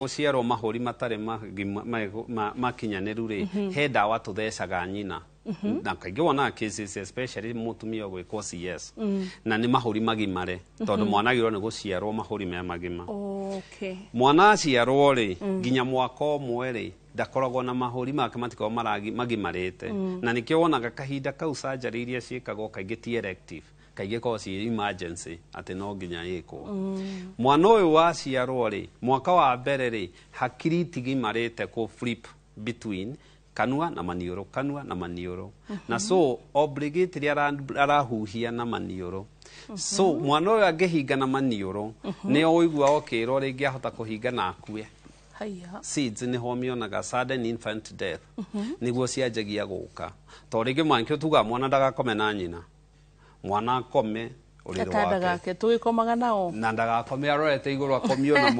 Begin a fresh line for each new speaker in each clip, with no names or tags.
Gũciarwo mahũri matarĩ makinyanĩru rĩ, he ndawa tũthecaga nyina, na kaingĩ wonaga cases especially mũtumia ũgwĩkwo CS na nĩ mahũri magimare, tondũ mwana agĩrĩirwo nĩ gũciarwo mahũri me magima. Mwana aciarwo rĩ, nginya mwaka ũmwe rĩ, ndakoragwo na mahũri make matikoragwo magimarĩte, na nĩkĩo wonaga kahinda kau surgery iria ciĩkagwo kaingĩ ti elective, kaingĩ korwo ciĩ emergency atĩ no nginya ĩkwo. Mwana ũyũ waciarwo rĩ, mwaka wa mbere rĩ, hakiri itigimarĩte kũ flip between kanua na maniũrũ, kanua na maniũrũ, na so obligatory arahuhia na maniũrũ. So mwana ũyũ angĩhinga na maniũrũ, nĩ ũigua okĩrwo rĩngĩ ahota kũhinga na akue.
Haya.
SIDS nĩho mĩonaga, sudden infant death, nĩguo cianjagia gũka, tondũ rĩngĩ mwankĩo tugaga mwana ndagakome na nyina, mwana akome ũrĩrĩ
gatanda
wake.
Gake tũgĩkomaga nao.
Na ndagakome arorete igũrũ, akomio na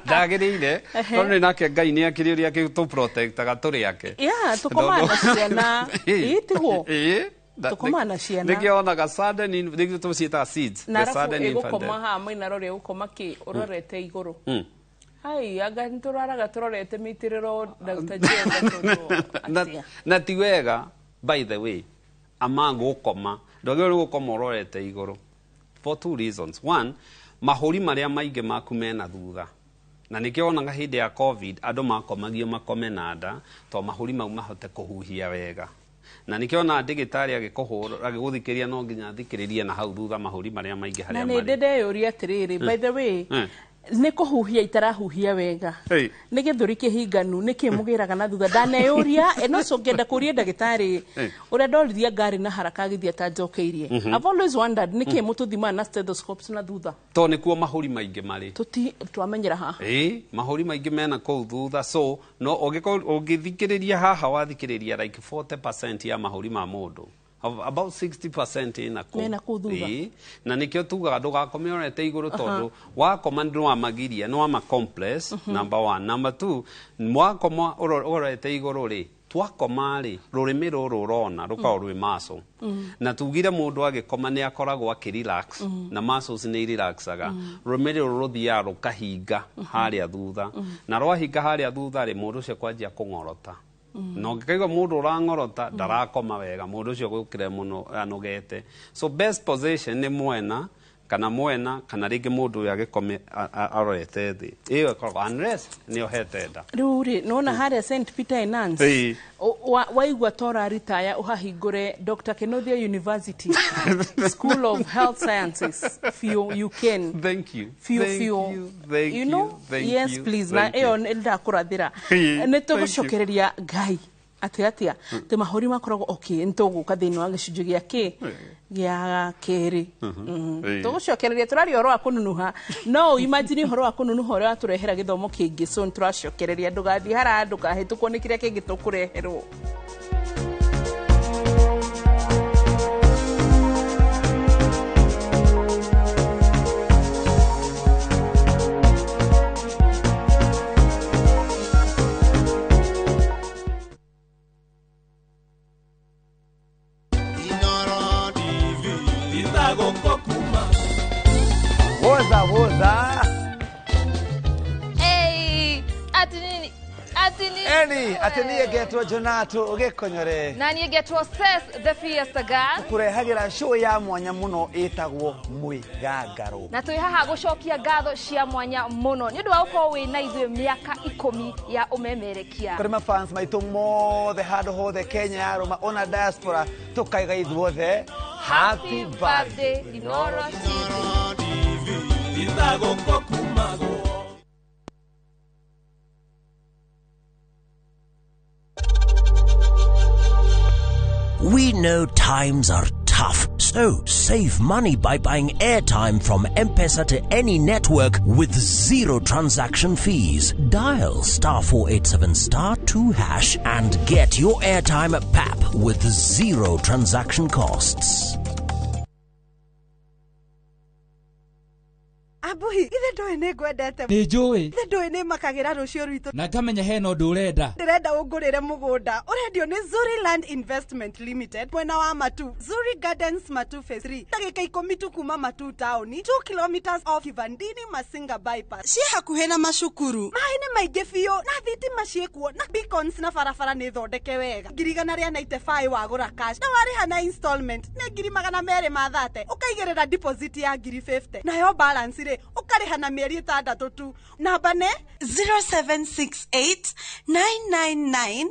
ndagĩrĩire, tondũ nĩ nake Ngai nĩ akĩrĩ ũrĩa akĩtũ-protectaga tũrĩ ake.
Ya tũkomaga na ciana. Ĩĩ, tiguo?
Ĩĩ.
Tũkomaga na ciana.
Nĩkĩo wonaga sudden nĩkĩo tũciĩtaga SIDS,
na
the
arabu
sudden infant
ĩgũkoma
death.
haha maina rore ĩgũkoma kĩ ũrorete igũrũ. Hai, anga nĩtũraraga tũrorete mĩitĩrĩro, Dr. Jenga, tondũ atĩa?
Na ti wega, by the way, ama gũkoma ndwagĩrĩirwo nĩ gũkoma ũrorete igũrũ for two reasons. One, mahũri marĩa maingĩ maku mena thutha, na nĩkĩo wonaga hĩndĩ ya COVID andũ makomagio makome na nda, tondũ mahũri mau mahote kũhuhia wega, na nĩkĩo wonaga ndĩgĩtarĩ agĩkũhũra agĩgũthikĩria no nginya athikĩrĩrie na hau thutha mahũri marĩa maingĩ
na
harĩa
nĩ ndĩ
marĩ.
ndeyũria atĩrĩrĩ, by the way, nĩ kũhuhia itarahuhia wega,
Hey.
nĩ gĩthũri kĩhinganu, nĩ kĩ mũgĩraga na thutha? Ndaneyũria ĩno, so ngenda kũria ndagĩtarĩ ũrĩa ndoririe ngari na haraka agĩthiĩ atanjokeirie. I've always wondered nĩ kĩ mũtũthimaga na stethoscopes na thutha.
Tondũ nĩkuo mahũri maingĩ marĩ.
Tũti twamenyera haha.
Ĩĩ, mahũri maingĩ mena kũu thutha, so no ũngĩkorwo ũngĩthikĩrĩria haha wathikĩrĩria like 40% ya mahũri ma mũndũ, about 60% ĩna kũu.
Mena kũu thutha.
Ĩĩ, na nĩkĩo tugaga ndũgakome ũrorete igũrũ, tondũ wakoma nĩ wamagiria, nĩ wama compress, number one. Number two, wakoma ũrorete igũrũ rĩ, twakoma rĩ, rũrĩmĩ rũrũ ũrona rũkoragwo rwĩ muscle, na tugire mũndũ agĩkoma nĩ akoragwo akĩrelax, na muscles nĩ irelaxaga, rũrĩmĩ rũrũ rũthiaga rũkahinga harĩa thutha, na rwahinga harĩa thutha rĩ, mũndũ ũcio kwanjia kũng'orota, na ũngĩkaigua mũndũ ũrang'orota ndarakoma wega, mũndũ ũcio gũkĩre mũno anogete. So best position nĩ mwena kana mwena, kana rĩngĩ mũndũ ũyũ agĩkome arorete thĩ, ĩyo ĩkoragwo unless nĩ ohete nda.
Rĩu rĩ, nĩwona harĩa St Peter and Anne's,
Ĩĩ.
waigua ta ũraritaya ũhahingũre Dr. Kinuthia University School of Health Sciences biũ, you can.
Thank you.
Biũ
Thank
biũ.
you. Thank
You know?
Thank
Yes,
you.
please, na
Thank you.
ĩyo nĩ ndakũrathĩra.
Ĩĩ,
nĩ
thank you.
tũgũcokereria Ngai atĩ atĩa atĩ mahũri makoragwo okay. Nĩ tũgũka thĩinĩ wa gĩcunjĩ gĩa kĩ gĩa kerĩ.
Ĩĩ.
Tũgũcokereria tũraria ũhoro wa kũnunuha, no imagine ũhoro wa kũnunuha ũrĩa watũrehera gĩthomo kĩngĩ, so nĩ tũracokereria, ndũgathiĩ haraya, ndũkahĩtũkwo nĩ kĩrĩa kĩngĩ tũkũreherwo.
Inoro TV itagũkũkuma.
Woza woza.
Hey, ati nini? Ati nini?
Eni atĩ niĩ ngetwo Jonato ũgĩkonyore.
Na niĩ ngetwo Ses the Fiesta Girl.
Kũrehagĩra show ya mwanya mũno ĩtagwo Mwĩgangaro.
Na twĩ haha gũcokia ngatho cia mwanya mũno nĩ ũndũ wa gũkorwo wĩ na ithuĩ mĩaka 10 ya ũmemerekia.
Kũrĩ mafans maitũ mothe handũ hothe Kenya yarũma ona diaspora, tũkaiga ithuothe
Happy birthday, Inoro TV.
Inoro TV itagũkũkumagwo.
We know times are tough, so save money by buying airtime from M-Pesa to any network with zero transaction fees. Dial *487*2# and get your airtime at PAP with zero transaction costs.
Abu Njohi, ithe ndoĩ nĩ ngwendete.
Nĩ njũĩ.
Ithe ndoĩ nĩ makagĩra rũciũ rwitũ.
Na ngamenya hena ũndũ ũrenda.
Ndĩrenda ũngũrĩre mũgũnda ũrendio nĩ Zuri Land Investment Limited mwena wa Matu, Zuri Gardens Matu Phase 3, ndagĩka 10 tu kuma Matu taũni, 2 kilometers off Kivandini Masinga bypass. Ciĩ hakuhĩ na macukuru, maĩ nĩ maingĩ biũ na thitima ciĩkuo na beacons na barabara nĩ thondeke wega. 195,000 wagũra cash na warĩha na installment nĩ 230,000, ũkaigĩrĩra deposit ya 50,000 nayo balance rĩ ũkarĩha na mĩeri 6 tu. Namba nĩ 0768 999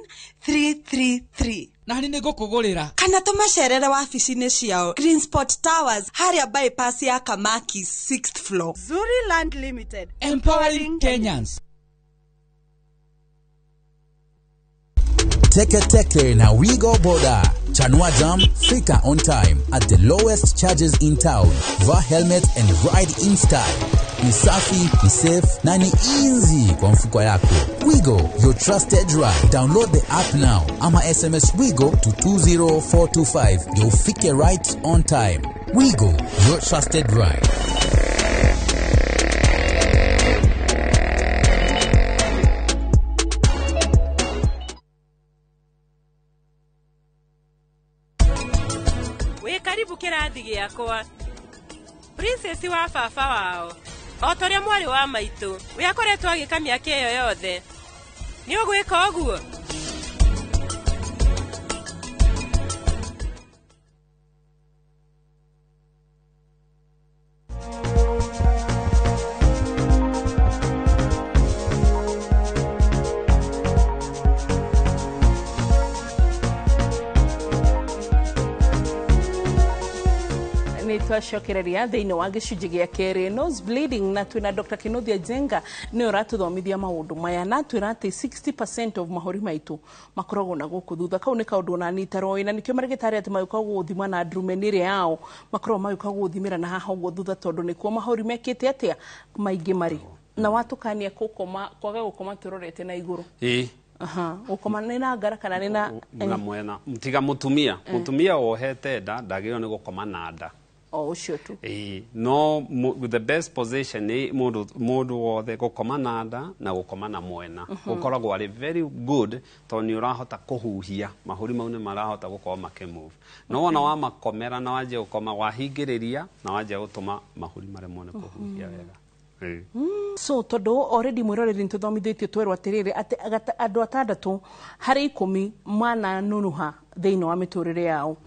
333.
Na nĩ ngũkũgũrĩra.
Kana tũmacerere wabici-inĩ ciao Green Spot Towers harĩa bypass ya Kamaki 6th floor. Zuri Land Limited,
empowering Kenyans.
Teke Teke na Wigo Boda. Chanua Jam, fika on time at the lowest charges in town. Vaa helmet and ride in style. Ni safi, ni safe na ni easy kwa mfuko yako. Wigo, your trusted ride. Download the app now ama SMS Wigo to 20425. You'll fike right on time. Wigo, your trusted ride.
Karibu kĩrathi gĩakwa. Princess wa baba wao o ta ũrĩa mwarĩ wa maitũ we akoretwo agĩka mĩaka ĩyo yothe. Nĩ ũgwĩka ũguo?
Twacokereria thĩinĩ wa gĩcunjĩ gĩa kerĩ nose bleeding na twĩna Dr. Kinuthia Njenga nĩ ũratũthomithia maũndũ maya na twĩra atĩ 60% of mahũri maitũ makoragwo na gũkũ thutha. Kau nĩ kaũndũ ona niĩ itaroĩ na nĩkĩo marĩgĩtarĩ atĩ magĩũka gũthima na ndrumen ĩrĩa yao makoragwo magĩũka gũthimĩra na haha ũguo thutha tondũ nĩkuo mahũri mekĩte atĩa maingĩ marĩ na watũkania kũkoma kwaga gũkoma tũrorete na igũrũ.
Ĩĩ.
Aha, gũkoma nĩ na ngara kana nĩ na
na mwena tiga mũtumia mũtumia wohete nda ndagĩrĩirwo nĩ gũkoma na nda
o ũcio tu.
No the best position ni mundu wothe gukoma na nda na gukoma na mwena gukoragwo ari very good tondu ni urahota kuhuhia mahuri mau ni marahota gukorwo makimove. No wona wa makomera na wanjia gukoma wahingiriria na wanjia gutuma mahuri maremwo ni kuhuhia wega.
So tondu already mwiroreri nituthomithĩtio twerwo atiriri ati andu 6 harĩ 10 mananunuha thĩinĩ wa mĩtũrĩre yao.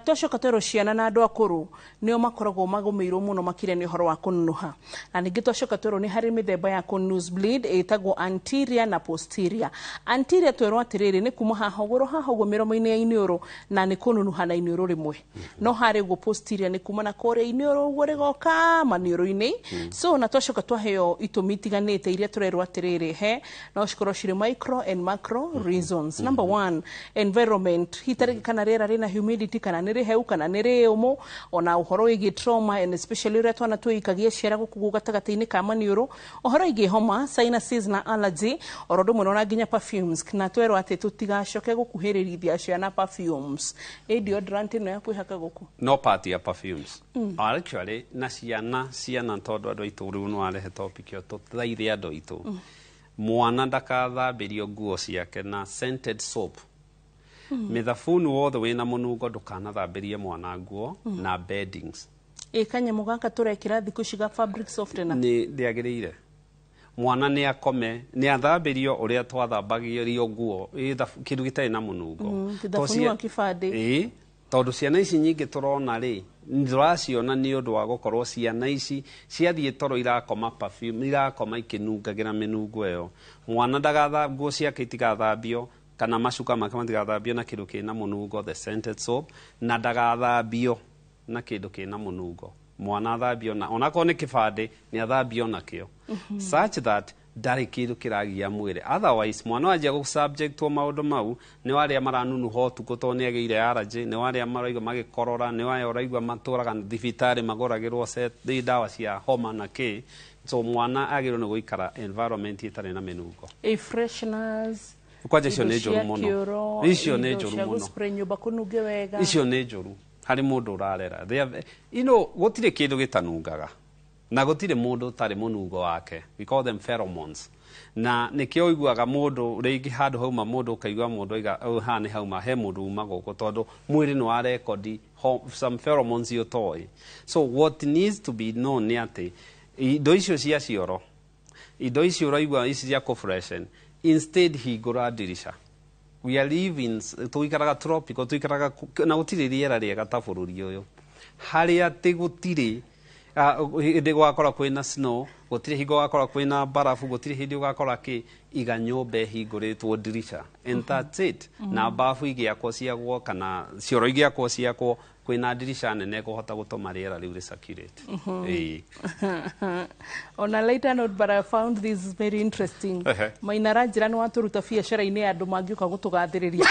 Twacoka twerwo ciana na andũ akũrũ nĩo makoragwo magũmĩirwo mũno makĩria nĩ ũhoro wa kũnunuha. Na ningĩ twacoka twerwo nĩ harĩ mĩthemba ya nose bleed ĩtagwo anterior na posterior. Anterior twerwo atĩrĩrĩ nĩ kuma haha ũguo haha ũguo mĩromo-inĩ ya iniũrũ na nĩ kũnunuha na iniũrũ rĩmwe. No harĩ ũguo posterior nĩ kuma na kũrĩa iniũrũ ũguo rĩgoka maniũrũ-inĩ. So na twacoka twaheo itũmi itiganĩte iria tũrerwo atĩrĩrĩ he no cikorwo cirĩ micro and macro reasons. Number 1, environment. Hitarĩ kana rĩera rĩna humidity kana nĩ rĩheu kana nĩ rĩũmũ, ona ũhoro wĩgiĩ trauma and especially ũrĩa twana twĩikagia ciara gũkũ gatagatĩ-inĩ ka maniũrũ, ũhoro wĩgiĩ homa, sinuses na allergy, oro ũndũ ũmwe ona nginya perfumes. Na twerwo atĩ tũtigacoke gũkuhĩrĩria ciana perfumes. Ĩ deodorant ĩno ya kwĩhaka gũkũ
no part ya perfumes. Actually na ciana tondũ andũ aitũ rĩu no arehe topic ĩyo tũthaithe andũ aitũ mwana ndakathambĩrio nguo ciake na scented soap. Mĩthabuni wothe wĩna mũnungo ndũkanathambĩrie mwana nguo na beddings.
Ĩ kanyamũ gaka tũrekĩra thikũ ici ga fabric softener
nĩ ndĩagĩrĩire. Mwana nĩ akome nĩ athambĩrio ũrĩa twathambagĩrio nguo kĩndũ gĩtarĩ na mũnungo.
Thabuni wa kĩbandĩ.
Ĩ tondũ ciana ici nyingĩ tũrona rĩ tũraciona nĩ ũndũ wa gũkorwo ciana ici ciathiĩ toro irakoma perfume irakoma ikĩnungagĩra mĩnungo ĩyo. Mwana ndagatha nguo ciake itigathambio kana macuka make matigathambio na kĩndũ kĩna mũnungo the scented soap, na ndagathambio na kĩndũ kĩna mũnungo. Mwana athambio na onakorwo nĩ kĩbandĩ nĩ athambio nakĩo such that ndarĩ kĩndũ kĩragia mwĩrĩ. Otherwise mwana wanjia gũ-subjectwo maũndũ mau nĩ warĩa maranunuha ũtukũ tondũ nĩ agĩire allergy, nĩ warĩa maraigua magĩkorora, nĩ warĩa ũraigua matũraga thibitarĩ magũragĩrwo ndawa cia homa na kĩ. So mwana agĩrĩirwo nĩ gũikara environment ĩtarĩ na mĩnungo.
A fresheners
kwanja icio nĩ njũru mũno. Icio nĩ njũru mũno.
Nyũmba kũnunge wega.
Icio nĩ njũru harĩ mũndũ ũrarera. You know, gũtirĩ kĩndũ gĩtanungaga. Na gũtirĩ mũndũ ũtarĩ mũnungo wake. We call them pheromones. Na nĩkĩo ũiguaga mũndũ rĩngĩ handũ hauma mũndũ, ũkaigua mũndũ aiga, "Oh, haha nĩ hauma he mũndũ uma gũkũ," tondũ mwĩrĩ nĩ wa rekondi some pheromones ũtoĩ. So what needs to be known nĩ atĩ indo icio cia cioro, indo icio ũraigua ici cia kũ-freshen, instead hingũra ndirica. We are living, tuikaraga tropical, tuikaraga na gũtirĩ rĩera rĩega ta bũrũri ũyũ, harĩa atĩ gũtirĩ hĩndĩ gũgakora kwĩna snow, gũtirĩ hingo gũgakora kwĩna barabu, gũtirĩ hĩndĩ ũgakora kĩ. Iga nyũmba ĩhingũrĩtwo ndirica and that's it. Na babu igĩakwo ciagwo kana cioro igĩakwo ciakwo kwĩna ndirica nene kũhota gũtũma rĩera rĩu rĩ-circulate. Ĩĩ.
On a lighter note, but I found this very interesting. Maina aranjĩra nĩ watũruta biacara-inĩ ya andũ mangĩũka gũtũgathĩrĩria.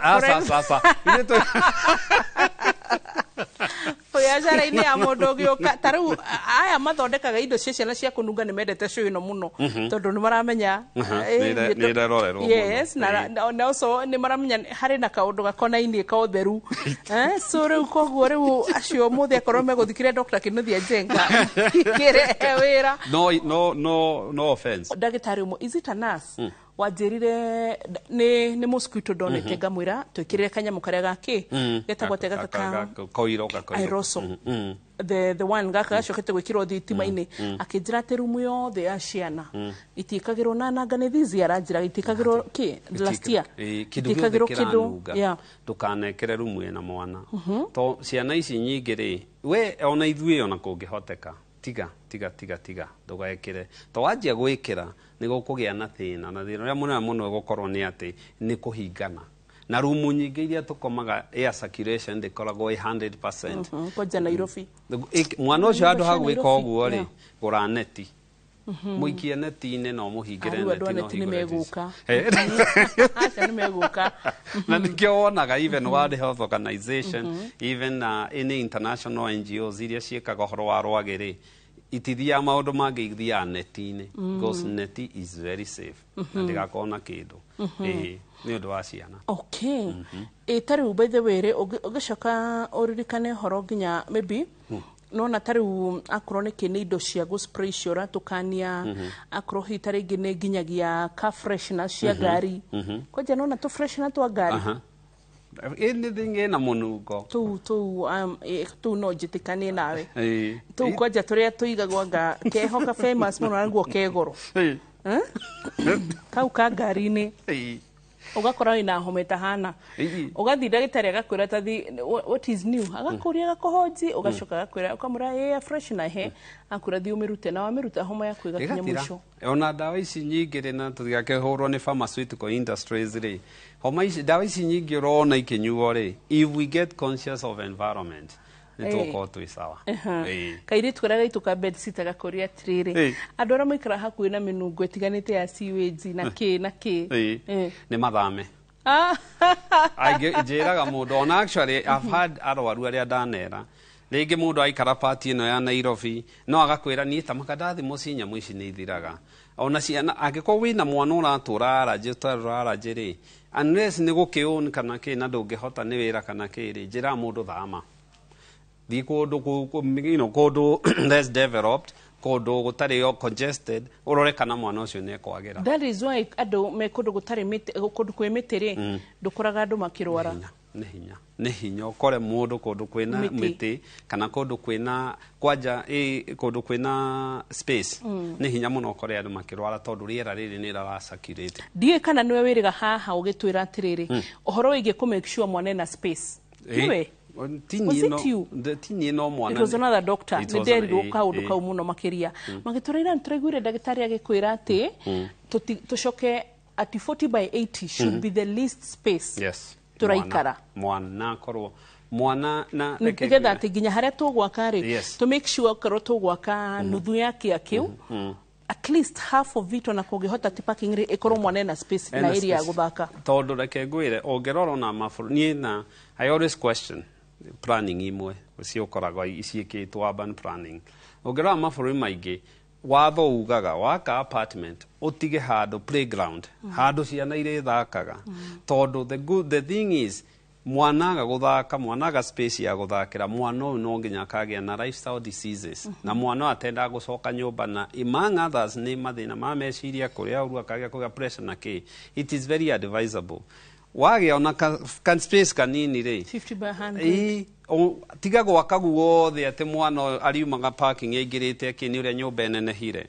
Aca, aca, aca. Ithuĩ
Biacara-inĩ ya mũndũ ũgĩũka ta rĩu aya mathondekaga indo cia ciana cia kũnunga nĩ mendete show ĩno mũno, tondũ nĩ maramenya
Nĩ ĩrerorerwo mũno.
Yes, na also nĩ maramenya harĩ na kaũndũ gakonainie ka ũtheru. So rĩu koguo rĩu acio mũthĩ akorwo megũthikĩria Dr. Kinuthia Njenga kĩrehe wĩra.
No, no, no, no offense.
Ndagĩtarĩ ũmwe, is it a nurse, wanjĩrire nĩ mosquito ndonete, ngamwĩra twĩkĩrĩre kanyamũ karĩa gakĩ getagwo atĩa gaka ka
Koiro, gakoiro.
Aerosol. The one gaka gacokete gwĩkĩrwo thitima-inĩ. Akĩnjĩra atĩ rumu yothe ya ciana itiĩkagĩrwo na nanga nĩ thizi, aranjĩra itiĩkagĩrwo kĩ last year.
Kĩndũ gĩothe
itiĩkagĩrwo kĩndũ
kĩranunga ndũkanekĩre rumu ĩna mwana, to ciana ici nyingĩ rĩ, we ona ithuĩ ona kũngĩhoteka, tiga, tiga, tiga, tiga, ndũgekĩre, to wanjia gwĩkĩra nĩ gũkũgĩa na thĩna, na thĩna ũrĩa mũnene mũno ũgũkorwo nĩ atĩ nĩ kũhingana na rumu nyingĩ iria tũkomaga air circulation ndĩkoragwo ĩ 100%.
Kwanja Nairobi.
Mwana ũcio handũ ha
Nairobi,
gwĩka ũguo rĩ, gũra neti, mũikie neti-inĩ na ũmũhingĩre.
Rĩu andũ a
neti na
neti nĩ
ũhingũre
megũka.
ndirica.
Aca, nĩ megũka.
Na nĩkĩo wonaga even World Health Organization, even any international NGOs iria ciĩkaga ũhoro wa rwagĩ rĩ, itithiaga maũndũ mangĩ, ithiaga neti-inĩ, because neti is very safe na ndĩgakorwo na kĩndũ. Ĩĩ, nĩ ũndũ wa ciana.
Okay, ĩ ta rĩu by the way rĩ, ũngĩcoka ũririkane ũhoro nginya maybe nona ta rĩu akorwo nĩ kĩ nĩ indo cia gũ spray icio ũratũkania, akorwo hihi ta rĩngĩ nĩ nginyagia car freshener cia ngari, kwanja nona tũ freshener twa ngari.
Anything ĩna mũnungo.
Tũu no njĩtĩkanie nawe. Tũu kwanja tũrĩa tũigagwo anga keho ka famous mũno na guo ke goro. Kau ka ngari-inĩ, ũgakora wĩna homa ĩtahana, ũgathiĩ ndagĩtarĩ agakwĩra tathi what is new, agakũria, agakũhonji, ũgacoka agakwĩra, ũkamwĩra ĩ freshener he, akwĩra thiĩ ũmĩrute, na wamĩruta homa yaku ĩgakinya
Ĩgathira.
mũico.
Ona ndawa ici nyingĩ rĩ, na tũtigakĩhũrwo nĩ pharmaceutical industries rĩ, homa ici, ndawa ici nyingĩ ũrona ikĩnyuo rĩ, if we get conscious of environment nĩ tũgũkorwo twĩ sawa.
Kairĩtu karĩa gaitũ ka bedsitter gakũria atĩrĩrĩ, andũ arĩa maikara hakuhĩ na mĩnungo ĩtiganĩte ya sewage na kĩ na kĩ.
Nĩ mathame. Aingĩ njĩraga mũndũ, ona actually I've had arwaru arĩa ndanera rĩngĩ mũndũ aikara pati ĩno ya Nairobi no agakwĩra, "Niĩ ta makandathi mũciĩ nyamũ ici nĩ ithiraga." Ona ciana, angĩkorwo wĩna mwana ũratũra arajĩ ũtarũra arajĩ rĩ, unless nĩ gũkĩũn kana kĩ na ndũngĩhota nĩ wĩra kana kĩ rĩ, njĩraga mũndũ thama, thiĩ kũndũ kũndũ less developed, kũndũ gũtarĩ o congested, ũrore kana mwana ũcio nĩ ekwagĩra.
That is why andũ me kũndũ gũtarĩ mĩtĩ, kũndũ kwĩ mĩtĩ rĩ, ndũkoraga andũ makĩrwara.
Nĩ hinya, nĩ hinya ũkore mũndũ kũndũ kwĩna
mĩtĩ.
Mĩtĩ kana kũndũ kwĩna kwanja kũndũ kwĩna space, nĩ hinya mũno ũkore andũ makĩrwara, tondũ rĩera rĩrĩ nĩ rĩra circulate.
Ndiũĩ kana nĩwe wĩrĩga haha ũgĩtwĩra atĩrĩrĩ, ũhoro wĩgiĩ kũ make sure mwana ena space. Nĩwe?
Ti
Was
niĩ
it
no
you?
Ti niĩ, no mwana
It was another doctor.
It
Nĩ
was
nderirwo kaũndũ kau mũno makĩria, magĩtwĩra ira nĩtũraiguire ndagĩtarĩ agĩkwĩra atĩ tũcoke atĩ 40 by 80 should be the least space tũraikara.
Mwana akorwo mwana na reke
nĩgetha
ngwĩre.
atĩ nginya harĩa tũgwaka rĩ, to make sure okorwo tũgwaka nuthu ya kĩa kĩu, at least half of it, ona kũngĩhota ti parking rĩ, ĩkorwo mwana ena space na
Ena
area ya
space.
gũthaka.
Tondũ reke ngwĩre, ũngĩrora ona mabũrũri, niĩ na I always question planning imwe ciũkoragwo ciĩkĩtwo, urban planning. Ũngĩrora mabũrũri maingĩ, watho ugaga waka apartment ũtige handũ playground, handũ ciana irĩthakaga, tondũ the thing is Mwana aga gũthaka, mwana aga space ya gũthakĩra, mwana ũyũ no nginya akagĩa na lifestyle diseases. Na mwana ũyũ atendaga gũcoka nyũmba, na among others nĩ mathĩna ma meciria, kũrĩa ũru akagĩa kũgĩa pressure na kĩ. It is very advisable wagĩa ona ka space kanini rĩ.
50 by 100.
Ĩĩ, tiga gwaka guothe atĩ mwana ũyũ ariumaga parking aingĩrĩte akĩ nĩ ũrĩa nyũmba ĩnenehire.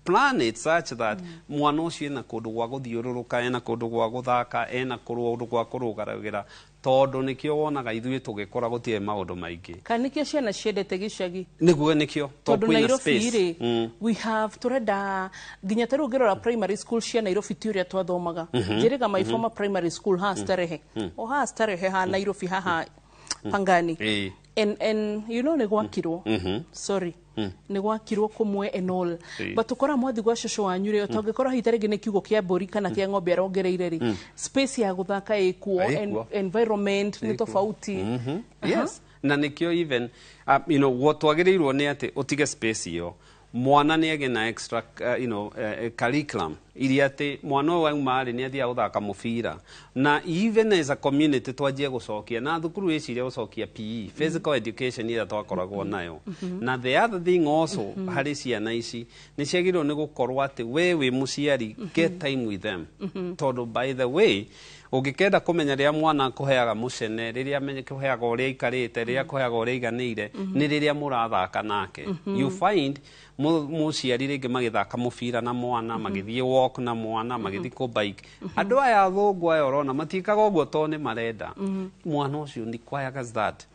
Plan it such that mwana ũcio ena kũndũ gwa gũthiũrũrũka, ena kũndũ gwa gũthaka, ena kũndũ gwa kũrũgarũgĩra, tondũ nĩkĩo wonaga ithuĩ tũgĩkũra gũtirĩ maũndũ maingĩ.
Kana nĩkĩo ciana ciendete gĩcagi?
Nĩguo, nĩkĩo
tondũ
kwĩna
Nairobi
space.
rĩ, we have turenda nginya ta rĩu ũngĩrora primary school cia Nairobi ti ũrĩa twathomaga. Njĩrĩga my former primary school ha Starehe, o ha Starehe ha Nairobi haha Pangani. And you know nĩ gwakirwo, sorry, nĩ gwakirwo kũmwe and all, but ũkora mwathi gwa cũcũ wanyu rĩ, ũtangĩkorwo hihi ta rĩngĩ nĩ kiugo kĩa mbũri kana kĩa ng'ombe arongereire rĩ, space ya gũthaka ĩkuo.
Ĩkuo.
Environment nĩ tofauti.
Yes, na nĩkĩo even what twagĩrĩirwo nĩ atĩ ũtige space ĩyo mwana nĩ agĩe na extra curriculum iria atĩ mwana ũyũ auma rĩ, nĩ athiaga gũthaka mũbira. Na even as a community twanjie gũcokia na thukuru ĩcirie gũcokia PE, physical education ĩrĩa twakoragwo nayo. Na the other thing also, harĩ ciana ici nĩ ciagĩrĩirwo nĩ gũkorwo atĩ we wĩ mũciari, get time with them, tondũ by the way ũngĩkenda kũmenya rĩrĩa mwana akũheaga mũcene, rĩrĩa kũheaga ũrĩa aikarĩte, rĩrĩa akũheaga ũrĩa aiganĩire, nĩ rĩrĩa mũrathaka nake. You find mũciari rĩngĩ magĩthaka mũbira na mwana, magĩthiĩ walk na mwana, magĩthiĩ kũ bike. Andũ aya athũngũ aya ũrona matiĩkaga ũguo tondũ nĩ marenda mwana ũcio requires that.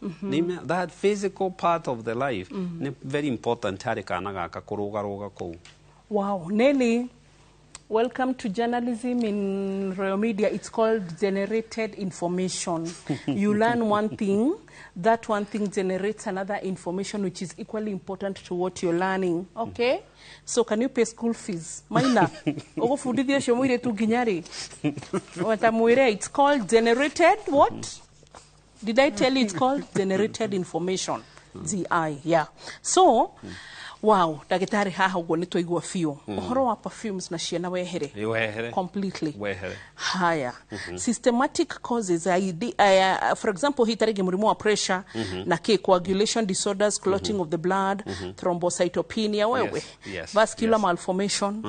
That physical part of the life nĩ very important harĩ kana gaka kũrũgarũga kũu.
Wow, Nelly, welcome to journalism in Royal Media. It's called generated information. You learn one thing, that one thing generates another information which is equally important to what you're learning. Okay? So can you pay school fees? Maina, ũgũbundithia ũcio mũirĩtu nginya rĩ? Watamwĩre, it's called generated what? Did I tell you it's called generated information? GI, yeah. So, wow, ndagĩtarĩ, haha ũguo nĩ twaigua biũ. Ũhoro wa perfumes na ciana wehere.
Wehere.
Completely.
Wehere.
Haya. Systematic causes, ID, for example, hii tarĩngĩ mũrimũ wa pressure na kĩ, coagulation disorders, clotting of the blood, thrombocytopenia, wewe, vascular malformation,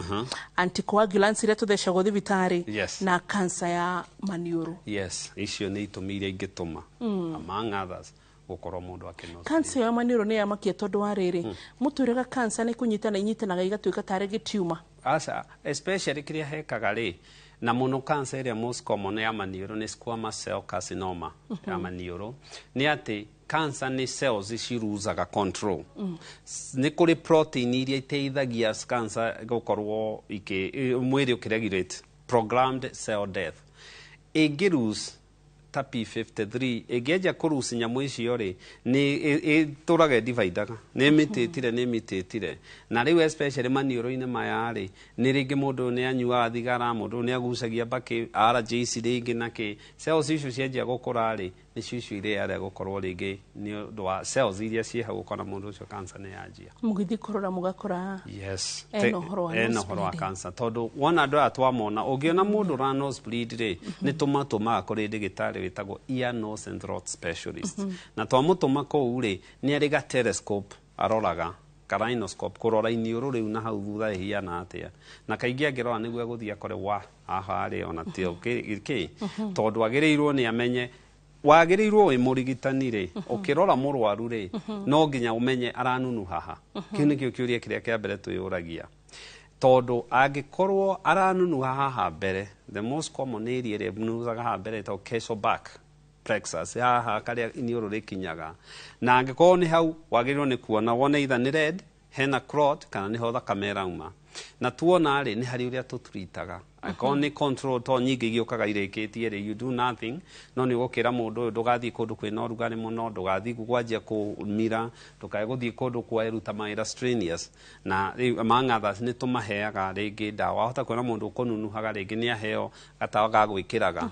anticoagulants iria tũthecagwo thibitarĩ, na cancer ya maniũrũ.
Yes, icio nĩ itũmi iria ingĩtũma among others gũkorwo mũndũ akĩnosa.
Cancer ya maniũrũ nĩ yamakia, tondũ wa rĩrĩ, mũtwĩraga cancer nĩ kũnyitana inyitanaga igatuĩka tarĩ gĩtiuma.
Aca, especially kĩrĩa hekaga rĩ, na mũno cancer ĩrĩa most common ya maniũrũ nĩ squamous cell carcinoma ya maniũrũ, nĩ atĩ cancer nĩ cells ciruzaga control. Nĩ kũrĩ protein iria iteithagia cancer gũkorwo mwĩrĩ ũkĩregulate programmed cell death. Ĩngĩ lose ta P53, ĩngĩanjia kũruci nyamũ icio rĩ, nĩ ĩtũraga ĩdividaga, nĩ ĩmĩtĩtire, nĩ ĩmĩtĩtire, na rĩu especially maniũrũ-inĩ maya rĩ, nĩ rĩngĩ mũndũ ũyũ nĩ anyuaga thigara, mũndũ ũyũ nĩ agucagia mbakĩ, allergies rĩngĩ na kĩ, cells icio cianjia gũkũra rĩ, nĩcio icio irĩa gũkorwo rĩngĩ nĩ ũndũ wa cells iria ciĩ hau, ũkona mũndũ ũcio cancer nĩ yanjia.
Mũgĩthiĩ kũrora mũgakora
Yes.
ena ũhoro wa
ena
nose
ũhoro wa
bleeding.
Cancer, tondũ wona andũ aya twamona, ũngĩona mũndũ ũra nose bleed rĩ, nĩ tũmatũmaga kũrĩ ndĩgĩtarĩ wĩtagwo ear, nose and throat specialist. Na twamũtũma kũu rĩ, nĩ arĩ ga telescope aroraga, ka rhinoscope, kũrora iniũrũ rĩu na hau thutha ĩhiana atĩa. Na kaingĩ angĩrora nĩguo egũthiĩ akore wa haha rĩ, ona ti kĩ, tondũ agĩrĩirwo nĩ amenye, wagĩrĩirwo wĩ mũrigitani rĩ, ũkĩrora mũrwaru rĩ, no nginya ũmenye aranunuha ha. Kĩu nĩkĩo kĩũria kĩrĩa kĩa mbere twĩyũragia, tondũ angĩkorwo aranunuha haha mbere, the most common area ĩrĩa ĩnunuhaga haha mbere ĩtagwo Kiesselbach plexus, haha karĩa iniũrũ rĩkinyaga. Na angĩkorwo nĩ hau, wagĩrĩirwo nĩ kuona wone either nĩ red, hena clot, kana nĩho thakame ĩrauma. Na tuona rĩ, nĩ harĩ ũrĩa tũtritaga. Angĩkorwo nĩ control, to nyingĩ igĩũkaga irĩkĩtie rĩ, you do nothing, no nĩ ũgũkĩra mũndũ ũyũ ndũgathiĩ kũndũ kwĩna ũrugarĩ mũno, ndũgathiĩ kwanjia kũmira, ndũkae gũthiĩ kũndũ kweruta mawĩra strenuous. Na rĩu among others nĩ tũmaheaga rĩngĩ ndawa. Wahota kuona mũndũ ũkũnunuhaga, rĩngĩ nĩ aheo gatawa ga gwĩkĩraga,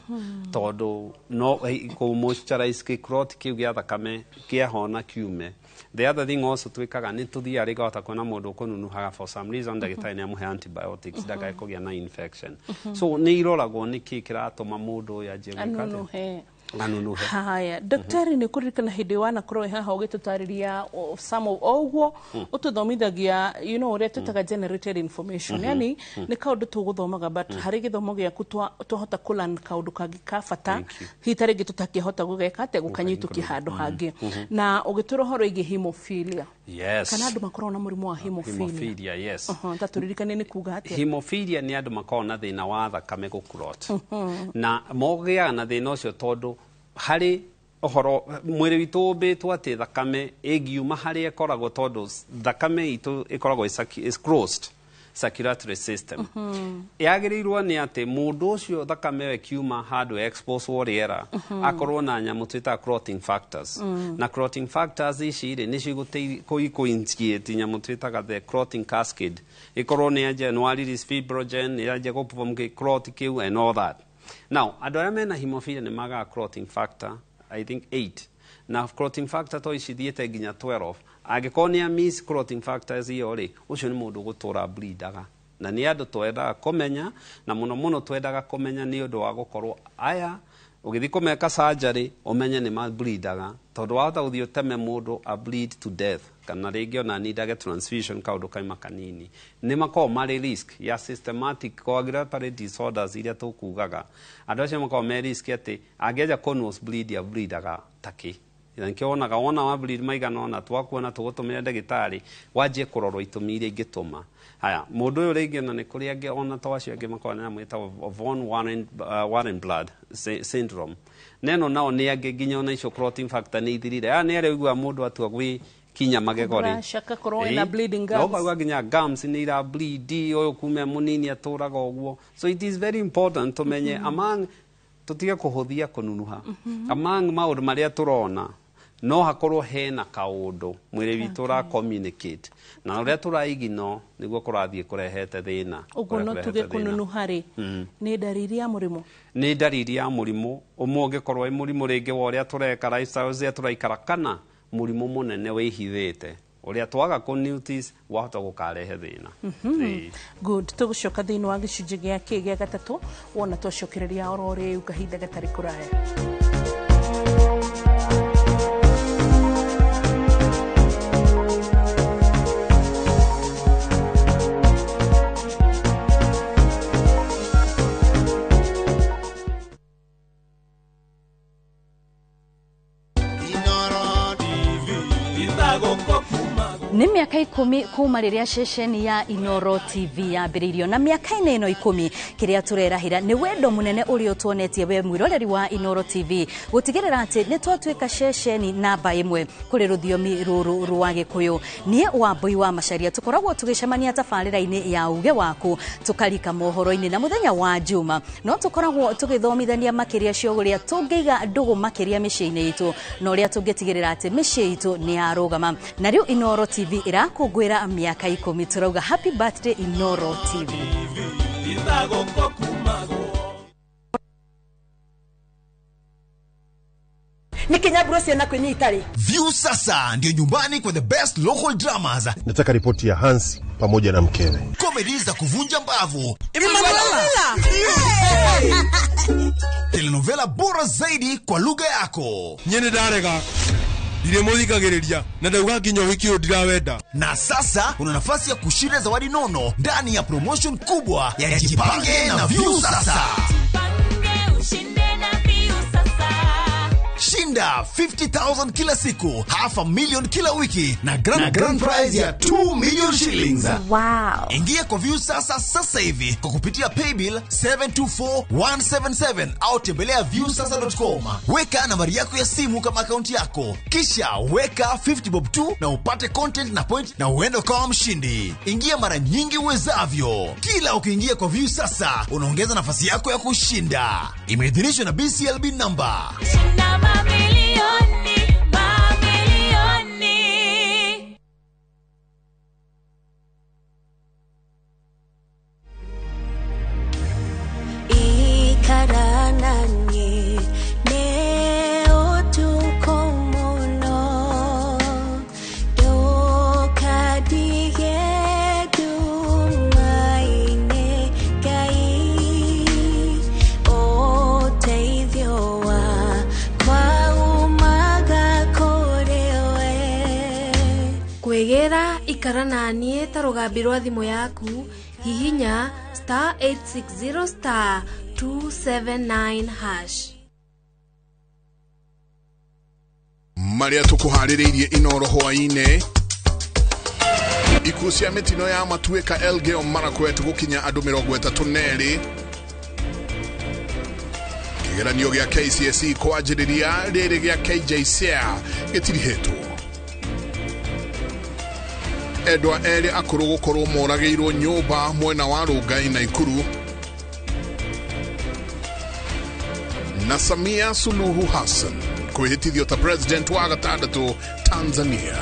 tondũ no kũ moisturize kĩ clot kĩu gĩa thakame kĩahona kiume. The other thing also twĩkaga nĩ tũthiaga rĩngĩ, wahota kuona mũndũ ũkũnunuhaga, for some reason ndagĩtarĩ nĩ amũhe antibiotics ndakae kũgĩa na infection. So nĩ iroragwo nĩ kĩ kĩratũma mũndũ ũyũ anjie gwĩka atĩa.
Anunuhe.
Manunuhe.
Haya, daktari, nĩ kũririkana hĩndĩ wanakorwo wĩ haha ũgĩtũtarĩria some of o ũguo ũtũthomithagia, ũrĩa twĩtaga generated information, yani nĩ kaũndũ tũgũthomaga, but harĩ gĩthomo gĩaku twahota kũlearn kaũndũ kangĩ ka bata.
Thank you.
Hihi ta rĩngĩ tũtakĩhota gũgeka atĩa, gũkanyitũkia handũ hangĩ, na ũgĩtwĩra ũhoro ĩgiĩ hemophilia, kana andũ makoragwo na mũrimũ wa hemophilia.
Hemophilia, yes.
Ta tũririkane nĩ kuga atĩa.
Hemophilia nĩ andũ makoragwo na thĩna wa thakame gũclot, na mogĩaga na thĩna ũcio tondũ harĩ ũhoro mwĩrĩ witũ ũmbĩtwo atĩ thakame ĩngiuma harĩa ĩkoragwo, tondũ thakame itũ ĩkoragwo is closed circulatory system, yagĩrĩirwo nĩ atĩ mũndũ ũcio thakame ĩyo ĩkiuma handũ expose rĩera, akorwo na nyamũ twĩtaga clotting factors. Na clotting factors ici rĩ, nĩcio igũinitiate nyamũ twĩtaga the clotting cascade, ĩkorwo nĩ yanjia nĩ release fibrinogen, nĩ yanjia gũperform clot kĩu and all that. Now andũ arĩa mena hemophilia nĩ magaga clotting factor, I think 8, na clotting factor to ici thiĩte nginya 12. Angĩkorwo nĩ miss clotting factors iyo rĩ, ũcio nĩ mũndũ ũgũtũra bleedaga. Na nĩ andũ twendaga kũmenya, na mũno mũno twendaga kũmenya nĩ ũndũ wa gũkorwo aya ũgĩthiĩ kũmeka surgery, ũmenye nĩ mableedaga, tondũ wahota gũthiĩ ũteme mũndũ a bleed to death, kana rĩngĩ ona nindage transfusion kaũndũ kaima kanini. Nĩ makoragwo marĩ risk ya systematic coagulatory disorders iria tũkugaga. Andũ acio makoragwo me risk atĩ angĩanjia kũ nose bleed, ya bleedaga takĩ, na nĩkĩo wonaga wona wa bleed maigana ona twakuona tũgũtũmĩra ndagĩtarĩ wanjie kũrorwo itũmi iria ingĩtũma. Haya, mũndũ ũyũ rĩngĩ ona nĩ kũrĩ angĩ ona to acio angĩ makoragwo na nyamũ ĩtagwo von Warren blood syndrome, neno nao nĩ angĩ nginya ona icio clotting factor nĩ ithirire. Aya nĩ arĩa ũiguaga mũndũ atua gwĩ kinya magego rĩ,
Kũbrush, akakorwo ena bleeding
na
gums.
ũkaigua nginya gums nĩ ira bleed, ũyũ kuma e mũnini atũraga ũguo. So it is very important tũmenye among, tũtige kũhũthia kũnunuha. Among maũndũ marĩa tũrona, no hakorwo hena kaũndũ mwĩrĩ witũ ũra communicate na ũrĩa tũraigino nĩguo kũrathiĩ kũrehete thĩna.
Ũguo
Kũrĩa
no
kũrehete
tuge
thĩna.
kũnunuha rĩ, nĩ ndariri ya mũrimũ?
Nĩ ndariri ya mũrimũ ũmwe, ũngĩkorwo wĩ mũrimũ rĩngĩ wa ũrĩa tũreka, lifestyle iria tũraikara, kana mũrimũ mũnene wĩhithĩte ũrĩa twaga kũ notice wahota gũkarehe thĩna. Ĩĩ.
Good, tũgũcoka thĩinĩ wa gĩcunjĩ gĩa kĩ gĩa gatatũ wona twacokereria oro rĩu kahinda gatarĩ kũraya.
Inoro TV.
Nĩ mĩaka 10 kuma rĩrĩa ceceni ya Inoro TV yambĩrĩirio, na mĩaka-inĩ ĩno 10 kĩrĩa tũrerahĩra nĩ wendo mũnene ũrĩa ũtuonetie we mwĩroreri wa Inoro TV gũtigĩrĩra atĩ nĩ twatuĩka ceceni namba 1 kũrĩ rũthiomi rũrũ rwa Gĩkũyũ. Niĩ Wambui wa Macaria tũkoragwo tũgĩcemania tabarĩra-inĩ ya uge waku, tũkarika mohoro-inĩ, na mũthenya wa Juma no tũkoragwo tũgĩthomithania makĩria cia ũrĩa tũngĩiga ndũgũ makĩria mĩciĩ-inĩ itũ na ũrĩa tũngĩtigĩrĩra atĩ mĩciĩ itũ nĩ yarũgama. Na rĩu Inoro TV ĩrakũngũĩra mĩaka 10. Tũrauga happy birthday, Inoro TV.
Itagũkũ kumagwo.
Nĩ kinyamburo ciana kwĩnyita rĩ.
View sasa ndio nyumbani kwa the best local dramas.
Nataka ripoti ya Hansi pamoja na mkewe.
Comedy za kuvunja mbavu,
Emanuela!
Telenovela bora zaidi kwa lugha yako.
Nyene ndarega ndirĩmũthikagĩrĩria na ndauga nginya ũhiki ũyũ ndirawenda.
Na sasa una nafasi ya kushinda zawadi nono ndani ya promotion kubwa ya Jipange na View Sasa. Shinda 50,000 kila siku, half a million kila wiki na grand prize ya 2 million shillings.
Wow.
Ingia kwa View Sasa sasa hivi kwa kupitia paybill 724177 au tembelea viewsasa.com. Weka nambari yako ya simu kama akaunti yako, kisha weka 50 bob tu na upate content na point na uende ukawa mshindi. Ingia mara nyingi uwezavyo. Kila ukiingia kwa View Sasa unaongeza nafasi yako ya kushinda. Imeidhinishwa na BCLB number.
Shinda mamilioni, mamilioni. Ikarananie ne otuko muno dokadige dumaine gai oteithio wa Ikara naniĩ ta rũgambi rwa thimũ yaku, hihinya star 860 star 279 hash.
Marĩa tũkũharĩrĩirie Inoro hwaĩ-inĩ. Ikuũ cia mĩtino ya matuĩka Elgeyo Marakwet gũkinya andũ 32. Kĩgeranio gĩa KCSE kwanjĩrĩria rĩrĩ gĩa KJSEA gĩtirihĩtwo. Endwa erĩ akũrũ gũkorwo moragĩirwo nyũmba mwena wa Rongai Naikuru. Na Samia Suluhu Hassan kwĩhĩtithio ta president wa gatandatũ Tanzania.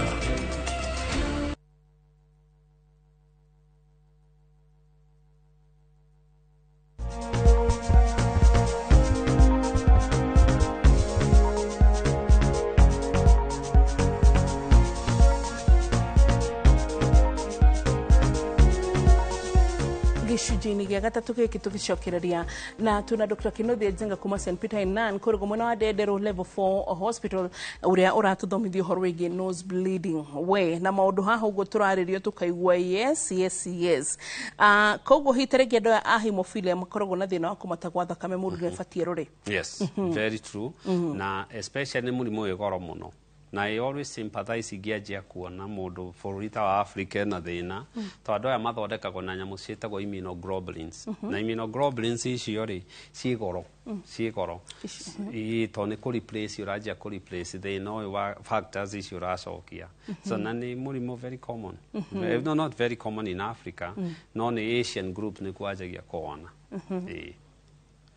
Gĩcunjĩ-inĩ gĩa gatatũ gĩkĩ tũgĩcokereria na tuna Dr. Kinuthia Njenga kuma St Peter in Nan kũrĩgwo mwena wa Ndenderũ level 4 hospital ũrĩa ũratũthomithia ũhoro wĩgiĩ nose bleeding we na maũndũ haha ũguo tũrarĩrio tũkaigua yes yes yes. Koguo hihi ta rĩngĩ andũ aya a hemophilia makoragwo na thĩna wa kũmata gwa thakame mũndũ nĩ abatiĩ rũrĩ?
Yes, very true. Na especially nĩ mũrimũ wĩ goro mũno, na I always sympathize ingĩanjia kuona mũndũ bũrũri ta wa Africa ena thĩna, tondũ andũ aya mathondekagwo na nyamũ ciĩtagwo immunoglobulins. Na immunoglobulins icio rĩ, ciĩ goro, ciĩ goro. Ĩĩ, tondũ nĩ kũ replace ũranjia kũ replace thĩna ũyũ wa factors icio ũracokia. So na nĩ mũrimũ very common. No, not very common in Africa, no nĩ Asian group nĩkuo wanjagia kũwona. Ĩĩ.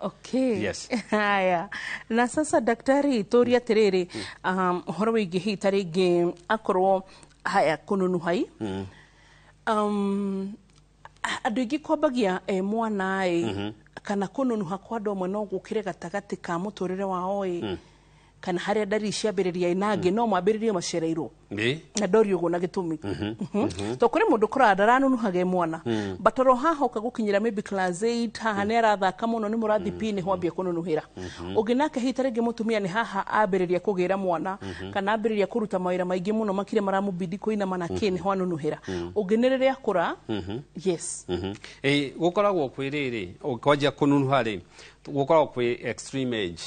Okay.
Yes.
Haya. Na sasa daktari tũrie atĩrĩrĩ, ũhoro wĩgiĩ hihi ta rĩngĩ akorwo haya kũnunuhai, andũ aingĩ kwambagia mwana ĩ, kana kũnunuha kwa andũ amwe no gũkĩre gatagatĩ ka mũtũrĩre wao ĩ, kana harĩa ndariri ciambĩrĩria ĩ, na angĩ no mambĩrĩrie macereirwo na ndori ũguo na gĩtũmi. To kũrĩ mũndũ ũkoraga ndaranunuhaga e mwana, but oro haha ũka gũkinyĩra maybe class 8 haha nĩ arathaka mũno nĩ mũrathi P nĩho ambia kũnunuhĩra. Ũngĩ nake hihi ta rĩngĩ mũtumia nĩ haha ambĩrĩria kũgĩra mwana, kana ambĩrĩria kũruta mawĩra maingĩ mũno makĩria maramũbidi kũinama na kĩ nĩho anunuhĩra. Ũngĩ nĩ rĩrĩa akũra. Yes.
Ĩ, gũkoragwo kwĩ rĩrĩ, kwanjia kũnunuha rĩ, gũkoragwo kwĩ extreme age.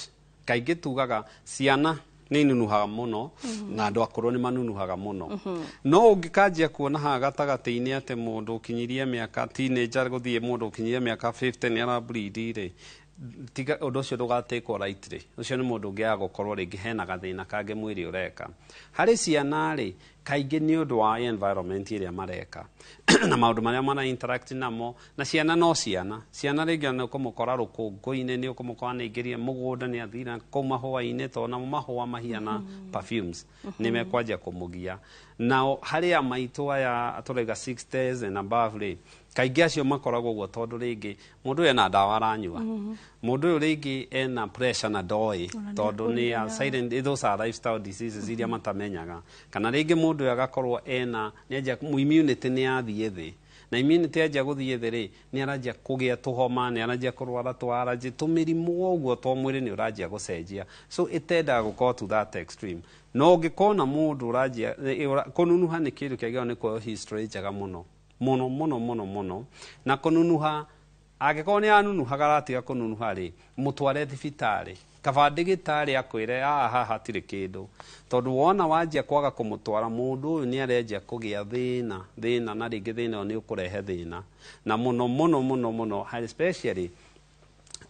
Kaingĩ tugaga ciana nĩ inunuhaga mũno, na andũ akũrũ nĩ manunuhaga mũno. No ũngĩkanjia kuona haha gatagatĩ-inĩ atĩ mũndũ ũkinyirie mĩaka teenager gũthiĩ mũndũ ũkinyirie mĩaka 50 nĩ arableed rĩ, tiga ũndũ ũcio ndũgatekwo lightly. Ũcio nĩ mũndũ ũngĩaga gũkorwo rĩngĩ hena gathĩna kangĩ mwĩrĩ ũreka. Harĩ ciana rĩ, kaingĩ nĩ ũndũ wa environment ĩrĩa mareka na maũndũ marĩa mara interact namo. Na ciana no ciana, ciana rĩngĩ nĩ ũkũmũkora rũkũngũ-inĩ, nĩ ũkũmũkora nĩ aingĩrire mũgũnda, nĩ athire kũu mahũa-inĩ, tondũ namo mahũa mahiana perfumes, nĩ mekwanjia kũmũgia. Nao harĩ a maitũ aya tũrauga 60s and above rĩ, kaingĩ acio makoragwo ũguo tondũ rĩngĩ mũndũ ũyũ ena ndawa aranyua, mũndũ ũyũ rĩngĩ ena pressure na ndoĩ, tondũ nĩ silent, those are lifestyle diseases iria matamenyaga. Kana rĩngĩ mũndũ ũyũ agakorwo ena nĩanjia immunity nĩ yathiĩ thĩ, na immunity yanjia gũthiĩ thĩ rĩ, nĩ aranjia kũgĩa tũhoma, nĩ aranjia kũrwara tũ allergy tũmĩrimũ ũguo, to mwĩrĩ nĩ ũranjia gũcenjia. So ĩtendaga gũkorwo to that extreme. No ũngĩkona mũndũ ũranjia kũnunuha, nĩ kĩndũ kĩagĩrĩirwo nĩ kuoywo history njega mũno mũno mũno mũno mũno. Na kũnunuha, angĩkorwo nĩ anunuhaga aratiga kũnunuha rĩ, mũtware thibitarĩ, kaba ndĩgĩtarĩ akwĩre haha haha hatirĩ kĩndũ, tondũ wona wanjia kwaga kũmũtwara mũndũ ũyũ nĩ arenjia kũgĩa thĩna thĩna, na rĩngĩ thĩna ũyũ nĩ ũkũrehe thĩna na mũno mũno mũno mũno, especially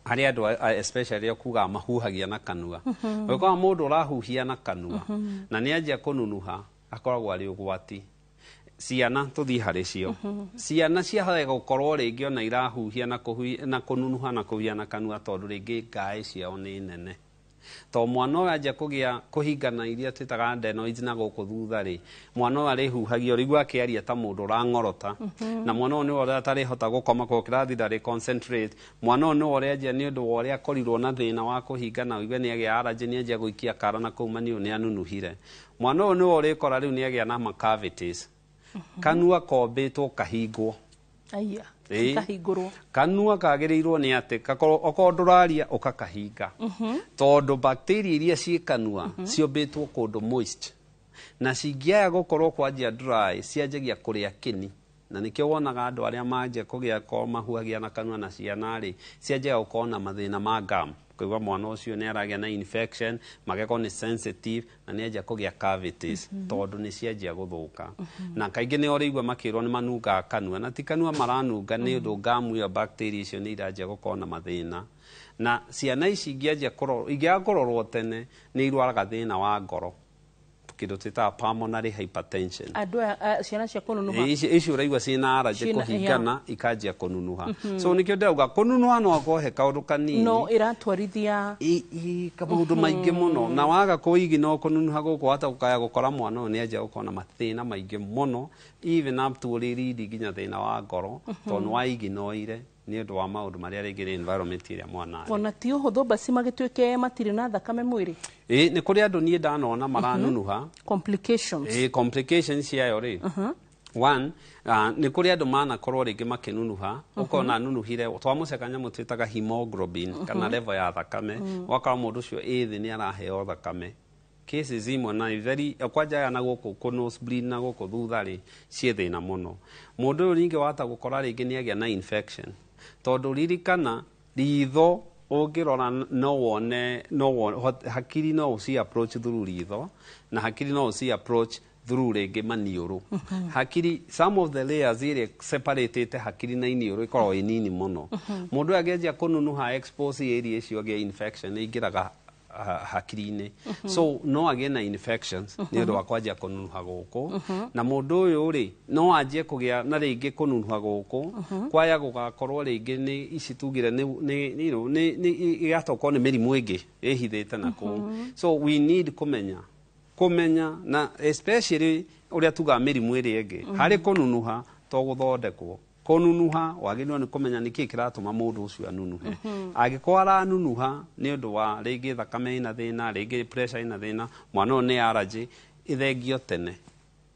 harĩ andũ especially arĩa kugaga mahuhagia na kanua. Ũgĩkora mũndũ ũrahuhia na kanua na nĩ anjia kũnunuha, akoragwo arĩ ũgwati. Ciana tũthiĩ harĩ cio, ciana ciahota gũkorwo rĩngĩ ona irahuhia na na kũnunuha na kũhuhia na kanua, tondũ rĩngĩ ngaĩ ciao nĩ nene. To mwana ũyũ anjia kũgĩa kũhingana iria twĩtaga adenoids na gũkũ thutha rĩ, mwana ũyũ arĩhuhagia ũrĩigua akĩaria ta mũndũ ũrang'orota, na mwana ũyũ nĩwe ũrĩa atarĩhota gũkoma kũo kĩrathi ndarĩ concentrate. Mwana ũyũ nĩwe ũrĩa nĩ ũndũ wa ũrĩa akorirwo na thĩna wa kũhingana, ũigue nĩ agĩa allergy, nĩ anjia gũikia kara na kũu maniũrũ nĩ anunuhire. Mwana ũyũ nĩwe ũrĩkora rĩu nĩ agĩa na cavities, kanua kombĩtwo kahingwo.
Aya.
Ĩĩ.
Kahingũrwo.
Kanua kagĩrĩirwo nĩ atĩ gakorwo okorwo ndũraria ũgakahinga, tondũ bacteria iria ciĩ kanua ciũmbĩtwo kũndũ moist. Na cingĩaga gũkorwo kwanjia dry, cianjagia kũrĩa kĩni, na nĩkĩo wonaga andũ arĩa manjia kũgĩa ko mahuhagia na kanua na ciana rĩ, cianjagia gũkorwo na mathĩna ma gum, kũigua mwana ũcio nĩ aragĩa na infection, magakorwo nĩ sensitive na nĩ anjia kũgĩa cavities, tondũ nĩ cianjia gũthũka. Na kaingĩ nĩ ũrĩigua makĩrwo nĩ manungaga kanua, na ti kanua maranunga, nĩ ũndũ gamu ĩyo bacteria icio nĩ iranjia gũkorwo na mathĩna. Na ciana ici ingĩanjia kũrorwo, ingĩaga kũrorwo tene, nĩ irwaraga thĩna wa ngoro, kĩndũ twĩtaga pulmonary hypertension.
Andũ aya ciana cia kũnunuha.
Ici ũraigua ciĩna allergy kũhingana, ikanjia kũnunuha. So nĩkĩo ndĩrauga kũnunuha no akohe kaũndũ kanini,
no ĩratwarithia
maũndũ maingĩ mũno. Na waga kũigi no kũnunuha gũkũ, wata gũkaya gũkora mwana ũyũ nĩ anjia gũkorwo na mathĩna maingĩ mũno, even up to ũrĩrindi nginya thĩna wa ngoro, tondũ nĩ waiginoire nĩ ũndũ wa maũndũ marĩa rĩngĩ nĩ environment ĩrĩa mwana arĩ.
Ona ti ũhũthũ basi magĩtuĩke matirĩ na thakame mwĩrĩ.
Ĩ nĩ kũrĩ andũ niĩ ndanona maranunuha.
Complications.
Ĩ complications ciayo rĩ, one, nĩ kũrĩ andũ manakorwo rĩngĩ makĩnunuha, ũkona anunuhire twamũceka nyamũ twĩtaga hemoglobin, kana level ya thakame, ũgakora mũndũ ũcio ĩ thĩ, nĩ araheo thakame. Cases imwe na very kwanja aya na gũkũ kũ nosebleed na gũkũ thutha rĩ, ciĩ thĩna mũno. Mũndũ ũyũ ningĩ wahota gũkora rĩngĩ nĩ agĩa na infection, tondũ ririkana ritho ũngĩrora no wone, no wone hakiri no ũci approach through ritho, na hakiri no ũci approach through rĩngĩ maniũrũ. Hakiri, some of the layers iria separatĩte hakiri na iniũrũ ikoragwo ĩ nini mũno. Mũndũ ũyũ angĩanjia kũnunuha expose area icio, agĩa infection, nĩ ingĩraga hakiri-inĩ. So no agĩe na infections nĩ ũndũ wa kwanjia kũnunuha gũkũ. Na mũndũ ũyũ rĩ, no anjie kũgĩa na rĩngĩ kũnunuha gũkũ kwaya gũgakorwo rĩngĩ nĩ ici tugire nĩ you know, nĩ igatokorwo nĩ mĩrimũ ĩngĩ ĩhithĩte na kũu. So we need kũmenya na especially ũrĩa tugaga mĩrimũ ĩrĩa ĩngĩ harĩ kũnunuha to gũthondekwo kũnunuha, wagĩrĩirwo nĩ kũmenya nĩkĩĩ kĩratũma mũndũ ũcio anunuhe. Angĩkorwo aranunuha nĩ ũndũ wa rĩngĩ thakame ĩna thĩna, rĩngĩ pressure ĩna thĩna, mwana ũyũ nĩ allergy, ĩthengio tene,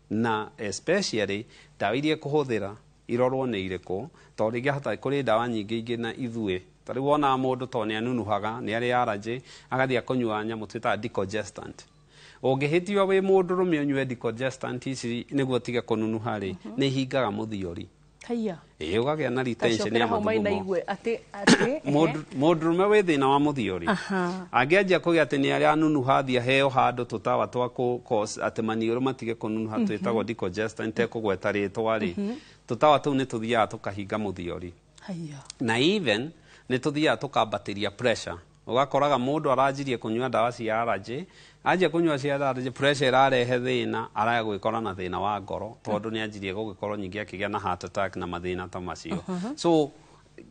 na especially ndawa iria kũhũthĩra irorwo nĩ irĩkũ, tondũ rĩngĩ hata kũrĩ ndawa nyingĩ ingĩ na ithuĩ ta rĩu wonaga mũndũ tondũ nĩ anunuhaga, nĩ arĩ allergy, agathiĩ akũnyua nyamũ twĩtaga decongestant. Ũngĩhĩtio wĩ mũndũrũme ũnyue decongestant ici nĩguo ũtige kũnunuha rĩ, nĩ ihingaga mũthiori.
Haiya.
Ĩ ũkagĩa na retention ya
Tacokera hau maina
mathugumo.
igue atĩ
Mũndũrũme wĩ thĩna wa mũthiori angĩanjia kũgĩa atĩ nĩ arĩa anunuha, athiĩ aheo handũ tũtawa twa kũ cause atĩ maniũrũ matige kũnunuha, twĩtagwo decongestant, tekũgweta rĩtwa rĩ, tũtawa tũu nĩ tũthiaga tũkahinga mũthiori.
Haiya.
Na even nĩ tũthiaga tũkambatĩria pressure, ũgakoraga mũndũ aranjirie kũnyua ndawa cia allergy, anjia kũnyua cia allergy, pressure ĩrarehe thĩna, araya gwĩkora na thĩna wa ngoro, tondũ nĩ anjirie gũgĩkorwo nyingĩ akĩgĩa na heart attack na mathĩna ta macio. So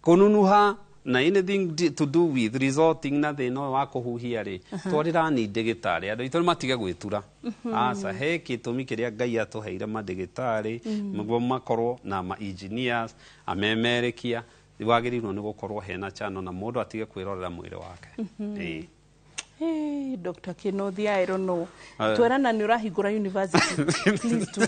kũnunuha na anything to do with resulting na thĩna ũyũ wa kũhuhia rĩ, twarĩra ni ndĩgĩtarĩ. Andũ aitũ matige gwĩtura. Aca, he gĩtũmi kĩrĩa Ngai atũheire mandĩgĩtarĩ nĩguo makorwo na ma engineers amemerekia, wagĩrĩirwo nĩ gũkorwo hena channel na mũndũ atige kwĩrorera mwĩrĩ wake. Ĩĩ.
Hey, Dr. Kinothi, I don't know. Twerana nĩ ũrahingũra university. Please do.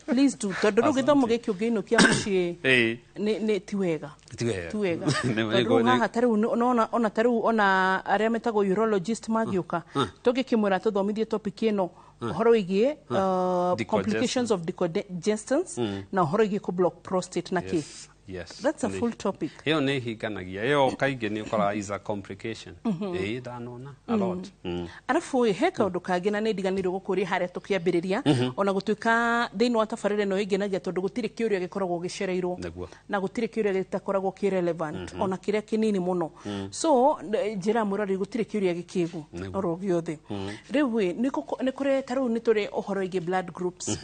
Please do. Tondũ rĩu gĩthomo gĩkĩ ũngĩinũkia mũciĩ nĩ ti wega.
Ti wega.
Ti wega.
Nĩ
Tondũ rĩu haha ta rĩu nona ona ta rĩu ona arĩa metagwo urologist magĩũka, tũngĩkĩmwĩra tũthomithie topic ĩno, ũhoro wĩgiĩ complications of decongestants na ũhoro wĩgiĩ kũ block prostate na kĩ.
Yes.
That's a full topic.
Ĩyo nĩ ĩhinganagia, ĩyo kaingĩ nĩ ũkoraga is a complication. Ĩĩ, ndanona a lot.
Arabu ĩ he kaũndũ kangĩ na nĩ ndiganĩirwo gũkũria harĩa tũkĩambĩrĩria, ona gũtuĩka thĩinĩ wa tabarĩra ĩno ĩngenagia tondũ gũtirĩ kĩũria gĩkoragwo gĩcereirwo na gũtirĩ kĩũria gĩtakoragwo kĩ relevant, ona kĩrĩa kĩnini mũno. So njĩra mwĩroreri gũtirĩ kĩũria gĩkĩgu oro gĩothe. Rĩu ĩ nĩ kũrĩ ta rĩu nĩ tũrĩ ũhoro wĩgiĩ blood groups,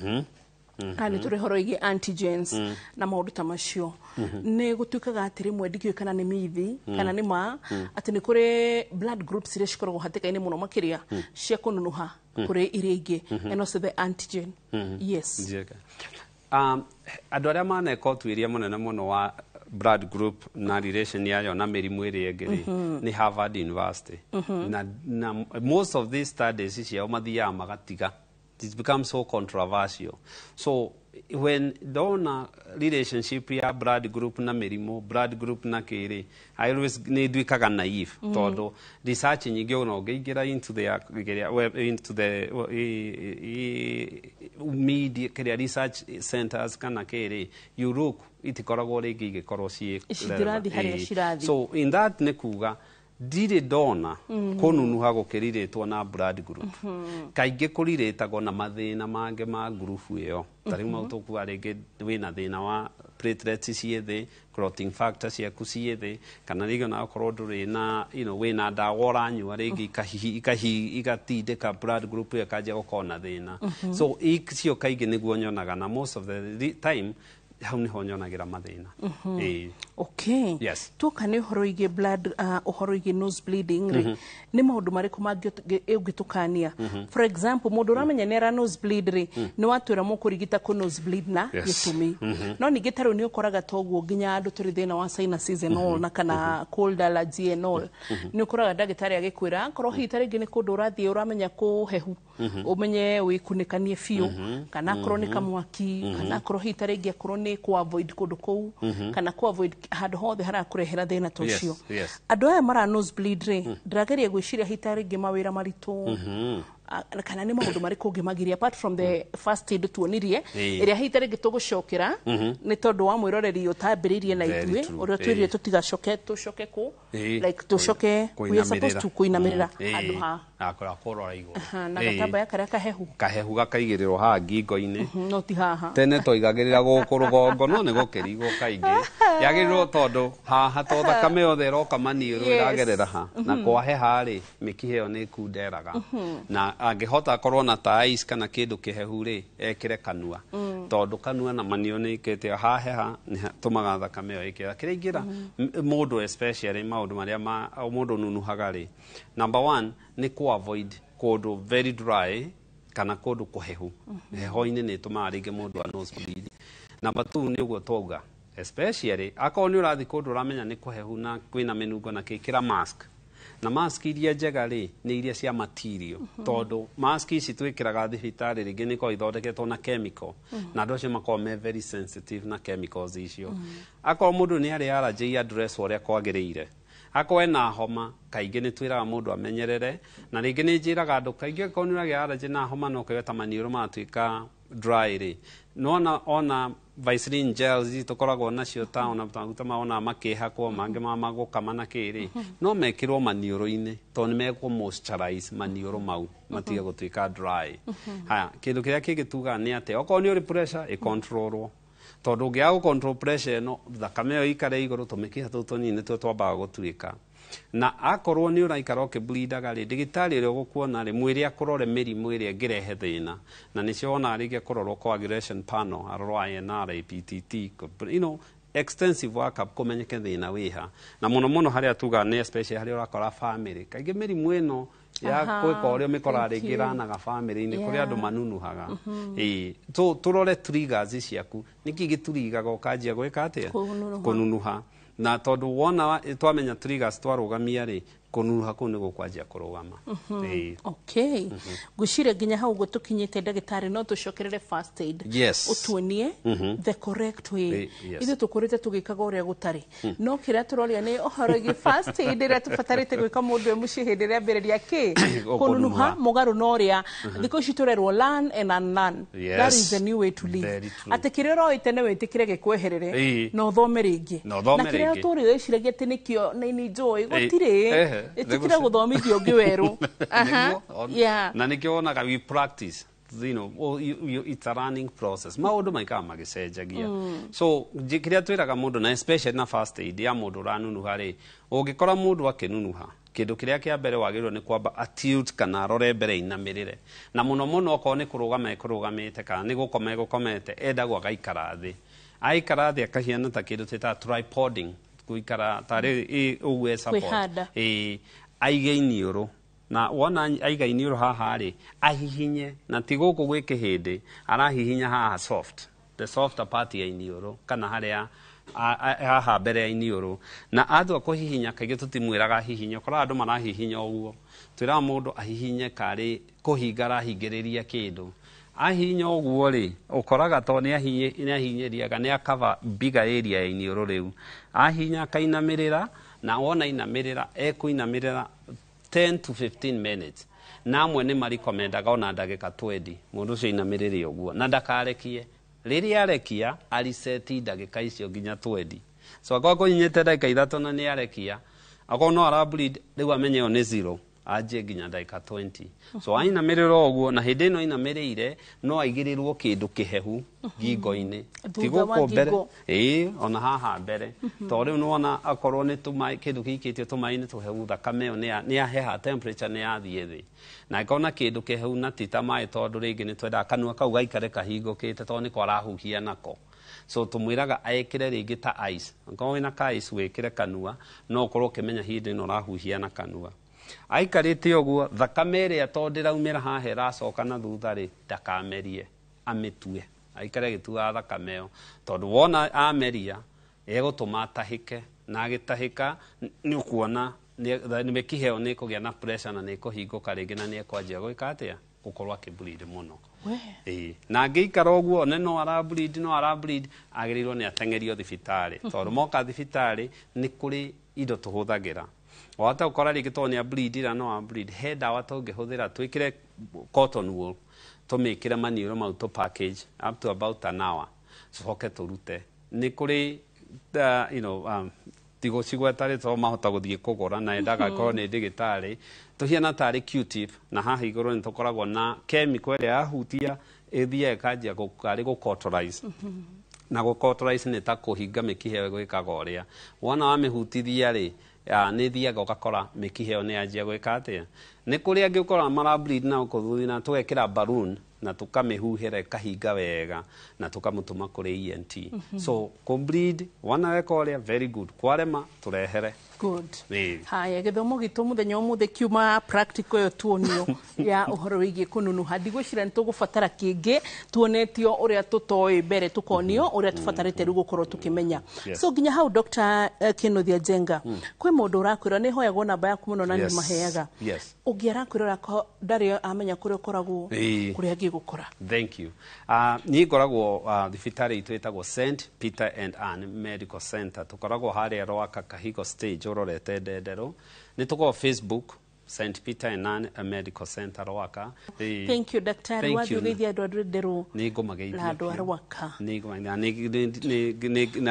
kana nĩ tũrĩ ũhoro wĩgiĩ antigens na maũndũ ta macio. Nĩ gũtuĩkaga atĩ rĩmwe ndikĩũĩ kana nĩ mithi kana nĩ ma, atĩ nĩ kũrĩ blood groups iria cikoragwo hatĩka-inĩ mũno makĩria cia kũnunuha kũrĩ iria ingĩ, and also the antigen. Yes.
Njega. Andũ arĩa maneka ũtuĩria mũnene mũno wa blood group na relation yayo na mĩrimũ ĩrĩa ĩngĩ rĩ, nĩ Harvard University. Na most of these studies ciao mathiaga magatiga, it becomes so controversial. So When ndona relationship ya blood group na mĩrimũ, blood group na kĩrĩ, I always nĩ nduĩkaga naive, tondũ research nyingĩ ona ũngĩingĩra into the kĩrĩa into the media, kĩrĩa, research centers kana kĩrĩ, you look, itikoragwo rĩngĩ igĩkorwo ciĩ
Citirathiĩ harĩa
Ĩĩ.
cirathiĩ.
So in that nĩ kuga ndirĩ ndona kũnunuha gũkĩrirĩtwo na blood group. Kaingĩ kũrirĩtagwo na mathĩna mangĩ ma ngurubu ĩyo. Ta rĩu mau tũkuga rĩngĩ wĩna thĩna wa platelets ciĩ thĩ, clotting factor ciaku ciĩ thĩ, kana rĩngĩ ona okorwo ndũrĩ na wĩna ndawa ũranyua rĩngĩ igatindĩka blood group ĩyo ĩkanjia gũkorwo na thĩna. So icio kaingĩ nĩguo nyonaga, na most of the time hau nĩho nyonagĩra mathĩna. Ĩĩ.
Okay.
Yes.
Tuoka nĩ ũhoro wĩgiĩ blood, ũhoro wĩgiĩ nose bleeding rĩ, nĩ maũndũ marĩkũ mangĩ ũngĩtũkania? For example, mũndũ ũramenya nĩ ara nose bleed rĩ, nĩ watwĩra mũkũrigita kũ nose bleed na gĩtũmi, no ningĩ ta rĩu nĩ ũkoraga toguo nginya andũ tũrĩ thĩna wa sinuses and all, na kana cold allergy and all, nĩ ũkoraga ndagĩtarĩ agĩkwĩra akorwo hihi ta rĩngĩ nĩ kũndũ ũrathiĩ ũramenya kũhehu, ũmenye wĩkunĩkanie biũ, kana akorwo nĩ kamwaki, kana akorwo hihi ta rĩngĩ akorwo nĩ kũ avoid kũndũ kũu, kana kũ avoid handũ hothe harakũrehera thĩna ta ũcio. Andũ aya mara nose bleed rĩ, ndĩrageria gwĩciria hihi ta rĩngĩ mawĩra maritũ, kana nĩ maũndũ marĩkũ ũngĩmagiria apart from the first aid tuonirie, ĩrĩa hihi ta rĩngĩ tũgũcokera nĩ tondũ wa mwĩroreri ũtambĩrĩirie na
Very
ithuĩ
true.
ũrĩa twĩrire tũtigacoke, tũcoke kũ like tũcoke, we are supposed to kũinamĩrĩra handũ ha
Akora kũrora igũrũ.
Aha, na gatambaya karĩa kahehu.
Kahehu gakaigĩrĩrwo haha ngingo-inĩ.
No ti haha.
Tene twaigagĩrĩra gũkũ rũgongo, no nĩ gũkĩrigwo kaingĩ yagĩrĩrwo tondũ haha to thakame yothe ĩroka maniũrũ ĩragerera ha na kwaheha rĩ, mĩkiha ĩyo nĩ ĩkunderaga, na angĩhota akorwo na ta ice kana kĩndũ kĩhehu rĩ, ekĩre kanua, tondũ kanua na maniũrũ nĩ ikĩte haheha nĩ tũmaga thakame ĩyo ĩkĩra kĩrĩa ingĩra mũndũ, especially maũndũ marĩa ma mũndũ nunuhaga rĩ. Number one nĩ kũ avoid kũndũ very dry kana kũndũ kũhehu. Heho-inĩ nĩ ĩtũmaga rĩngĩ mũndũ a nose bleed. Number two nĩ ũguo twauga, especially akorwo nĩ ũrathiĩ kũndũ ũramenya nĩ kũhehu na kwĩna mĩnungo na kĩkĩra mask, na mask iria njega rĩ nĩ iria cia material, tondũ mask ici twĩkĩraga thibitarĩ rĩngĩ nĩ ikoragwo ithondeketwo na chemical, na andũ acio makoragwo me very sensitive na chemicals icio. Akorwo mũndũ nĩ arĩ allergy, address ũrĩa kwagĩrĩire. Akorwo ena homa, kaingĩ nĩ twĩraga mũndũ amenyerere, na rĩngĩ nĩ njĩraga andũ kaingĩ akorwo nĩ ũragĩa allergy na homa no ũkaigua ta maniũrũ maratuĩka dry rĩ, nona ona Vaseline gels ici tũkoragwo nacio ta ona maguta ma ona makĩhakwo mangĩ ma magũkama na kĩrĩ, no mekĩrwo maniũrũ-inĩ tondũ nĩ mekũ moisturize maniũrũ mau matige gũtuĩka dry. Haya, kĩndũ kĩrĩa kĩngĩ tugaga nĩ atĩ okorwo nĩ ũrĩ pressure ĩcontrolwo, tondũ ũngĩaga gũ control pressure ĩno, thakame ĩyo ĩikare igũrũ, tũmĩkiha tũu tũnini nĩtuo twambaga gũtuĩka. Na akorwo nĩ ũraikara ũkĩbleedaga rĩ, ndagĩtarĩ ũrĩa ũgũkuona rĩ, mwĩre akũrore mĩrimũ ĩrĩa ĩngĩrehe thĩna, na nĩcio wonaga rĩngĩ akũrorwo coagulation panel, arorwo INR, APTT, extensive workup kũmenyeke thĩna wĩha. Na mũno mũno harĩa tugaga nĩ especially harĩa ũrakora family kaingĩ mĩrimũ ĩno ya gwĩka ũrĩa ũmĩkoraga
Thank
rĩngĩ
you.
ĩranaga family-inĩ kũrĩa andũ manunuhaga. Ĩĩ, tũrore triggers ciaku, nĩkĩ gĩturigaga ũkanjia gwĩka atĩa?
Kũnunuha.
Kũnunuha. Na tondũ wona twamenya triggers twarũgamia rĩ, kũnunuha kũu nĩ gũkwanjia kũrũgama. Ĩĩ.
Okay, ngwĩciria nginya hau ũguo tũkinyĩte, ndagĩtarĩ, no tũcokerere first aid, ũtuonie the correct way.
Yes.
Ithuĩ tũkũrĩte tũgĩkaga ũrĩa gũtarĩ, no kĩrĩa tũroria nĩ ũhoro wĩgiĩ first aid ĩrĩa tũbatarĩte gwĩka mũndũ e mũciĩ hĩndĩ ĩrĩa ambĩrĩria kĩ kũnunuha,
Kũnunuha.
mũgarũ na ũrĩa thikũ ici tũrerwo learn and unlearn. That is the new way to live.
Very true.
Atĩ kĩrĩa ũroĩ tene wĩtĩkĩre gĩkweherere na ũthome rĩngĩ.
Na ũthome
Na kĩrĩa
rĩngĩ.
ũtũrĩ wĩciragia atĩ nĩkĩo nĩ njũĩ gũtirĩ. Ĩtĩkĩre gũthomithio ũngĩ werũ. Aha.
Nĩguo, na nĩkĩo wonaga we practice, it's a learning process, maũndũ maikaga magĩcenjagia. So kĩrĩa twĩraga mũndũ, na especially na first aid ya mũndũ ũranunuha rĩ, ũngĩkora mũndũ akĩnunuha, kĩndũ kĩrĩa kĩa mbere wagĩrĩirwo nĩ kwamba atilt kana arore mbere, inamĩrĩre, na mũno mũno okorwo nĩ kũrũgama ekũrũgamĩte kana nĩ gũkoma egũkomete, endagwo agaikara thĩ. Aikara thĩ akahiana ta kĩndũ twĩtaga tripoding, gũikara tarĩ ũguo e support.
Kwĩhanda.
Ĩĩ, aige iniũrũ, na wona aiga iniũrũ haha rĩ, ahihinye, na ti gũkũ gwĩ kĩhĩndĩ arahihinya, haha soft, the softer part ya iniũrũ, kana harĩa haha mbere ya iniũrũ. Na atua kũhihinya, kaingĩ tũtimwĩraga ahihinye, ũkoraga andũ marahihinya ũguo. Twĩraga mũndũ ahihinye karĩ kũhinga arahingĩrĩria kĩndũ. Ahihinya ũguo rĩ, ũkoraga to nĩ ahihinyĩriaga nĩ akava bigger area ya iniũrũ rĩu. Ahihinya akainamĩrĩra, na wona inamĩrĩra ekũinamĩrĩra 10 to 15 minutes, na amwe nĩ marikomendaga ona ndagĩka 20 mũndũ ũcio ainamĩrĩre ũguo na ndakarekie. Rĩrĩa arekia ariseti ndagĩka icio nginya 20. So akorwo kũnyinyĩte ndagĩka 3 na nĩ arekia, akorwo no arableed rĩu amenye ĩyo nĩ 0, anjie nginya ndagĩka 20. So ainamĩrĩra ũguo, na hĩndĩ ĩno ainamĩrĩire no aigĩrĩrwo kĩndũ kĩhehu ngingo-inĩ, ti gũkũ mbere, ĩĩ, ona haha mbere, tondũ rĩu nĩwona akorwo nĩ tũmaĩ, kĩndũ gĩikĩtio tũmaĩ-inĩ tũhehu, thakame ĩyo nĩ yaheha, temperature nĩ yathiĩ thĩ. Na angĩkorwo na kĩndũ kĩhehu na ti ta maĩ, tondũ rĩngĩ nĩ twendaga kanua kau gaikare kahingũkĩte tondũ nĩko arahuhia nako. So tũmwĩraga ekĩre rĩngĩ ta ice, angĩkorwo wĩna ka ice wĩkĩre kanua, no ũkorwo ũkĩmenya hĩndĩ ĩno ũrahuhia na kanua. Aikarĩte ũguo, thakame ĩrĩa tondũ ndĩraumĩra haha ĩracoka na thutha rĩ, ndakamerie, amĩtue, aikare agĩtuaga thakame ĩyo, tondũ wona ameria ĩgũtũma atahĩke, na agĩtahĩka nĩ ũkuona mĩkiha ĩyo nĩ ĩkũgĩa na pressure na nĩ ĩkũhingũka rĩngĩ na nĩ ĩkwanjia gwĩka atĩa, gũkorwo akĩbleed mũno. Ĩĩ, na angĩikara ũguo one no arableed, no arableed, agĩrĩirwo nĩ ateng'erio thibitarĩ, tondũ moka thibitarĩ nĩ kũrĩ indo tũhũthagĩra. Wahota gũkora rĩngĩ tondũ nĩ ableed na no ableed, he ndawa tũngĩhũthĩra twĩkĩre cotton wool, tũmĩkĩre maniũrũ mau tũ package up to about an hour, tũcoke tũrute. Nĩ kũrĩ ndigũcigweta rĩ tondũ mahota gũthiĩ kũgũra na endaga akorwo nĩ ndagĩtarĩ, tũhiana tarĩ Q-tip, na haha igũrũ nĩ tũkoragwo na chemical ĩrĩa yahutia ĩthiaga ĩkanjia karĩ gũ-cauterize. Na gũ-cauterize nĩ ta kũhinga mĩkiha ĩyo ĩgwĩkaga ũrĩa wona wamĩhutithia rĩ, nĩ ĩthiaga ũgakora mĩkiha ĩyo nĩ yanjia gwĩka atĩa. Nĩ kũrĩ angĩ ũkoraga marableed na gũkũ na tũgekĩra balloon na tũkamĩhuhĩra ĩkahinga wega na tũkamũtũma kũrĩ ENT. So kũbleed wona weka ũrĩa, very good, kwarema tũrehere.
Good.
Ĩĩ.
Haya, gĩthomo gitũ mũthenya ũmũthĩ kiuma practical ĩyo tuonio ya ũhoro wĩgiĩ kũnunuha. Ndigwĩciria nĩ tũgũbatara kĩngĩ, tuonetio ũrĩa tũtoĩ mbere, tũkonio ũrĩa tũbatarĩte rĩu gũkorwo tũkĩmenya. So nginya hau Dr. Kinuthia Njenga, kwĩ mũndũ ũrakwĩra nĩ hoyagwo namba yaku mũno na nĩ maheaga. Ũngĩ arakwĩrora ndarĩ amenya kũrĩa ũkoragwo, kũrĩa angĩgũkora.
Thank you. Niĩ ngoragwo thibitarĩ itũ ĩtagwo St Peter and Ann Medical Center, tũkoragwo harĩa Rwaka Kahigo stage ũrorete Ndenderũ. Nĩ tũkoragwo Facebook, St Peter and Ann Medical Center Rwaka.
Thank you daktari,
Thank you.
wathiĩ ũgeithie andũ a Ndenderũ
Nĩ ngũmageithia
na andũ a
biũ.
Rwaka.
Na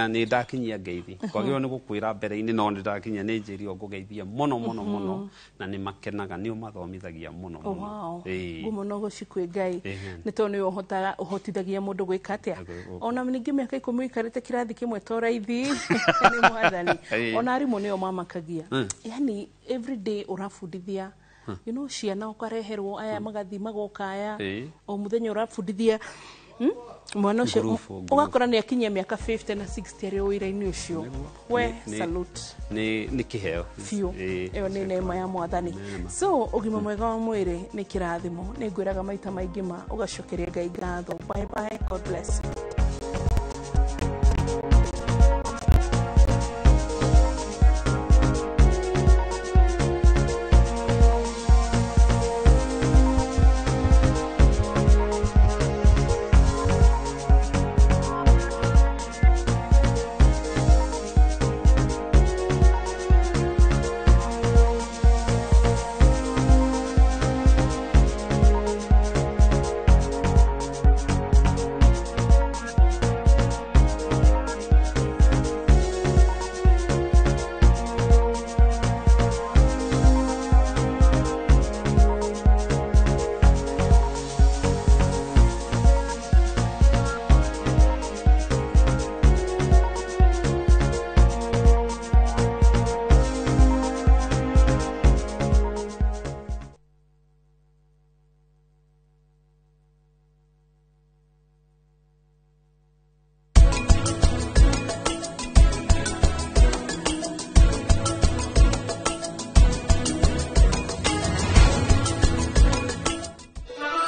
nĩ ndakinyia ngeithi, kwagĩrĩirwo nĩ gũkwĩra mbere-inĩ, no nĩ ndakinyia, nĩ njĩrire ngũgeithia mũno mũno mũno, na nĩ makenaga, nĩ ũmathomithagia mũno
Oh,
mũno.
wow.
Ĩĩ.
Ngumo no gũcikwĩ Ngai,
Amen.
nĩ tondũ nĩwe ũhotithagia mũndũ gwĩka atĩa. Ona ningĩ mĩaka 10 ũikarĩte kĩrathi kĩmwe to raithi nĩ mwathani. Ona arimũ nĩo mamakagia, yani every day ũrabundithia, you know, ciana ũkareherwo aya magathiĩ magoka aya, o mũthenya ũrabundithia mwana ũcio,
Ngurubu,
ũgakora nĩ akinyia mĩaka 50 na 60 arĩ o wĩra-inĩ ũcio. We salute.
Nĩ kĩheo
biũ. Ĩyo nĩ neema ya mwathani. So ũgima mwega wa mwĩrĩ nĩ kĩrathimo, nĩ ngwĩraga maita maingĩ ma ũgacokeria Ngai ngatho. Bye bye, God bless you.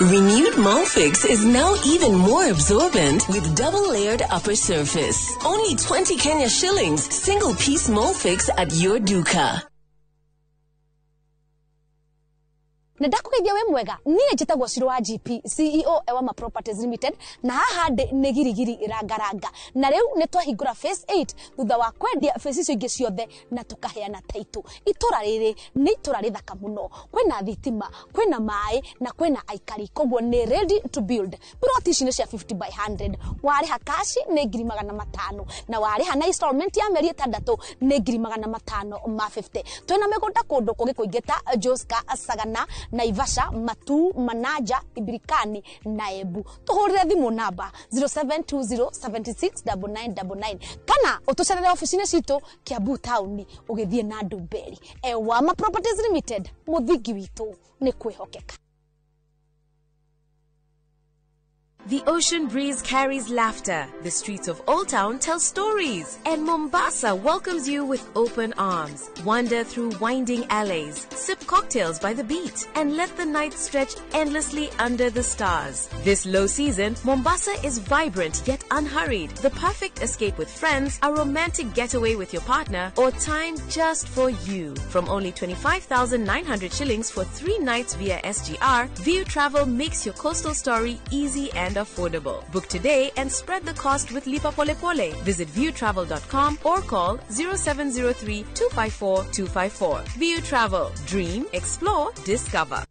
Renewed Molfix is now even more absorbent with double-layered upper surface. Only 20 Kenya shillings, single-piece Molfix at your duka.
Nĩ ndakũgeithia wĩ mwega. Niĩ njĩtagwo Ciro wa GP, CEO Ewama Properties Limited, na haha ndĩ nĩ girigiri rangaranga. Na rĩu nĩ twahingũra phase 8 thutha wa kwendia phase icio ingĩ ciothe na tũkaheana title. Itũra rĩrĩ nĩ itũra rĩthaka mũno. Kwĩna thitima, kwĩna maĩ na kwĩna aikari, koguo nĩ ready to build. Plot ici nĩ cia 50 by 100. Warĩha cash nĩ 500,000 na warĩha na installment ya mĩeri 6 nĩ 550,000. Twĩna mĩgũnda kũndũ kũngĩ kũingĩ ta Joska, Sagana, Naivasha, Matu, Manaja, Ibirikani na Embu. Tũhũrĩre thimũ namba 0720769999 kana ũtũcerere ofici-inĩ citũ Kiambu taũni ũgĩthiĩ na Ndumberi. Ewama Properties Limited, mũthingi witũ nĩ kwĩhokeka.
The ocean breeze carries laughter. The streets of Old Town tell stories. And Mombasa welcomes you with open arms. Wander through winding alleys, sip cocktails by the beach, and let the night stretch endlessly under the stars. This low season, Mombasa is vibrant yet unhurried. The perfect escape with friends, a romantic getaway with your partner, or time just for you. From only 25,900 shillings for 3 nights via SGR, View Travel makes your coastal story easy and affordable. Book today and spread the cost with Lipa Pole Pole. Visit viewtravel.com or call 0703 254 254. View Travel. Dream, explore, discover.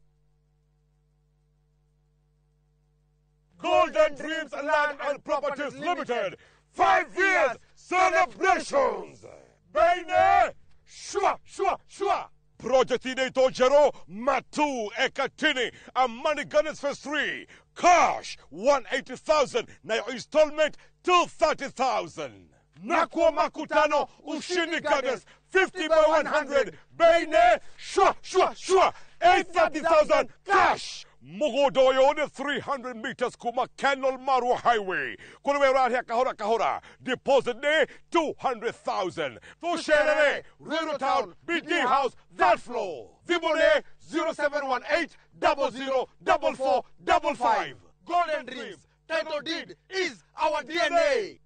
Golden Dreams Land and Properties Limited. 5 years celebrations. Bene, shua, shua, shua. Project inaitwa Jero Matu Ekatini Amani Gardens Phase 3. Cash 180,000 na your installment 230,000. Nakwa Makutano Ushindi Gardens 50 by 100. Bene, shua, shua, shua. 830,000 cash. Mugodoyo 300 meters kuma Kenol Marua Highway. Kule right kahora kahora. Deposit ne 200,000. Tusherere, Rural Town, BD House, that floor. Vibone 0718 00 44 55.
Golden Dreams, title deed is our DNA.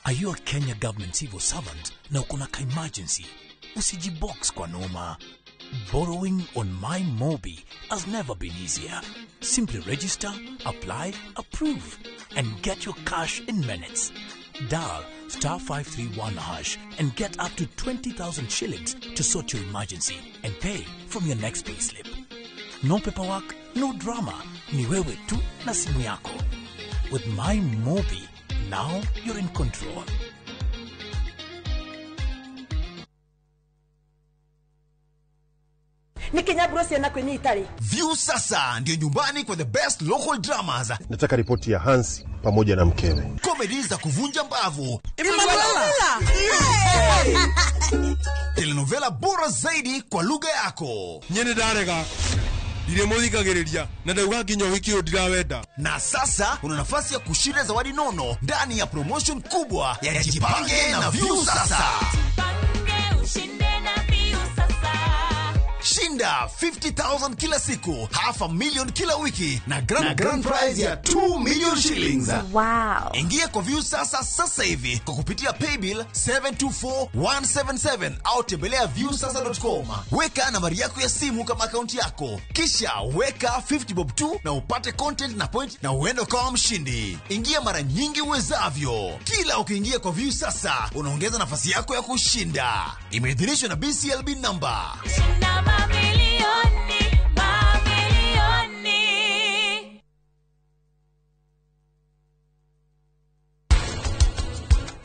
Are you a Kenya government civil servant na uko na ka emergency? Usijibox kwa noma. Borrowing on MyMobi has never been easier. Simply register, apply, approve, and get your cash in minutes. Dial star 531 hash and get up to 20,000 shillings to sort your emergency and pay from your next payslip. No paperwork, no drama. Ni wewe tu na simu yako. With MyMobi, now you're in control.
View sasa ndio nyumbani kwa the best local dramas.
Nataka ripoti ya Hansi pamoja na mkewe.
Comedy za kuvunja mbavu. Telenovela bora zaidi kwa lugha yako.
Nyene ndarega. Ndiremuthikagiriria na ndauga nginya ũhiki ũyũ ndirawenda.
Na sasa una nafasi ya kushinda zawadi nono ndani ya promotion kubwa ya Jipange na View Sasa. Shinda 50,000 kila siku, 500,000 kila wiki na grand prize ya 2 million shillings.
Wow.
Ingia kwa View Sasa sasa hivi kwa kupitia paybill 724177 au tembelea viewsasa.com. Weka nambari yako ya simu kama akaunti yako, kisha weka 50 bob tu na upate content na point na uende kama mshindi. Ingia mara nyingi uwezavyo. Kila ukiingia kwa View Sasa unaongeza nafasi yako ya kushinda. Imeidhinishwa na BCLB number.
Mamilioni, mamilioni.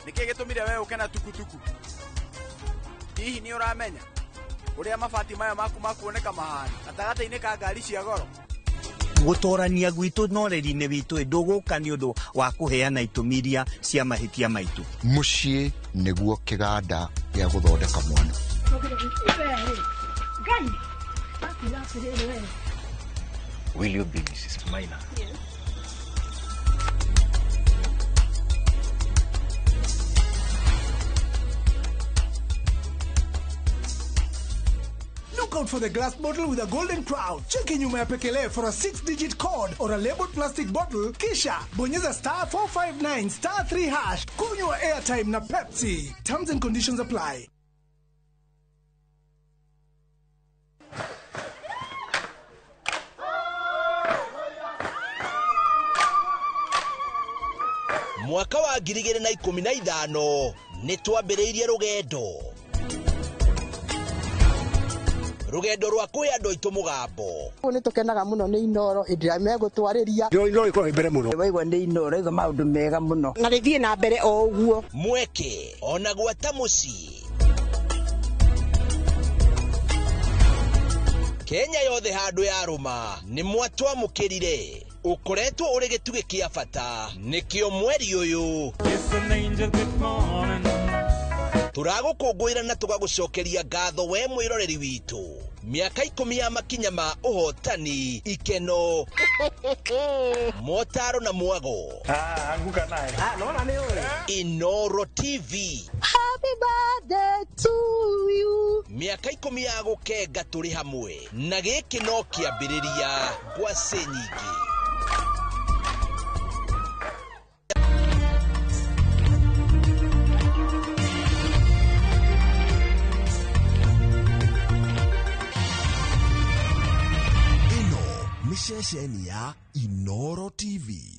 Nĩkĩ gĩtũmire we ũke na tukutuku? Hihi nĩ ũramenya ũrĩa mabati maya maku makuoneka mahana gatagatĩ-inĩ ka ngari cia goro?
Gũtorania gwitũ na ũreri-inĩ witũ ndũgũka nĩ ũndũ wa kũheana itũmi iria cia mahĩtia maitũ.
Mũciĩ nĩguo kĩganda gĩa gũthondeka mwana.
Will you be Mrs. Maina?
Yes.
Look out for the glass bottle with a golden crown. Cheki nyuma ya pekele for a 6-digit code or a labeled plastic bottle. Kisha bonyeza star 459 star 3 hash. Kunywa airtime na Pepsi. Terms and conditions apply.
Mwaka wa 2015 nĩ twambĩrĩirie rũgendo rwa kwĩ andũ aitũ mũgambo.
Nĩ tũkenaga mũno nĩ Inooro hĩndĩ ĩrĩa megũtwarĩria.
Inooro ĩkoragwo mbere mũno.
Waigua nĩ Inooro ĩga maũndũ mega mũno.
Na rĩthiĩ na mbere o ũguo.
Mweke ona gwata mũciĩ. Kenya yothe handũ yarũma nĩ mwatwamũkĩrire. Ũkoretwo ũrĩ gĩtugĩ kĩa bata nĩkĩo mweri ũyũ tũragũkũngũĩra na tũgagũcokeria ngatho we mwĩroreri witũ. Mĩaka 10 ya makinya ma ũhotani, ikeno, motaro na mwago.
Anguka naye.
Nona nĩ ũĩ.
Inooro TV.
Happy birthday to you.
Mĩaka 10 ya gũkenga tũrĩ hamwe na gĩkĩ no kĩambĩrĩria ngwacĩ nyingĩ.
Ceceni ya Inooro TV.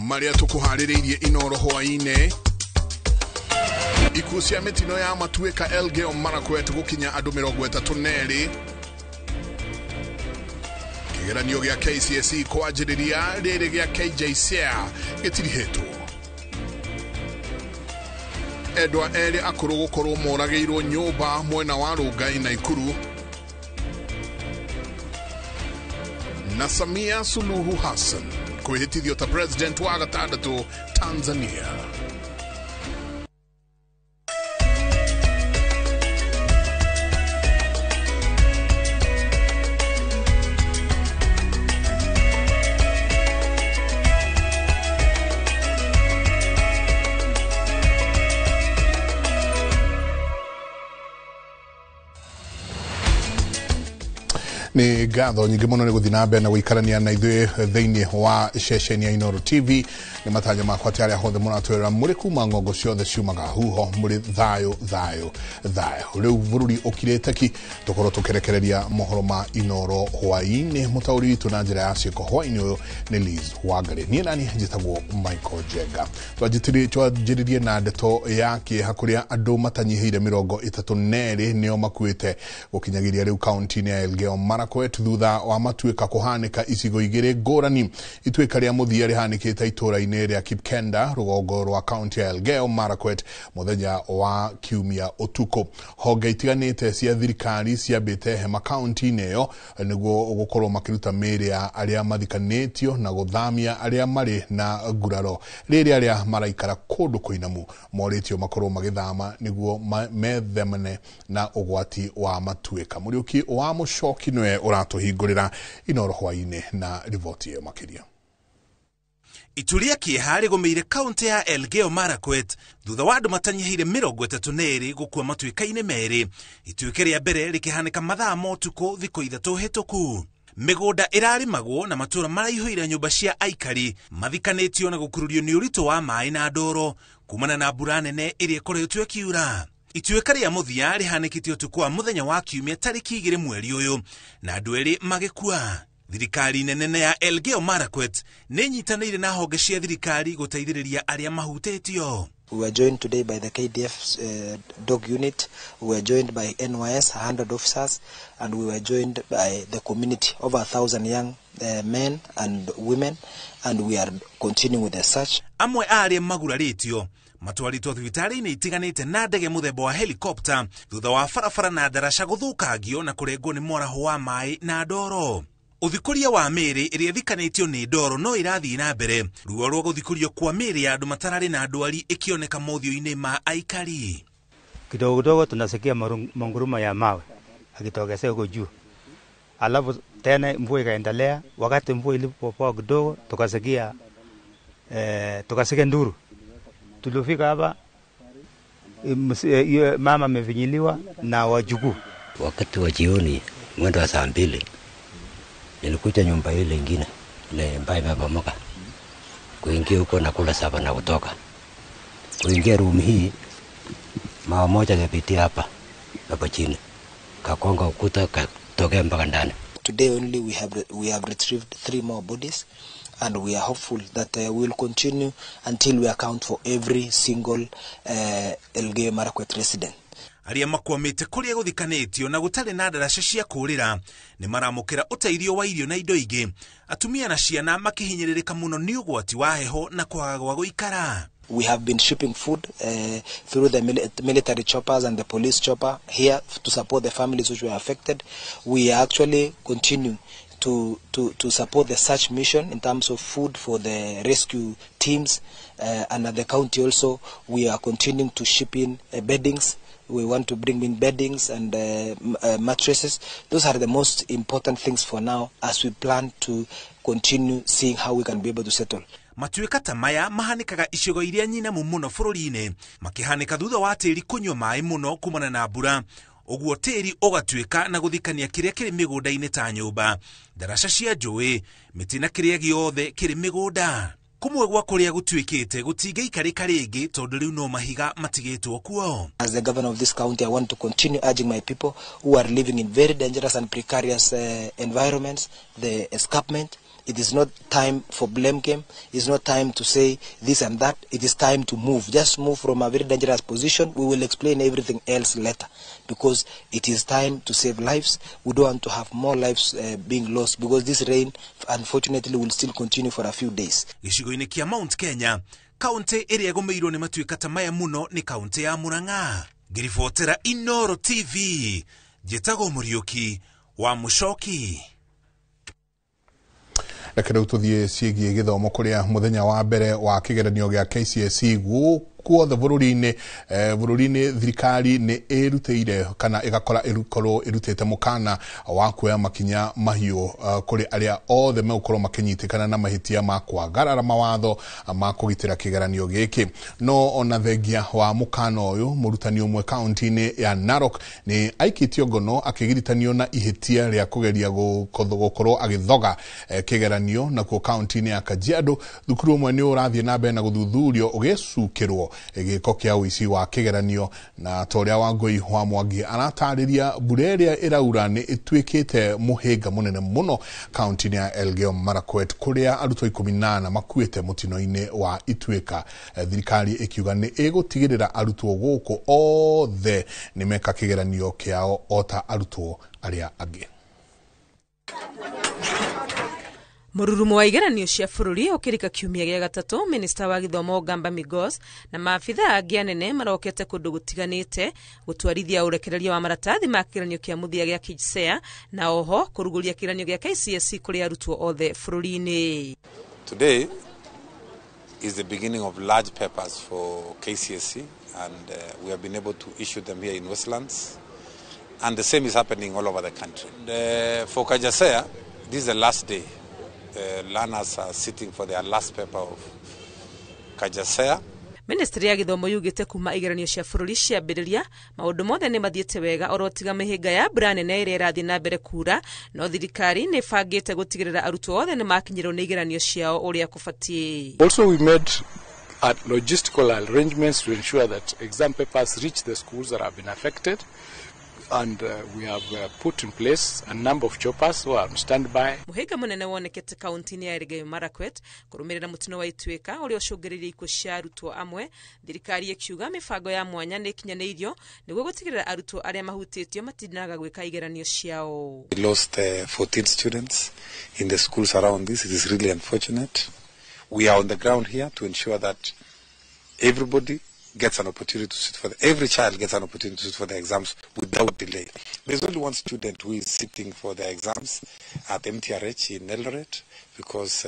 Maria tukuharĩrĩirie Inooro hwaĩ-inĩ. Ikuũ cia mĩtino ya matuĩka Elgeyo Marakwet gũkinya andũ 32. Kĩgeranio gĩa KCSE kwanjĩrĩria rĩrĩ gĩa KJSEA gĩtirihĩtwo. Endwa erĩ akũrũ gũkorwo moragĩirwo nyũmba mwena wa Rongai Naikuru. Na Samia Suluhu Hassan kwĩhĩtithio ta president wa gatandatũ Tanzania. Nĩ ngatho nyingĩ mũno nĩ gũthiĩ na mbere na gũikarania na ithuĩ thĩinĩ wa ceceni ya Inooro TV. Nĩ matanya makwa atĩ arĩa hothe mũratwĩrora mũrĩ kuma ng'ongo ciothe ciumaga huho mũrĩ thayũ thayũ thayũ. Rĩu bũrũri ũkirĩte ki tũkorwo tũkĩrekereria mohoro ma Inooro hwaĩ-inĩ. Mũtaũri witũ na njĩra ya ciĩko hwaĩ-inĩ ũyũ nĩ Liz Wangari. Niĩ nani njĩtagwo Michael Jenga. Twanjĩrĩrie na ndeto ya kĩeha kũrĩa andũ matanyihĩire 32 nĩo makuĩte gũkinyagĩria rĩu kaunti-inĩ ya Elgeyo Marakwet thutha wa matuĩka kũhanĩka icigo igĩrĩ ngũrani. Ituĩka rĩa mũthia rĩhanĩkĩte itũũra-inĩ rĩa Kipkenda rũgongo rwa kaunti ya Elgeyo Marakwet mũthenya wa kiumia ũtukũ. Honge itiganĩte cia thirikari ciambĩte hema kaunti-inĩ ĩyo nĩguo gũkorwo makĩruta mĩĩrĩ ya arĩa mathikanĩtio na gũthamia arĩa marĩ na nguraro. Rĩrĩ arĩa maraikara kũndũ kũinamu morĩtio makorwo magĩthama nĩguo methemane na ũgwati wa matuĩka. Mũriũki wa Mũcoki nĩwe ũratũhingũrĩra Inooro hwaĩ-inĩ na riboti ĩyo makĩria.
Itu rĩa kĩeha rĩgũmĩire kaunti ya Elgeyo Marakwet thutha wa andũ matanyihĩire 32 gũkua matuĩka-inĩ merĩ. Ituĩka rĩa mbere rĩkĩhanĩka mathaa ma ũtukũ thikũ 3 hĩtũku. Mĩgũnda ĩrarĩmagwo na matũũra maraihũire nyũmba cia aikari mathikanĩtio na gũkururio nĩ ũritũ wa maĩ na ndoro kumana na mbura nene ĩrĩa ĩkoretwo ĩkiura. Ituĩka rĩa mũthia rĩhanĩkĩte ũtukũ wa mũthenya wa kiumia tarĩki 2 mweri ũyũ na andũ erĩ magĩkua. Thirikari nene ya Elgeyo Marakwet nĩ ĩnyitanĩire na honge cia thirikari gũteithĩrĩria arĩa mahutĩtio.
We were joined today by the KDF dog unit, we were joined by NYS, 100 officers, and we were joined by the community, over 1,000 young men and women, and we are continuing with the search.
Amwe a arĩa magurarĩtio matwarĩtwo thibitarĩ-inĩ itiganĩte na ndege mũthemba wa helicopter thutha wa barabara na ndaraca gũthũkangio na kũrengwo nĩ mwaraho wa maĩ na ndoro. Ũthikũria wa mĩĩrĩ ĩrĩa ĩthikanĩtio nĩ ndoro no ĩrathiĩ na mbere. Ruo rwa gũthikũrio kwa mĩĩrĩ ya andũ matararĩ na ndwari ĩkĩoneka mothiũ-inĩ ma aikari.
Kidogo kidogo tunasikia manguruma ya mawe akitokezea huko juu.
Alafu tena mvua ikaendelea. Wakati mvua ilipopoa kidogo tukasikia nduru. Tulifika hapa mama amevinyiliwa na wajukuu.
Wakati wa jioni mwendo wa saa 2 nilikuja nyumba ile nyingine ile ambayo imebomoka. Kuingia huko na kula saba na kutoka. Kuingia room hii mama moja akapitia hapa chini. Kakonga ukuta katokea mpaka ndani.
Today only we have retrieved 3 more bodies, and we are hopeful that we will continue until we account for every single Elgeyo Marakwet resident.
Arĩa makwamĩte kũrĩa gũthikanĩtio na gũtarĩ na ndaraca cia kũũrĩra nĩ maramũkĩra ũteithio wa irio na indo ingĩ. Atumia na ciana makĩhinyĩrĩrĩka mũno nĩ ũgwati wa heho na kwaga gwa gũikara.
We have been shipping food through the military choppers and the police chopper here to support the families which were affected. We actually continue to support the search mission in terms of food for the rescue teams, and at the county also we are continuing to ship in beddings. We want to bring in beddings and mattresses. Those are the most important things for now as we plan to continue seeing how we can be able to settle.
Matuĩka ta maya mahanĩkaga icigo iria nyinamu mũno bũrũri-inĩ, makĩhanĩka thutha wa tĩri kũnyua maĩ mũno kumana na mbura. Ũguo tĩri ũgatuĩka na gũthikania kĩrĩa kĩrĩ mĩgũnda-inĩ ta nyũmba, ndaraca cia njũĩ, mĩtĩ na kĩrĩa gĩothe kĩrĩ mĩgũnda. Kũmwe gwa kũrĩa gũtuĩkĩte gũtingĩikarĩka rĩngĩ tondũ rĩu no mahiga matigĩtwo kuo.
As the governor of this county, I want to continue urging my people who are living in very dangerous and precarious environments, the escarpment. It is not time for blame game. It's not time to say this and that. It is time to move. Just move from a very dangerous position. We will explain everything else later, because it is time to save lives. We don't want to have more lives being lost, because this rain, unfortunately, will still continue for a few days.
Gĩcigo-inĩ kĩa Mount Kenya, kaunti ĩrĩa ĩgũmĩirwo nĩ matuĩka ta maya mũno nĩ kaunti ya Murang'a. Ngĩribotera Inooro TV, njĩtagwo Mũriũki wa Mũcoki.
Reke rĩu tũthiĩ ciĩgiĩ gĩthomo kũrĩa mũthenya wa mbere wa kĩgeranio gĩa KCSE guothe bũrũri-inĩ thirikari nĩ ĩrutĩire kana ĩgakora ĩkorwo ĩrutĩte mũkana wa kuoya makinya mahiũ kũrĩ arĩa othe megũkorwo makĩnyitĩkana na mahĩtia ma kwagarara mawatho ma kũgitĩra kĩgeranio gĩkĩ. No ona thengia wa mũkana ũyũ, mũrutani ũmwe kaunti-inĩ ya Narok nĩ aikĩtio ngono akĩgiritanio na ihĩtia rĩa kũgeria gũkorwo agĩthoga kĩgeranio. Nakuo kaunti-inĩ ya Kajiado, thukuru ũmwe nĩ ũrathiĩ na mbere na gũthuthurio ũgĩcukĩrwo gĩko kĩa ũici wa kĩgeranio. Na ta ũrĩa Wangũi wa Mwangi aratarĩria, mbura ĩrĩa ĩraura nĩ ĩtuĩkĩte mũhĩnga mũnene mũno kaunti-inĩ ya Elgeyo Marakwet kũrĩa arutwo 18 makuĩte mũtino-inĩ wa Ituĩka. Thirikari ĩkiuga nĩ ĩgũtigĩrĩra arutwo gũkũ othe nĩ meka kĩgeranio kĩao o ta arutwo arĩa angĩ.
Mũrurumo wa igeranio cia bũrũri ũkĩrika kiumia gĩa gatatũ, minista wa gĩthomo Gamba Migos na maabitha angĩ anene marokete kũndũ gũtiganĩte gũtwarithia ũrekereria wa maratathi ma kĩgeranio kĩa mũthia gĩa KJSEA na oho kũrugũria kĩgeranio gĩa KCSE kũrĩ arutwo othe bũrũri-inĩ.
Today is the beginning of large papers for KCSE, and we have been able to issue them here in Westlands, and the same is happening all over the country. And, for KJSEA, this is the last day. The learners are sitting for their last paper of KJSEA.
Ministry ya gĩthomo yugĩte kuma igeranio cia bũrũri ciambĩrĩria maũndũ mothe nĩ mathiĩte wega oro tiga mĩhĩnga ya mbura nene ĩrĩa ĩrathiĩ na mbere kura, no thirikari nĩ ĩbangĩte gũtigĩrĩra arutwo othe nĩ makinyĩrwo nĩ igeranio ciao ũrĩa kũbatiĩ.
Also we made logistical arrangements to ensure that exam papers reach the schools that have been affected, and we have put in place a number of choppers who are on standby.
Mũhĩnga mũnene wonekete kaunti-inĩ ya Elgeyo Marakwet kũrũmĩrĩra mũtino wa Ituĩka ũrĩa ũcũngĩrĩirie ikuũ cia arutwo amwe. Thirikari ĩkiuga mĩbango ya mwanya nĩ ĩkinyanĩirio nĩguo gũtigĩrĩra arutwo arĩa mahutĩtio matinaga gwĩka igeranio ciao.
We lost 14 students in the schools around this. It is really unfortunate. We are on the ground here to ensure that everybody gets an opportunity to sit for the, every child gets an opportunity to sit for the exams without delay. There's only one student who is sitting for the exams at MTRH in Eldoret Because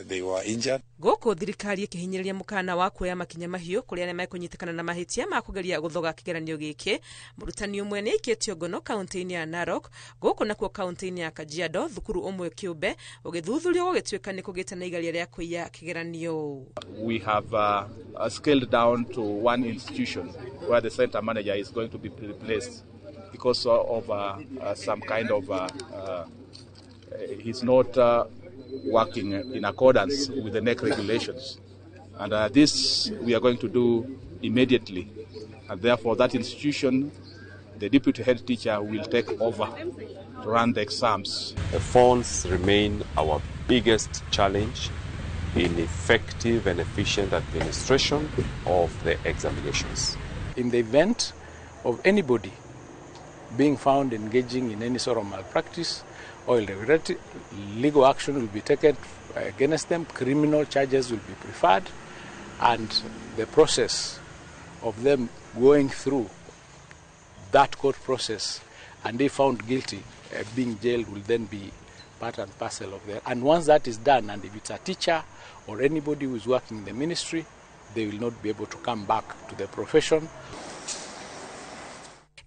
they were injured.
Gũkũ thirikari ĩkĩhinyĩrĩria mũkana wa kuoya makinya mahiũ kũrĩ arĩa mekũnyitĩkana na mahĩtia ma kũgeria gũthoga kĩgeranio gĩkĩ. Mũrutani ũmwe nĩ aikĩtio ngono kaunti-inĩ ya Narok, gũkũ nakuo kaunti-inĩ ya Kajiado thukuru ũmwe kĩũmbe ũgĩthuthurio gũgĩtuĩka nĩ kũgĩte na igeria rĩa kũiya kĩgeranio.
We have scaled down to one institution where the center manager is going to be replaced because of some kind of he's not working in accordance with the NEC regulations. And this we are going to do immediately. And therefore that institution, the deputy head teacher will take over to run the exams.
The phones remain our biggest challenge in effective and efficient administration of the examinations.
In the event of anybody being found engaging in any sort of malpractice or irregularity, legal action will be taken against them, criminal charges will be preferred, and the process of them going through that court process and they found guilty, being jailed will then be part and parcel of that. And once that is done, and if it's a teacher or anybody who is working in the ministry, they will not be able to come back to the profession.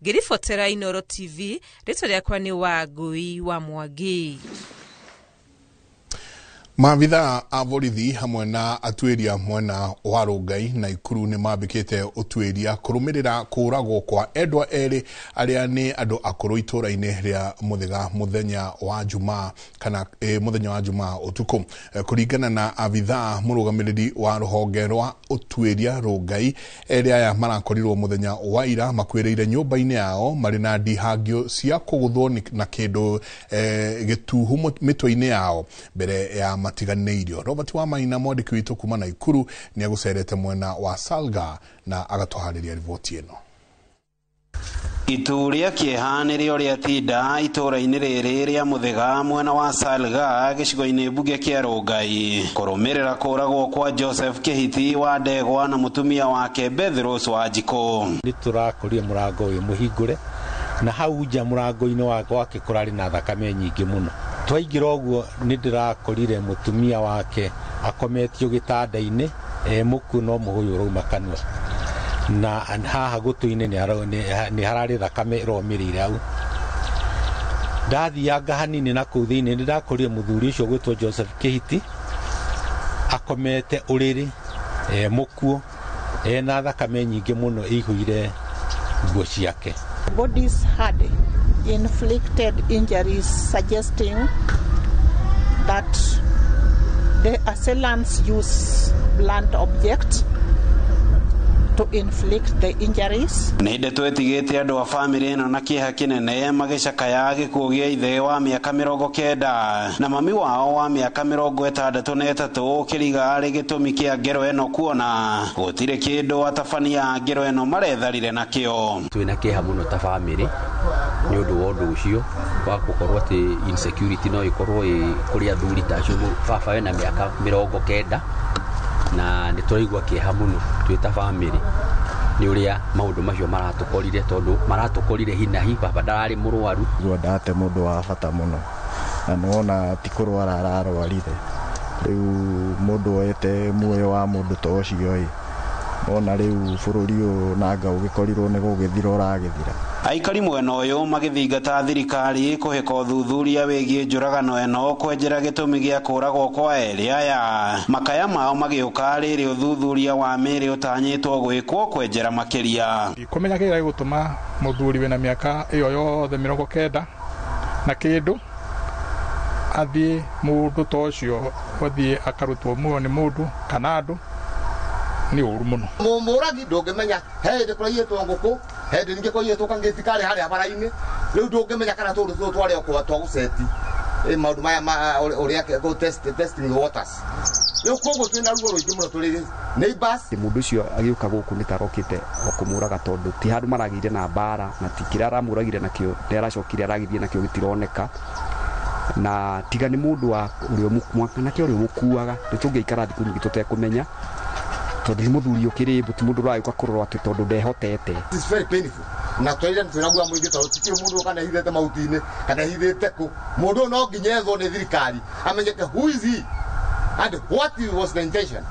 Ngĩribotera Inooro TV, rĩtwa rĩakwa nĩ Wangui wa Mwangi.
Maabithaa a borithi hamwe na atuĩria mwena wa Rongai na Ikuru nĩ mambĩkĩte ũtuĩria kũrũmĩrĩra kũũragwo kwa endwa erĩ arĩa nĩ andũ akũrũ itũũra-inĩ rĩa Mũthĩga mũthenya wa Jumaa kana mũthenya wa Jumaa ũtukũ. Kũringana na abithaa mũrũgamĩrĩri wa rũhonge rwa ũtuĩria Rongai, erĩ aya marakorirwo mũthenya wa ira makuĩrĩire nyũmba-inĩ yao marĩ na ndihangio cia kũgũthwo na kĩndũ gĩtuhu mĩtwe-inĩ yao mbere ya matiganĩirio. Robert Wamaina mwandĩki witũ kuma Naikuru nĩ agũcerete mwena wa Salga na agatũharĩria riboti ĩno.
Itu rĩa kĩeha nĩrĩo rĩatinda itũũra-inĩ rĩrĩ rĩa Mũthĩga mwena wa Salga gĩcigo-inĩ mbunge kĩa Rongai kũrũmĩrĩra kũũragwo kwa Joseph Kĩhiti wa Ndegwa na mũtumia wake Beth Rose wa Njikũ.
Nĩ tũrakorire mũrango ũyũ mũhingũre na hau nja mũrango-inĩ wake kũrarĩ na thakame nyingĩ mũno. Twaingĩra ũguo nĩ ndĩrakorire mũtumia wake akometio gĩtanda-inĩ mũkuũ no mũhũyũ ũrauma kanua na haha gũtũ-inĩ nĩ hararĩ thakame ĩromĩrĩire hau. Ndathianga hanini na kũu thĩinĩ nĩ ndakorire mũthuri ũcio gwĩtwo Joseph Kĩhiti akomete ũrĩrĩ mũkuũ ena thakame nyingĩ mũno ĩihũire nguo ciake.
Bodies had inflicted injuries suggesting that the assailants use blunt objects to inflict the injuries.
Nĩ ndeto ĩtigĩte andũ a bamĩrĩ ĩno na kĩeha kĩnene magĩcakaya gĩkuũ gĩa ithe wa mĩaka 90 na mami wao wa mĩaka 63 kĩriga arĩ gĩtũmi kĩa ngero ĩno kuona gũtirĩ kĩndũ atabania a ngero ĩno maretharire nakĩo.
Twĩna kĩeha mũno ta bamĩrĩ nĩ ũndũ wa ũndũ ũcio wa gũkorwo atĩ insecurity no ĩkorwo ĩ kũrĩ athuri ta acio. Baba wena mĩaka 90 na nĩ tũraigua kĩeha mũno twĩ ta bamĩrĩ nĩ ũrĩa maũndũ macio maratũkorire tondũ maratũkorire hinahi. Baba ndararĩ mũrwaru.
Ndate mũndũ wa bata mũno na nĩwona ti kũrwara ararwarire, rĩu mũndũ oete muoyo wa mũndũ ta ũcio ĩ wona rĩu bũrũri ũyũ nanga ũgĩkorirwo nĩ gũgĩthira ũragĩthira.
Aikari mwena ũyũ magĩthingata thirikari kũhĩka ũthuthuria wĩgiĩ njũragano ĩno kwenjera gĩtũmi gĩa kũũragwo kwa erĩ aya. Makaya mao magĩũka rĩrĩ ũthuthuria wa mĩĩrĩ ũtanyĩtwo gwĩkwo kwenjera makĩria.
Kũmenya kĩrĩa gĩgũtũma mũthuri wĩna mĩaka ĩyo yothe 90 na kĩndũ athiĩ mũndũ ta ũcio athiĩ akarutwo muoyo nĩ mũndũ kana andũ nĩ ũru mũno.
Mũragi ndũngĩmenya he hĩndĩ kũraiyĩtwo ngũkũ, he hĩndĩ ningĩ kũiyĩtwo kangĩti karĩ harĩa bara-inĩ, rĩu ndũngĩmenya kana tũndũ tũtũ twarĩ o twa gũceti maũndũ maya ma ũrĩa testing waters. Rĩu koguo twĩna ruo rũingĩ mũno tũrĩ neighbors.
Mũndũ ũcio agĩũka gũkũ nĩ tarokĩte o kũmũraga tondũ ti handũ maragĩire na mbara na ti kĩrĩa aramũragire nakĩo nĩ aracokire aragithie nakĩo gĩtironeka na tiga nĩ mũndũ wa ũrĩa mwanake ũrĩa ũmũkuaga nĩ tũngĩikara thikũ nyingĩ tũtekũmenya tondũ nĩ mũthuri ũkĩrĩ mbu ti mũndũ ũragĩũka kũrorwo atĩ tondũ ndehotete.
It's very painful. Na twaire twĩna mũingĩ tondũ tikĩrĩ mũndũ kana hithĩte mahuti-inĩ kana hithĩte kũ. Mũndũ no nginya ethwo nĩ thirikari amenyeke who is he and what was the intention.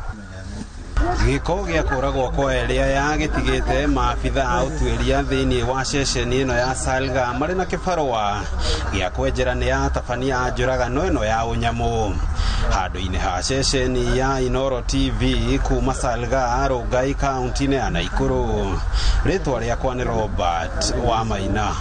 Gĩko gĩa kũragwo kwa erĩ aya gĩtigĩte maabitha a ũtuĩria thĩinĩ wa ceceni ĩno ya Salga marĩ na kĩbarũa gĩa kwenjera nĩ atabania a njũragano ĩno ya ũnyamũ. Handũ-inĩ ha ceceni ya Inooro TV kuma Salga, Rongai, kaunti-inĩ ya Naikuru. Rĩtwa rĩakwa nĩ Robert Wamaina.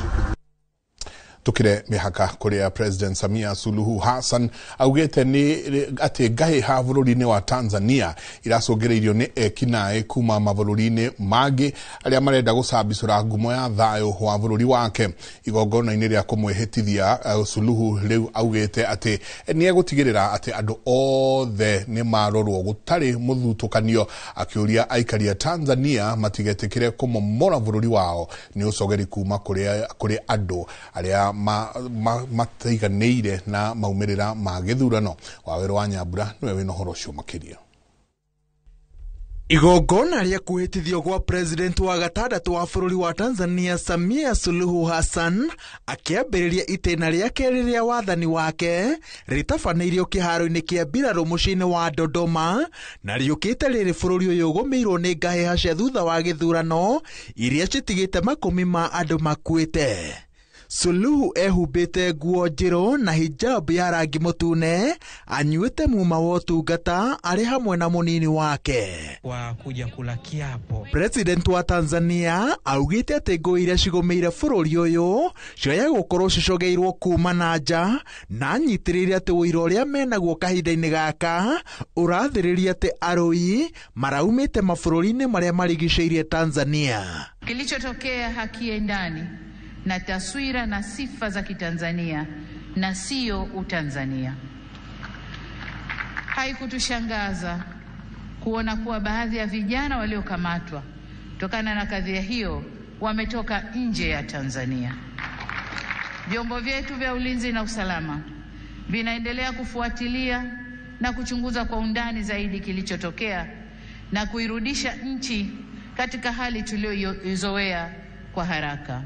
Tukire mĩhaka kũrĩa President Samia Suluhu Hassan augĩte nĩ atĩ ngahĩha bũrũri-inĩ wa Tanzania iracũngĩrĩirio nĩ ekinaĩ kuma mabũrũri-inĩ mangĩ arĩa marenda gũcambicũra ngumo ya thayũ wa bũrũri wake. Igongona-inĩ rĩa kũmwĩhĩtithia Suluhu rĩu augĩte atĩ nĩ egũtigĩrĩra atĩ andũ othe nĩ marorwo gũtarĩ mũthutũkanio, akĩũria aikari a Tanzania matigetĩkĩre kũmomora bũrũri wao nĩ ũcogeri kuma kũrĩ andũ arĩa mataiganĩire na maumĩrĩra ma gĩthurano. Wawerũ wa Nyambura nĩwe wĩna ũhoro ũcio makĩria.
Igongona rĩa kwĩhĩtithio gwa president wa gatandatũ wa bũrũri wa Tanzania Samia Suluhu Hassan akĩambĩrĩria itĩna rĩake rĩrĩa wathani wake rĩtabanĩirio kĩharo-inĩ kĩa mbirarũ mũciĩ-inĩ wa Dodoma na rĩũkĩte rĩrĩ bũrũri ũyũ ũgũmĩirwo nĩ ngahĩha cia thutha wa gĩthurano iria citigĩte makũmi ma andũ makuĩte. Suluhu ehumbĩte nguo njerũ na hijab ya rangi mũtune, anyuĩte muma wa ũtungata arĩ hamwe na mũnini wake.
Wa kuja kula kiapo.
President wa Tanzania augĩte atĩ ngũĩ iria cigũmĩire bũrũri ũyũ cioya gũkorwo cicogeirwo kuma na nja, na anyitĩrĩire atĩ ũira ũrĩa menaguo kahinda-inĩ gaka ũrathĩrĩria atĩ arũi maraumĩte mabũrũri-inĩ marĩa marigicĩirie Tanzania.
Kilichotokea hakiendani na taswira na sifa za Kitanzania na sio Utanzania. Haikutushangaza kuona kuwa baadhi ya vijana waliokamatwa kutokana na kadhia hiyo wametoka nje ya Tanzania. Vyombo vyetu vya ulinzi na usalama vinaendelea kufuatilia na kuchunguza kwa undani zaidi kilichotokea na kuirudisha nchi katika hali tuliyoizoea kwa haraka.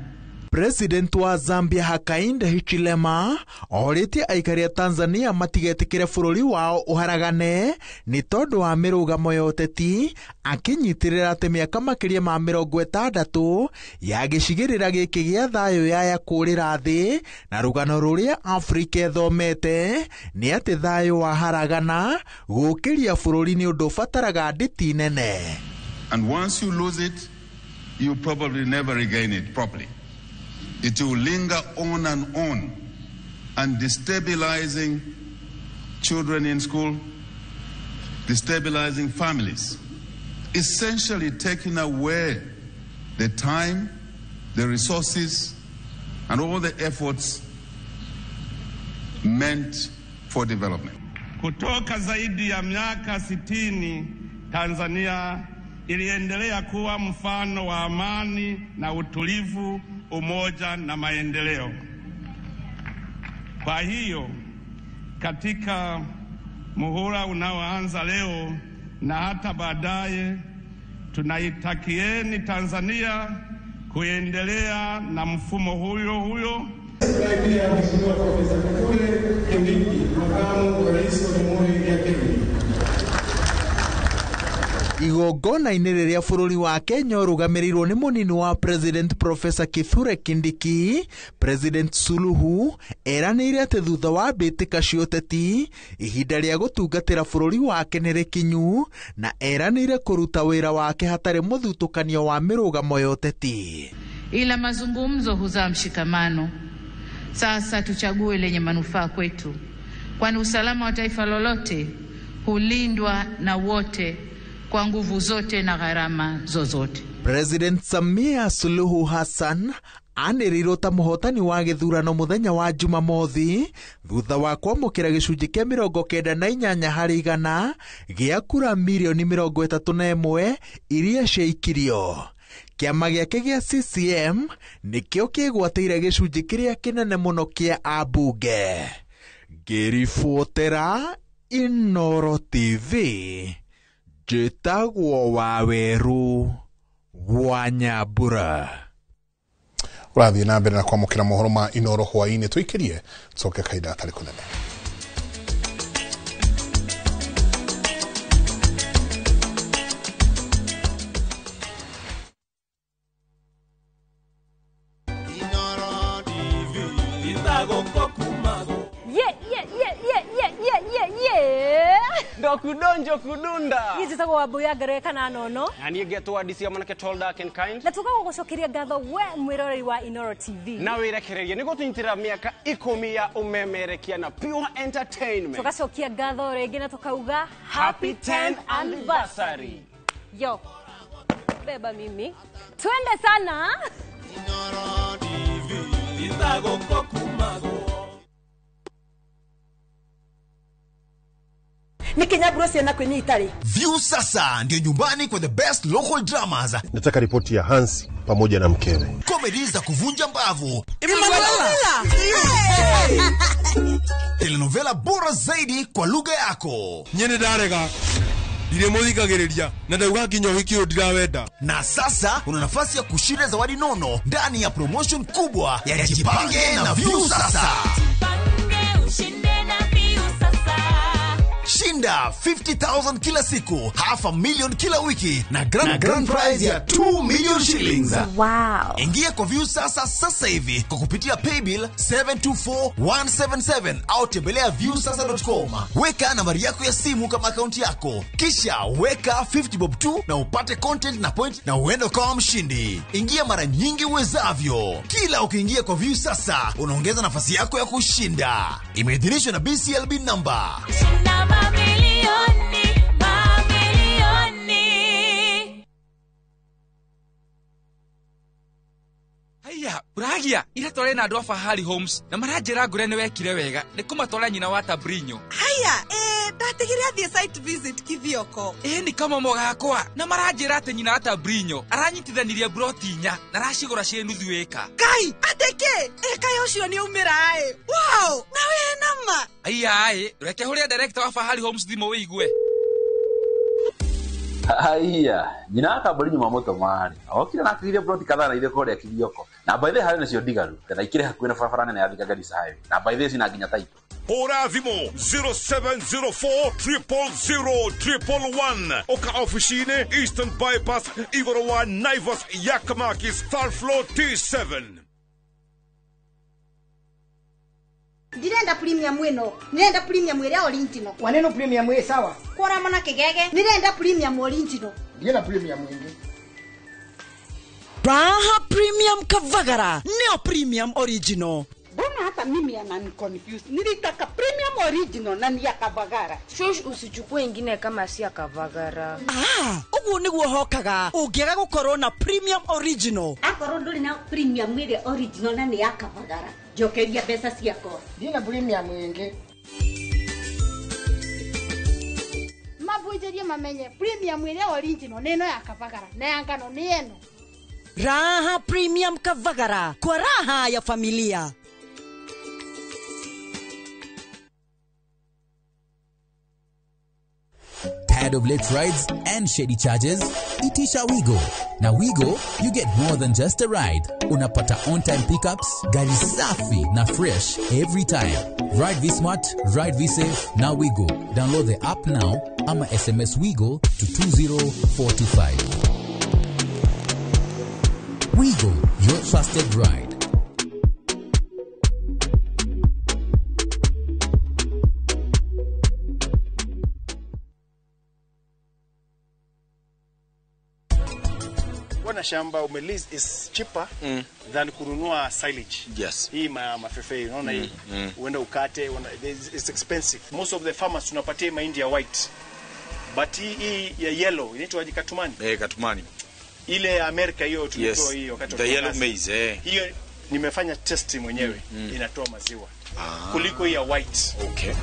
President wa Zambia Hakainde Hichilema orĩtie aikari a Tanzania matigetĩkĩre bũrũri wao ũharagane nĩ tondũ wa mĩrũgamo ya ũteti, akĩnyitĩrĩra atĩ mĩaka makĩria ma 60 ya gĩcigĩrĩra gĩkĩ gĩa thayũ yaya kũrĩra thĩ, na rũgano rũrĩa Afrika ĩthomete nĩ atĩ thayũ waharagana gũkĩria bũrũri nĩ ũndũ ũbataraga ndĩti nene.
And once you lose it, you probably never regain it properly. It will linger on and destabilizing children in school, destabilizing families, essentially taking away the time, the resources, and all the efforts meant for development.
Kutoka zaidi ya miaka 60, Tanzania iliendelea kuwa mfano wa amani na utulivu, umoja na maendeleo. Kwa hiyo, katika muhula unaoanza leo na hata baadaye, tunaitakieni Tanzania kuendelea na mfumo huyo huyo.
Mheshimiwa Profesa Kithure Kindiki, Makamu wa Rais wa Jamhuri ya Kenya.
Igongona-inĩ rĩrĩa bũrũri wa Kenya ũrũgamĩrĩirwo nĩ mũnini wa President Professor Kithure Kindiki, President Suluhu eranĩire atĩ thutha wa mbĩtĩka cia ũteti ihinda rĩa gũtungatĩra bũrũri wake nĩ rĩkinyu, na eranĩire kũruta wĩra wake hatarĩ mũthutũkanio wa mĩrũgamo ya ũteti.
Ila mazungumzo huzaa mshikamano. Sasa tuchague lenye manufaa kwetu, kwani usalama wa taifa lolote hulindwa na wote kwa nguvu zote na gharama zozote.
President Samia Suluhu Hassan anĩrĩirwo ta mũhotani wa gĩthurano mũthenya wa Jumamothi thutha wa kwamũkĩra gĩcunjĩ kĩa 98 harĩ igana gĩa kura mirioni 31 iria ciaikirio. Kĩama gĩake gĩa CCM nĩkĩo kĩgwatĩire gĩcunjĩ kĩrĩa kĩnene mũno kĩa ambunge. Ngĩribotera Inooro TV, njĩtagwo Wawerũ wa Nyambura.
Ũrathiĩ na mbere na kwamũkĩra mohoro ma Inoro hwaĩ-inĩ, tũikĩrie tũcoke kahinda gatarĩ kũnene.
Ndokudonjo kudunda.
Niĩ njĩtagwo Wambui ya Ngerwe kana Nono.
Na niĩ ngetwo DC mwanake tall dark and kind.
Na tũgagũcokeria ngatho we mwĩroreri wa Inoro TV.
Na wĩrekererie nĩguo tũnyitĩrĩra mĩaka 10 ya ũmemerekia na Pure Entertainment.
Tũgacokia ngatho rĩngĩ na tũkauga
happy 10th anniversary.
Yo. Beba mimi. Twende sana.
Inoro TV.
Nikinyaburo ciana kwinyi itari.
View sasa ndio nyumbani kwa the best local dramas.
Nataka ripoti ya Hansi pamoja na mkewe.
Comedy za kuvunja mbavu.
Emanuela.
Telenovela bora zaidi kwa lugha yako.
Nyene ndarega. Ndiremuthikagiriria na ndauga nginya uhiki uyu ndirawenda.
Na sasa una nafasi ya kushinda zawadi nono ndani ya promotion kubwa ya Jipange na View Sasa.
Jipange ushinde na View Sasa.
Shinda 50,000 kila siku, 500,000 kila wiki na grand prize ya 2 million shillings.
Wow.
Ingia kwa View Sasa sasa hivi kwa kupitia paybill 724177 au tembelea viewsasa.com. Weka nambari yako ya simu kama akaunti yako, kisha weka 50 bob 2 na upate content na point na uende kama mshindi. Ingia mara nyingi uwezavyo. Kila ukiingia kwa View Sasa unaongeza nafasi yako ya kushinda. Imeidhinishwa na BCLB number.
Shinda mamilioni, mamilioni.
Haya, Uragia, ira tware na andu a Fahari Homes na maranjira ngure ni wekire wega ni kumatwara nyina wa Tabrinyo.
Haya, ndatigire athie site visit Kithioko.
Ni kama mogakwa na maranjira ati nyina wa Tabrinyo aranyitithanirie broti 4 na aracigura ciĩ nuthu ĩka.
Kai, ateke, kai ucio ni umira ai. Wow, na we nama.
Aya, reke huria director wa Fahari Homes thimo wigue.
Haya, nyina akambari nyuma moto mari. Okira nakire broti kadhaa na ithe koria Kithioko. Na by the way hari nacio ndigaru, na ikire hakuhi na barabara nene ya Thika Garissa Highway. Na by the way cina nginya title.
Hũra thimũ 0704 000 111. Oka ofici-inĩ Eastern Bypass igũrũ wa Naivas Yakamakis third floor T7.
Ndirenda premium ĩno, ndirenda premium ĩrĩa original.
Waneno premium ĩ sawa.
Kwora mona kigege, ndirenda premium original.
Ndienda premium ĩngĩ.
Raha Premium Kavagara, neo premium original.
Mbona hata mimi anani confuse. Nilitaka premium original na ni ya Kavagara.
Shush, usichukue ingine kama si ya Kavagara.
Ah, uguo niguo hokaga. Ungiaga gukorwo na premium original.
Akorwo nduri na premium ile original na ni ya Kavagara. Njokeria mbeca ciakwa.
Ndina premium ĩngĩ.
Mabunjĩrie mamenye premium ile original nĩ ĩno ya Kavagara na ya ngano nĩ ĩno.
Raha Premium Kavagara, kwa raha ya familia.
Tired of late rides and shady charges? Itisha Wigo. Na Wigo, you get more than just a ride. Unapata on-time pickups, gari safi na fresh every time. Ride V-Smart, ride V-Safe, na Wigo. Download the app now ama SMS Wigo to 20425. Wigo, your trusted ride.
Shamba umelease is cheaper than kununua silage.
Yes.
Hii mafefe unaona hii. Uende ukate, it's expensive. Most of the farmers tunapatia mahindi ya white. But hii ya yellow inaitwa katumani.
Katumani.
Ile ya Amerika hiyo tulitoa hiyo wakati
the yellow maize.
Hiyo nimefanya test mwenyewe inatoa maziwa. Kuliko hii ya white.
Okay.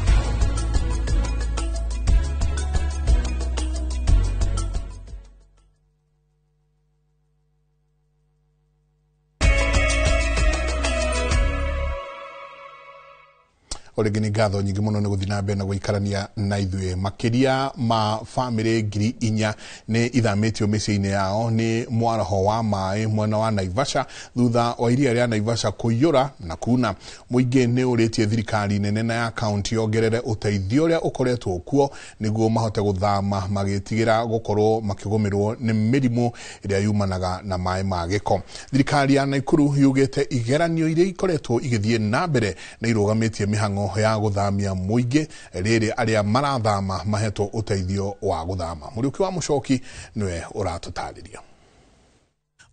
O rĩngĩ nĩ ngatho nyingĩ mũno nĩ gũthiĩ na mbere na gũikarania na ithuĩ. Makĩria ma bamĩrĩ 4,000 nĩ ithamĩtio mĩciĩ-inĩ yao nĩ mwaraho wa maĩ mwena wa Naivasha thutha wa iria rĩa Naivasha kũiyũra na kuna. Mũingĩ nĩ ũrĩtie thirikari nene na ya kaunti yongerere ũteithio ũrĩa ũkoretwo kuo nĩguo mahote gũthama magĩtigĩra gũkorwo makĩgũmĩrwo nĩ mĩrimũ ĩrĩa yumanaga na maĩ ma gĩko. Thirikari ya Nakuru yugĩte igeranio iria ikoretwo igĩthiĩ na mbere nĩ irũgamĩtie mĩhang'o ya gũthamia mũingĩ rĩrĩ arĩa marathama mahetwo ũteithio wa gũthama. Mũriũki wa Mũcoki nĩwe ũratũtarĩria.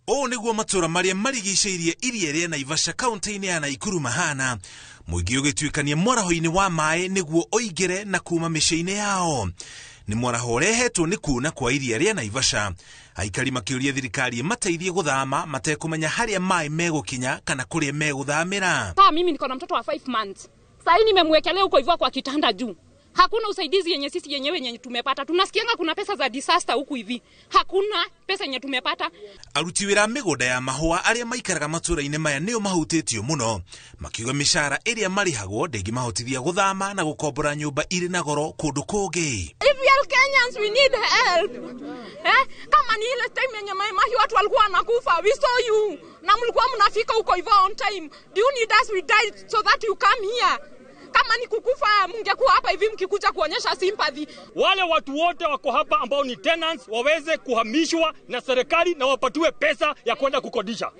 Ũũ nĩguo matũra marĩa marigicĩirie iria rĩa Naivasha kaunti-inĩ ya Nakuru mahana. Mũingĩ ũgĩtuĩkania mwaraho-inĩ wa maĩ nĩguo ũingĩre na kuma mĩciĩ-inĩ yao. Nĩ mwaraho ũrehetwo nĩ kuna kwa iria rĩa Naivasha. Aikari makĩũria thirikari ĩmateithie gũthama matekũmenya harĩa maĩ megũkinya kana kũrĩa megũthamĩra.
Saa mimi niko na mtoto wa 5 months. Saa hii nimemwekelea huko hivyo kwa kitanda juu. Hakuna usaidizi yenye sisi yenyewe yenye tumepata. Tunasikianga kuna pesa za disaster huku hivi. Hakuna pesa yenye tumepata.
Aruti wĩra a mĩgũnda ya mahũa arĩa maikaraga matũũra-inĩ maya nĩo mahutĩtio mũno. Makiuga mĩcara ĩrĩa marĩhagwo ndĩngĩmahotithia gũthama na gũkombora nyũmba irĩ na goro kũndũ kũngĩ.
If we are Kenyans, we need help. Kama ni ile time yenye Mai watu walikuwa wanakufa, we saw you. Na mlikuwa mnafika huko hivyo on time. Do you need us? We died so that you come here. Kama ni kukufa mngekuwa hapa hivi mkikuja kuonyesha sympathy.
Wale watu wote wako hapa ambao ni tenants waweze kuhamishwa na serikali na wapatiwe pesa ya kwenda kukodisha.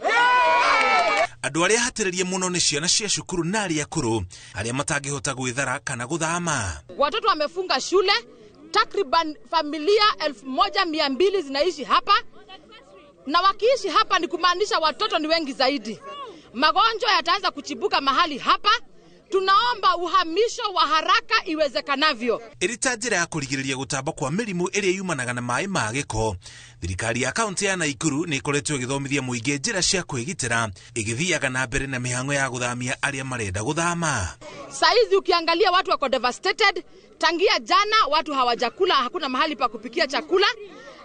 Andũ arĩa hatĩrĩrie mũno nĩ ciana cia cukuru na arĩa akũrũ arĩa matangĩhota gwĩthara kana gũthama.
Watoto wamefunga shule, takriban familia 1200 zinaishi hapa, na wakiishi hapa ni kumaanisha watoto ni wengi zaidi. Magonjwa yataanza kuchibuka mahali hapa. Tunaomba uhamisho wa haraka iwezekanavyo.
Ĩrĩ ta njĩra ya kũrigĩrĩria gũtamba kwa mĩrimũ ĩrĩa yumanaga na maĩ ma gĩko, thirikari ya kaunti ya Nakuru nĩ ĩkoretwo ĩgĩthomithia mũingĩ njĩra cia kwĩgitĩra, ĩgĩthiaga na mbere na mĩhang'o ya gũthamia arĩa marenda gũthama.
Saizi ukiangalia watu wako devastated. Tangia jana watu hawajakula, hakuna mahali pa kupikia chakula,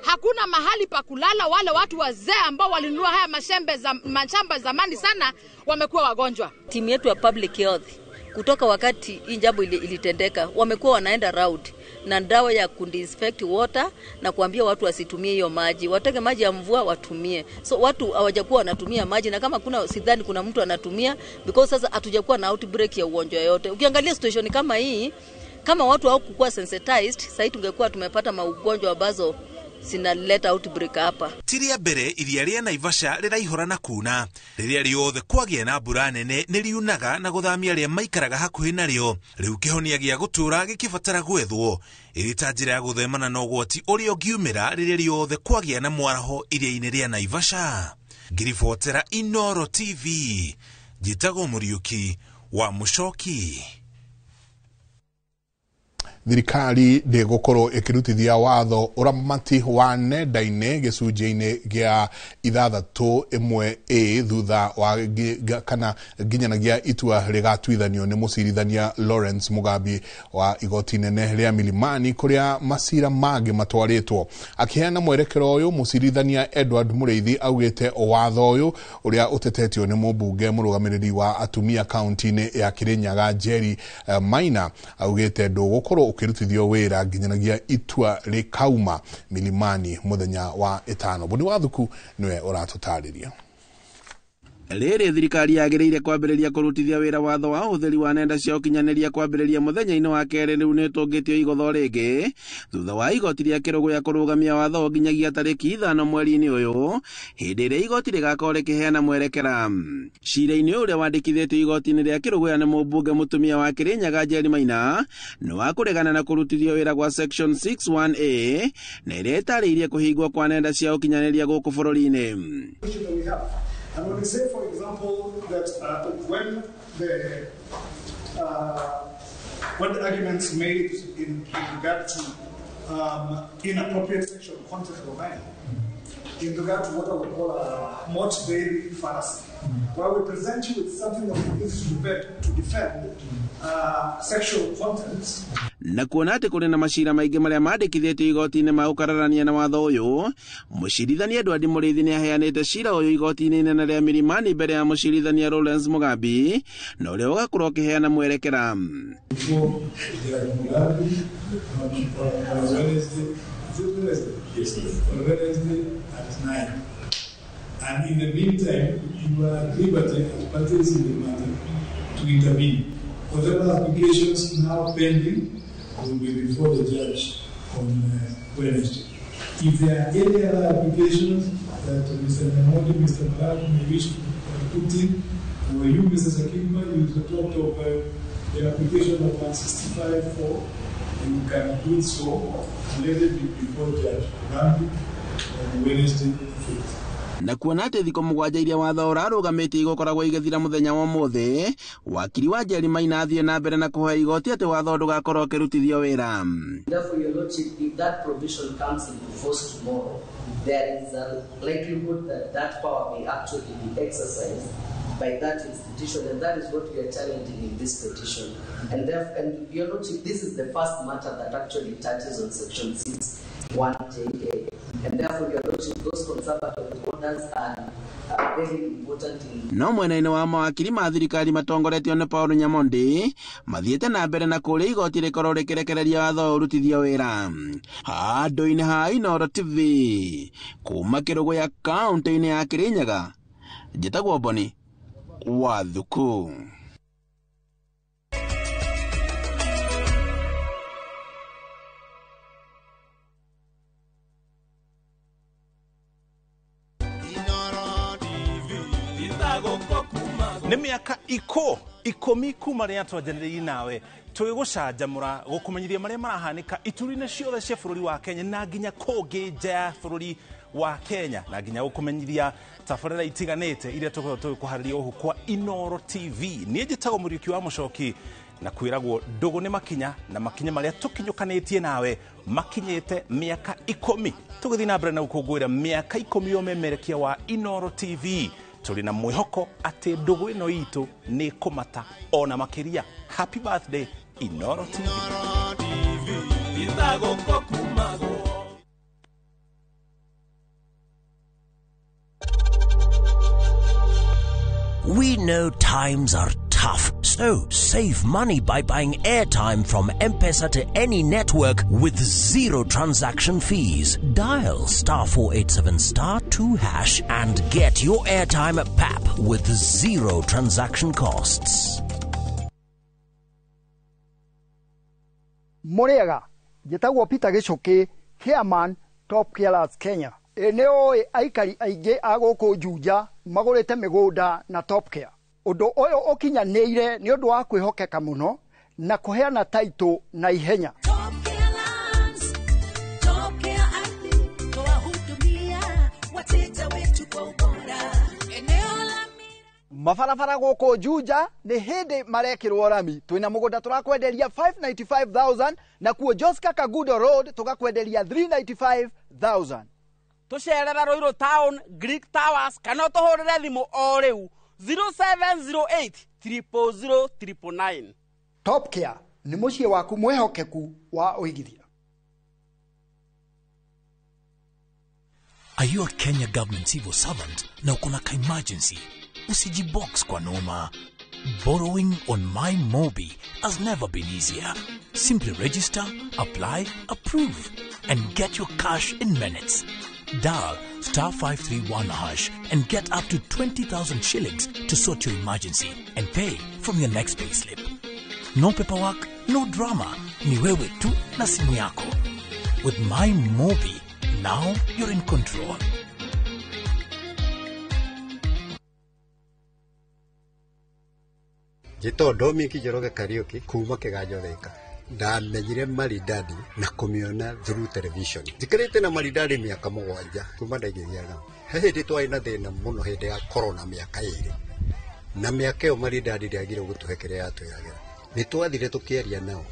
hakuna mahali pa kulala. Wale watu wazee ambao walinunua haya mashamba zamani sana wamekuwa wagonjwa.
Timu yetu ya public health kutoka wakati hii jambo ilitendeka wamekuwa wanaenda round na dawa ya kudisinfect water na kuambia watu wasitumie hiyo maji, wateke maji ya mvua watumie. So watu hawajakuwa wanatumia maji, na kama kuna sidhani kuna mtu anatumia because sasa hatujakuwa na outbreak ya ugonjwa yote. Ukiangalia situation kama hii, kama watu hawakuwa sensitized, sasa tungekuwa tumepata maugonjwa ambazo sinaleta outbreak hapa.
Tiria mbere iria rĩa Naivasha rĩraihũra na kuna rĩrĩa rĩothe kwagĩa na mbura nene nĩ riunaga na gũthamia arĩa maikaraga hakuhĩ narĩo. Rĩu kĩhonia gĩa gũtũũra gĩkĩbatara gwethwo ĩrĩ ta njĩra ya gũthemana na ũgwati ũrĩa ũngiumĩra rĩrĩa rĩothe kwagĩa na mwaraho iria-inĩ rĩa Naivasha. Ngiribotera Inoro TV, njĩtagwo Mũriũki wa Mũcoki.
Thirikari ndĩgũkorwo ĩkĩrutithia watho ũramati wa nenda-inĩ gĩcunjĩ-inĩ gĩa 6(1)(a thutha wa kana nginyanagia itua rĩgatuithanio nĩ mũcirithania Lawrence Mugambi wa igoti nene rĩa Milimani kũrĩa macira mangĩ matwarĩtwo. Akĩheana mwerekero ũyũ, mũcirithania Edward Mũrĩithi augĩte watho ũyũ ũrĩa ũtetetio nĩ mũmbunge mũrũgamĩrĩri wa atumia kaunti-inĩ ya Kirinyaga Jerry Maina augĩte ndũgũkorwo ũkĩrutithio wĩra nginyanagia itua rĩkauma Milimani mũthenya wa ĩtano. Buni wa Thuku nĩwe ũratũtarĩria.
Rĩrĩ thirikari yagĩrĩire kwambĩrĩria kũrutithia wĩra watho wa ũhũthĩri wa nenda cia ũkinyanĩria kwambĩrĩria mũthenya-inĩ wa kerĩ rĩu nĩ ũtũngĩtio igotho rĩngĩ thutha wa igoti rĩa Kĩrũgũya kũrũgamia watho nginyagia tarĩki 5 mweri-inĩ ũyũ hĩndĩ ĩrĩa igoti rĩgakorwo rĩkĩheana mwerekera. Cira-inĩ ũrĩa wandĩkithĩtio igoti-inĩ rĩa Kĩrũgũya nĩ mũmbunge mũtumia wa Kĩrĩnyaga Jerry Maina nĩ wa kũregana na kũrutithio wĩra gwa section 6(1)(a na ĩrĩa ĩtarĩirie kũhingwo kwa nenda cia ũkinyanĩria gũkũ bũrũri-inĩ.
And when we say, for example, that when the arguments made in regard to inappropriate sexual content online, in regard to what I would call a motte bailey fallacy, where we present you with something that is to defend sexual content.
Na kuona atĩ kũrĩ na macira maingĩ marĩa mandĩkithĩtio igoti-inĩ ma gũkararania na watho ũyũ, mũcirithania Edward Mũrĩithi nĩ aheanĩte cira ũyũ igoti-inĩ inene rĩa Milimani mbere ya mũcirithania Lawrence Mugambi, na ũrĩa ũgakorwo ũkĩheana mwerekera.
Before Judge Mugambi on Wednesday, is it Wednesday? Yes, on Wednesday at 9. And in the meantime, you are at liberty as parties in the matter to intervene. Whatever applications now pending will be before the judge on Wednesday. If there are any other applications that Mr. Nyamondi, Mr. Maragu may wish to put in, or you, Mr. Sakimba, you talked of the application of 165.4, you can do so. Let it be before Judge Mugambi on Wednesday the 5th.
Na kuona atĩ thikũ 7 iria watho ũrarũgamĩtie igũkoragwo igĩthira mũthenya wa ũmũthĩ, wakiri wa Njeri Maina athiĩ na mbere na kũhoya igoti atĩ watho ndũgakorwo ũkĩrutithio wĩra.
Therefore, Your Lordship, if that provision comes into force tomorrow, there is a likelihood that that power may actually be exercised by that institution, and that is what we are challenging in this petition. And therefore, and Your Lordship, this is the first matter that actually touches on Section 6(1)JA. And therefore, Your Lordship, those conservatory orders are very important in.
No mwena-inĩ wa mawakiri ma thirikari matongoretio nĩ Paul Nyamondi mathiĩte na mbere na kũrĩa igoti rĩkorwo rĩkĩrekereria watho ũrutithio wĩra. Handũ-inĩ ha Inooro TV kuma Kĩrũgũya kaũntĩ-inĩ ya Kĩrĩnyaga, njĩtagwo Boni Wathuku.
Nĩ mĩaka 10 kuma rĩrĩa twanjanĩrĩirie nawe tũgĩgũcanjamũra gũkũmenyithia marĩa marahanĩka ituri-inĩ ciothe cia bũrũri wa Kenya na nginya kũngĩ nja ya bũrũri wa Kenya, na nginya gũkũmenyithia tabarĩra itiganĩte iria tũkoragwo tũgĩkũharĩria gũkũ kwa Inooro TV. Niĩ njĩtagwo Mũriũki wa Mũcoki na kwĩragwo ndũgũ nĩ makinya, na makinya marĩa tũkinyũkanĩtie nawe makinyĩte mĩaka 10. Tũgĩthiĩ na mbere na gũkũngũĩra mĩaka 10 ya ũmemerekia wa Inooro TV. Tũrĩ na mwĩhoko atĩ ndũgũ ĩno itũ nĩ kũmata ona makĩria. Happy birthday Inooro TV.
We know times are tough, so save money by buying airtime from M-Pesa to any network with zero transaction fees. Dial *487*2# and get your airtime at PAP with zero transaction costs.
Muriega, njĩtagwo Peter Gĩcũkĩ, chairman Top Carers Kenya. Nĩ ũĩ aikari aingĩ a gũkũ Juja magũrĩte mĩgũnda na Top Care. Ũndũ ũyũ ũkinyanĩire nĩ ũndũ wa kwĩhokeka mũno na kũheana taitũ na ihenya. Mabarabara gũkũ Juja nĩ hĩndĩ marekĩrwo rami. Twĩna mũgũnda tũrakwenderia 595,000 na kuo Joska Kagudo Road tũgakwenderia 395,000.
Tũcerera Ruiru Town, Greek Towers, kana ũtũhũrĩre thimũ o rĩu 0708 000 999.
Top Care nĩ mũciĩ waku mwĩhokeku wa ũigithia.
Are you a Kenya government civil servant na uko na ka emergency? Usijibox kwa noma. Borrowing on MyMobi has never been easier. Simply register, apply, approve, and get your cash in minutes. Dial *531# and get up to 20,000 shillings to sort your emergency and pay from your next payslip. No paperwork, no drama. Ni wewe tu na simu yako. With MyMobi, now you're in control.
Njĩtagwo Dominic Njoroge Kariũki kuma Kĩganjo Thika. Ndamenyire Maridadi na kũmĩona through television. Njikarĩte na Maridadi mĩaka 7 kuma ndaingĩria nao. He hĩndĩ twarĩ na thĩna mũno hĩndĩ ya corona mĩaka 2. Na mĩaka ĩyo Maridadi ndĩagire gũtũhe kĩrĩa yatwĩragĩra. Nĩ twathire tũkĩaria nao.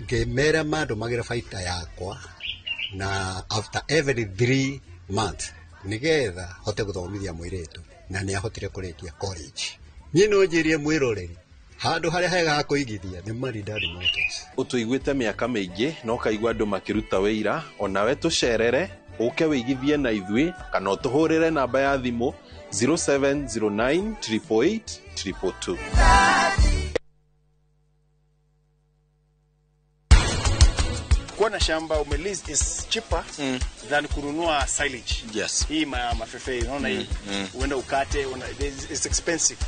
Ngĩmera mandũmagĩra baita yakwa na after every 3 months nĩgetha hote gũthomithia mũirĩtu, na nĩ ahotire kũrĩkia college. Niĩ no njĩrie mwĩroreri Handũ harĩa hega ha kũigithia nĩ Maridadi Motors.
Ũtũiguĩte mĩaka mĩingĩ na ũkaigua andũ makĩruta wĩira, onawe tũcerere ũke wĩigithie na ithuĩ kana ũtũhũrĩre namba ya thimũ 0709 888 222.
Kuwa na shamba umelease is cheaper than kununua silage.
Yes.
Hii mafefe unaona hii uenda ukate it's expensive.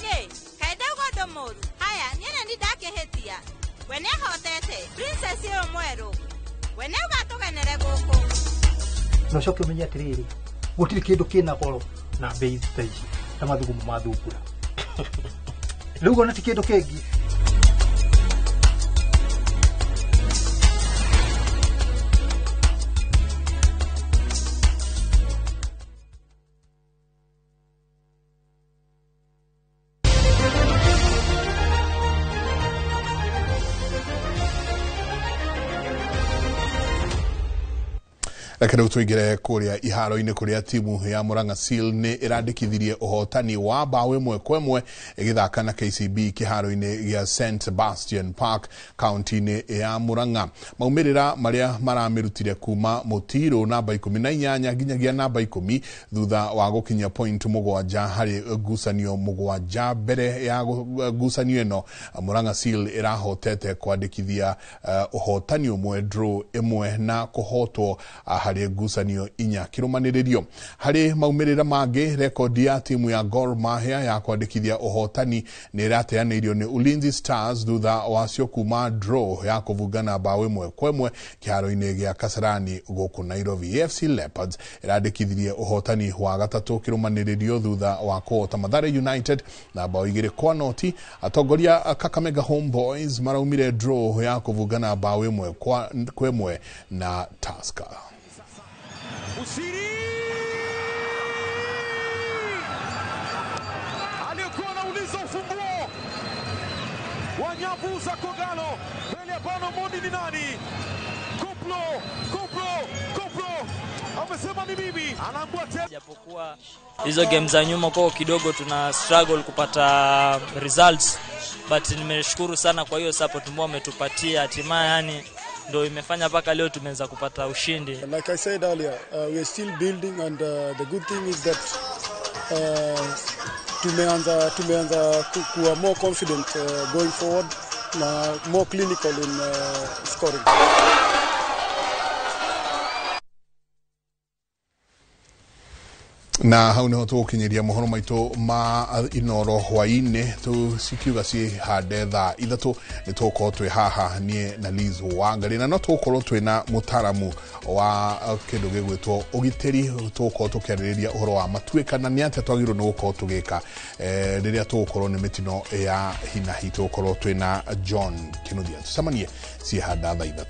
Ye, kaenda ugondo mũru. Haya, niĩ nĩ ndakĩhĩtia. We nĩahotete, princess ũyũ mwerũ. We nĩũgatũgenere gũkũ.
Na ũcoke ũmenye atĩrĩrĩ, gũtirĩ kĩndũ kĩna goro na bei ta ici ta mathugumo ma thungura. Rĩu ona ti kĩndũ kĩngĩ.
Reke rĩu tũingĩre kũrĩa iharo-inĩ kũrĩa timu ya Murang'a Seal nĩ ĩrandĩkithirie ũhotani wa mbaũ 1-1 ĩgĩthaka na KCB kĩharo-inĩ gĩa St Sebastian Park kaunti-inĩ ya Murang'a. Maumĩrĩra marĩa maramĩrutire kuma mũtirũ namba 18 nginyagia namba 10 thutha wa gũkinyia point 7 harĩ ngucanio 7 mbere ya ngucanio ĩno. Murang'a Seal ĩrahotete kwandĩkithia ũhotani ũmwe, draw ĩmwe na kũhotwo harĩ ngucanio 4 kĩrũmanĩrĩrio. Harĩ maumĩrĩra mangĩ, rekondi ya timu ya Gor Mahia ya kwandĩkithia ũhotani nĩ ĩrateanĩirio nĩ Ulinzi Stars thutha wacio kuma draw ya kũbungana mbaũ 1-1 kĩharo-inĩ gĩa Kasarani gũkũ Nairobi. AFC Leopards ĩrandĩkithirie ũhotani wa gatatũ kĩrũmanĩrĩrio thutha wa kũhota Mathare United na mbaũ 2-0. Atongoria a Kakamega Homeboys maraumire draw ya kũbungana mbaũ 1-1 na Tusker.
Usiri aliyekuwa anauliza ufunguo wa nyavu za Kogalo mbele ya Bano Mondi ni nani? Koplo, Koplo, Koplo amesema ni mimi, anaambua tena.
Japokuwa hizo game za nyuma kwa kidogo tuna struggle kupata results, but nimeshukuru sana kwa hiyo support ambao umetupatia, hatimaye yani ndio imefanya mpaka leo tumeweza kupata ushindi.
Like I said earlier, we are still building and the good thing is that tumeanza kuwa more confident going forward na more clinical in scoring.
Na hau niho tũgũkinyĩria mohoro maitũ ma Inoro hwaĩ-inĩ, tũcikiuga ciĩhande thaa 3 nĩ tũgũkorwo twĩ haha niĩ na Liz Wangari, na no tũgũkorwo twĩ na mũtaramu wa kĩndũ gĩgwĩtwo ũgitĩri, tũgũkorwo tũkĩarĩrĩria ũhoro wa matuĩka na nĩ atĩa twagĩrĩirwo nĩ gũkorwo tũgĩka rĩrĩa tũgũkorwo nĩ mĩtino ya hinahi. Tũgũkorwo twĩ na John Kinuthia. Tũcemanie ciĩhanda thaa 3.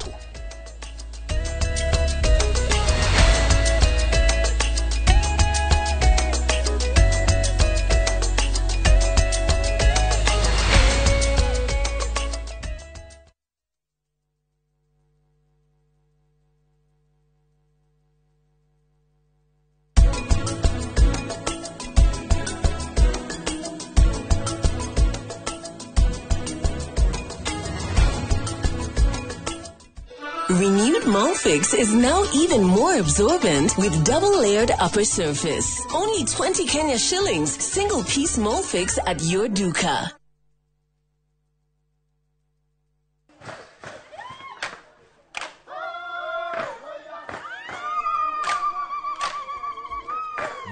Renewed Molfix is now even more absorbent with double-layered upper surface. Only 20 Kenya shillings, single-piece Molfix at your duka.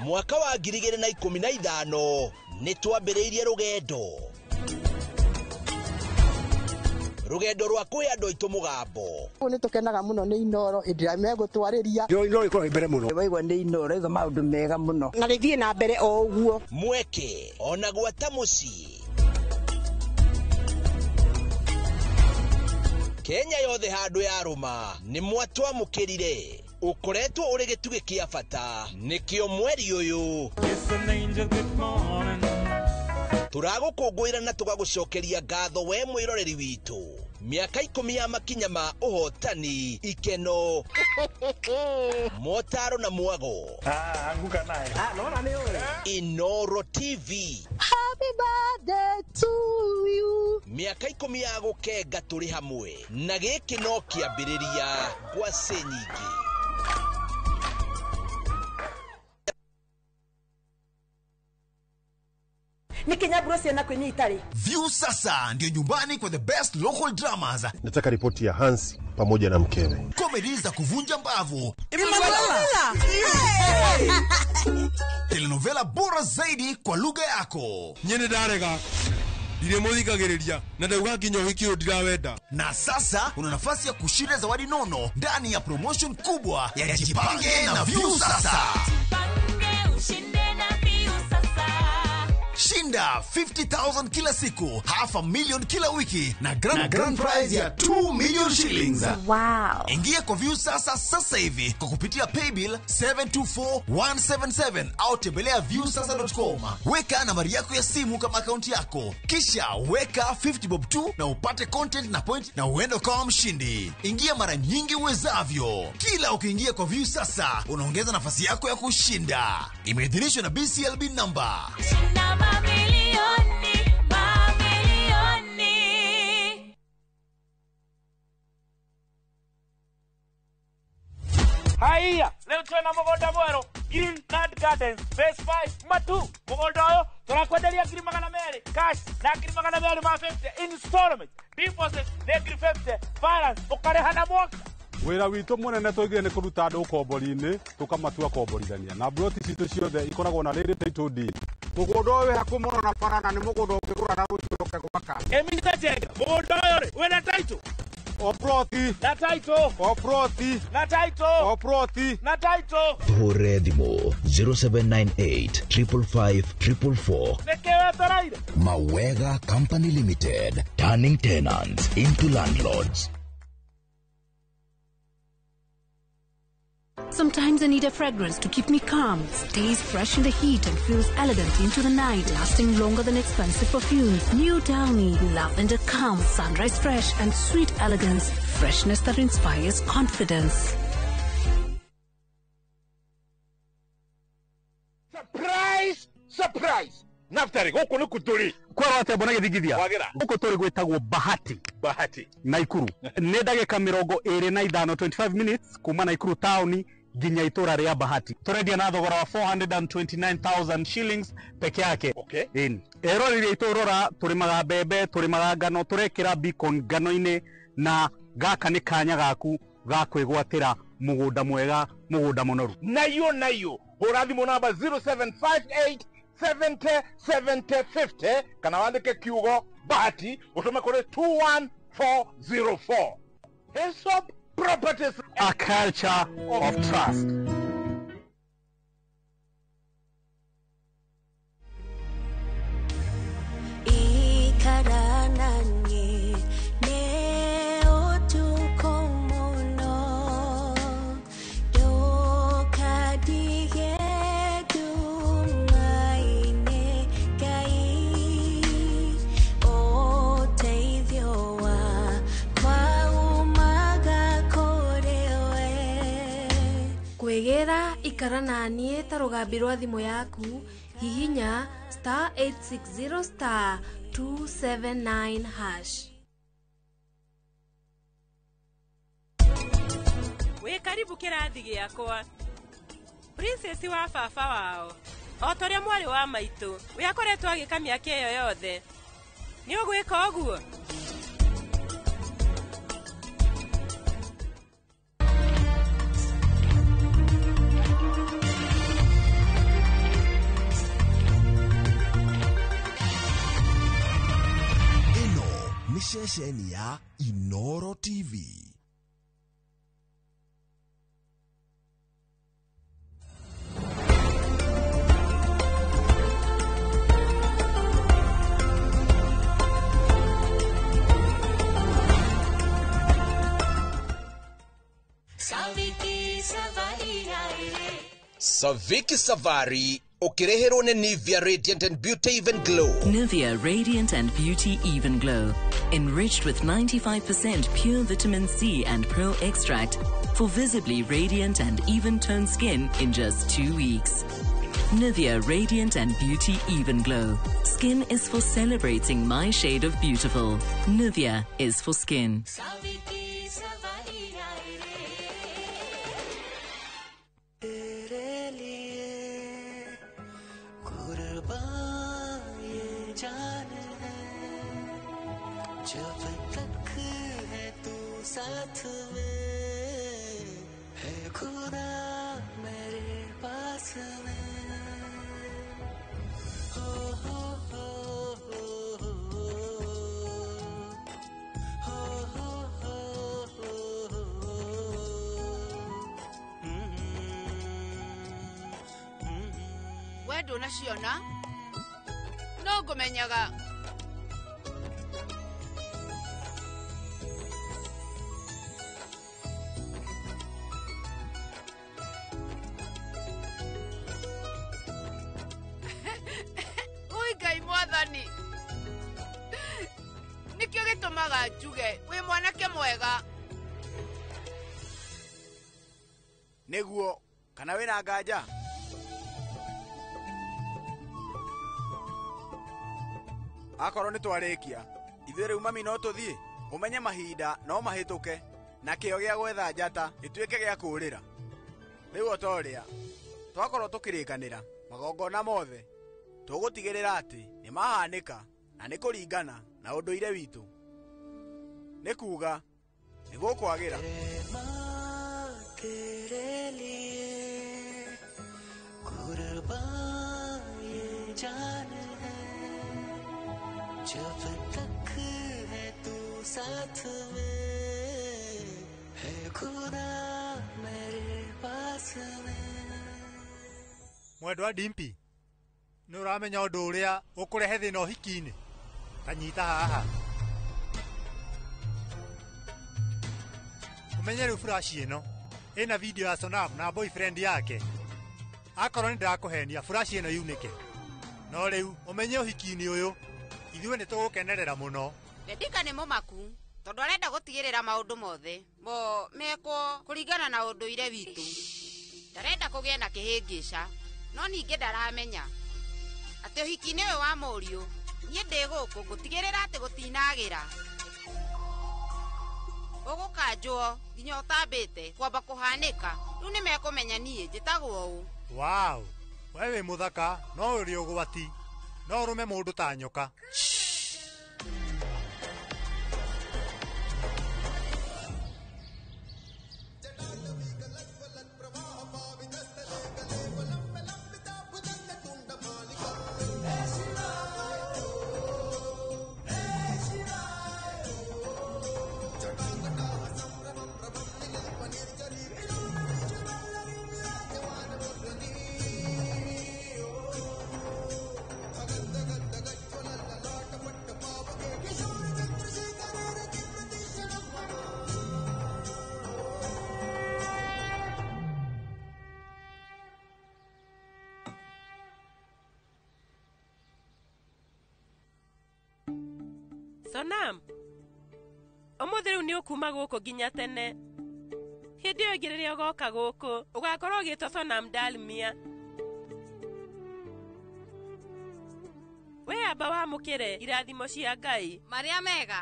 Mwaka wa 2015 nĩ twambĩrĩirie rũgendo rwa kwĩ andũ aitũ mũgambo.
Nĩ tũkenaga mũno nĩ Inoro hĩndĩ ĩrĩa megũtwarĩria.
Inoro ĩkoragwo mbere mũno.
Waigua nĩ Inoro ĩga maũndũ mega mũno. Na rĩthiĩ na mbere o ũguo.
Mweke ona gwata mũciĩ. Kenya yothe handũ yarũma nĩ mwatwamũkĩrire. Ũkoretwo ũrĩ gĩtugĩ kĩa bata nĩkĩo mweri ũyũ. Tũragũkũngũĩra na tũgagũcokeria ngatho we mwĩroreri witũ. Mĩaka 10 ya makinya ma ũhotani, ikeno, motaro na mwago.
Anguka naye.
Nona nĩ ũĩ. Inoro TV.
Happy
Happy birthday to you.
Mĩaka 10 ya gũkenga tũrĩ hamwe na gĩkĩ no kĩambĩrĩria ngwacĩ nyingĩ.
Nikinyaburo ciana kwinyi itari.
View sasa ndio nyumbani kwa the best local dramas.
Nataka ripoti ya Hansi pamoja na mkewe.
Comedy za kuvunja mbavu. Telenovela bora zaidi kwa lugha yako.
Nyene ndarega. Ndiremuthikagiriria na ndauga nginya uhiki uyu ndirawenda.
Na sasa una nafasi ya kushinda zawadi nono ndani ya promotion kubwa ya Jipange na View Sasa.
Jipange ushinde na View Sasa.
Shinda 50,000 kila siku, 500,000 kila wiki na grand prize ya 2 million shillings.
Wow.
Ingia kwa View Sasa sasa hivi kwa kupitia paybill 724177 au tembelea viewsasa.com. Weka nambari yako ya simu kama akaunti yako, kisha weka 50 bob tu na upate content na point na uende ukawa mshindi. Ingia mara nyingi uwezavyo. Kila ukiingia kwa View Sasa unaongeza nafasi yako ya kushinda. Imeidhinishwa na BCLB number.
Shinda mamilioni, mamilioni.
Haiya, leo twena mugunda mweru Green Nut Gardens Phase 5 Matu. Mugunda uyu turakwenderia 200,000 cash na 250 installment, deposit nĩ 50, balance ũkarĩha na mwaka.
Wĩra witũ mũnene tũigire nĩ kũruta andũ ũkombori-inĩ tũkamatua komborithania na mburoti citũ ciothe ikoragwo na rĩrĩ title deed.
Mũgũnda ũyũ wĩ hakuhĩ mũno na bara na nĩ mũgũnda ũngĩgũra na rũciũ ũke gwaka.
Ĩ Mr. Jenga, mũgũnda ũyũ rĩ wĩna title?
O ploti.
Na title.
O ploti.
Na title.
O ploti.
Na title.
Tuhũrĩre thimũ 0798 555 444.
Nĩkĩ wetereire?
Mawega Company Limited, turning tenants into landlords.
Sometimes I need a fragrance to keep me calm, stays fresh in the heat and feels elegant into the night, lasting longer than expensive perfumes. New Downy, lavender calm, sunrise fresh and sweet elegance, freshness that inspires confidence.
Surprise! Surprise! Naftari, gũkũ nĩ kũ tũrĩ?
Kwerwo atĩa mbona gĩthingithia?
Wagĩra.
Gũkũ tũrĩ gwĩtagwo Bahati.
Bahati.
Naikuru. Nĩ ndagĩka 25, 25 minutes kuma Naikuru taũni nginya itũra rĩa Bahati. Tũrendia na thogora wa 429,000 shillings peke yake.
Okay.
Ĩni. Eroreri aitũ rora, tũrĩmaga mbembe, tũrĩmaga ngano, tũrekĩra beacon ngano-inĩ na gaka nĩ kanya gaku ga kwĩgwatĩra mũgũnda mwega, mũgũnda mũnoru.
Nayo nayo. Hũra thimũ namba 0758 70 70 50 kana wandĩke kiugo Bahati ũtũme kũrĩ 21404. Hillsop Properties,
a culture of trust.
Ikarananie ne otuko muno ndukadige ndumaine Ngai ũteithio wakwa umaga kũrĩ we.
Kwĩgĩra ikara naniĩ ta rũgambi rwa thimũ yaku, hihinya star 860 star 279 hash.
Wĩ karibu kĩrathi gĩakwa. Princess wa baba wao o ta ũrĩa mwarĩ wa maitũ we akoretwo agĩka mĩaka ĩyo yothe. Nĩ ũgwĩka ũguo?
Ĩno nĩ ceceni ya Inoro TV.
Saviki Savari ũkĩreherwo nĩ Nivea Radiant and Beauty Even Glow.
Nivea Radiant and Beauty Even Glow, enriched with 95% pure vitamin C and pearl extract for visibly radiant and even-toned skin in just 2 weeks. Nivea Radiant and Beauty Even Glow. Skin is for celebrating my shade of beautiful. Nivea is for skin.
तेरे लिए कुर्बान ये जान है जब तक है तू साथ में है खुदा मेरे पास में हो हो हो हो हो हो हो हो हो
We ndũnaciona no ngũmenyaga. Ui Ngai mwathani, nĩkĩo gĩtũmaga njuge wĩ mwanake mwega.
Nĩguo kana wĩna nganja? Akorwo nĩ twarĩkia ithuĩ rĩu mami no tũthiĩ ũmenye mahinda no mahĩtũke na kĩo gĩa gwetha njata gĩtuĩke gĩa kũũrĩra. Rĩu o ta ũrĩa twakorwo tũkĩrĩkanĩra magongona mothe tũgũtigĩrĩra atĩ nĩ mahanĩka na nĩ kũringana na ũndũire witũ. Nĩ kuga nĩ gũkwagĩra.
तेरे लिए कुर्बान ये जान है जब तक है तू साथ में है खुदा मेरे पास में
Mwendwa Dimpi, nĩ ũramenya ũndũ ũrĩa ũkũrehe thĩna ũhiki-inĩ? Ta nyita haha. Ũmenye rĩu flash ĩno ĩna video ya Sonam na boyfriend yake. Akorwo nĩ ndĩrakũhenia flash ĩno yunĩke. No rĩu ũmenye ũhiki-inĩ ũyũ ithuĩ nĩ tũgũkenerera mũno.
Vedika nĩ mũmaku tondũ arenda gũtigĩrĩra maũndũ mothe mo mekwo kũringana na ũndũire witũ. Ndarenda kũgĩe na kĩhĩngĩca no ningĩ ndaramenya atĩ ũhiki-inĩ ũyũ wa mũriũ niĩ ndĩ gũkũ ngũtigĩrĩra atĩ gũtinagĩra. Ũgũkanjwo nginya ũtambĩte kwamba kũhanĩka rĩu nĩ mekũmenya niĩ njĩtagwo ũũ.
Wow, we wĩ mũthaka no ũrĩ ũgwati. No ũrũme mũndũ ta nyoka.
Sonam, ũmũthĩ rĩu nĩ ũkuma gũkũ nginya tene. Hĩndĩ ĩyo ĩngĩ rĩrĩa ũgoka gũkũ ũgakorwo ũgĩtwo Sonam Dalmia. We amba wamũkĩre irathimo cia Ngai.
Marĩa mega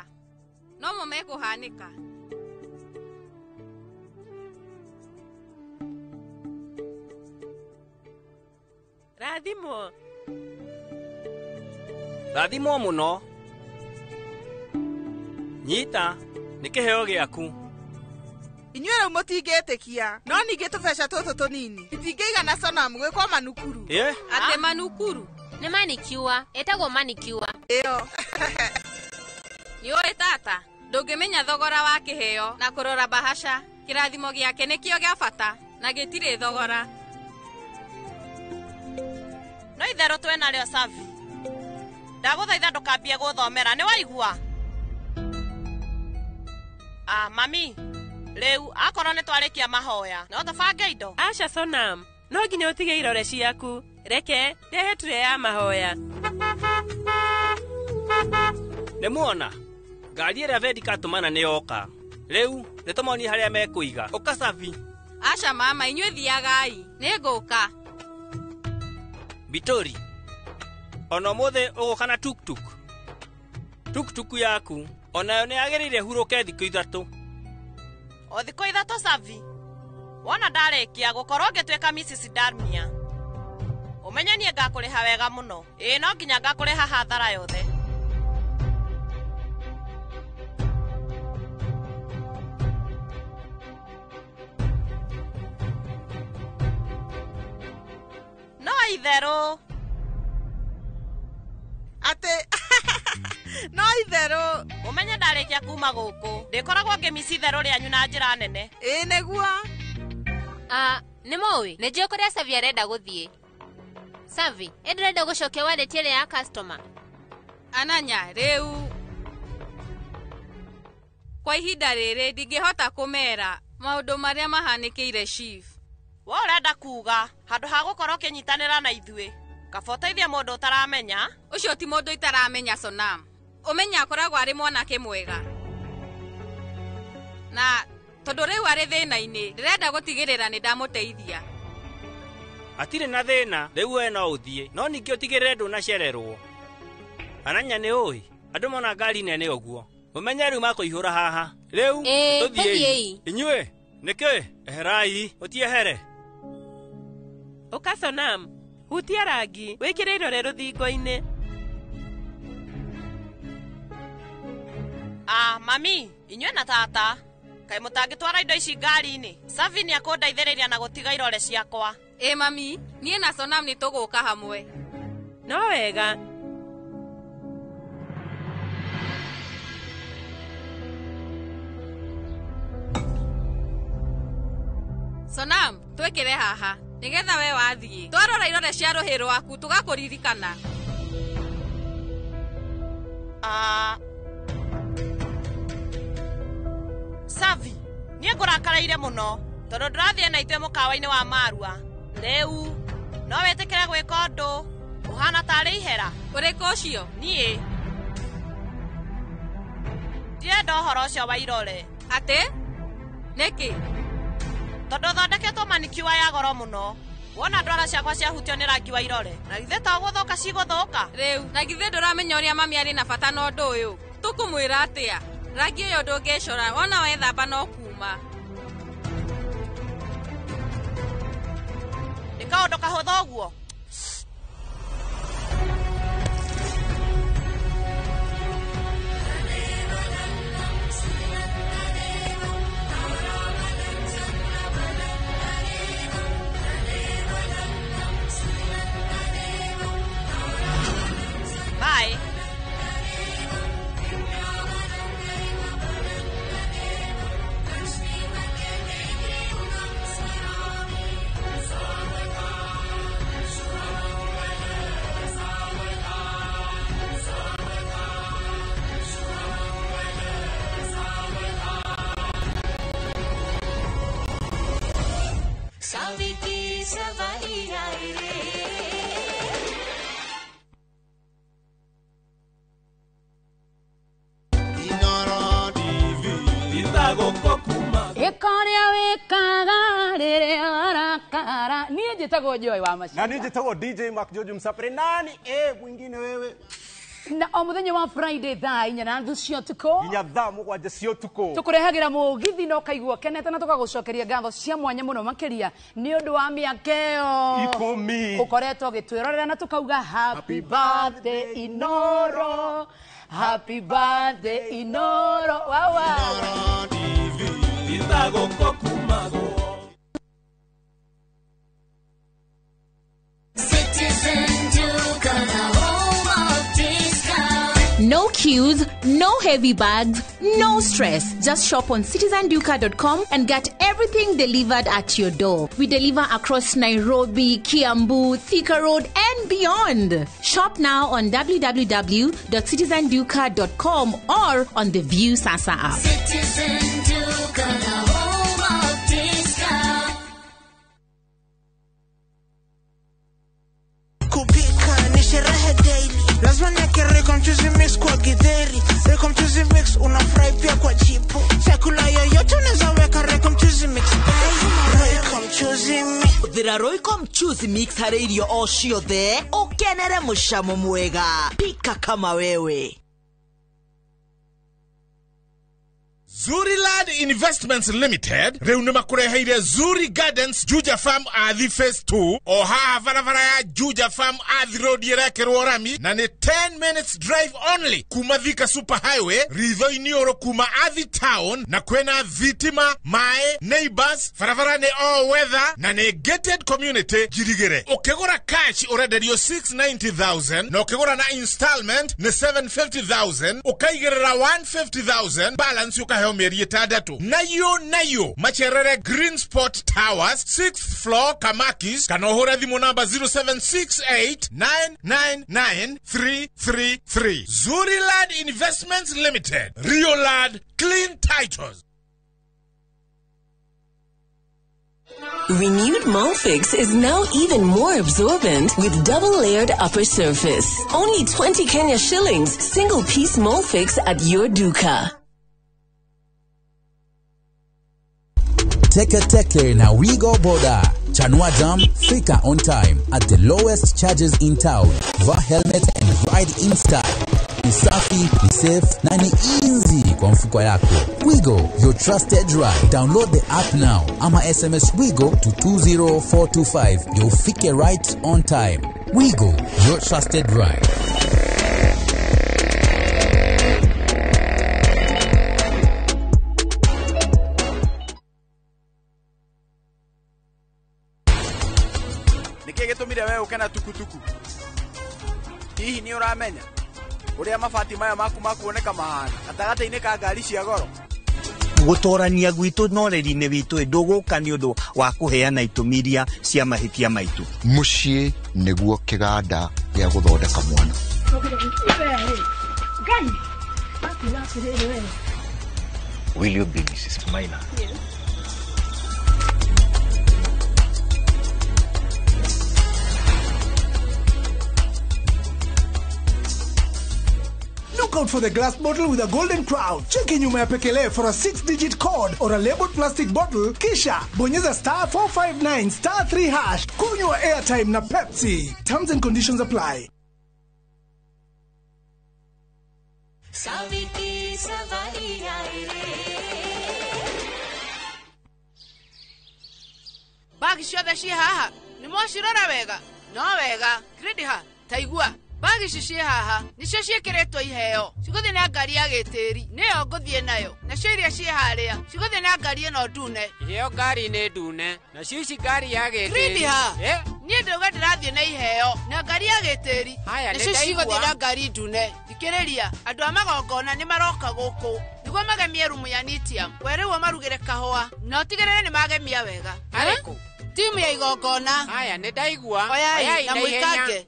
nomo mekũhanĩka.
Rathimwo.
Rathimwo mũno. Nyita, nĩ kĩheo gĩaku.
Inyuĩ rĩu mũtingĩtĩkia no ningĩ tũbeca tũtũ tũnini itingĩigana Sonam gwĩkwo manukuru.
Ĩ?
Atĩ manukuru?
Nĩ manicure, ĩtagwo manicure.
Ĩyo.
Nĩũĩ tata, ndũngĩmenya thogora wa kĩheo na kũrora bahasha. Kĩrathimo gĩake nĩkĩo gĩa bata na gĩtirĩ thogora.
No itherũ twĩnarĩo Savi. Ndagũthaitha ndũkambie gũthomera nĩ waigua? Ah, mami, rĩu akorwo nĩ twarĩkia mahoya no tũbange indo.
Aca Sonam, no nginya ũtige irore ciaku. Reke ndehe tray ya mahoya.
Nĩ muona ngari ĩrĩa Vedika atũmana nĩ yoka. Rĩu nĩ tũmonie harĩa mekũiga. Ũka Savi.
Aca mama, inyuĩ thiagai, nĩ ngũka.
Bitori ona ũmũthĩ ũgũka na tuktuk. Tuktuk yaku onayo nĩ yagĩrĩire hurũke thikũ 3.
O thikũ 3 Savi. Wona ndarĩkia gũkorwo ngĩtuĩka Mrs. Darmia. Ũmenye niĩ ngakũrĩha wega mũno. Ĩĩ no nginya ngakũrĩha hathara yothe. No itherũ.
Atĩ no itherũ.
Ũmenye ndarĩkia kuma gũkũ ndĩkoragwo ngĩmici itherũ rĩanyu na njĩra nene.
Ĩĩ nĩguo.
Nĩ mũĩ nĩ njũĩ kũrĩa Savi arenda gũthiĩ. Savi, ĩ ndĩrenda gũcokia wallet ĩrĩa ya customer.
Ananya rĩu kwa ihinda rĩrĩ ndingĩhota kũmera maũndũ marĩa mahanĩkĩire chief.
We ũrenda kuga handũ ha gũkorwo ũkĩnyitanĩra na ithuĩ kaba ũteithie mũndũ ũtaramenya.
Ũcio ti mũndũ itaramenya Sonam. Ũmenye akoragwo arĩ mwanake mwega. Na tondũ rĩu arĩ thĩna-inĩ ndĩrenda gũtigĩrĩra nĩ ndamũteithia.
Hatirĩ na thĩna rĩu we no ũthiĩ no ningĩ ũtigĩrĩre ndũnacererwo. Ananya nĩ ũĩ andũ mona ngari nene ũguo ũmenye rĩu makũihũra haha. Rĩu tũthiĩi. Inyuĩ nĩkĩ eherai ũtiehere.
Ũka Sonam, hutia rangi wĩkĩre irore rũthingo-inĩ.
Mami, inyuĩ na tata kaĩ mũtangĩtwara indo ici ngari-inĩ? Savi nĩ akũndeithĩrĩria na gũtiga irore ciakwa.
Ĩ mami, niĩ na Sonam nĩ tũgũka hamwe.
No wega.
Sonam, twĩkĩre haha nĩgetha we wathiĩ twarora irore cia rũhĩ rwaku tũgakũririkana.
Savi, niĩ ngũrakareire mũno tondũ ndũrathiĩ na ithuĩ mũkawa-inĩ wa Marua. Rĩu no wĩtĩkĩre gwĩka ũndũ ũhana tarĩ ihera.
Ũrĩkũ ũcio?
Niĩ ndirenda ũhoro ũcio wa irore.
Atĩ nĩkĩ?
Tondũ thondeketwo manicure ya goro mũno. Wona ndwara ciakwa ciahutio nĩ rangi wa irore na githĩ to gũthũka cigũthũka.
Rĩu na githĩ ndũramenya ũrĩa mami arĩ na bata na ũndũ ũyũ? Tũkũmwĩra atĩa? Rangi ũyũ ndũngĩcora wona wethamba no kuma.
Nĩ kaũndũ kahũthũ ũguo? Bye.
Njitagwo Joy wa Maciara.
Na niĩ njĩtagwo DJ Mark George Msapere. Nani mwingine wewe?
Na o muthenya wa Friday thaa 4:30 cia ũtukũ
nginya thaa 7 cia ũtukũ
tũkũrehagĩra mũgithi na ũkaigua kenete na tũkagũcokeria ngatho cia mwanya mũno makĩria nĩ ũndũ wa mĩaka ĩyo
10
ũkoretwo ũgĩtwĩrorera na tũkauga happy birthday Inoro, happy birthday Inoro. Wawa
No queues, no heavy bags, no stress. Just shop on citizenduka.com and get everything delivered at your door. We deliver across Nairobi, Kiambu, Thika Road, and beyond. Shop now on www.citizenduka.com or on the View Sasa app.
Citizen Duka, the home of discount.
Kupika ni sherehe daily. Lazima niweke Reko Mchuzi Mix kwa githeri. Reko Mchuzi Mix unafurahi pia kwa chipo. Chakula yoyote unaweza weka Reko Mchuzi Mix. Reko Mchuzi Mix.
Hũthĩra Royco mchuzi mix harĩ irio o ciothe, ũkenere mũcamo mwega. Pika kama wewe.
Zuriland Investments Limited rĩu nĩ makũreheire Zuri Gardens Juja Farm Athi Phase 2 o haha barabara ya Juja Farm Athi Road ĩrekĩrwo rami na nĩ 10 minutes drive only kuma Thika Super Highway ritho-inĩ ũrũ kuma Athi Town, na kwĩna thitima, maĩ, neighbors, barabara nĩ all weather na nĩ gated community njirigĩre. Ũkĩgũra cash ũrenderio 690,000 na ũkĩgũra na installment nĩ 750,000, ũkaigĩrĩra 150,000 balance ũkaheo mĩeri 6. Nayo macerere Green Spot Towers 6th floor Kamakis, kana ũhũre thimũ namba 0768999333. Zuriland Investments Limited, Rioland Clean Titles.
Renewed Molfix is now even more absorbent with double-layered upper surface. Only 20 Kenya shillings, single-piece Molfix at your duka.
Teke Teke na Wigo Boda. Chanua Jam, fika on time at the lowest charges in town. Vaa helmet and ride in style. Ni safi, ni safe na ni easy kwa mfuko yako. Wigo, your trusted ride. Download the app now ama SMS Wigo to 20425. You'll fike right on time. Wigo, your trusted ride.
Nĩkĩ gĩtũmire we ũke na tukutuku? Hihi nĩ ũramenya ũrĩa mabati maya maku makuoneka mahana gatagatĩ-inĩ ka ngari cia goro?
Gũtorania gwitũ na ũreri-inĩ witũ ndũgũka nĩ ũndũ wa kũheana itũmi iria cia mahĩtia maitũ.
Mũciĩ nĩguo kĩganda gĩa gũthondeka mwana.
Will you be Mrs. Maina?
Yes.
Look out for the glass bottle with a golden crown. Cheki nyuma ya pekele for a 6-digit code or a labeled plastic bottle. Kisha bonyeza star 459 star 3 hash. Kunywa airtime na Pepsi. Terms and conditions apply.
Bagi ciothe ciĩ haha nĩ mwacirora wega? No wega. Gridi ha taigua. Bagi ici ciĩ haha nĩcio ciĩkĩrĩtwo iheo, cigũthiĩ na ngari ya gĩtĩri, nĩyo ngũthiĩ nayo. Nacio iria ciĩ harĩa cigũthiĩ na ngari ĩno ndune.
Iheo ngari-inĩ ndune, nacio ici ngari ya gĩtĩri.
Gridi ha niĩ ndauga ndĩrathiĩ na iheo na ngari ya gĩtĩri, nacio cigũthiĩ na ngari ndune. Thikĩrĩria, andũ a magongona nĩ maroka gũkũ nĩguo magemie rumu ya Nitiam. We rĩu ũmarugĩre kahũa na ũtigĩrĩre nĩ magemia wega.
Arĩkũ?
Timu ya igongona.
Haya, nĩ ndaigua.
Oyai na mũikange.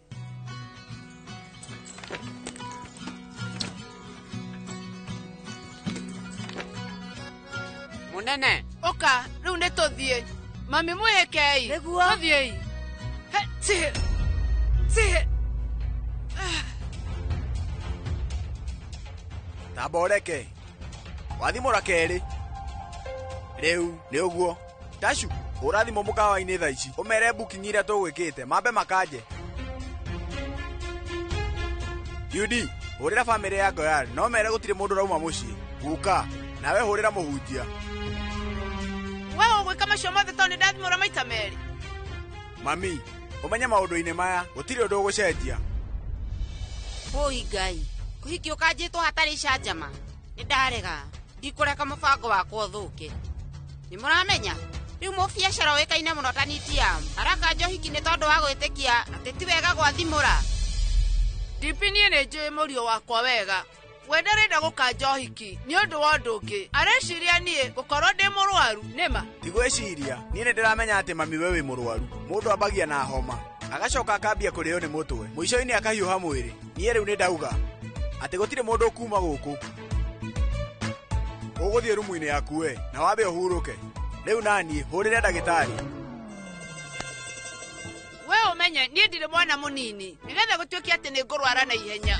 Munene.
Ũka, rĩu nĩ tũthiĩ. Mami mwĩhĩkei. Tũthiĩi. He, tihe. Tihe.
Tamba ũreke. Wathimũra kerĩ. Rĩu nĩ ũguo. Tashu, hũra thimũ mũkawa-inĩ thaa ici. Ũmere booking iria tũgwĩkĩte, mambe makanje. UD, hũrĩra bamĩrĩ ya Goyal, no mere gũtirĩ mũndũ ũrauma mũciĩ. Guka, nawe hũrĩra mũhunjia.
We ũgwĩka macio mothe tondũ nĩndathimũra maita merĩ.
Mami, ũmenye maũndũ-inĩ maya, gũtirĩ ũndũ ũgũcenjia.
Ũi Ngai, ũhiki ũkanjĩtwo hatarĩ icanjama. Nĩndarega, ndikũreka mũbango wakwa ũthũke. Nĩ mũramenya, rĩu mũbiacara ũĩkaine mũno ta Nitiam arakanja ũhiki nĩ tondũ wa gwĩtĩkia atĩ ti wega gwathimũra.
DP niĩ nĩ njũĩ mũriũ wakwa wega. We ndarenda gũkanja ũhiki nĩ ũndũ wa ũndũ ũngĩ. Areciria niĩ gũkorwo ndĩ mũrwaru, nĩma?
Ti gwĩciria, niĩ nĩ ndĩramenya atĩ mami we wĩ mũrwaru. Mũndũ ambagia na homa, agacoka akambia kũrĩo nĩ mũtwe, mũico-inĩ akahiũha mwĩrĩ. Niĩ rĩu nĩ ndauga atĩ gũtirĩ mũndũ ũkuma gũkũ. Ũgũthiĩ rumu-inĩ yaku we na wambe ũhurũke. Rĩu naniĩ hũrĩre ndagĩtarĩ.
We ũmenye niĩ ndirĩ mwana mũnini nĩgetha gũtuĩke atĩ nĩ ngũrwara na ihenya.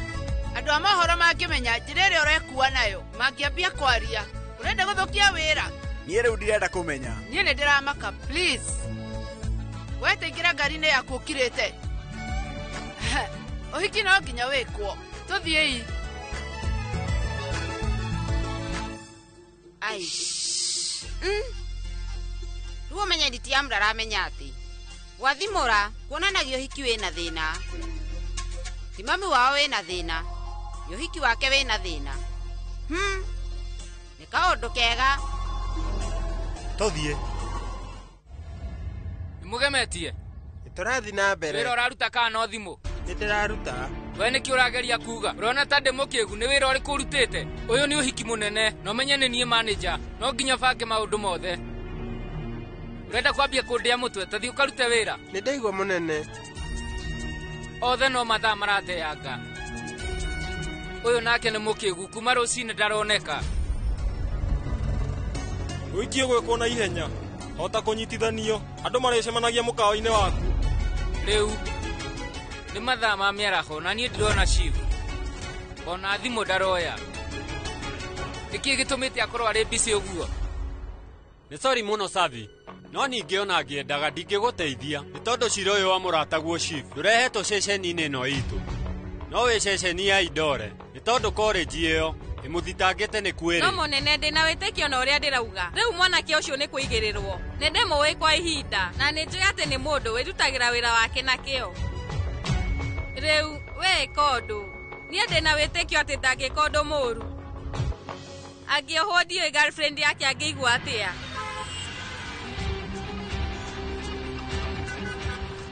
Andũ a mohoro mangĩmenya njĩra ĩrĩa ũrekua nayo mangĩambia kwaria. Ũrenda gũthũkia wĩra?
Niĩ rĩu ndirenda kũmenya.
Niĩ nĩ ndĩramaka, please. We taingĩra ngari-inĩ yaku ũkirĩte. Ũhiki no nginya wĩkwo. Tũthiĩi.
Ai. Rĩu ũmenye Nitiamu ndaramenya atĩ gwathimũra kuonanagia ũhiki wĩna thĩna. Ti mami wao wĩna thĩna, nĩ ũhiki wake wĩna thĩna. Nĩ kaũndũ kega.
Tũthiĩ.
Nĩmũgemetie?
Tũrathiĩ na mbere.
Wĩra ũraruta kana no thimũ?
Nĩndĩraruta.
We nĩkĩ ũrageria kuga? Ũrona ta ndĩ mũkĩgu nĩ wĩra ũrĩkũ ũrutĩte? Ũyũ nĩ ũhiki mũnene na ũmenye nĩ niĩ manager. No nginya bange maũndũ mothe. Ũrenda kwambia kũndĩa mũtwe, ta thiĩ ũkarute wĩra.
Nĩndaigua mũnene.
Othe no mathaa marateanga. Ũyũ nake nĩ mũkĩgu kuma rũcinĩ ndaroneka.
Ũhiki ũgwĩkwo na ihenya. Hota kũnyitithanio. Andũ marĩcemanagia mũkawa-inĩ waku.
Rĩu nĩ mathaa ma mĩaraho na niĩ ndirona chief. Ona thimũ ndaroya. Nĩkĩĩ gĩtũmĩte akorwo arĩ busy ũguo?
Nĩ sorry mũno Savi. No ningĩ ona ngĩendaga ndingĩgũteithia nĩ tondũ cira ũyũ wa mũrataguo chief ndũrehetwo ceceni-inĩ ĩno itũ. No wĩ ceceni ya Indore nĩ tondũ college ĩyo ĩmũthitangĩte nĩ kwĩrĩ.
No mũnene ndĩna wĩtĩkio na ũrĩa ndĩrauga. Rĩu mwanake ũcio nĩ kũigĩrĩrwo. Nĩ ndĩmũĩ kwa ihinda na nĩ njũĩ atĩ nĩ mũndũ wĩrutagĩra wĩra wake na kĩo. Rĩu we ĩka ũndũ. Niĩ ndĩna wĩtĩkio atĩ ndangĩka ũndũ mũũru. Angĩohwo ndiũĩ girlfriend yake angĩigua atĩa.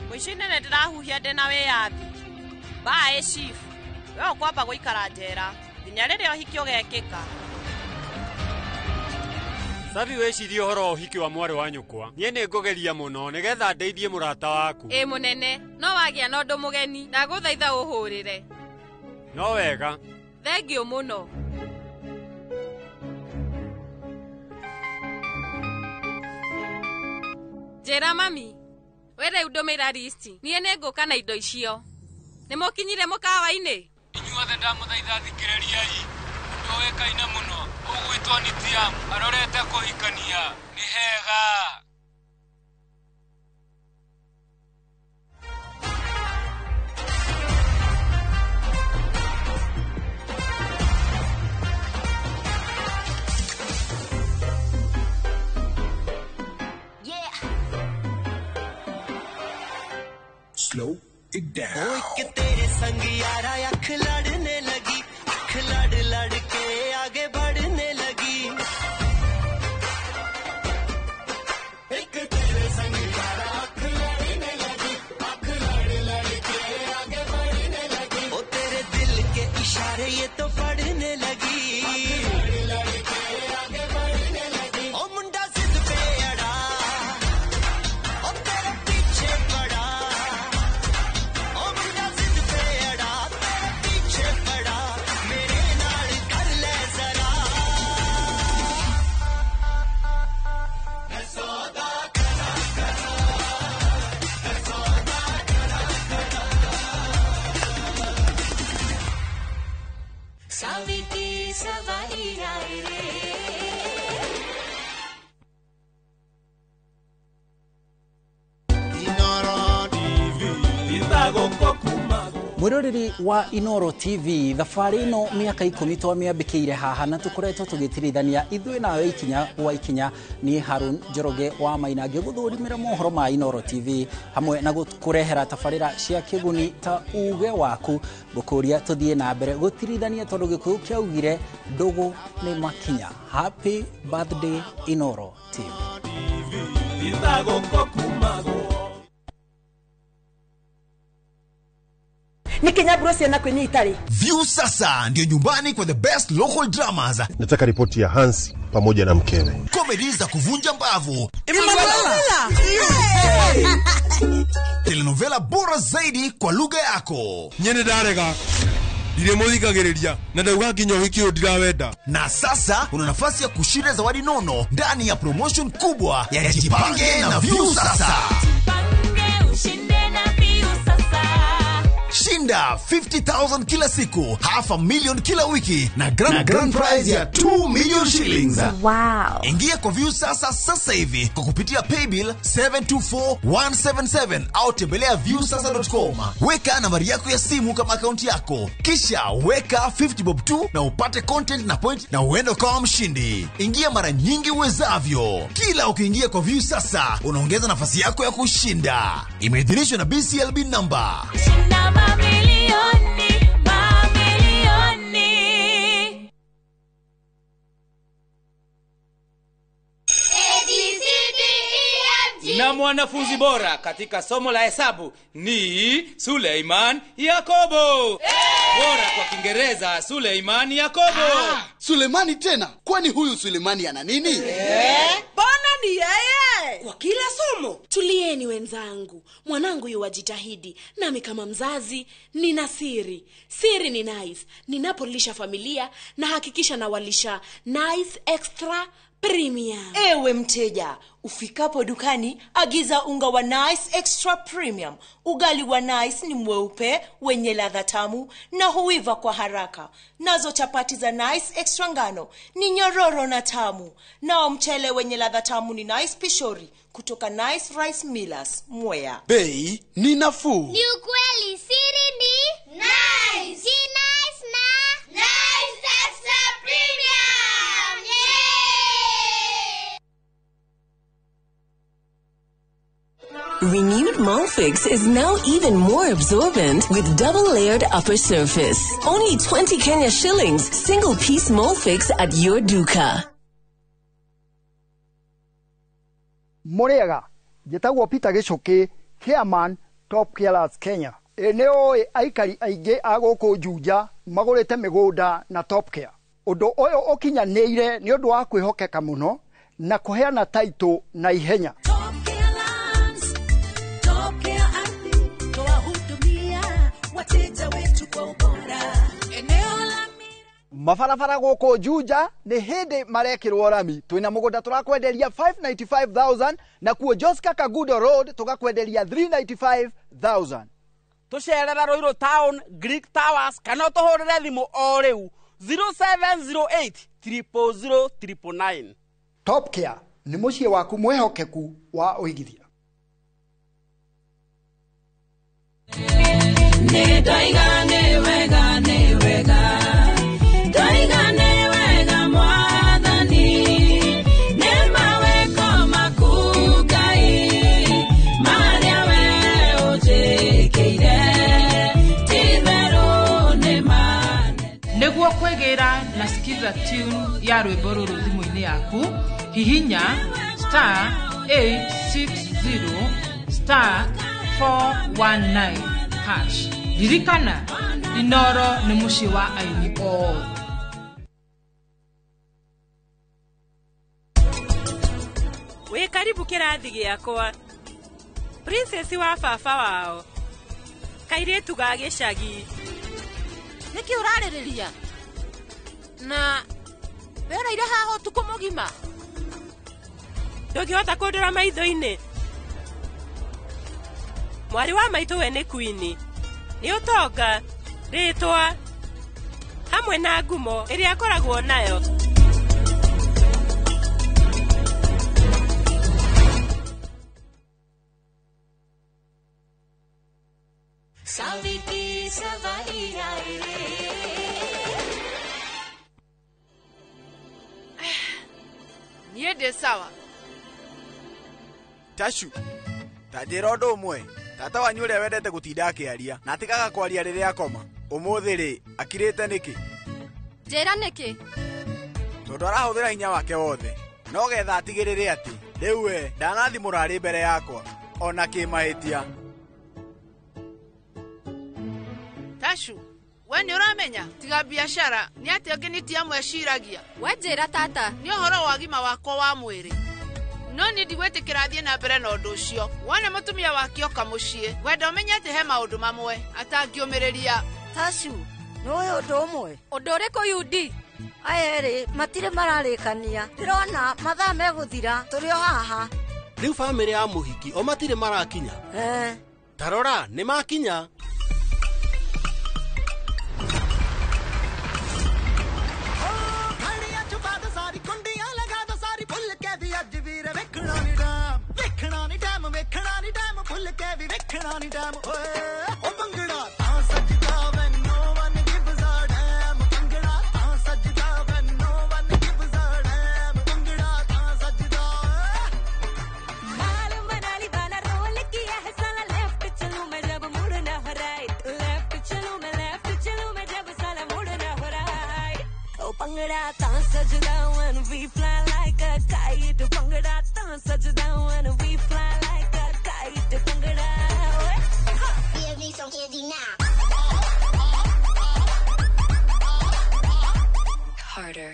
Mũico-inĩ nĩ ndĩrahuhia ndĩna wĩyathi. Bye chief. We ũkwamba gũikara njera nginya rĩrĩa ũhiki ũgekĩka.
Savi wĩcirie ũhoro wa ũhiki wa mwarĩ wa nyũkwa. Niĩ nĩ ngũgeria mũno nĩgetha ndeithie mũrata waku.
Ĩ mũnene, no wagĩa na ũndũ mũgeni, ndagũthaitha ũhũrĩre.
No wega.
Thengiũ mũno. Njĩra mami, we rĩu ndũmĩra listi. Niĩ nĩ ngũka na indo icio. Nĩ mũkinyire mũkawa-inĩ?
Inyuothe ndamũthaitha thikĩrĩriai. Mũndũ ũĩkaine mũno ũgwĩtwo Nitiamu arorete kũhikania. Nĩ hega.
Slow it down.
ओ एक तेरे संग यारा अख लड़ने लगी, अख लड़ लड़ के आगे बढ़ने लगी। एक तेरे संग यारा अख लड़ने लगी, अख लड़ लड़ के आगे बढ़ने लगी। ओ तेरे दिल के इशारे ये तो पढ़ने लगी, लड़ लड़ के आगे बढ़ने लगी। ओ मुंडा जिद पे अड़ा, ओ तेरे पीछे पड़ा,
Mwiroreri wa Inoro TV thabarĩ ĩno mĩaka 10 twamĩambĩkĩire haha na tũkoretwo tũgĩtirithania ithuĩ nawe ikinya gwa ikinya. Niĩ Harun Njoroge wa Maina ngĩgũthũrimĩra mohoro ma Inoro TV hamwe na gũkũrehera tabarĩra cia kĩguni ta uge waku. Ngũkũria tũthiĩ na mbere gũtirithania tondũ Gĩkũyũ kĩaugire ndũgũ nĩ makinya. Happy birthday Inoro TV.
View sasa ndio nyumbani kwa the best local dramas.
Nataka ripoti ya Hans pamoja na mkewe.
Comedy za kuvunja mbavu.
Emanuela.
Telenovela bora zaidi kwa lugha yako.
Nyene ndarega. Ndiremuthikagiriria na ndauga nginya ũhiki ũyũ ndirawenda.
Na sasa una nafasi ya kushinda zawadi nono ndani ya promotion kubwa ya Jipange na View sasa.
Jipange ushinde na View sasa.
Shinda Shinda 50,000 kila siku, half a million kila wiki na grand prize ya 2 million shillings.
Wow.
Ingia kwa Viusasa sasa hivi kwa kupitia paybill 724177 au tembelea viusasa.com. Weka nambari yako ya simu kama akaunti yako, kisha weka 50 bob tu na upate content na point na uende ukawa mshindi. Ingia mara nyingi uwezavyo. Kila ukiingia kwa Viusasa unaongeza nafasi yako ya kushinda. Imeidhinishwa na BCLB number.
Shinda mamilioni, mamilioni.
A, B, C, D, E, F, G.
Na mwanafunzi bora katika somo la hesabu ni Suleiman Yakobo. Bora kwa Kiingereza Suleiman Yakobo.
Sulemani tena? Kwani huyu Sulemani ana nini?
Bana ni yeye kwa kila somo.
Tulieni wenzangu, mwanangu yuwajitahidi, nami kama mzazi nina siri. Siri ni Nice. Ninapolisha familia na hakikisha nawalisha Nice Extra Premium.
Ewe mteja, ufikapo dukani agiza unga wa Nice Extra Premium. Ugali wa Nice ni mweupe wenye ladha tamu na huiva kwa haraka. Nazo chapati za Nice Extra ngano ni nyororo na tamu. Nao mchele wenye ladha tamu ni Nice Pishori kutoka Nice Rice Millers, Mwea.
Bei ni nafuu.
Ni ukweli, siri ni Nice. Si Nice na Nice Extra Premium. Yeah!
Renewed Molfix is now even more absorbent with double-layered upper surface. Only 20 Kenya shillings, single-piece Molfix at your duka.
Mũrĩega, njĩtagwo Peter Gĩcũkĩ, chairman Top Carers Kenya. Ĩ nĩ ũĩ aikari aingĩ a gũkũ Juja magũrĩte mĩgũnda na Top Care. Ũndũ ũyũ ũkinyanĩire nĩ ũndũ wa kwĩhokeka mũno na kũheana taitũ na ihenya.
Wateja wetu kwa ubora. Eneo la
Mabarabara gũkũ Juja nĩ hĩndĩ marekĩrwo rami. Twĩna mũgũnda tũrakwenderia 595,000 na kuo Joska Kagudo Road tũgakwenderia 395,000.
Tũcerere Ruiru Town, Greek Towers kana ũtũhũrĩre thimũ o rĩu 0708 000 999.
Top Care nĩ mũciĩ waku mwĩhokeku wa ũigithia.
Nĩ ndaiga nĩ wega, nĩ wega. Ndaiga nĩ wega Mwathani. Nĩ mawĩko maku Ngai, marĩa we ũnjĩkĩire, ti-itherũ nĩ manene.
Nĩguo kwĩgĩra na skiza tune ya rwĩmbo rũrũ thimũ-inĩ yaku, hihinya star 860 star 419 hash. Ririkana, Inoro nĩ mũciĩ wa aini othe.
Wĩ karibu kĩrathi gĩakwa. Princess wa baba wao. Kairĩtu ga gĩcagi.
Nĩkĩ ũrarĩrĩria? Na we ũraire haha ũtukũ mũgima?
Ndũngĩhota kũndora maitho-inĩ. Mwarĩ wa maitũ we nĩ queen. Nĩ ũtonga, rĩtwa, hamwe na ngumo ĩrĩa akoragwo nayo.
Saviki savari ai re.
Niĩ ndĩ sawa.
Tashu, ta njĩra ũndũ ũmwe. Tata wanyu ũrĩa wendete gũtinda akĩaria na atigaga kwaria rĩrĩa akoma. Ũmũthĩ rĩ, akirĩte nĩkĩ?
Njĩra nĩkĩ?
Tondũ arahũthĩra hinya wake wothe. No getha atigĩrĩre atĩ rĩu we ndanathimũra arĩ mbere yakwa ona kĩmahĩtia.
Tashu, we nĩ ũramenya tiga biacara nĩ atĩa ũngĩ nĩ ti amwe eciragia.
We njĩra tata.
Nĩ ũhoro wa ũgima wakwa wa mwĩrĩ. No niĩ ndigwĩtĩkĩra thiĩ na mbere na ũndũ ũcio. Wona mũtumia wake oka mũciĩ, ngwenda ũmenye atĩ he maũndũ mamwe atangĩũmĩrĩria.
Tashu, nĩũĩ ũndũ ũmwe?
Ũndũ ũrĩkũ Yudi?
Aya erĩ matirĩ mararĩkania. Ndĩrona mathaa megũthira tũrĩ o haha.
Rĩu bamĩrĩ ya mũhiki o matirĩ marakinya. Ta rora nĩ makinya.
ਵੇਖਣਾ ਨੀ ਟਾਈਮ ਓਏ ਉਹ ਭੰਗੜਾ ਤਾਂ ਸੱਜਦਾ ਵੈ no one gives a damn bhangra ਤਾਂ ਸੱਜਦਾ ਵੈ no one gives a damn bhangra ਤਾਂ ਸੱਜਦਾ
माल मनाली वाला रोल किया है साला लेफ्ट चलूं मैं जब मुड़ना हो राइट लेफ्ट चलूं मैं लेफ्ट चलूं मैं जब साला मुड़ना हो राइट ओ भंगड़ा ता सजदा when we fly like a kite bhangra ता सजदा when we fly like a kite bhangra ओए
Give me some candy now.
Harder.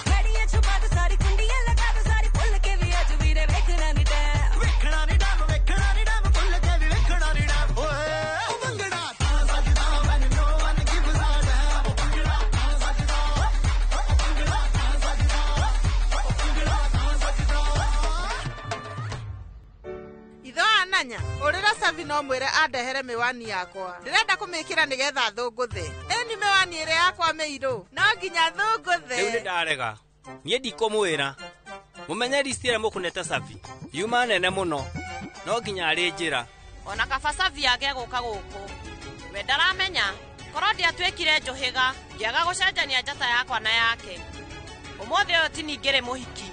घड़ियां छुपा दो सारी कुंडियां लगा दो सारी भुल के भी अज वीरे वेखना नी टैम
ਵੇਖਣਾ ਨੀ ਟਾਈਮ ਵੇਖਣਾ ਨੀ ਟਾਈਮ ਭੁੱਲ ਕੇ ਵੀ ਵੇਖਣਾ ਨੀ ਟਾਈਮ ਓਏ ਉਹ ਭੰਗੜਾ ਤਾਂ ਸੱਜਦਾ ਵੈ no one gives a damn bhangra ਤਾਂ ਸੱਜਦਾ ਉਹ ਭੰਗੜਾ ਤਾਂ ਸੱਜਦਾ ਉਹ ਭੰਗੜਾ ਤਾਂ ਸੱਜਦਾ
Itho ananya ũrĩra Savi no mwĩre andehere mĩwani yakwa ndĩrenda kũmĩkĩra nĩgetha thũngũthe ĩni mĩwani ĩrĩa yakwa mĩirũ no nginya thũngũthe
Rĩu nĩ ndarega niĩ ndikũmwĩra mũmenye listi ĩrĩa mũkũnete Savi yuma nene mũno no nginya arĩ njĩra
ona kaba Savi age gũka gũkũ we ndaramenya korwo ndiatuĩkire njũhĩga ngĩaga gũcenjania njata yakwa na yake ũmũthĩ ũyũ ti ningĩ rĩ mũhiki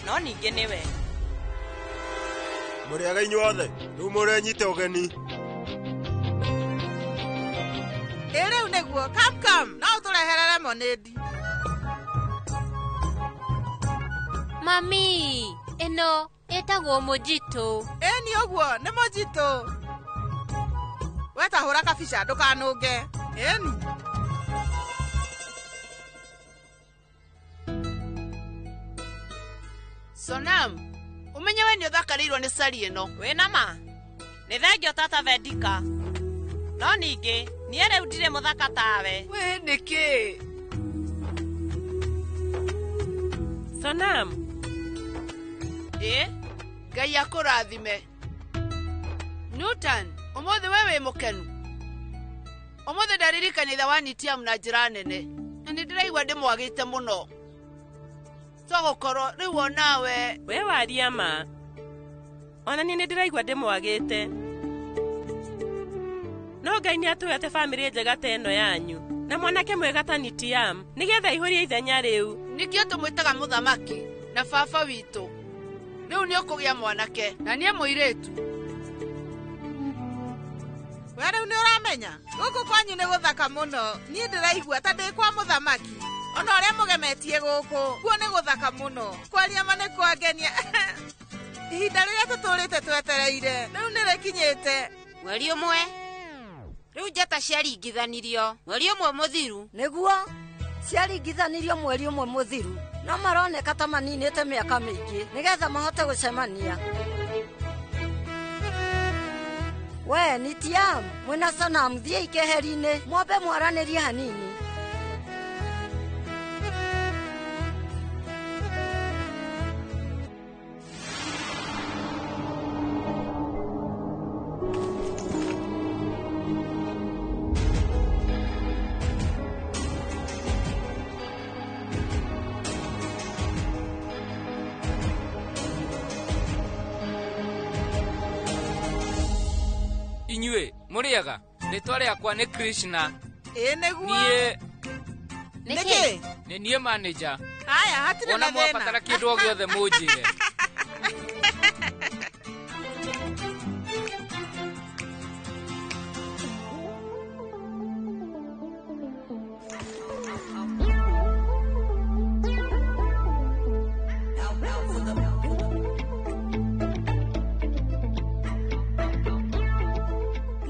no ningĩ nĩwe
Mũrĩega inyuothe rĩu mũrenyite ũgeni
Ĩ rĩu nĩguo kam kam no ũtũrehere lemonade
Mami, ĩno ĩtagwo mũjitũ.
Ĩni ũguo nĩ mũjitũ we ta hũra kabica ndũkanũnge ĩni Sonam ũmenye we nĩ ũthakarĩirwo nĩ cari ĩno
wĩna ma nĩ thengio tata Vendika no ningĩ niĩ rĩu ndirĩ mũthaka tawe
wĩ nĩkĩ
Sonam
ĩ Ngai akũrathime Newton ũmũthĩ we wĩ mũkenu ũmũthĩ ndaririkania ithe wa Nitiam na njĩra nene na nĩ ndĩraigua ndĩmwagĩte mũno togũkorwo rĩu onawe
we waria ma ona niĩ nĩ ndĩraigua ndĩmwagĩte no Ngai nĩ atũhete bamĩrĩ njega ta ĩno yanyu na mwanake mwega ta Nitiam nĩgetha aihũrie ithenya rĩu
nĩkĩo tũmwĩtaga mũthamaki na baba witũ rĩu nĩ ũkũgĩa mwanake na niĩ mũirĩtu we rĩu nĩ ũramenya gũkũ kwanyu nĩ gũthaka mũno niĩ ndĩraigua ta ndĩ kwa mũthamaki ona ũrĩa mũgemetie gũkũ kuo nĩ gũthaka mũno kwaria ma nĩ kwangenia ihinda rĩrĩa tũtũrĩte twetereire rĩu nĩ rĩkinyĩte
Mweri ũmwe rĩu njata ciaringithanirio mweri ũmwe mũthiru
nĩguo ciaringithanirio mweri ũmwe mũthiru no maroneka ta maninĩte mĩaka mĩingĩ nĩgetha mahote gũcemania we Nitiam mwĩna Sonam thiĩi keheri-inĩ mwambe mwaranĩrie hanini
Inyuĩ mũrĩega rĩtwa rĩakwa nĩ Krishna
ĩ nĩguo
niĩ
nĩkĩ
nĩ niĩ manager
haya hatirĩ
wona
na thĩna
mwabatara kĩndũ o gĩothe mũnjĩre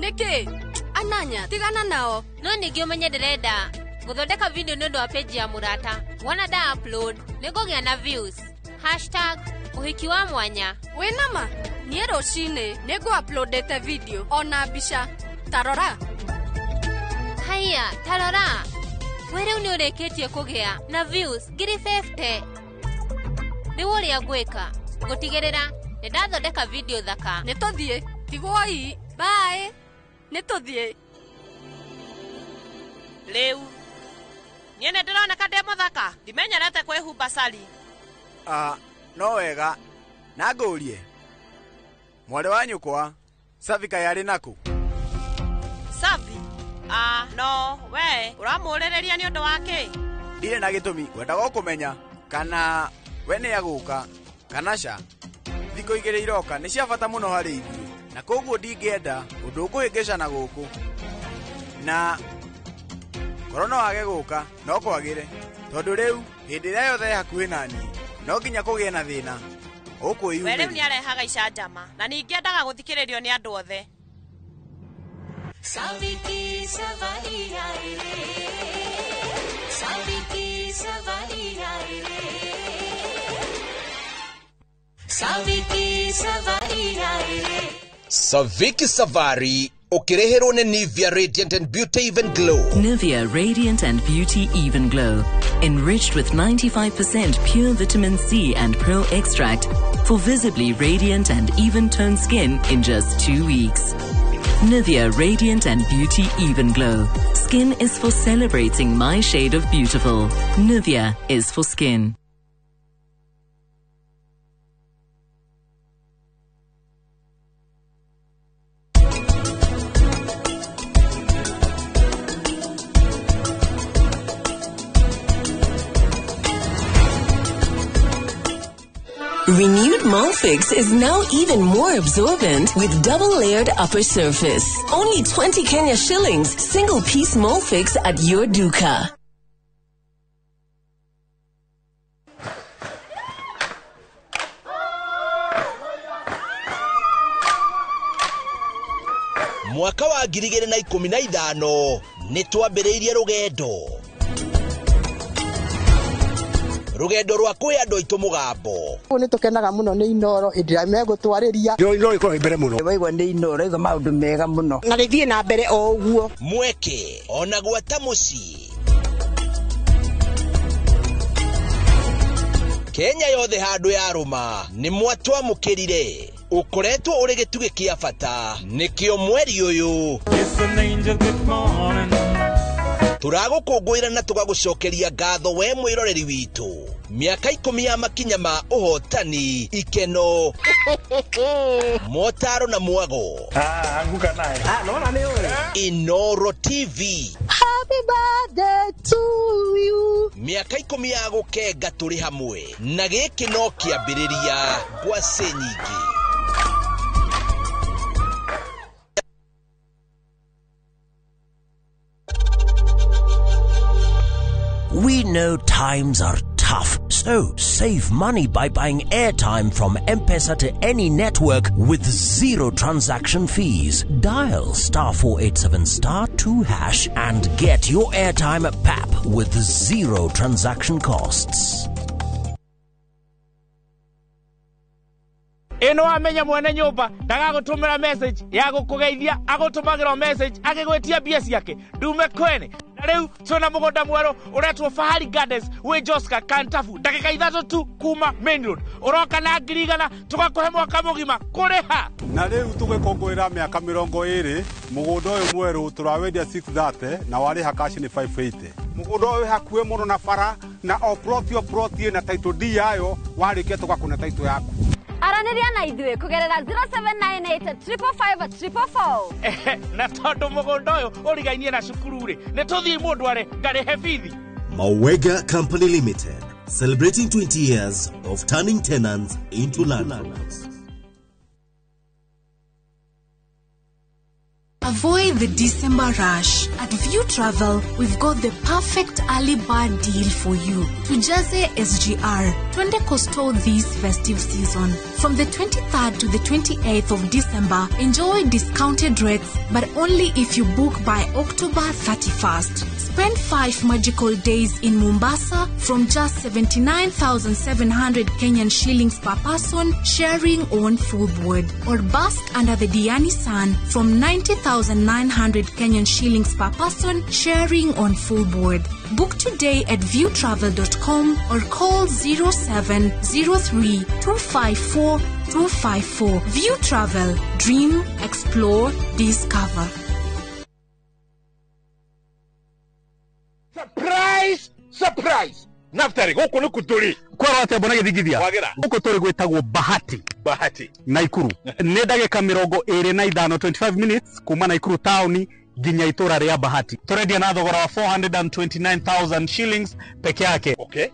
Nĩkĩ
Ananya tigana nao no ningĩ ũmenye ndĩrenda gũthondeka video nĩ ũndũ wa page ya mũrata wona nda upload nĩ ngũgĩa na views hashtag ũhiki wa mwanya
wĩna ma niĩ rũcinĩ nĩ ngũ-uploadĩte video ona mbica ta rora
haiya ta rora we rĩu nĩ ũrĩkĩtie kũgĩa na views 50,000 rĩu ũrĩa ngwĩka ngũtigĩrĩra nĩ ndathondeka video thaka
nĩ tũthiĩ tigwoi bye nĩ tũthiĩ
Rĩu niĩ nĩ ndĩroneka ndĩ mũthaka ndimenyerete kwĩhumba cari
No wega Na ngũrie mwarĩ wa nyũkwa Savika yarĩ nakũ?
Savi? Ah, no, we ũramũrĩrĩria nĩ ũndũ wa kĩ?
Ndirĩ na gĩtũmi, ngwendaga o kũmenya kana we nĩ agũka kana ca. Thikũ igĩrĩ iroka nĩ cia bata mũno harĩ ithuĩ, na koguo ndingĩenda ũndũ ũkũhĩngĩcana gũkũ. Na korwo no wage gũka no kwagĩre, tondũ rĩu hĩndĩ ĩrĩa yothe hakuhĩ na niĩ no nginya kũgĩe na thĩna
We rĩu
ũkwĩyumĩria.
nĩ arehaga icanjama na ningĩ endaga gũthikĩrĩrio nĩ andũ othe.
Saviki सवारी आई रे, Saviki सवारी आई रे, Saviki सवारी आई रे।
Saviki Safari ũkĩreherwo nĩ Nivea Radiant and Beauty Even Glow.
Nivea Radiant and Beauty Even Glow. Enriched with 95% pure vitamin C and pearl extract for visibly radiant and even toned skin in just 2 weeks. Nivea Radiant and Beauty Even Glow. Skin is for celebrating my shade of beautiful. Nivea is for skin. Renewed Molfix is now even more absorbent with double-layered upper surface. Only 20 Kenya shillings, single piece Molfix at your duka.
Mwaka wa 2015 nĩ twambĩrĩirie rũgendo rwa kwĩ andũ aitũ mũgambo.
Nĩ tũkenaga mũno nĩ Inoro hĩndĩ ĩrĩa megũtwarĩria.
Inoro ĩkoragwo mbere mũno.
Waigua nĩ Inoro igua maũndũ mega mũno. Na rĩthiĩ na mbere o ũguo.
Mweke ona gwata mũciĩ. Kenya yothe handũ yarũma nĩ mwatwamũkĩrire. Ũkoretwo ũrĩ gĩtugĩ kĩa bata nĩkĩo mweri ũyũ tũragũkũngũĩra na tũgagũcokeria ngatho we mwĩroreri witũ. Mĩaka 10 ya makinya ma ũhotani, ikeno, motaro na mwago.
Anguka naye.
Nona nĩ ũĩ.
Inoro TV.
Happy birthday to you.
Mĩaka 10 ya gũkenga tũrĩ hamwe na gĩkĩ no kĩambĩrĩria ngwacĩ nyingĩ.
We know times are tough, so save money by buying airtime from M-Pesa to any network with zero transaction fees. Dial *487*2# and get your airtime at PAP with zero transaction costs.
Ĩno amenya mwene nyũmba ndagagũtũmĩra message ya gũkũgeithia, agũtũmagĩra message agĩgwĩtia mbia ciake ndume kwene. Na rĩu twĩna mũgũnda mwerũ ũretwo Fahari Gardens wĩ Joska Kantafu, ndagĩka 3 tu kuma main road. Ũroka na 100,000 tũgakũhe mwaka mũgima kũrĩha.
Na rĩu tũgĩkũngũĩra mĩaka 20 mũgũnda ũyũ mwerũ tũrawendia 630 na warĩha cash nĩ 580.
Mũgũnda ũyũ wĩ hakuhĩ mũno na bara na o plot o plot ĩna title deed yayo, warĩkia tũgakũne title yaku.
Aranĩria na ithuĩ kũgerera 0798 555 444.
Na tondũ mũgũnda ũyũ ũrigainie na cukuru rĩ, nĩ tũthiĩ mũndũ are ngarĩhe bithi.
Mawega Company Limited, celebrating 20 years of turning tenants into landlords.
Avoid the December rush. At View Travel, we've got the perfect early bird deal for you. Tujaze SGR, twende Coastal this festive season. From the 23rd to the 28th of December, enjoy discounted rates, but only if you book by October 31st. Spend 5 magical days in Mombasa from just 79,700 Kenyan shillings per person, sharing on full board. Or bask under the Diani sun from 90,900 Kenyan shillings per person, sharing on full board. Book today at viewtravel.com or call 0703 254 254. View Travel. Dream, explore, discover.
Surprise! Surprise!
Naftari gũkũ nĩ kũtũrĩ
kwerwo atĩa mbona gĩthingithia gũkũ tũrĩ gwĩtagwo Bahati
Bahati
Naikuru nĩ ndagĩka 25 25 minutes kuma Naikuru taũni nginya itũra rĩa Bahati. Tũrendia na thogora wa 429,000 shillings peke yake.
Okay.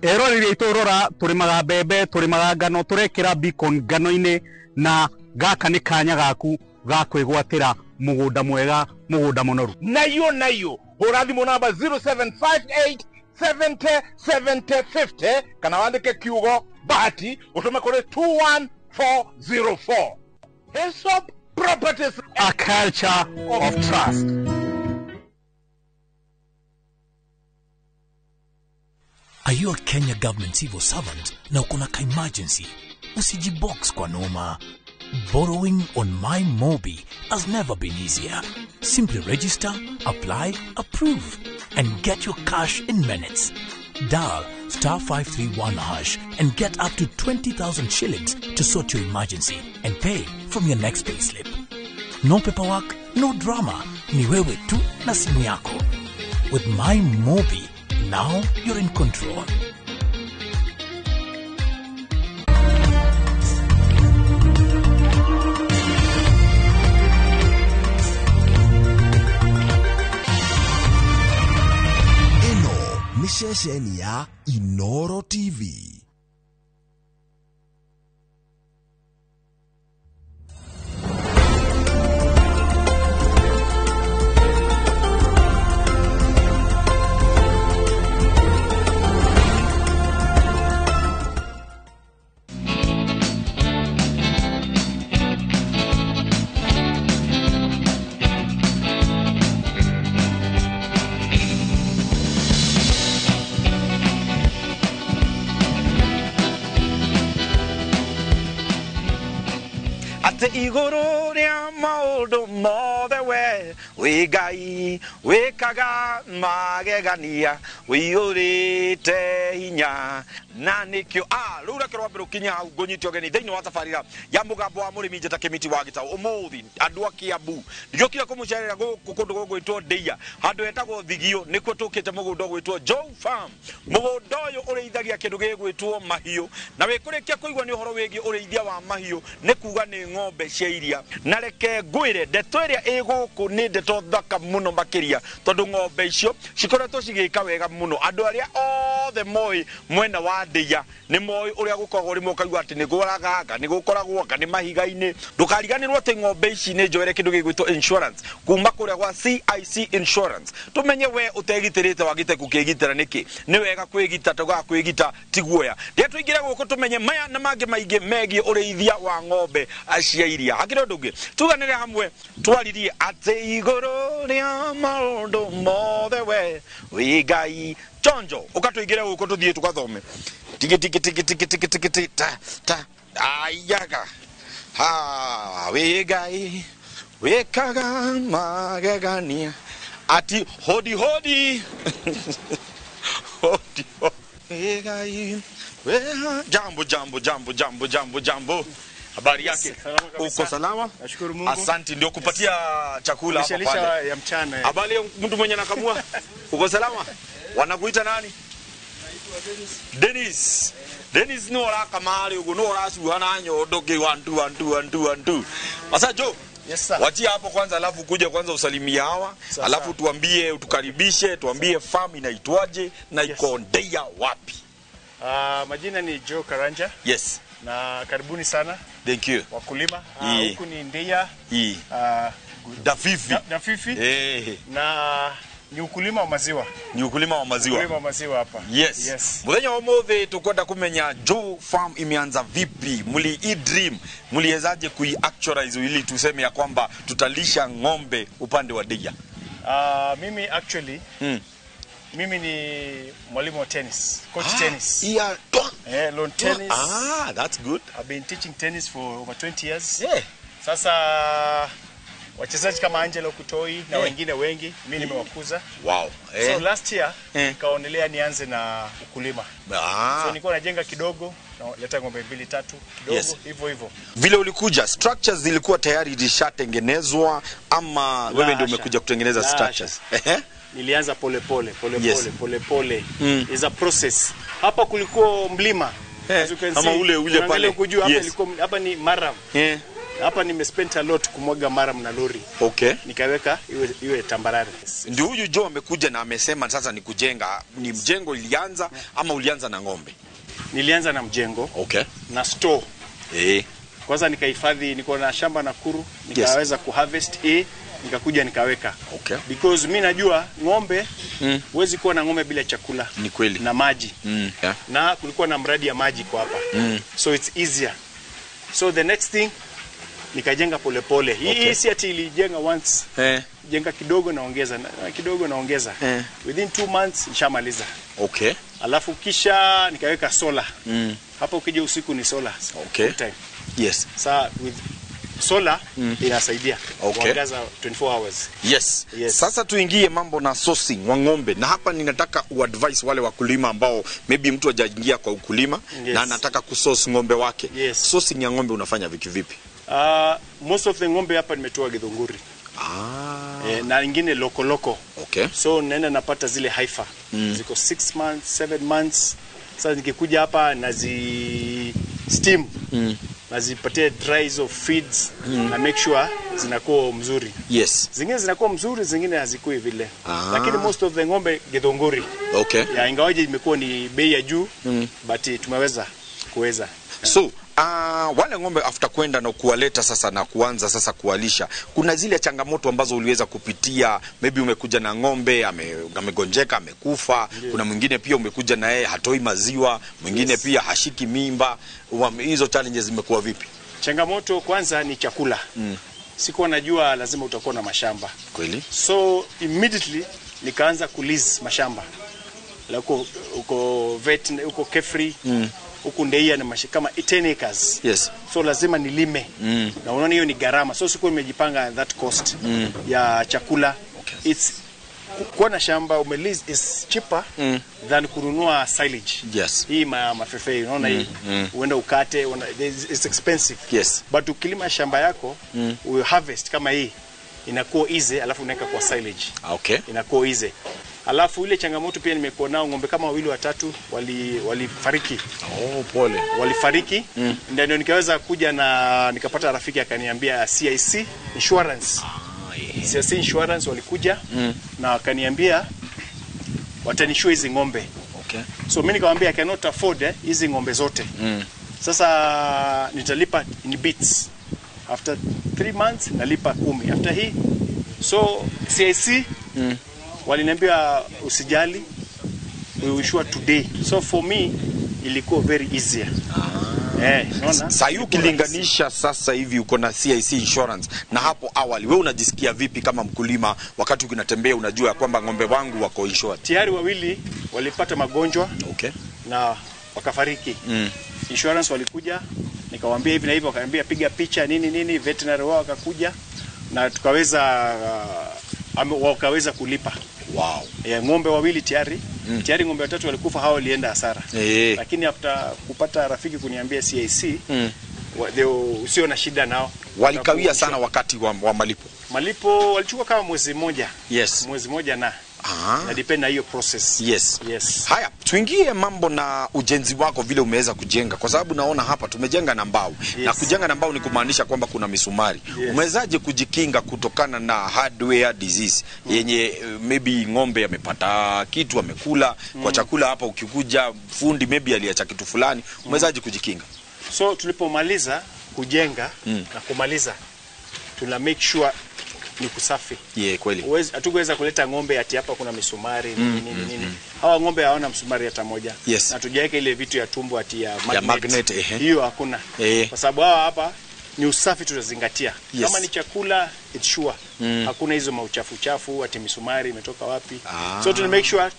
Eroreri aitũ rora, tũrĩmaga mbembe, tũrĩmaga ngano, tũrekĩra beacon ngano-inĩ, na gaka nĩ kanya gaku ga kwĩgwatĩra mũgũnda mwega, mũgũnda mũnoru.
Nayo nayo hũra thimũ namba 0758 70 70 50 kana wandĩke kiugo Bahati ũtũme kũrĩ 21404. Hesop Properties,
a culture of trust.
Are you a Kenya government civil servant na uko na ka-emergency? Usijibox kwa noma. Borrowing on MyMobi has never been easier. Simply register, apply, approve, and get your cash in minutes. Dial *531# and get up to 20,000 shillings to sort your emergency and pay from your next payslip. No paperwork, no drama. Ni wewe tu na simu yako. With MyMobi, now you're in control.
Nĩ ceceni ya Inoro TV.
Igũrũ rĩa maũndũ mothe we wĩ Ngai wĩkaga magegania wĩiyũrĩte hinya na nĩkĩo rĩu reke rwambe rũkinye hau ngũnyite ũgeni thĩinĩ wa tabarĩra ya mũgambo wa mũrĩmi njĩta Kĩmiti wa Gĩtaũ. Ũmũthĩ andũ a Kĩambu ndiokire kũmũcerera gũkũ kũndũ gũgwĩtwo Ndĩia handũ hetagwo Thigio nĩkuo tũkĩte mũgũnda ũgwĩtwo Joe Farm. Mũgũnda ũyũ ũrĩithagia kĩndũ gĩgwĩtwo mahiũ na wĩkũrĩkia kũigua nĩ ũhoro wĩgiĩ ũrĩithia wa mahiũ nĩ kuga nĩ ng'ombe cia iria. Na reke ngwĩre ndeto ĩrĩa ĩ gũkũ nĩ ndeto thaka mũno makĩria tondũ ng'ombe icio cikoretwo cigĩka wega mũno. Andũ arĩa othe moĩ mwena wa Ndĩia nĩ moĩ ũrĩa gũkoragwo rĩmwe ũkaigua atĩ nĩ kũraganga nĩ gũkoragwo anga nĩ mahiga-inĩ. Ndũkariganĩrwo atĩ ng'ombe ici nĩ njoere kĩndũ gĩgwĩtwo insurance kuma kũrĩa gwa CIC Insurance. Tũmenye we ũtegitĩrĩte wagĩte gũkĩgitĩra nĩkĩ. Nĩ wega kwĩgita taugaga kwĩgita ti guoya. Rĩrĩa tũingĩre gũkũ tũmenye maya na mangĩ maingĩ megiĩ ũrĩithia wa ng'ombe cia iria. Hakĩrĩ ũndũ ũngĩ tuganĩre hamwe twaririe atĩ igũrũ rĩa maũndũ mothe we wĩ Ngai. Chonjo ũkatũingĩre gũkũ tũthiĩ tũgathome tiki tiki tiki tiki tiki tiki tiki ta ta ayaga ha wĩ Ngai wĩkaga magegania ati hodi hodi hodi wĩ Ngai wĩ jambo jambo jambo jambo jambo jambo. Habari yake? Uko salama?
Nashukuru Mungu.
Asante, ndio kupatia chakula hapa pale
ya mchana.
Habari mtu mwenye nakamua? Uko salama? Wanakuita nani? Dennis. Dennis no ora kamari ugo no ora cuha na nyondo ki 1 2 1 2 1 2 1 2. Sasa Joe.
Yes sir.
Wachia hapo kwanza alafu kuja kwanza usalimie hawa, alafu tuambie utukaribishe, tuambie farm inaitwaje na iko Ndeiya wapi?
Majina ni Joe Karanja.
Yes.
Na karibuni sana.
Thank you.
Wakulima. Huku ni Ndeiya.
Dafifi.
Dafifi. Na ni ukulima wa maziwa.
Ni ukulima wa maziwa.
Ukulima wa maziwa hapa.
Yes.
Yes.
Muthenya wa umuthi tukwenda kumenya Joe Farm imeanza vipi? Muli i dream, muliwezaje kui actualize ili tuseme ya kwamba tutalisha ng'ombe upande wa Ndeiya?
Mimi actually mimi ni mwalimu wa tennis, coach tennis.
Yeah.
Lawn tennis.
That's good.
I've been teaching tennis for over 20 years.
Yeah.
Sasa wachezaji kama Angelo Kutoi na wengine wengi mimi nimewakuza.
Wow.
So last year nikaonelea nianze na ukulima. So nilikuwa najenga kidogo, naleta ng'ombe 2 3 kidogo hivyo hivyo.
Vile ulikuja structures zilikuwa tayari zishatengenezwa ama wewe ndio umekuja kutengeneza structures?
Nilianza pole pole pole.
Yes.
Pole pole pole. Is a process. Hapa kulikuwa mlima. As you can
Ama
see,
ule
unaangalia
pale.
huku juu, hapa
Yes.
ilikuwa hapa ni maram. Hapa nimespend a lot kumwaga maram na lori.
Okay.
Nikaweka iwe tambarare.
Ndio huyu Joe amekuja na amesema sasa ni kujenga, ni mjengo ilianza ama ulianza na ng'ombe?
Nilianza na mjengo.
Okay.
Na store. Kwanza nikahifadhi, niko na shamba Nakuru, nikaweza kuharvest hii, nikakuja nikaweka.
Okay.
Because mi najua ng'ombe, huwezi kuwa na ng'ombe bila chakula.
Ni kweli.
Na maji.
Yeah.
Na kulikuwa na mradi ya maji kwa hapa. So it's easier. So the next thing nikajenga polepole. Hii
Okay.
si ati ilijenga once. Jenga kidogo naongeza, kidogo naongeza. Within 2 months nishamaliza.
Okay.
Alafu kisha nikaweka solar. Hapa ukija usiku ni solar.
Okay.
Full time.
Yes.
Sa with solar inasaidia.
Okay.
Kuangaza 24 hours.
Yes. Sasa tuingie mambo na sourcing wa ng'ombe, na hapa ninataka uadvise wale wakulima ambao maybe mtu hajaingia kwa ukulima
Yes.
na anataka kusource ng'ombe wake.
Yes.
Sourcing ya ng'ombe unafanya vipi vipi?
Most of the ng'ombe hapa nimetoa Githunguri. Na ingine loko loko.
Okay.
So naenda napata zile haifa. Ziko 6 months, 7 months. Sasa nikikuja hapa nazi steam. Nazipatia dry hizo feeds na make sure zinakuwa mzuri.
Yes.
Zingine zinakuwa mzuri, zingine hazikui vile. Lakini most of the ng'ombe Githunguri.
Okay.
Ya ingawaje imekuwa ni bei ya juu, but tumeweza kuweza.
So, wale ng'ombe after kwenda na kuwaleta sasa na kuanza sasa kuwalisha, kuna zile changamoto ambazo uliweza kupitia, maybe umekuja na ng'ombe amegonjeka, amekufa. Kuna mwingine pia umekuja na yeye hatoi maziwa, mwingine pia hashiki mimba. Hizo challenges zimekuwa vipi?
Changamoto kwanza ni chakula. Sikuwa najua lazima utakuwa na mashamba.
Kweli?
So immediately nikaanza kulease mashamba. Like uko vet, uko Kefri, huku Ndeia na kama 10 acres.
Yes.
So lazima nilime. Na unaona hiyo ni gharama. So sikuwa nimejipanga that cost ya chakula. Okay. It's kuwa na shamba umelease is cheaper than kununua silage.
Yes.
Hii mafefe unaona hii uenda ukate, it's expensive.
Yes.
But ukilima shamba yako you harvest kama hii inakuwa easy, alafu unaweka kwa silage.
Okay.
Inakuwa easy. Alafu ile changamoto pia nimekuwa nao ng'ombe kama wawili watatu walifariki.
Oh, pole.
Walifariki. Ndio nikaweza kuja na nikapata rafiki akaniambia CIC Insurance. Yeah. CIC Insurance walikuja na wakaniambia watanisure hizi ng'ombe.
Okay.
So mimi nikamwambia I cannot afford hizi ng'ombe zote. Sasa nitalipa in bits. After 3 months nalipa 10. After hii so CIC waliniambia usijali, we will insure today. So for me ilikuwa very easier.
Sasa ukilinganisha sasa hivi uko na CIC Insurance na hapo awali, wewe unajisikia vipi kama mkulima wakati unatembea unajua kwamba ng'ombe wangu wako insured?
Tayari wawili walipata magonjwa.
Okay.
Na wakafariki. Insurance walikuja, nikawaambia hivi na hivi, wakaniambia piga picha nini nini, veterinary wao wakakuja na tukaweza wakaweza kulipa.
Wow.
Ng'ombe wawili tayari. Tayari ng'ombe watatu walikufa, hao walienda hasara. Lakini after kupata rafiki kuniambia CIC, usio na shida nao.
Walikawia sana wakati wa malipo.
Malipo walichukua kama mwezi mmoja.
Yes.
Mwezi mmoja na na depend na hiyo process.
Yes.
Yes.
Haya, tuingie mambo na ujenzi wako vile umeweza kujenga, kwa sababu naona hapa tumejenga na mbao.
Yes.
Na kujenga na mbao ni kumaanisha kwamba kuna misumari.
Yes.
Umewezaje kujikinga kutokana na hardware disease yenye maybe ng'ombe amepata kitu amekula kwa chakula hapa, ukikuja fundi maybe aliacha kitu fulani, umewezaje kujikinga?
So tulipomaliza kujenga na kumaliza, tuna make sure ni kusafi.
Yeah, kweli.
Hatukuweza kuleta ng'ombe ati hapa kuna misumari nini nini nini. Hawa ng'ombe hawana msumari hata moja.
Yes.
Na tujaweka ile vitu ya tumbo ati ya magnet.
Ya magnet,
Hiyo hakuna. Kwa sababu hawa hapa ni usafi tutazingatia.
Yes.
Kama ni chakula it's sure. Hakuna hizo mauchafu chafu ati misumari imetoka wapi. So tuna make sure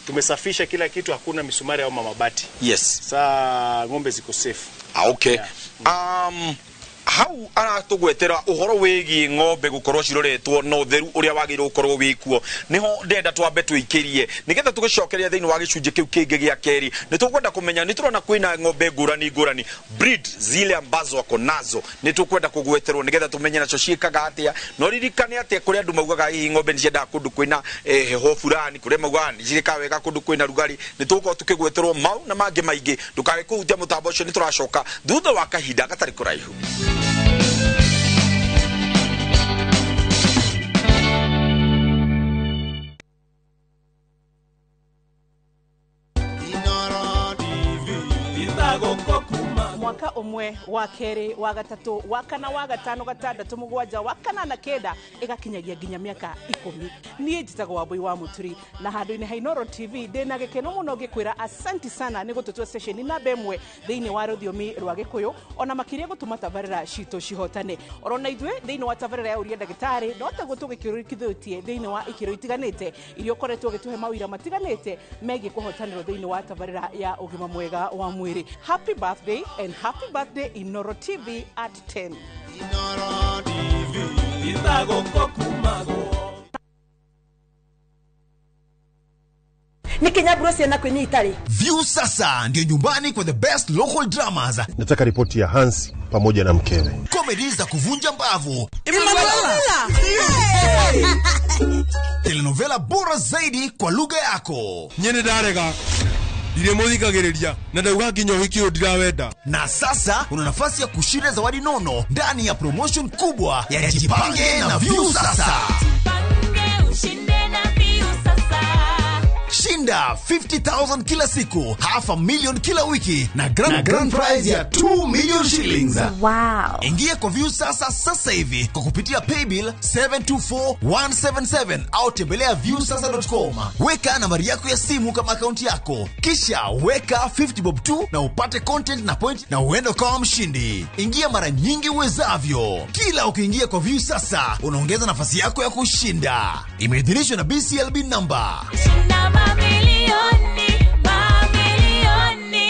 tumesafisha kila kitu, hakuna misumari au mabati.
Yes.
Saa ng'ombe ziko safe.
Okay.
Yeah.
Hau aratũgwetera ũhoro wĩgiĩ ng'ombe gũkorwo ciroretwo na ũtheru ũrĩa wagĩrĩirwo gũkorwo wĩkuo. Nĩho ndenda twambe tũikĩrie nĩgetha tũgĩcokeria thĩinĩ wa gĩcunjĩ kĩu kĩngĩ gĩa kerĩ. Nĩ tũkwenda kũmenya, nĩ tũrona kwĩna ng'ombe ngũrani ngũrani, breed zile ambazo wako nazo, nĩ tũkwenda kũgweterwo nĩgetha tũmenye nacio ciĩkaga atĩa. No ririkane atĩa kũrĩ andũ maugaga hihi ng'ombe nĩ ciendaga kũndũ kwĩna heho fulani, kũrĩa maugaga nĩ ciĩkaga wega kũndũ kwĩna rugarĩ. Nĩ tũgũkorwo tũkĩgweterwo mau na mangĩ maingĩ. Ndũkae kũhutia mũtambo ũcio, nĩ tũracoka thutha wa kahinda gatarĩ kũraihu.
Mwaka umwe wa keri wa gatatu wa kana wa gatano gatandatu mugwanja wa kanana kenda igakinyagia nginya miaka 10. Niĩ njĩtagwo Wambui wa Mũturi na handũ-inĩ ha Inooro TV ndĩna gĩkeno mũno ngĩkwĩra asanti sana nĩ gũtũtua session namba 1 thĩinĩ wa rũthiomi rwa Gĩkũyũ, ona makĩria gũtũma tabarĩra citũ cihotane. Orona ithuĩ thĩinĩ wa tabarĩra ya Ũria Ndagĩtarĩ no taguo tũgĩkĩrũkithĩtie thĩinĩ wa ikĩro itiganĩte iria ũkoretwo ũgĩtũhe mawĩra matiganĩte megiĩ kũhotanĩrwo thĩinĩ wa tabarĩra ya ũgima mwega wa mwĩrĩ. Happy birthday and happy birthday Inooro TV at 10.
Inooro TV
Nikinyaburo ciana kwenye itari.
View sasa ndio nyumbani kwa the best local dramas.
Nataka ripoti ya Hans pamoja na mkewe.
Comedy za kuvunja mbavu.
Emanuela.
Telenovela bora zaidi kwa lugha yako.
Nyene darega. Ndiremuthikagiriria na ndauga nginya uhiki uyu ndirawenda.
Na sasa una nafasi ya kushinda zawadi nono ndani ya promotion kubwa ya Jipange na View Sasa.
Jipange ushinde na View Sasa.
Shinda 50,000 kila siku, 500,000 kila wiki na grand prize ya 2 million shillings.
Wow.
Ingia kwa View Sasa sasa hivi kwa kupitia paybill 724177 au tembelea viewsasa.com. Weka nambari yako ya simu kama akaunti yako, kisha weka 50 bob 2 na upate content na point na uende kama mshindi. Ingia mara nyingi uwezavyo. Kila ukiingia kwa View Sasa unaongeza nafasi yako ya kushinda. Imeidhinishwa na BCLB number.
Shinda mamilioni, mamilioni.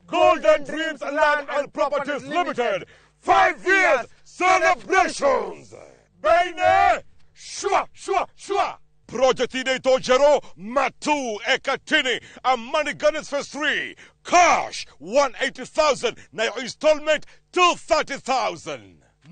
Golden Dreams Land and Properties Limited. 5 years celebrations. Baine, shwa, shwa, shwa. Project inaitwa Jero Matu Ekatini Amani Gardens Phase 3. Cash 180,000 na your installment 230,000.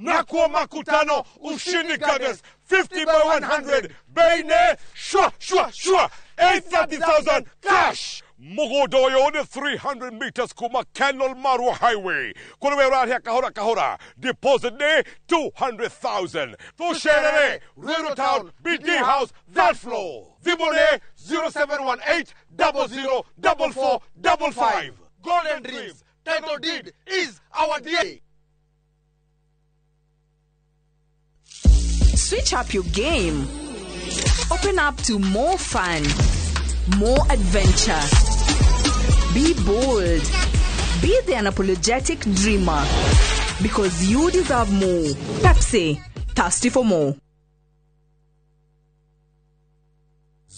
Nakwa Makutano Ushindi Gardens 50 by 100. Baine, shwa, shwa, shwa. 830,000 cash. Mugodoyo ni 300 meters kuma Kenol Marua Highway. Kulewe rahia kahora kahora. Deposit ni 200,000. Tusherere, Ruiru Town, BD House, that floor. Vibone 0718 00 44 55.
Golden Dreams, title deed is our DNA.
Switch up your game. Open up to more fun, more adventure. Be bold. Be the unapologetic dreamer. Because you deserve more. Pepsi, thirsty for more.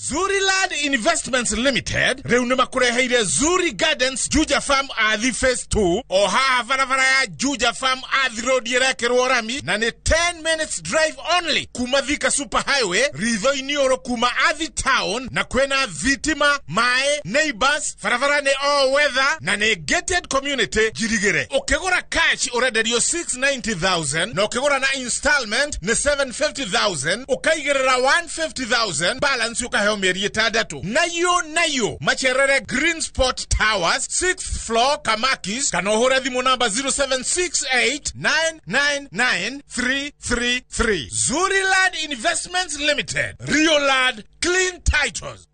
Zuri Land Investments Limited rĩu nĩ makũreheire Zuri Gardens Juja Farm Athi Phase 2 o haha barabara ya Juja Farm Athi Road ĩrekĩrwo rami na nĩ 10 minutes drive only kuma Thika Super Highway ritho-inĩ ũrũ kuma Athi Town, na kwĩna thitima, maĩ, neighbors, barabara nĩ all weather na nĩ gated community njirigĩre. Ũkĩgũra cash ũrenderio 690,000 na ũkĩgũra na installment nĩ 750,000, ũkaigĩrĩra 150,000 balance ũkaheo mĩeri 6. Nayo macherere Green Spot Towers 6th floor Kamakis, kana ũhũre thimũ namba 0768999333. Zuri Land Investments Limited, Rio Land, clean titles.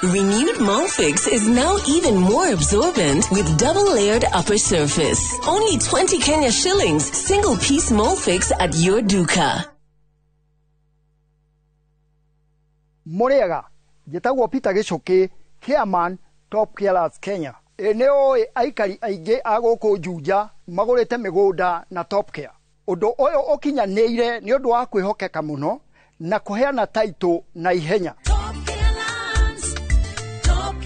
Renewed Molfix is now even more absorbent with double-layered upper surface. Only 20 Kenya shillings, single-piece Molfix at your duka.
Muriaga, njĩtagwo Peter Gĩcũkĩ, chairman Top Carers Kenya. Ĩ nĩ ũĩ aikari aingĩ a gũkũ Juja magũrĩte mĩgũnda na Top Care. Ũndũ ũyũ ũkinyanĩire nĩ ũndũ wa kwĩhokeka mũno na kũheana taitũ na ihenya.
Top Care Lands, Top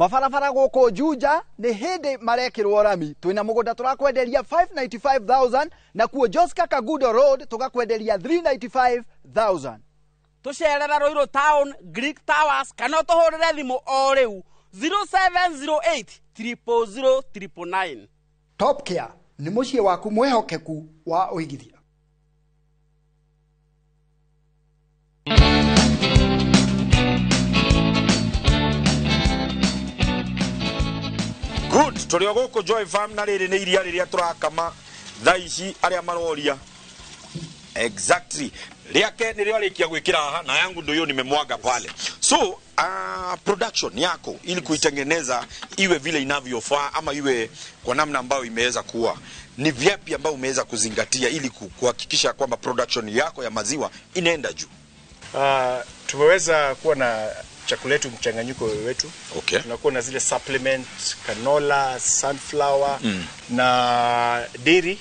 Mabarabara gũkũ Juja nĩ hĩndĩ marekĩrwo rami. Twĩna mũgũnda tũrakwenderia 595,000 na kuo Joska Kagudo Road tũgakwenderia 395,000.
Tũcerera Ruiru Town, Greek Towers, kana ũtũhũrĩre thimũ o rĩu 0708 000 999.
Top Care nĩ mũciĩ waku mwĩhokeku wa ũigithia.
Good, tũrĩ o gũkũ Joy Farm na rĩrĩ nĩ iria rĩrĩa tũrakama thaa ici arĩa maroria. Exactly. Rĩake nĩrĩo arĩkia gwĩkĩra haha na yangu ndio hiyo nimemwaga pale. So, production yako ili kuitengeneza iwe vile inavyofaa ama iwe kwa namna ambayo imeweza kuwa, ni vipi ambayo umeweza kuzingatia ili kuhakikisha kwamba production yako ya maziwa inaenda juu?
Tumeweza kuwa na chakula yetu mchanganyiko wetu.
Okay.
Tunakuwa na zile supplement, canola, sunflower, na dairy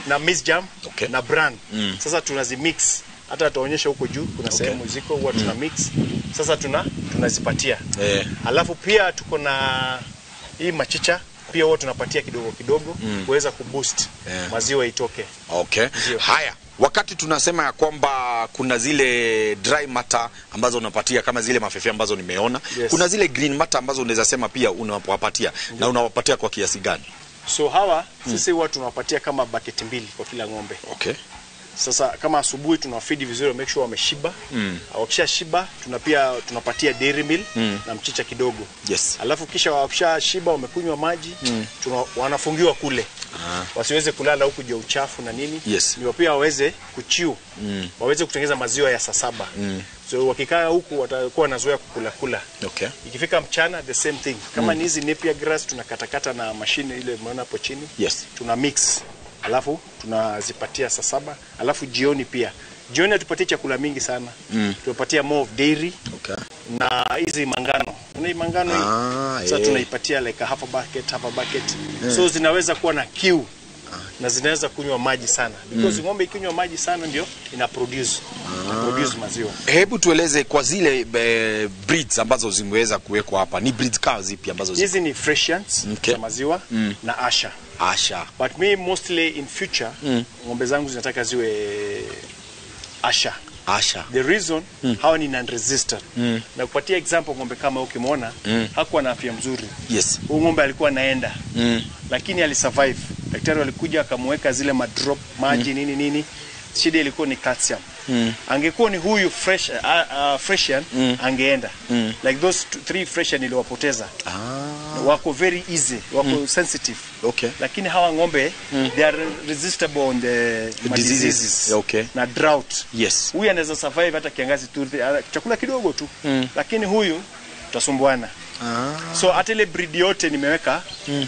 na maize jam,
okay,
na bran. Sasa tunazimix. Hata tuonyesha huko juu kuna sehemu ziko huwa tuna mix. Sasa tunazipatia. Alafu pia tuko na hii machicha pia huwa tunapatia kidogo kidogo kuweza kuboost maziwa itoke.
Okay. Haya, wakati tunasema ya kwamba kuna zile dry matter ambazo unapatia kama zile mafefe ambazo nimeona,
Yes.
kuna zile green matter ambazo unaweza sema pia unawapatia, na unawapatia kwa kiasi gani?
So hawa sisi huwa tunawapatia kama bucket 2 kwa kila ng'ombe.
Okay.
Sasa kama asubuhi tunawafeed vizuri, make sure wameshiba. Wakishashiba tunapatia dairy meal na mchicha kidogo.
Yes.
Alafu kisha wakishashiba wamekunywa maji, wanafungiwa kule. Wasiweze kulala huku juu uchafu na nini.
Yes.
Ndio pia waweze kuchiu. Waweze kutengeneza maziwa ya saa 7. So wakikaa huku watakuwa wanazoea kukula kula.
Okay.
Ikifika mchana the same thing. Kama ni hizi napier grass tunakatakata na mashine ile umeona hapo chini.
Yes.
Tuna mix. Alafu tunazipatia saa 7. Alafu jioni pia. Jioni hatupatii chakula mingi sana. Tunapatia more of dairy.
Okay.
Na hizi mangano. Una hii mangano hii. Sasa tunaipatia like a half a bucket, So zinaweza kuwa na kiu. Na zinaweza kunywa maji sana. Because ng'ombe ikinywa maji sana ndio ina produce. Produce maziwa.
Hebu tueleze kwa zile breeds ambazo zimeweza kuwekwa hapa. Ni breeds kama zipi ambazo ziko?
Hizi ni Fresians za maziwa na Asha.
Asha.
But me mostly in future ng'ombe zangu zinataka ziwe Asha.
Asha.
The reason hawa ni non-resistant. Na kupatia example ng'ombe kama ukimwona hakuwa na afya mzuri.
Yes.
Huyu ng'ombe alikuwa anaenda. Lakini alisurvive. Daktari alikuja akamweka zile madrop maji nini nini. Shida ilikuwa ni calcium. Angekuwa ni huyu Fresian angeenda. Like those 3 Fresian niliwapoteza. Wako very easy, wako sensitive.
Okay.
Lakini hawa ng'ombe they are resistible on the diseases.
Okay.
Na drought.
Yes.
Huyu anaweza survive hata kiangazi tu, chakula kidogo tu. Lakini huyu tutasumbuana. So hata ile breed yote nimeweka,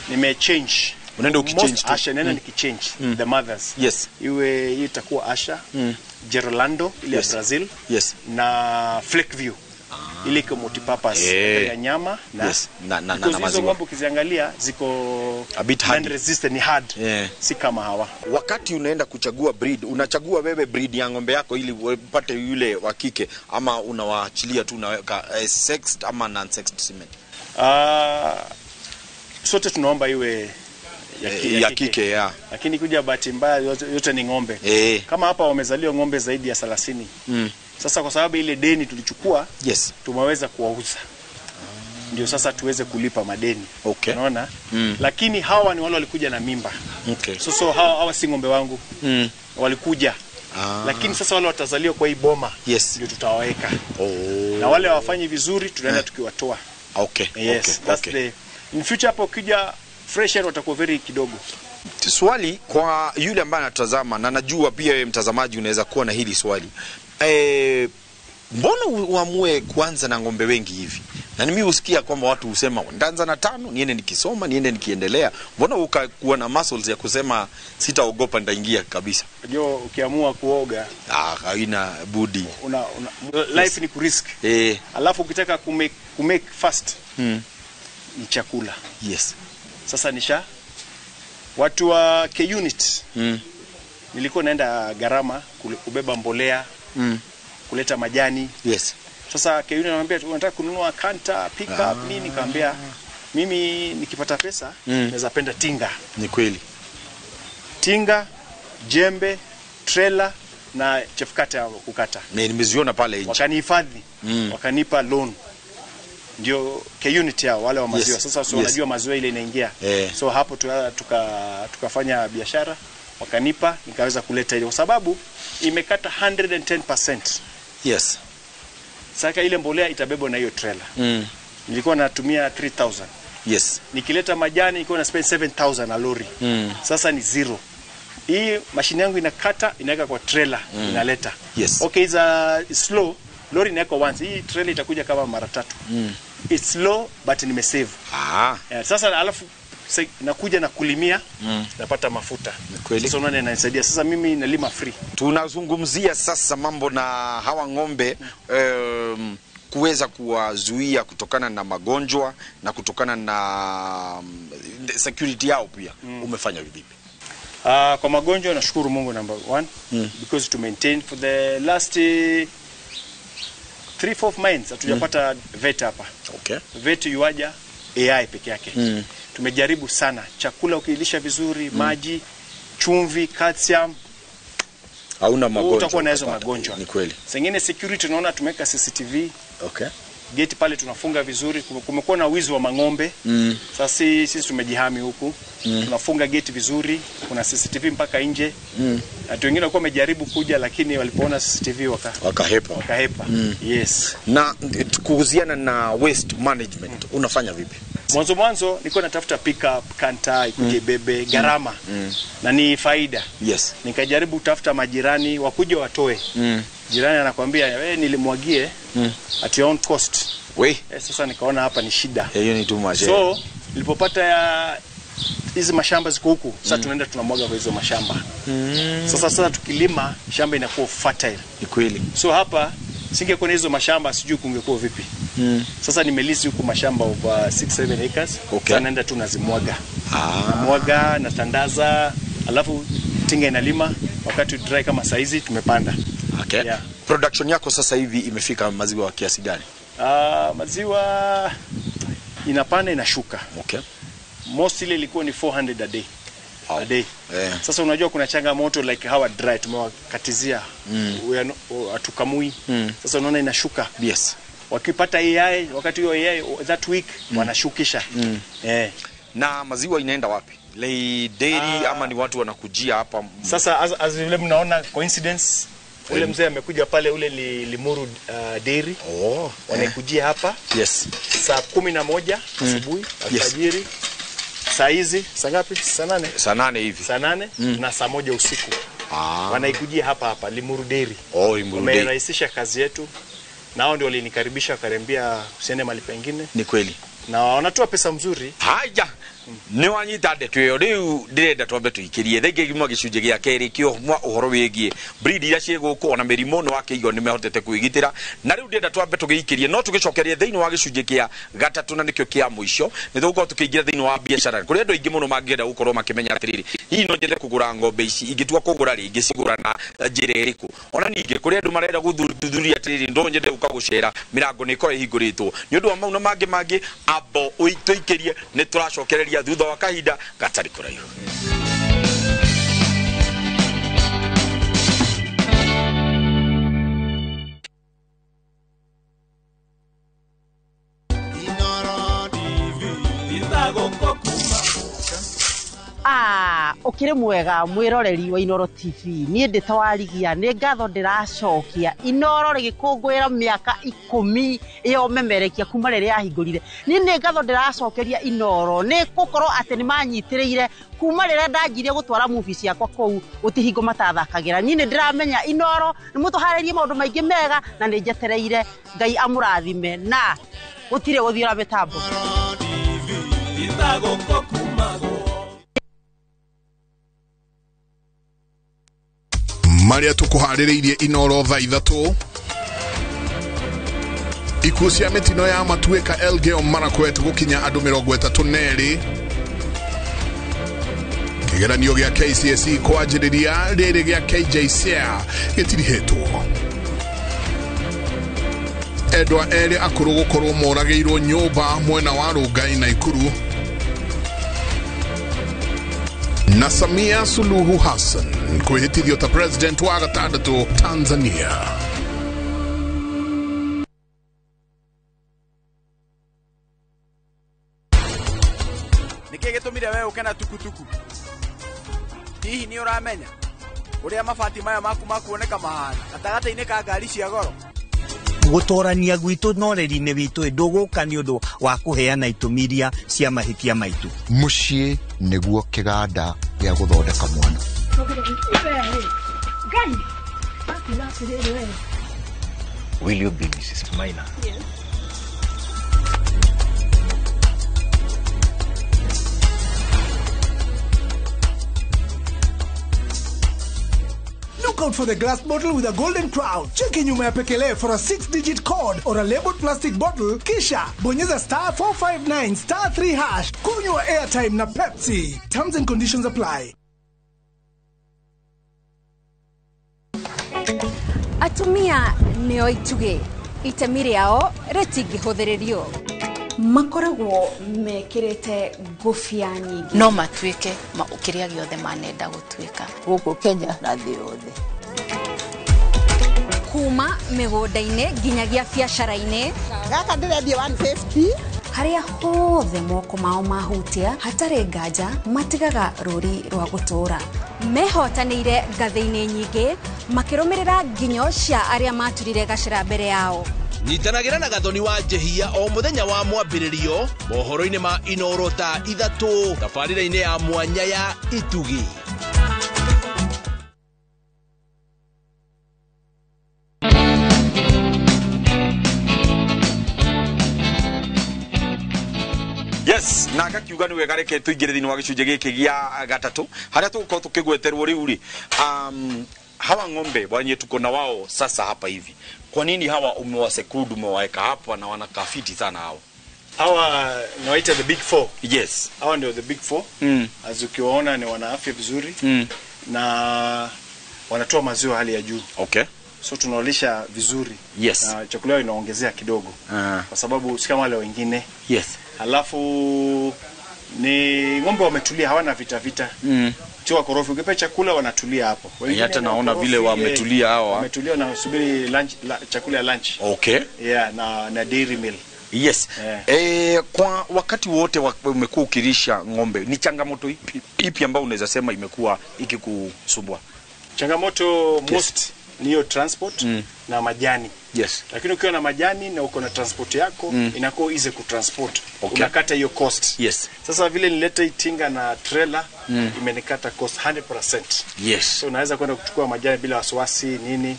nimechange.
Unaenda ukichange tu.
Asha, naenda nikichange the mothers.
Yes.
Iwe hii itakuwa Asha, Gerolando ile ya Brazil.
Yes.
Na Flakeview. Ile iko multipurpose ya nyama na
yes, na maziwa.
Hizo ng'ombe ukiziangalia ziko
a bit hard,
resistant, ni hard. Si kama hawa.
Wakati unaenda kuchagua breed, unachagua wewe breed ya ng'ombe yako ili upate yule wa kike ama unawaachilia tu unaweka sexed ama non-sexed semen?
Sote tunaomba iwe ya kike,
yeah.
Lakini kuja bahati mbaya yote ni ng'ombe. Kama hapa wamezaliwa ng'ombe zaidi ya 30. Sasa kwa sababu ile deni tulichukua,
yes,
tumeweza kuwauza. Ndio sasa tuweze kulipa madeni.
Okay.
Unaona? Lakini hawa ni wale walikuja na mimba.
Okay.
So hawa si ng'ombe wangu. Walikuja. Lakini sasa wale watazaliwa kwa hii boma.
Yes.
Ndio tutawaweka. Na wale hawafanyi vizuri tunaenda tukiwatoa.
Okay.
Yes,
okay.
That's the in future hapo ukija fresh air watakuwa very kidogo.
Swali kwa yule ambaye anatazama, na najua pia wewe mtazamaji unaweza kuwa na hili swali. Mbona uamue kuanza na ng'ombe wengi hivi? Na mimi husikia kwamba watu husema ndaanza na 5, niende nikisoma, niende nikiendelea. Mbona ukakuwa na muscles ya kusema sitaogopa nitaingia kabisa?
Unajua ukiamua kuoga,
haina budi.
Life ni kurisk. Alafu ukitaka kumake fast ni chakula.
Yes.
Sasa nisha watu wa K-Unit. Nilikuwa naenda gharama kubeba mbolea, kuleta majani.
Yes.
Sasa K-Unit ananiambia unataka kununua kanta, pick up nini, nikamwambia Mimi nikipata pesa naweza penda tinga.
Ni kweli.
Tinga, jembe, trailer na chefkata ya kukata.
Nimeziona pale nje.
Wakanihifadhi, wakanipa loan. Ndio K-unit yao wale wa maziwa.
Yes.
Sasa so wanajua maziwa ile inaingia. So hapo tukafanya biashara, wakanipa nikaweza kuleta ile kwa sababu imekata 110%.
Yes.
Sasa ile mbolea itabebwa na hiyo trailer. Nilikuwa natumia 3000.
Yes.
Nikileta majani nilikuwa na spend 7000 na lori. Sasa ni zero. Hii mashine yangu inakata, inaweka kwa trailer, inaleta.
Yes.
Okay, it's a slow. Lori inaweka once. Hii trailer itakuja kama mara tatu. It's slow but nimesave. Yeah, sasa alafu nakuja na kulimia, napata mafuta. Sasa unaona inanisaidia. Sasa mimi nalima free.
Tunazungumzia sasa mambo na hawa ng'ombe kuweza kuwazuia kutokana na magonjwa na kutokana na security yao pia. Umefanya vipi?
Kwa magonjwa nashukuru Mungu number one, because to maintain for the last 3-4 months hatujapata vet hapa.
Okay.
Vet yuaja AI peke yake. Tumejaribu sana. Chakula ukilisha vizuri, maji, chumvi, calcium,
hauna magonjwa.
Utakuwa na hizo magonjwa.
Ni kweli.
Sengine security tunaona tumeweka CCTV.
Okay.
Gate pale tunafunga vizuri. Kumekuwa na wizi wa mang'ombe. Sasa sisi tumejihami huku. Tunafunga gate vizuri, kuna CCTV mpaka nje. Watu wengine walikuwa wamejaribu kuja lakini walipoona CCTV
wakahepa.
Wakahepa. Yes.
Na kuhusiana na waste management, unafanya vipi?
Mwanzo nilikuwa natafuta pickup, kanta, ikuje bebe, gharama. Na ni faida.
Yes.
Nikajaribu kutafuta majirani wakuje watoe. Jirani anakuambia wewe nilimwagie at your own cost.
We.
Sasa nikaona hapa ni shida.
Hiyo ni too much.
So nilipopata hizi mashamba ziko huku, sasa tunaenda tunamwaga kwa hizo mashamba. Sasa tukilima shamba inakuwa fertile.
Ni kweli.
So hapa singekuwa na hizo mashamba sijui kungekuwa vipi. Sasa nimelisi huku mashamba over 6-7 acres.
Okay.
Sasa naenda tu nazimwaga. Mwaga, natandaza, alafu tinga inalima wakati dry kama saizi tumepanda.
Okay.
Yeah.
Production yako sasa hivi imefika maziwa kiasi gani?
Maziwa inapanda inashuka.
Okay.
Most ile ilikuwa ni 400 a day.
Oh.
A day.
Yeah.
Sasa unajua kuna changamoto like hawa dry tumewakatizia. Hatukamui. Sasa unaona inashuka.
Yes.
Wakipata AI wakati hiyo AI that week wanashukisha.
Na maziwa inaenda wapi? Lei dairy ama ni watu wanakujia hapa?
Sasa as vile mnaona coincidence ule mzee amekuja pale, ule ni Limuru Dairy.
Oh,
wanaikujia hapa.
Yes.
Saa 11 asubuhi, alfajiri. Saa hizi, saa ngapi? Saa 8.
Saa 8 hivi.
Saa 8 na saa 1 usiku. Wanaikujia hapa hapa Limuru Dairy.
Oh, Limuru Dairy.
Wamerahisisha kazi yetu. Nao ndio walinikaribisha wakaniambia usiende mahali pengine.
Ni kweli.
Na wanatoa pesa mzuri.
Haya. Nĩ wanyita ndeto ĩyo rĩu ndĩrenda twambe tũikĩrie thaingĩ gima gĩcunjĩ gĩa kerĩ kĩo ũhoro wĩgiĩ breed iria ciĩ gũkũ ona mĩrimũ nĩ wakĩigua nĩ mehotete kwĩgitĩra na rĩu ndĩrenda twambe tũgĩikĩrie no tũgĩcokerie thĩinĩ wa gĩcunjĩ kĩa gatatũ na nĩkĩo kĩa mũico nĩ tũgũkorwo tũkĩingĩra thĩinĩ wa biacara kũrĩ andũ aingĩ mũno mangĩenda gũkorwo makĩmenya atĩrĩrĩ hihi no nyende kũgũra ng'ombe ici ingĩtua kũgũra rĩ ingĩcigũra na njĩra ĩrĩkũ ona ningĩ kũrĩ andũ marenda gũthuthuria atĩrĩrĩ no nyende gũka gũcera mĩrango nĩ ĩkorwo ĩhingũrĩtwo nĩ ũndũ wa mau na mangĩ mangĩ ambo tũikĩrie nĩ tũracokereria thutha wa kahinda gatarĩ kũraihu.
Ukire mwega mwiroreri wa Inooro TV nie ndi tawarigia ni ngatho ndiracokia Inooro rigikungwira miaka 10 iyo memerekia kuma riria yahingurire ni ni ngatho ndiracokeria Inooro ni gukorwo ati ni manyitiriire kuma riria ndanjirie gutwara movie ciakwa kuu gutihingo matathakagira ni ni ndiramenya Inooro ni mutuharirie maundu maingi mega na ni njetereire Ngai amurathime na gutire guthiora mitambo.
Maria tukuharĩrĩirie Inooro thaa 3 ikuũ cia mĩtino ya matuĩka Elgeyo Marakwet gũkinya andũ 32 kĩgeranio gĩa KCSE kwanjĩrĩria rĩrĩ gĩa KJSEA gĩtirihĩtwo Endwa erĩ akũrũ gũkorwo moragĩirwo nyũmba mwena wa Rongai Naikuru. Na Samia Suluhu Hassan kwĩhĩtithio ta president wa gatandatũ Tanzania.
Nĩkĩ gĩtũmire we ũke na tukutuku? Hihi nĩ ũramenya ũrĩa mabati maya maku makuoneka mahana gatagatĩ-inĩ ka ngari cia goro?
Gũtorania gwitũ na ũreri-inĩ witũ ndũgũka nĩ ũndũ wa kũheana itũmi iria cia mahĩtia maitũ.
Mũciĩ nĩguo kĩganda gĩa gũthondeka mwana.
Will you be Mrs. Maina?
Yes.
Look out for the glass bottle with a golden crown. Cheki nyuma ya pekele for a 6-digit code or a labeled plastic bottle. Kisha bonyeza star 459 star 3 hash. Kunywa airtime na Pepsi. Terms and conditions apply.
Atumia nĩo itugĩ, itemi rĩao rĩtingĩhũthĩrĩrio.
Makoragwo mekĩrĩte ngũbia nyingĩ.
No matuĩke kĩrĩa gĩothe manenda gũtuĩka.
Gũkũ Kenya na thĩ yothe.
Kuma mĩgũnda-inĩ nginyagia biacara-inĩ.
Gaka ndĩrendia 150.
Harĩa hothe moko mao mahutia hatarĩ nganja matigaga rũri rwa gũtũũra. Mehotanĩire ngathĩ-inĩ nyingĩ makĩrũmĩrĩra nginyo cia arĩa maturire gacĩra mbere yao.
Nyitanagĩra na Gathoni wa Njehia o mũthenya wa mwambĩrĩrio mohoro-inĩ ma Inoro thaa 3 tabarĩra-inĩ ya mwanya ya Itugi.
Yes, na ngakiuga nĩ wega reke tũingĩre thĩinĩ wa gĩcunjĩ gĩkĩ gĩa gatatũ harĩa tũgũkorwo tũkĩgweterwo rĩu rĩ hawa ng'ombe wenye tuko na wao sasa hapa hivi. Kwa nini hawa umewaseclude, umewaweka hapa na wanakaa fiti sana hawa?
Hawa nawaita the big four.
Yes.
Hawa ndio the big four. As ukiwaona ni wana afya vizuri. Na wanatoa maziwa hali ya juu.
Okay.
So tunawalisha vizuri.
Yes.
Na chakula yao inaongezea kidogo. Kwa sababu si kama wale wengine.
Yes.
Alafu ni ng'ombe wametulia, hawana vita vita. Sio wakorofi, ukipa chakula wanatulia hapo.
Wengine hata naona vile wametulia hawa.
Wametulia na subiri lunch, chakula ya lunch.
Okay.
Yeah, na dairy meal.
Yes. Yeah. Kwa wakati wote umekuwa ukilisha ng'ombe, ni changamoto ipi ambayo unaweza sema imekuwa ikikusumbua?
Changamoto most ni hiyo transport na majani.
Yes.
Lakini ukiwa na majani na uko na transport yako inakuwa easy kutransport.
Okay.
Unakata hiyo cost.
Yes.
Sasa vile nileta itinga na trailer imenikata cost 100%.
Yes.
So naweza kwenda kuchukua majani bila wasiwasi nini.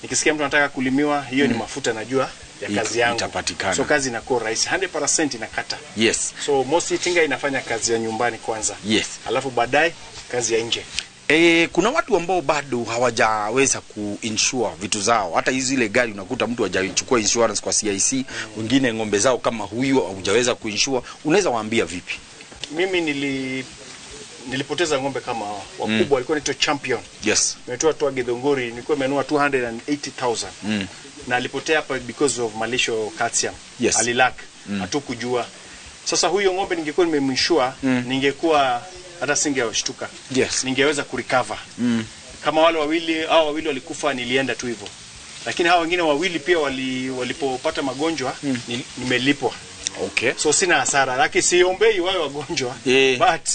Nikisikia mtu anataka kulimiwa hiyo ni mafuta najua ya kazi yangu.
Itapatikana.
So kazi inakuwa rahisi 100% inakata.
Yes.
So most itinga inafanya kazi ya nyumbani kwanza.
Yes.
Alafu baadaye kazi ya nje.
Kuna watu ambao bado hawajaweza kuinsure vitu zao. Hata hizi ile gari unakuta mtu hajachukua insurance kwa CIC, wengine ng'ombe zao kama huyu hujaweza kuinsure. Unaweza waambia vipi?
Mimi nilipoteza ng'ombe kama hawa wakubwa, walikuwa wanaitwa champion.
Yes.
Nimetoa tu Githunguri, nilikuwa nimenunua 280,000. Na alipotea hapa because of malisho calcium.
Yes.
Alilak. Hatukujua. Sasa huyo ng'ombe ningekuwa nimeminsure, ningekuwa hata singeshtuka.
Yes.
Ningeweza kurecover. Kama wale wawili, hao wawili walikufa nilienda tu hivyo. Lakini hao wengine wawili pia walipopata magonjwa nimelipwa.
Okay.
So sina hasara, lakini siombei wao wagonjwa.
Yeah.
But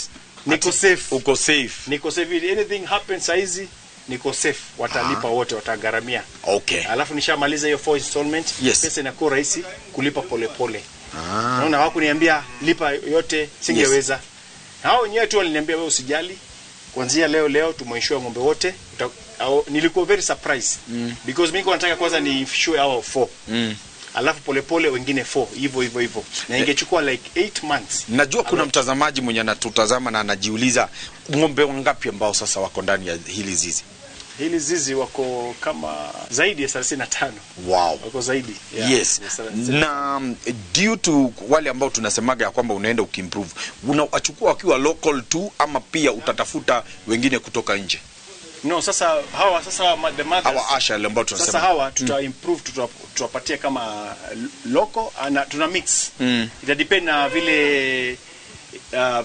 niko safe.
Uko safe.
Niko safe. Anything happens saizi niko safe. Watalipa wote, watagharamia.
Okay.
Alafu nishamaliza hiyo 4 installment.
Yes.
Pesa inakuwa rahisi kulipa polepole. Naona hawakuniambia lipa yote, singeweza.
Yes.
Hao wenyewe tu waliniambia wewe usijali. Kuanzia leo tumeinsure ng'ombe wote. Nilikuwa very surprised. Because mimi nilikuwa nataka kwanza ni insure hao 4. Alafu polepole wengine 4 hivyo hivyo hivyo. Na ingechukua like 8 months.
Najua kuna mtazamaji mwenye anatutazama na anajiuliza ng'ombe wangapi ambao sasa wako ndani ya hili zizi?
Hili zizi wako kama zaidi ya 35.
Wow.
Wako zaidi. Yeah.
Yes. Na due to wale ambao tunasemaga ya kwamba unaenda ukiimprove, unachukua wakiwa local tu ama pia utatafuta wengine kutoka nje?
No, sasa hawa sasa the mothers,
hawa Asha ambao tunasema
sasa hawa tuta improve, tutapatia kama loko na tuna mix. Ita depend na vile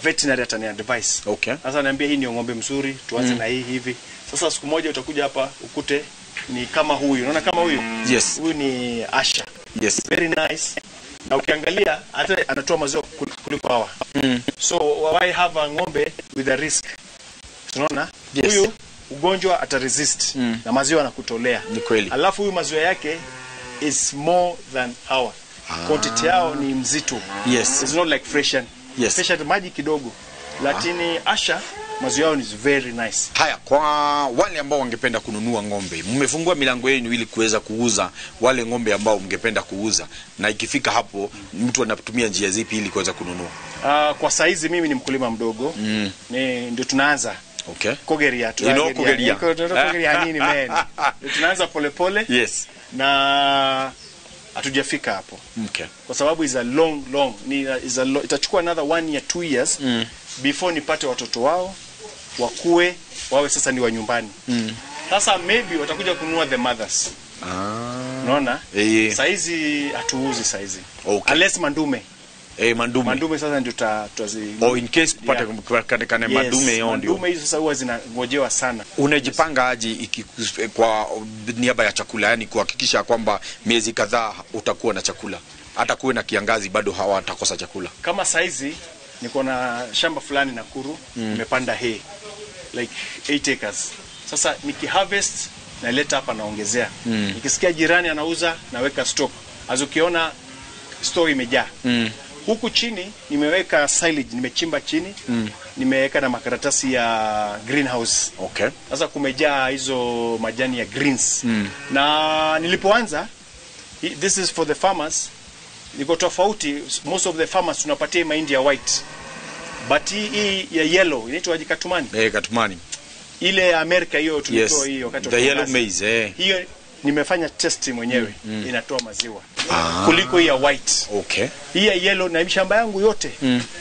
veterinary atani advice.
Okay.
Sasa niambia hii ni ng'ombe mzuri, tuanze na hii hivi. Sasa siku moja utakuja hapa ukute ni kama huyu. Unaona kama huyu?
Yes.
Huyu ni Asha.
Yes.
Very nice. Na ukiangalia hata anatoa maziwa kuliko hawa. So why have a ng'ombe with a risk? Unaona?
Yes.
Huyu ugonjwa ata resist na maziwa anakutolea.
Ni kweli.
Alafu huyu maziwa yake is more than hawa. Quantity yao ni mzito.
Yes.
It's not like Freshian.
Yes.
Freshian maji kidogo. Lakini Asha maziwa yao is very nice.
Haya, kwa wale ambao wangependa kununua ng'ombe, mmefungua milango yenu ili kuweza kuuza wale ng'ombe ambao mngependa kuuza, na ikifika hapo mtu anatumia njia zipi ili kuweza kununua?
Kwa saizi mimi ni mkulima mdogo. Ni ndio tunaanza.
Okay.
Kogeria
Kogeria.
Kogeria nini man. Tunaanza polepole.
Yes.
Na hatujafika hapo.
Okay.
Kwa sababu is a long ni is a itachukua another 1 year 2 years before nipate watoto wao wakue wawe sasa ni wa nyumbani. Sasa maybe watakuja kununua the mothers. Unaona? Saizi hatuuzi saizi.
Okay.
Unless mandume.
Mandume.
Mandume sasa ndio tutazi.
Oh, in case kupata kana mandume hiyo ndio.
Mandume hizo sasa huwa zinangojewa sana.
Unajipanga aje kwa niaba ya chakula, yani kuhakikisha kwamba miezi kadhaa utakuwa na chakula? Hata kuwe na kiangazi bado hawatakosa chakula.
Kama saizi niko na shamba fulani Nakuru, nimepanda hay like 8 acres. Sasa nikiharvest naleta hapa naongezea. Nikisikia jirani anauza naweka stock. Azukiona store imejaa. Huku chini nimeweka silage, nimechimba chini, nimeweka na makaratasi ya greenhouse.
Okay.
Sasa kumejaa hizo majani ya greens. Na nilipoanza, this is for the farmers, niko tofauti, most of the farmers tunapatia mahindi ya white. But hii ya yellow inaitwa katumani.
Katumani.
Ile ya Amerika hiyo tulitoa hiyo wakati
the yellow maize.
Hiyo nimefanya test mwenyewe, inatoa maziwa kuliko hii ya white.
Okay.
Hii ya yellow na shamba yangu yote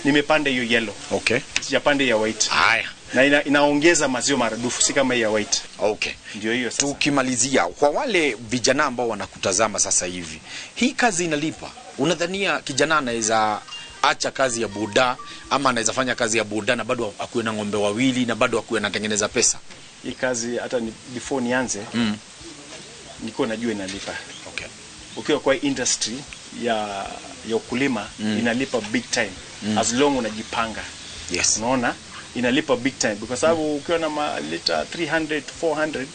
nimepanda hiyo yellow.
Okay.
Sijapanda ya white.
Haya.
Na inaongeza maziwa maradufu, si kama hii ya white.
Okay.
Ndio hiyo sasa.
Tukimalizia, kwa wale vijana ambao wanakutazama sasa hivi, hii kazi inalipa? Unadhania kijana anaweza acha kazi ya boda ama anaweza fanya kazi ya boda na bado akuwe na ng'ombe wawili na bado akuwe anatengeneza pesa?
Hii kazi hata before nianze niko najua inalipa.
Okay.
Ukiwa kwa industry ya ukulima inalipa big time. As long unajipanga.
Yes.
Unaona? Inalipa big time kwa sababu ukiwa na lita 300 400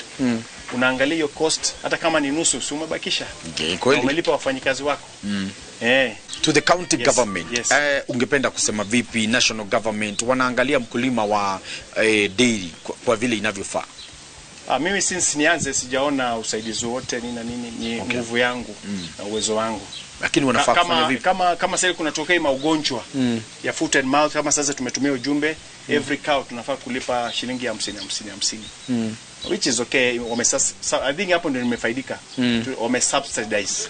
unaangalia hiyo cost, hata kama ni nusu si umebakisha.
Okay, kweli.
Umelipa wafanyikazi wako.
To the county government.
Yes.
Ungependa kusema vipi national government wanaangalia mkulima wa dairy kwa vile inavyofaa?
Mimi since nianze sijaona usaidizi wote nini na nini, ni nguvu yangu na uwezo wangu.
Lakini wanafaa kufanya vipi?
Kama sasa kunatokea maugonjwa ya foot and mouth, kama sasa tumetumia ujumbe every cow tunafaa kulipa shilingi 50 50 50. Which is okay. I think hapo ndio nimefaidika. Wame subsidize.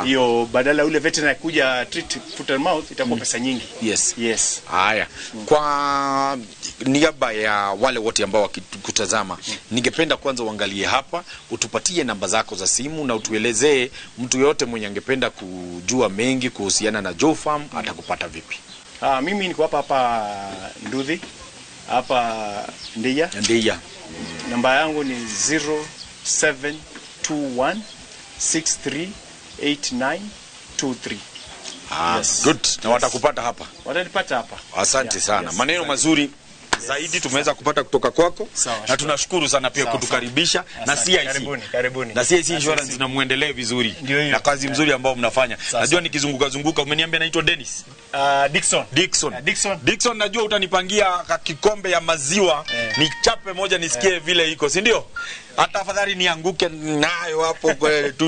Hiyo badala ule veterinary kuja treat foot and mouth itakuwa pesa nyingi.
Yes.
Yes.
Haya. Kwa niaba ya wale wote ambao wakikutazama, ningependa kwanza uangalie hapa, utupatie namba zako za simu na utuelezee mtu yote mwenye angependa kujua mengi kuhusiana na Joe Farm atakupata vipi?
Mimi niko hapa Nduthi, hapa Ndia.
Ndia.
Namba yangu ni 0721 638923.
Yes. Good. Na watakupata hapa.
Watanipata hapa.
Asante sana.
Yes.
Maneno mazuri zaidi tumeweza kupata kutoka kwako.
Sawa,
na tunashukuru sana pia kutukaribisha na CIC.
Karibuni, karibuni.
Na CIC Insurance na muendelee vizuri na kazi mzuri ambayo mnafanya. Najua nikizunguka zunguka umeniambia naitwa Dennis.
Dickson.
Dickson.
Dickson.
Dickson, najua utanipangia kikombe ya maziwa nichape moja nisikie vile iko, si ndio? Hata afadhali nianguke nayo hapo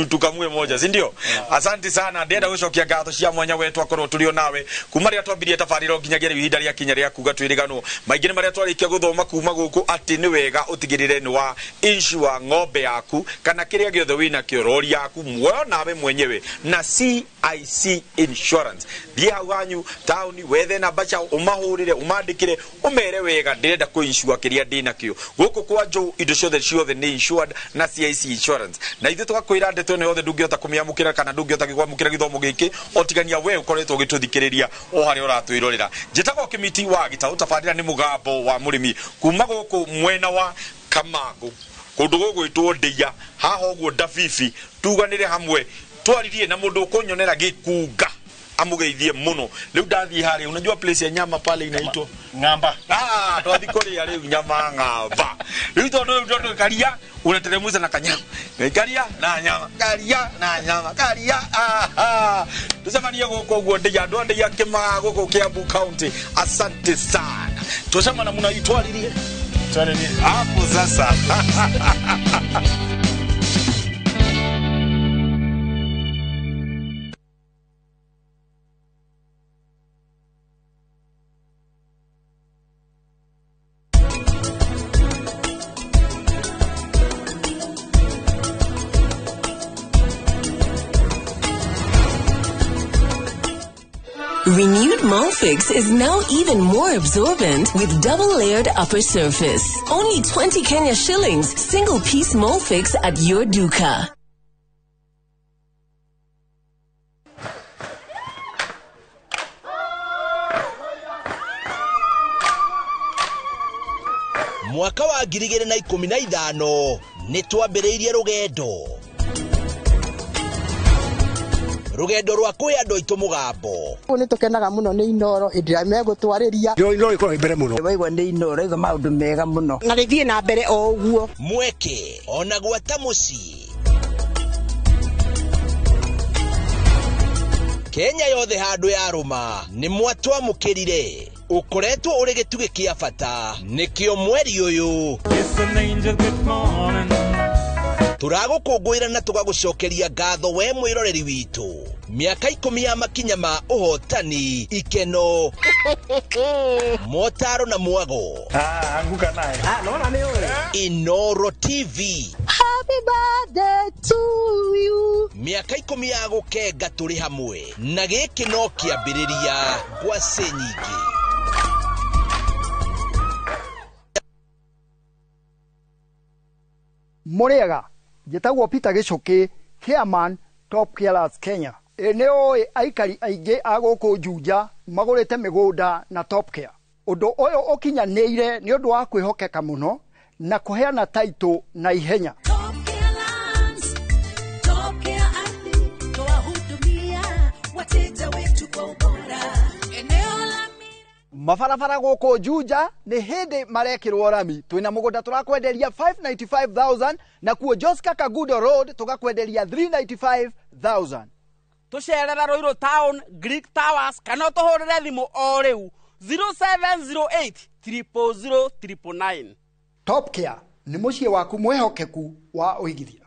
tukamue moja, si ndio? Asante sana. Ndenda gucokia ngatho cia mwanya wetu akorwo tulio nawe kuma riria twambirie tabariro nginyagia riu ihinda ria kinya ria kuga twiriganwo maingi ni marĩa twarĩkia gũthoma kuma gũkũ atĩ nĩ wega ũtigĩrĩre nĩ wa insure ng'ombe yaku kana kĩrĩa gĩothe wĩnakĩo, rori yaku, muoyo nawe mwenyewe na CIC Insurance. Thiĩ hau hanyu taũni wethe namba ciao, ũmahũrĩre, ũmandĩkĩre, ũmere wega ndĩrenda kũ-insure kĩrĩa ndĩnakĩo. Gũkũ kwa Joe indo ciothe ciothe nĩ insured na CIC Insurance. Na ithuĩ tũgakwĩra ndeto ĩno yothe ndũngĩhota kũmĩamũkĩra kana ndũngĩhota kwamũkĩra gĩthomo gĩkĩ otigania we ũkoretwo ũgĩtũthikĩrĩria o harĩa ũratwĩrorera. Njĩtagwo Kĩmiti wa Gĩtaũ, tabarĩra nĩ mũgambo wa mũrĩmi kuma gũkũ mwena wa Kamangũ, kũndũ gũgwĩtwo Ndĩia, haha ũguo Ndabibi. Tuganĩre hamwe twaririe na mũndũ ũkũnyonera gĩkunga amũgeithie mũno. Rĩu ndathiĩ harĩa, unajua place ya nyama pale inaitwa
Ng'amba.
Twathi kũrĩa rĩu nyama Ng'amba. Rĩu tondũ rĩu tondũ karia unateremuza na kanyama, karia na nyama, karia na nyama, karia. Tucemanie gũkũ ũguo Ndĩia, andũ a Ndĩia Kĩmaa gũkũ Kiambu County. Asante sana. Tucemana mũno, itwaririe hapo sasa.
Renewed Molfix is now even more absorbent with double-layered upper surface. Only 20 Kenya shillings, single-piece Molfix at your duka.
Mwaka wa 2015 nĩ twambĩrĩirie rũgendo. Rũgendo rwa kwĩ andũ aitũ mũgambo.
Nĩ tũkenaga mũno nĩ Inooro hĩndĩ ĩrĩa megũtwarĩria.
Inooro ĩkoragwo mbere mũno.
Waigua nĩ Inooro igua maũndũ mega mũno.
Na rĩthiĩ na mbere o ũguo.
Mweke ona gwata mũciĩ. Kenya yothe handũ yarũma nĩ mwatwamũkĩrire. Ũkoretwo ũrĩ gĩtugĩ kĩa bata nĩkĩo mweri ũyũ. Tũragũkũngũĩra na tũgagũcokeria ngatho we mwĩroreri witũ. Mĩaka 10 ya makinya ma ũhotani, ikeno, motaro na mwago.
Anguka naye.
Nona nĩ ũĩ.
Inooro TV.
Happy birthday to you.
Mĩaka 10 ya gũkenga tũrĩ hamwe na gĩkĩ no kĩambĩrĩria ngwacĩ nyingĩ.
Mũrĩega, njĩtagwo Peter Gĩcũkĩ, chairman Top Carers Kenya. Nĩ ũĩ aikari aingĩ a gũkũ Juja magũrĩte mĩgũnda na Top Care. Ũndũ ũyũ ũkinyanĩire nĩ ũndũ wa kwĩhokeka mũno na kũheana taitũ na ihenya.
Mabarabara gũkũ Juja nĩ hĩndĩ marekĩrwo rami. Twĩna mũgũnda tũrakwenderia 595,000 na kuo Joska Kagudo Road tũgakwenderia 395,000.
Tũcerera Ruiru Town, Greek Towers kana ũtũhũrĩre thimũ o rĩu 0708 000 999.
Top Care nĩ mũciĩ waku mwĩhokeku wa ũigithia.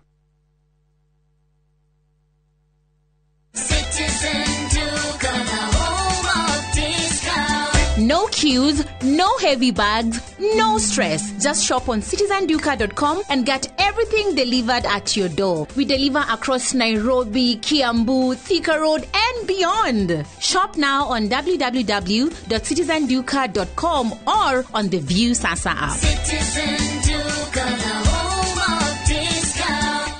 No queues, no heavy bags, no stress. Just shop on citizenduka.com and get everything delivered at your door. We deliver across Nairobi, Kiambu, Thika Road, and beyond. Shop now on www.citizenduka.com or on the View Sasa app.
Citizen Duka, the home of discount.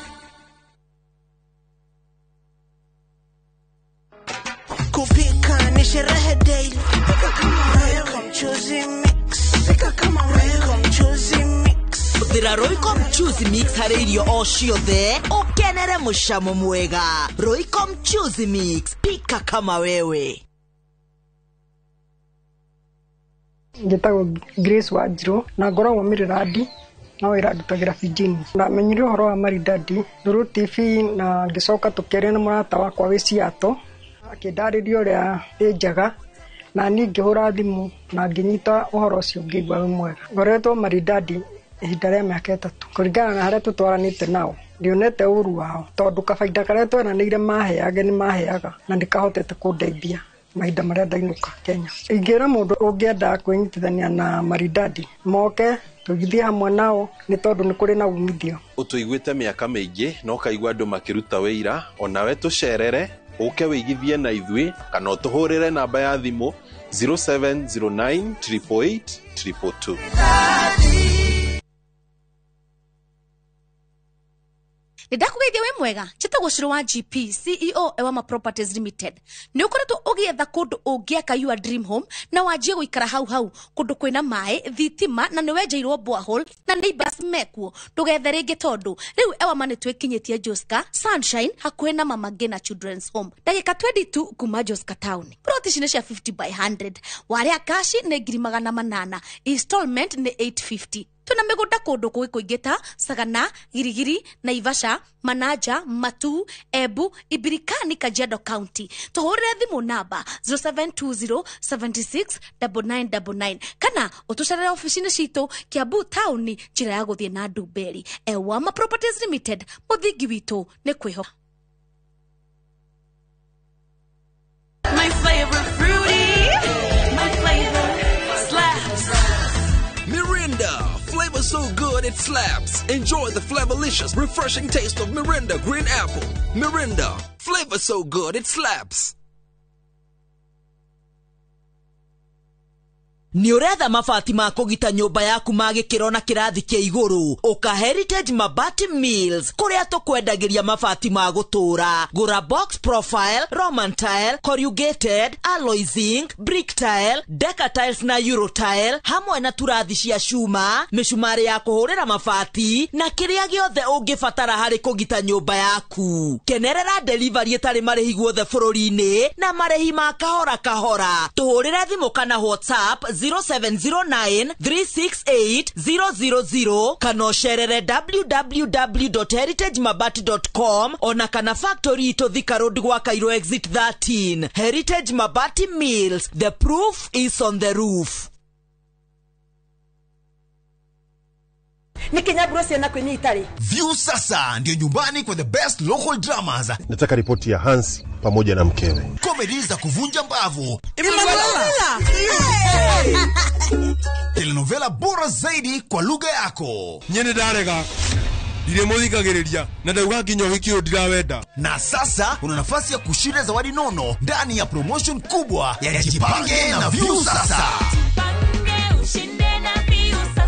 Kupika ni sherehe daily. Pika kama Royco Mchuzi Mix. Pika kama Royco Mchuzi Mix.
Hũthĩra Royco Mchuzi Mix harĩ irio o ciothe ũkenere mũcamo mwega. Royco Mchuzi Mix, pika kama wewe.
Njĩtagwo Grace Wanjirũ na ngoragwo Mĩrĩrandi no wĩra ndutagĩra Fijini. Ndamenyire ũhoro wa Maridadi through TV na ngĩcoka tũkĩaria na mũrata wakwa wĩ Seattle akĩndarĩria ũrĩa ĩ njega na niĩ ngĩhũra thimũ na ngĩnyita ũhoro ũcio ngĩigua wĩ mwega. Ngoretwo Maridadi ihinda rĩa mĩaka 3 kũringana na harĩa tũtwaranĩte nao ndionete ũru wao tondũ kabaida karĩa tweranĩire maheage nĩ maheaga na nĩkahotete kũndeithia. Mahinda marĩa ndainũka Kenya. Ingĩra mũndũ ũngĩenda kwĩnyitithania na Maridadi moke tũgithie hamwe nao nĩ tondũ nĩ kũrĩ na umithio.
Ũtũiguĩte mĩaka mĩingĩ na ũkaigua andũ makĩruta wĩira, onawe tũcerere ũke wĩigithie na ithuĩ kana ũtũhũrĩre namba ya thimũ 0709 888 222.
Nĩndakũgeithia wĩ mwega, njĩtagwo Shiro wa GP CEO Ewama Properties Limited. Nĩ ũkoretwo ũgĩetha kũndũ ũngĩaka your dream home na wanjie gũikara hau hau, kũndũ kwĩna maĩ, thitima na nĩ wenjeirwo borehole na neighbors mekuo. Ndũgethe rĩngĩ tondũ rĩu Ewama nĩ twĩkinyĩtie Joska Sunshine hakuhĩ na Mama Ngina Children's Home, ndagĩka 22 kuma Joska Town. Plot ici nĩ cia 50 by 100, warĩa kashi nĩ 800,000, installment nĩ 850. Tuna mĩgũnda kũndũ kũngĩ kũingĩ ta Sagana, Girigiri, Naivasha, Manaja, Matu, Embu, Ibirikani, Kajiado County. Tũhũrĩre thimũ namba 0720 76 9999 kana ũtũcerere ofici-inĩ citũ Kiambu Town, njĩra ya gũthiĩ na Ndumberi. Ewama Properties Limited, mũthingi witũ nĩ kwĩhoka.
My favorite fruity, my flavor slaps.
Mirinda, flavor so good it slaps. Enjoy the flavorlicious, refreshing taste of Mirinda Green Apple. Mirinda, flavor so good it slaps.
Nĩ ũretha mabati ma kũgita nyũmba yaku ma gĩkĩro na kĩrathi kĩa igũrũ, ũka Heritage Mabati Mills kũrĩa tũkwendagĩria mabati ma gũtũũra. Gũra box profile, Roman tile, corrugated, alloy zinc, brick tile, deca tiles na euro tile, hamwe na turathi cia cuma, mĩcumarĩ ya kũhũrĩra mabati na kĩrĩa gĩothe ũngĩbatara harĩ kũgita nyũmba yaku. Kenerera delivery ĩtarĩ marĩhi guothe bũrũri-inĩ na marĩhi ma kahora kahora. Tũhũrĩre thimũ kana WhatsApp 0709 368 000 kana ũcerere www.heritagemabati.com ona kana factory itũ Thika Road gwa Cairo exit 13. Heritage Mabati Mills, the proof is on the roof.
View sasa ndio nyumbani kwa the best local dramas.
Nataka ripoti ya Hans pamoja na mkewe.
Comedy za kuvunja mbavu. Telenovela bora zaidi kwa lugha yako.
Nyene darega. Ndiremuthikagiriria na ndauga nginya ũhiki ũyũ ndirawenda.
Na sasa una nafasi ya kushinda zawadi nono ndani ya promotion kubwa ya Jipange na View Sasa.
Jipange ushinde na View Sasa.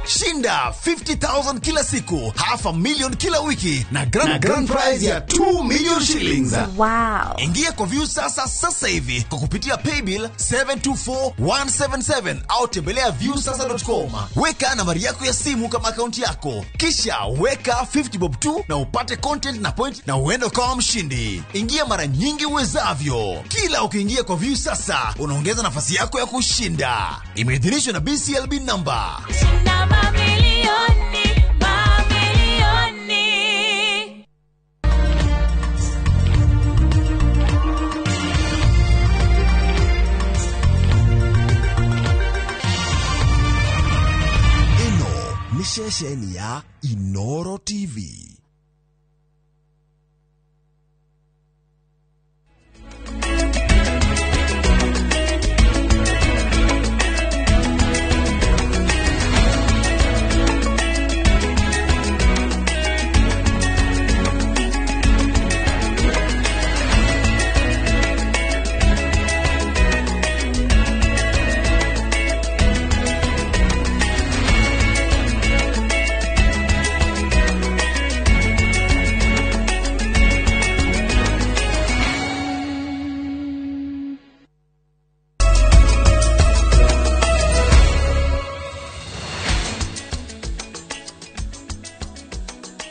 Shinda 50,000 kila siku, 500,000 kila wiki na grand prize ya 2 million shillings.
Wow.
Ingia kwa View Sasa sasa hivi kwa kupitia paybill 724177 au tembelea viewsasa.com. Weka nambari yako ya simu kama akaunti yako, kisha weka 50 bob tu na upate content na point na uende ukawa mshindi. Ingia mara nyingi uwezavyo. Kila ukiingia kwa View Sasa unaongeza nafasi yako ya kushinda. Imeidhinishwa na BCLB number.
Shinda mamilioni, mamilioni.
Ĩno nĩ ceceni ya Inoro TV.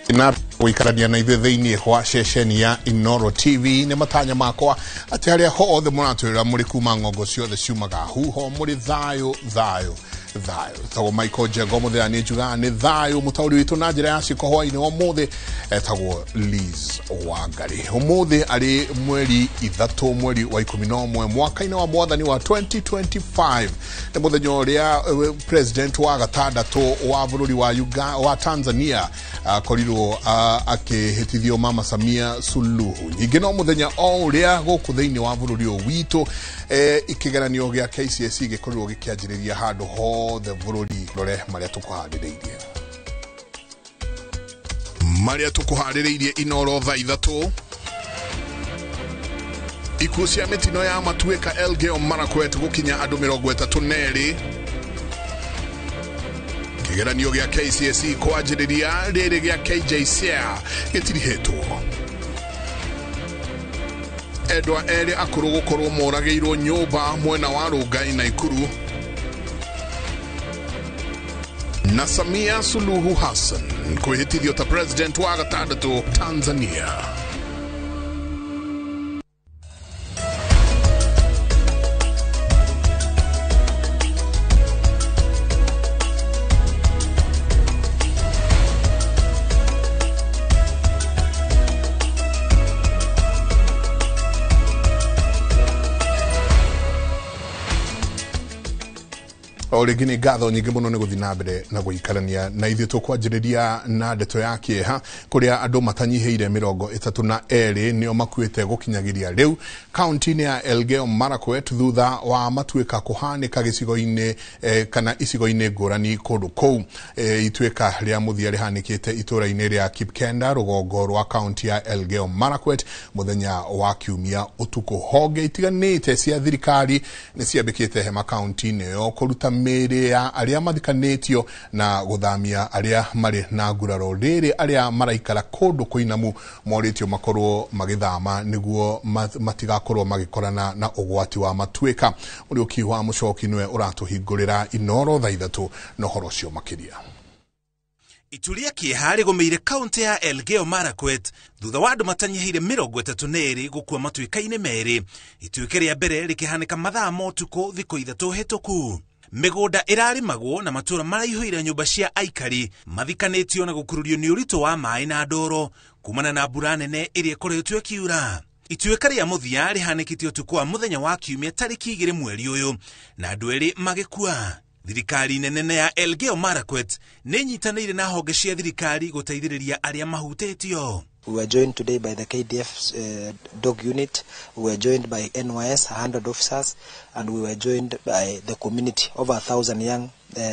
Na gũikarania na ithuĩ thĩinĩ wa ceceni ya Inoro TV nĩ matanya makwa atĩ harĩa hothe mũratwĩrĩra mũrĩ kuma ng'ongo ciothe ciumaga huho mũrĩ thayũ thayũ. Thayũ. Tagwo Michael Njengo mũthenya nĩ njugaga nĩ thayũ. Mũtaũri witũ na njĩra ya ciĩko hwaĩ-inĩ wa ũmũthĩ etagwo Liz Wangari. Ũmũthĩ arĩ mweri 3 mweri wa 11 mwaka-inĩ wa mwathani wa 2025 nĩ mũthenya ũrĩa president wa gatandatũ wa bũrũri wa Uganda, wa Tanzania akorirwo akĩhĩtithio Mama Samia Suluhu. Ningĩ no mũthenya o ũrĩa gũkũ thĩinĩ wa bũrũri ũyũ witũ ikigeranio gĩa KCSE gĩkorirwo gĩkĩanjĩrĩria handũ hothe bũrũri. Rore marĩa tũkũharĩrĩirie. Marĩa tũkũharĩrĩirie Inoro thaa 3. Ikuũ cia mĩtino ya matuĩka Elgeyo Marakwet gũkinya andũ 32. Kĩgeranio gĩa KCSE kwanjĩrĩria rĩrĩ gĩa KJSEA gĩtirihĩtwo. Endwa erĩ akũrũ gũkorwo moragĩirwo nyũmba mwena wa Rongai Naikuru. Na Samia Suluhu Hassan kwĩhĩtithio ta president wa gatandatũ Tanzania. O rĩngĩ nĩ ngatho nyingĩ mũno nĩ gũthiĩ na mbere na gũikarania na ithuĩ. Tũkwanjĩrĩria na ndeto ya kĩeha kũrĩa andũ matanyihĩire 32 nĩo makuĩte gũkinyagĩria rĩu kaunti-inĩ ya Elgeyo Marakwet thutha wa matuĩka kũhanĩka gĩcigo-inĩ kana icigo-inĩ ngũrani kũndũ kũu. Ituĩka rĩa mũthia rĩhanĩkĩte itũũra-inĩ rĩa Kipkenda rũgongo rwa kaunti ya Elgeyo Marakwet mũthenya wa Kiumia ũtukũ. Honge itiganĩte cia thirikari nĩ ciambĩkĩte hema kaunti-inĩ ĩyo kũruta mĩĩrĩ ya arĩa mathikanĩtio na gũthamia arĩa marĩ na nguraro. Rĩrĩ arĩa maraikara kũndũ kũinamu morĩtio makorwo magĩthama nĩguo matigakorwo magĩkorana na ũgwati wa matuĩka. Mũriũki wa Mũcoki nĩwe ũratũhingũrĩra Inoro thaa 3 na ũhoro ũcio makĩria.
Itu rĩa kĩeha rĩgũmĩire kaunti ya Elgeyo Marakwet thutha wa andũ matanyihĩire 32 gũkua matuĩka-inĩ merĩ. Ituĩka rĩa mbere rĩkĩhanĩka mathaa ma ũtukũ thikũ 3 hĩtũku. Mĩgũnda ĩrarĩmagwo na matũũra maraihũire nyũmba cia aikari mathikanĩtio na gũkururio nĩ ũritũ wa maĩ na ndoro kumana na mbura nene ĩrĩa ĩkoretwo ĩkiura. Ituĩka rĩa mũthia rĩhanĩkĩte ũtukũ wa mũthenya wa Kiumia tarĩki 2 mweri ũyũ na andũ erĩ magĩkua. Thirikari nene ya Elgeyo Marakwet nĩ ĩnyitanĩire na honge cia thirikari gũteithĩrĩria arĩa mahutĩtio.
We were joined today by the KDF dog unit, we were joined by NYS, 100 officers, and we were joined by the community, over 1,000 young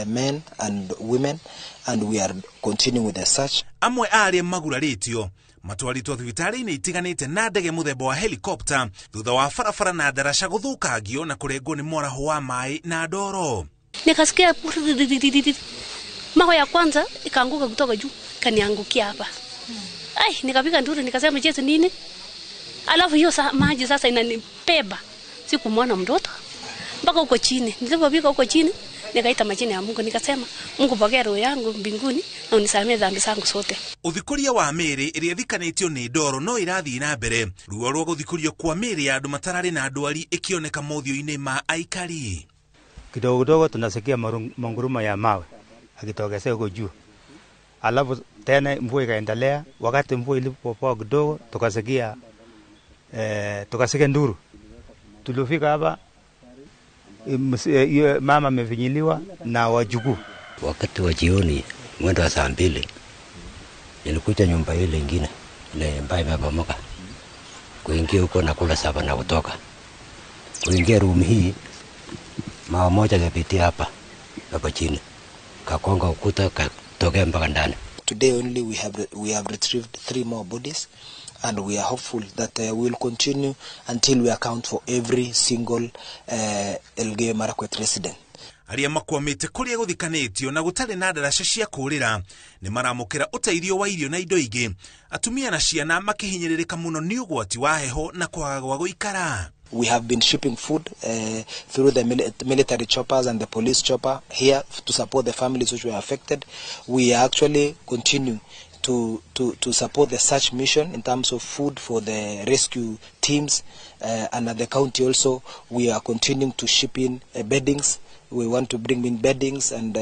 men and women, and we are continuing with the search.
Amwe arĩa magurarĩtio matwarĩtwo thibitarĩ-inĩ itiganĩte na ndege mũthemba wa helicopter thutha wa barabara na ndaraca gũthũkangio na kũrengwo nĩ mwaraho wa maĩ na ndoro.
Nikasikia mawe ya kwanza ikaanguka kutoka juu kaniangukia hapa. Ai, nikapiga nduru nikasema Yesu nini? Alafu hiyo maji sasa inanibeba. Sikumwona mtoto mpaka huko chini. Nilipofika huko chini nikaita majina ya Mungu nikasema Mungu pokea roho yangu mbinguni na unisamee dhambi zangu zote.
Ũthikũria wa mĩĩrĩ ĩrĩa ĩthikanĩtio nĩ ndoro no ĩrathiĩ na mbere. Ruo rwa gũthikũrio kwa mĩĩrĩ ya andũ matararĩ na ndwari ĩkĩoneka mothiũ-inĩ ma aikari.
Kidogo kidogo tunasikia manguruma ya mawe akitokezea huko juu. Alafu tena mvua ikaendelea. Wakati mvua ilipopoa kidogo tukasikia nduru. Tulifika hapa mama amevinyiliwa na wajukuu.
Wakati wa jioni mwendo wa saa 2 nilikuja nyumba ile nyingine ile ambayo imebomoka. Kuingia huko na kula saba na kutoka. Kuingia room hii mawe moja kapitia hapa hapa chini kakonga ukuta katokea mpaka ndani.
Today only we have retrieved 3 more bodies, and we are hopeful that we will continue until we account for every single Elgeyo Marakwet resident.
Arĩa makwamĩte kũrĩa gũthikanĩtio na gũtarĩ na ndaraca cia kũũrĩra nĩ maramũkĩra ũteithio wa irio na indo ingĩ. Atumia na ciana makĩhinyĩrĩrĩka mũno nĩ ũgwati wa heho na kwaga gwa gũikara.
We have been shipping food through the military choppers and the police chopper here to support the families which were affected. We actually continue to support the search mission in terms of food for the rescue teams, and at the county also we are continuing to ship in beddings We want to bring in beddings and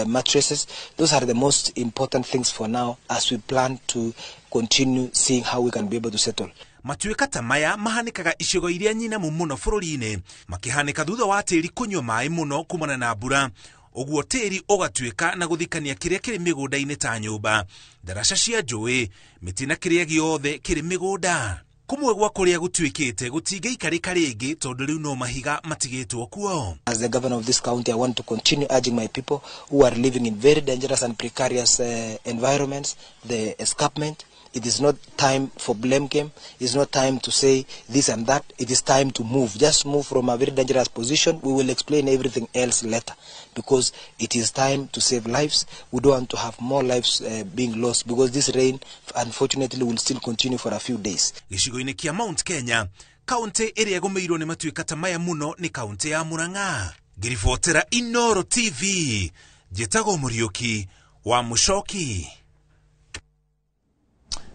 mattresses. Those are the most important things for now as we plan to continue seeing how we can be able to settle.
Matuĩka ta maya mahanĩkaga icigo iria nyinamu mũno bũrũri-inĩ, makĩhanĩka thutha wa tĩri kũnyua maĩ mũno kumana na mbura, ũguo tĩri ũgatuĩka na gũthikania kĩrĩa kĩrĩ mĩgũnda-inĩ ta nyũmba, ndaraca cia njũĩ, mĩtĩ na kĩrĩa gĩothe kĩrĩ mĩgũnda. Kũmwe gwa kũrĩa gũtuĩkĩte gũtingĩikarĩka rĩngĩ tondũ rĩu no mahiga matigĩtwo kuo.
As the governor of this county, I want to continue urging my people who are living in very dangerous and precarious environments, the escarpment. It is not time for blame game. It's not time to say this and that. It is time to move. Just move from a very dangerous position. We will explain everything else later, because it is time to save lives. We don't want to have more lives being lost, because this rain, unfortunately, will still continue for a few days.
Gĩcigo-inĩ kĩa Mount Kenya, kaunti ĩrĩa ĩgũmĩirwo nĩ matuĩka ta maya mũno nĩ kaunti ya Murang'a. Ngĩribotera Inooro TV, njĩtagwo Mũriũki wa Mũcoki.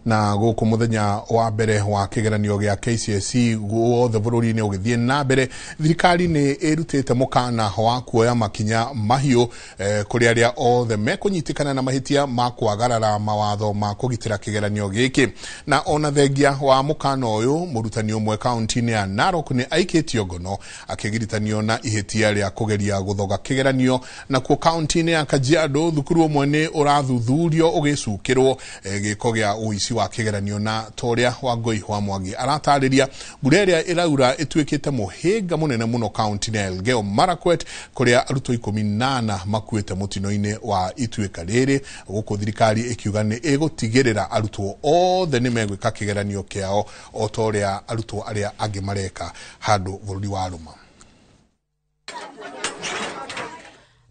Na gũkũ mũthenya wa mbere wa kĩgeranio gĩa KCSE guothe bũrũri-inĩ ũgĩthiĩ na mbere, thirikari nĩ ĩrutĩte mũkana wa kuoya makinya mahiũ kũrĩ arĩa othe mekũnyitĩkana na mahĩtia ma kwagarara mawatho ma kũgitĩra kĩgeranio gĩkĩ. Na ona thengia wa mũkana ũyũ, mũrutani ũmwe kaunti-inĩ ya Narok nĩ aikĩtio ngono akĩgiritanio na ihĩtia rĩa kũgeria gũthoga kĩgeranio. Nakuo kaunti-inĩ ya Kajiado, thukuru ũmwe nĩ ũrathuthurio ũgĩcukĩrwo gĩko gĩa ũici wa kĩgeranio. Na toria wa Ngoi wa Mwangi aratarĩria, mbura ĩrĩa ĩraura ĩtuĩkĩte mũhĩnga mũnene mũno kaunti-inĩ ya Elgeyo Marakwet, kũrĩa arutwo 18 makuĩte mũtino-inĩ wa ituĩka rĩrĩ, gũkũ thirikari ĩkiuga nĩ ĩgũtigĩrĩra arutwo othe nĩ megwĩka kĩgeranio kĩao o ta ũrĩa arutwo arĩa angĩ mareka handũ bũrũri wa rũma.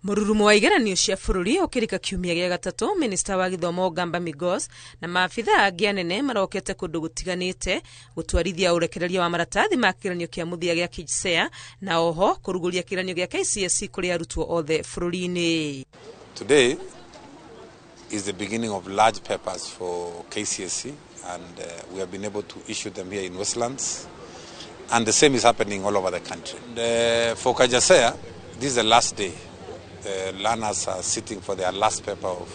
Mũrurumo wa igeranio cia bũrũri ũkĩrika kiumia gĩa gatatũ, minista wa gĩthomo Gamba Migos na maabitha angĩ anene marokete kũndũ gũtiganĩte gũtwarithia ũrekereria wa maratathi ma kĩgeranio kĩa mũthia gĩa KJSEA na oho kũrugũria kĩgeranio gĩa KCSE kũrĩ arutwo othe bũrũri-inĩ.
Today is the beginning of large papers for KCSE, and we have been able to issue them here in Westlands, and the same is happening all over the country. And, for KJSEA, this is the last day. The learners are sitting for their last paper of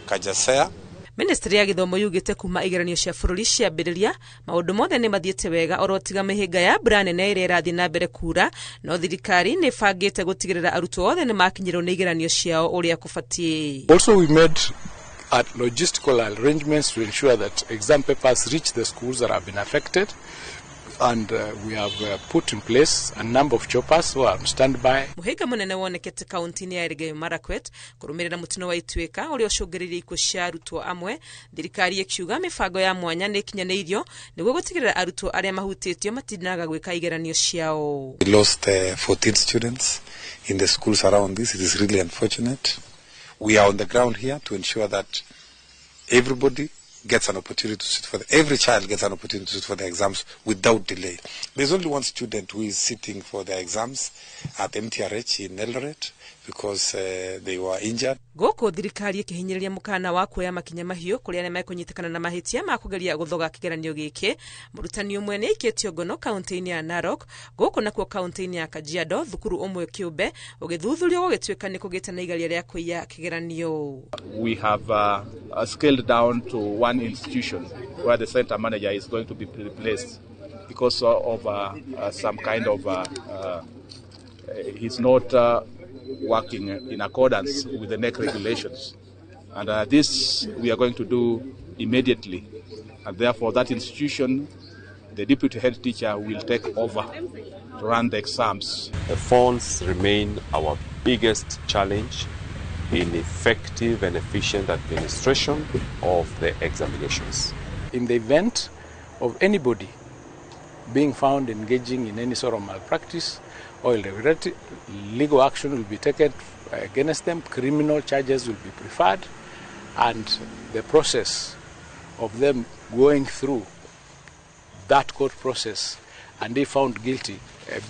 KJSEA.
Ministry ya gĩthomo yugĩte kuma igeranio cia bũrũri ciambĩrĩria maũndũ mothe nĩ mathiĩte wega oro tiga mĩhĩnga ya mbura nene ĩrĩa ĩrathiĩ na mbere kura, no thirikari nĩ ĩbangĩte gũtigĩrĩra arutwo othe nĩ makinyĩrwo nĩ igeranio ciao ũrĩa kũbatiĩ.
Also, we made logistical arrangements to ensure that exam papers reach the schools that have been affected, and we have put in place a number of choppers who are on standby.
Mũhĩnga mũnene wonekete kaunti-inĩ ya Elgeyo Marakwet kũrũmĩrĩra mũtino wa Ituĩka ũrĩa ũcũngĩrĩirie ikuũ cia arutwo amwe, thirikari ĩkiuga mĩbango ya mwanya nĩ ĩkinyanĩirio nĩguo gũtigĩrĩra arutwo arĩa mahutĩtio matinaga gwĩka igeranio ciao.
We lost 14 students in the schools around this. It is really unfortunate. We are on the ground here to ensure that everybody gets an opportunity to sit for the, every child gets an opportunity to sit for the exams without delay. There's only one student who is sitting for the exams at MTRH in Eldoret because they were injured.
Gũkũ thirikari ĩkĩhinyĩrĩria mũkana wa kuoya makinya mahiũ kũrĩ arĩa mekũnyitĩkana na mahĩtia ma kũgeria gũthoga kĩgeranio gĩkĩ. Mũrutani ũmwe nĩ aikĩtio ngono kaunti-inĩ ya Narok, gũkũ nakuo kaunti-inĩ ya Kajiado thukuru ũmwe kĩũmbe ũgĩthuthurio gũgĩtuĩka nĩ kũgĩte na igeria rĩa kũiya kĩgeranio.
We have scaled down to one institution where the center manager is going to be replaced because of some kind of he's not working in accordance with the NEC regulations, and this we are going to do immediately, and therefore that institution, the deputy head teacher will take over to run the exams.
The phones remain our biggest challenge in effective and efficient administration of the examinations.
In the event of anybody being found engaging in any sort of malpractice or irregularity, legal action will be taken against them, criminal charges will be preferred, and the process of them going through that court process and if found guilty,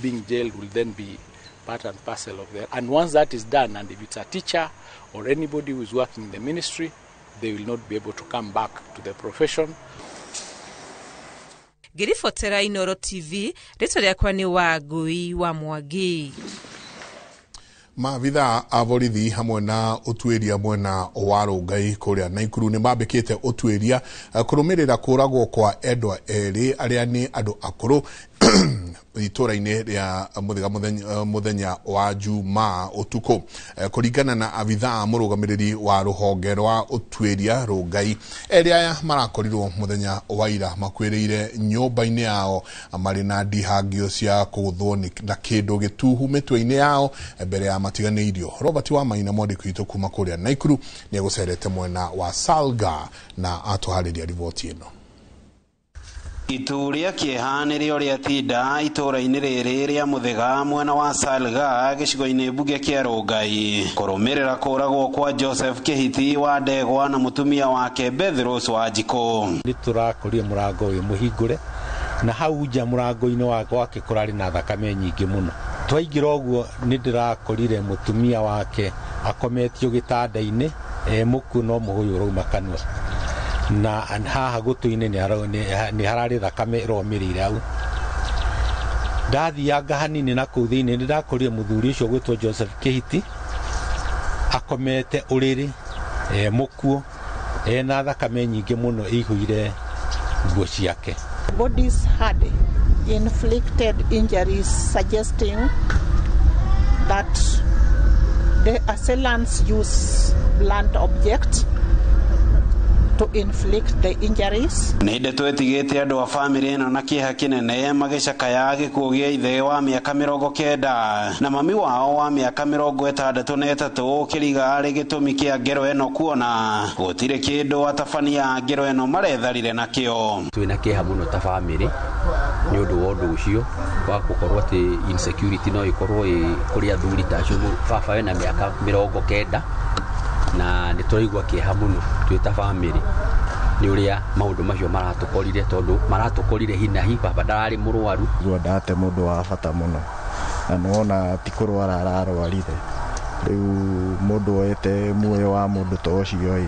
being jailed will then be part and parcel of that. And once that is done, and if it's a teacher or anybody who is working in the ministry, they will not be able to come back to the profession.
Ngĩribotera Inooro TV, rĩtwa rĩakwa nĩ Wangui wa Mwangi.
Maabithaa a borithi hamwe na ũtuĩria mwena wa Rongai kũrĩa Naikuru nĩ mambĩkĩte ũtuĩria kũrũmĩrĩra kũragwo kwa endwa erĩ arĩa nĩ andũ akũrũ itũra-inĩ rĩa Mũthĩga mũthenya wa Jumaa ũtukũ. Kũringana na abithaa mũrũgamĩrĩri wa rũhonge rwa ũtuĩria Rongai, erĩ aya marakorirwo mũthenya wa ira makuĩrĩire nyũmba-inĩ yao marĩ na ndihangio cia kũgũthwo na kĩndũ gĩtuhu mĩtwe-inĩ yao mbere ya matiganĩirio. Robert Wamaina mwandĩki witũ kuma kũrĩa Naikuru nĩ egũcerete mwena wa Salga na atũharĩria riboti ĩno.
Itu rĩa kĩeha nĩrĩo rĩatinda itũra-inĩ rĩrĩ rĩa Mũthĩga mwena wa Salga gĩcigo-inĩ mbunge kĩa Rongai kũrũmĩrĩra kũragwo kwa Joseph Kĩhiti wa Ndegwa na mũtumia wake Beth Rose wa Njikũ.
Nĩ tũrakorire mũrango wĩ mũhingũre na hau nja mũrango-inĩ wake kũrarĩ na thakame nyingĩ mũno. Twaingĩra ũguo nĩ ndĩrakorire mũtumia wake akometio gĩtanda-inĩ mũkuũ no mũhũyũ ũrauma kanua na haha gũtũ-inĩ nĩ hararĩ thakame ĩromĩrĩire hau. Ndathianga hanini na kũu thĩinĩ nĩ ndakorire mũthuri ũcio gwĩtwo Joseph Kĩhiti akomete ũrĩrĩ mũkuũ ena thakame nyingĩ mũno ĩihũire nguo ciake.
Bodies had inflicted injuries suggesting that the assailants use blunt objects to inflict the injuries.
Nĩ ndeto ĩtigĩte andũ a bamĩrĩ ĩno na kĩeha kĩnene magĩcakaya gĩkuũ gĩa ithe wa mĩaka 90 na mami wao wa mĩaka 63 kĩriga arĩ gĩtũmi kĩa ngero ĩno kuona gũtirĩ kĩndũ atabania a ngero ĩno maretharire nakĩo.
Twĩna kĩeha mũno ta bamĩrĩ nĩ ũndũ wa ũndũ ũcio wa gũkorwo atĩ insecurity no ĩkorwo ĩ kũrĩ athuri ta acio. Baba wena mĩaka 90 na nĩ tũraigua kĩeha mũno twĩ ta bamĩrĩ nĩ ũrĩa maũndũ macio maratũkorire tondũ maratũkorire hinahi. Baba ndararĩ mũrwaru.
Ndate mũndũ wa bata mũno na nĩwona ti kũrwara ararwarire. Rĩu mũndũ oete muoyo wa mũndũ ta ũcio ĩ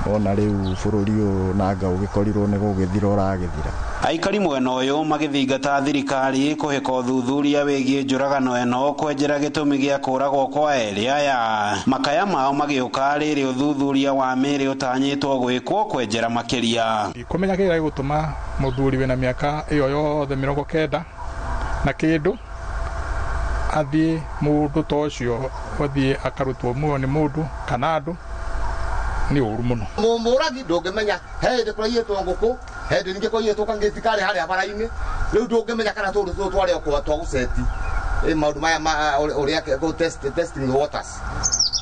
wona rĩu bũrũri ũyũ nanga ũgĩkorirwo nĩ gũgĩthira ũragĩthira.
Aikari mwena ũyũ magĩthingata thirikari kũhĩka ũthuthuria wĩgiĩ njũragano ĩno kwenjera gĩtũmi gĩa kũragwo kwa erĩ aya. Makaya mao magĩũka rĩrĩ ũthuthuria wa mĩĩrĩ ũtanyĩtwo gwĩkwo kwenjera makĩria.
Kũmenya kĩrĩa gĩgũtũma mũthuri wĩna mĩaka ĩyo yothe 90 na kĩndũ athiĩ mũndũ ta ũcio athiĩ akarutwo muoyo nĩ mũndũ kana andũ nĩ ũru mũno.
Mũragi ndũngĩmenya he hĩndĩ kũraiyĩtwo ngũkũ, he hĩndĩ ningĩ kũiyĩtwo kangĩti karĩ harĩa bara-inĩ, rĩu ndũngĩmenya kana tũndũ tũtũ twarĩ o twa gũceti maũndũ maya ma ũrĩa testing the waters.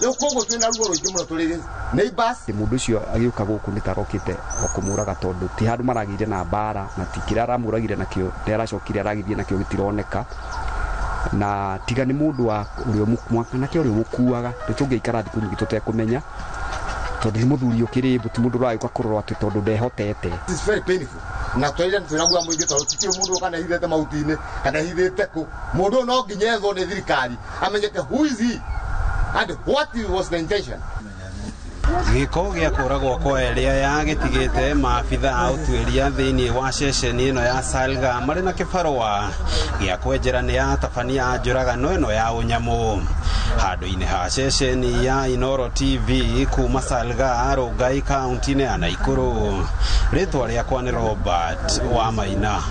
Rĩu koguo twĩna ruo rũingĩ mũno tũrĩ neighbors.
Mũndũ ũcio agĩũka gũkũ nĩ tarokĩte o kũmũraga tondũ ti handũ maragĩire na mbara na ti kĩrĩa aramũragire nakĩo nĩ aracokire aragithie nakĩo gĩtironeka na tiga nĩ mũndũ wa ũrĩa mwanake ũrĩa ũmũkuaga nĩ tũngĩikara thikũ nyingĩ tũtekũmenya tondũ nĩ mũthuri ũkĩrĩ ti mũndũ ũragĩũka kũrorwo atĩ tondũ ndehotete.
It's very painful. Na twaire twĩragua mũingĩ tondũ ti mũndũ kana hithĩte mahuti-inĩ kana hithĩte kũ. Mũndũ no nginya ethwo nĩ thirikari amenyeke who is he and what was the intention.
Gĩko gĩa kũragwo kwa erĩ aya gĩtigĩte maabitha a ũtuĩria thĩinĩ wa ceceni ĩno ya Salga marĩ na kĩbarũa gĩa kwenjera nĩ atabania a njũragano ĩno ya ũnyamũ. Handũ-inĩ ha ceceni ya Inooro TV kuma Salga, Rongai, kaunti-inĩ ya Naikuru. Rĩtwa rĩakwa nĩ Robert Wamaina.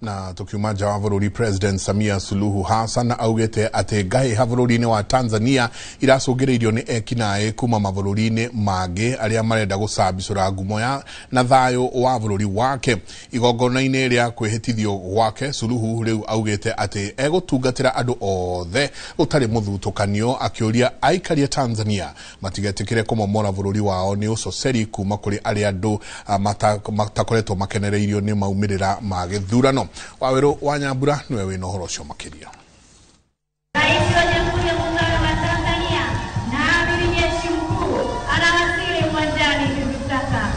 Na tukiuma nja wa bũrũri, President Samia Suluhu Hassan augĩte atĩ ngahĩha bũrũri-inĩ wa Tanzania iracũngĩrĩirio nĩ ekinaĩ kuma mabũrũri-inĩ mangĩ arĩa marenda gũcambicũra ngumo ya na thayũ wa bũrũri wake. Igongona-inĩ rĩa kwĩhĩtithio gwake, Suluhu rĩu augĩte atĩ egũtungatĩra andũ othe gũtarĩ mũthutũkanio, akĩũria aikari a Tanzania matigetĩkĩre kũmomora bũrũri wao nĩ ũcoceri kuma kũrĩ arĩa andũ matakoretwo makenereirio nĩ maumĩrĩra ma gĩthurano. Waweru wa Nyambura niwe wĩna ũhoro ũcio makĩria.
Rais wa Jamhuri ya Muungano wa Tanzania na Amiri Jeshi Mkuu anawasili uwanjani hivi sasa.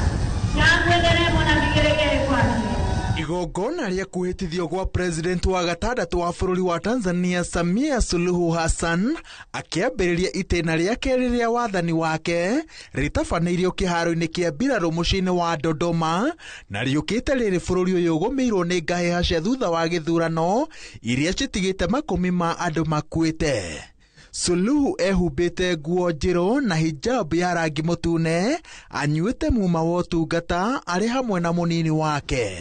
Shangwe, nderemo na vigelegele kwake.
Igongona rĩa kwĩhĩtithio gwa president wa gatandatũ wa bũrũri wa Tanzania Samia Suluhu Hassan akĩambĩrĩria itĩna rĩa kerĩ rĩa wathani wake rĩtabanĩirio kĩharo-inĩ kĩa mbirarũ mũciĩ-inĩ wa Dodoma na rĩũkĩte rĩrĩ bũrũri ũyũ ũgũmĩirwo nĩ ngahĩha cia thutha wa gĩthurano iria citigĩte makũmi ma andũ makuĩte. Suluhu ehumbĩte nguo njerũ na hijab ya rangi mũtune, anyuĩte muma wa ũtungata arĩ hamwe na mũnini wake.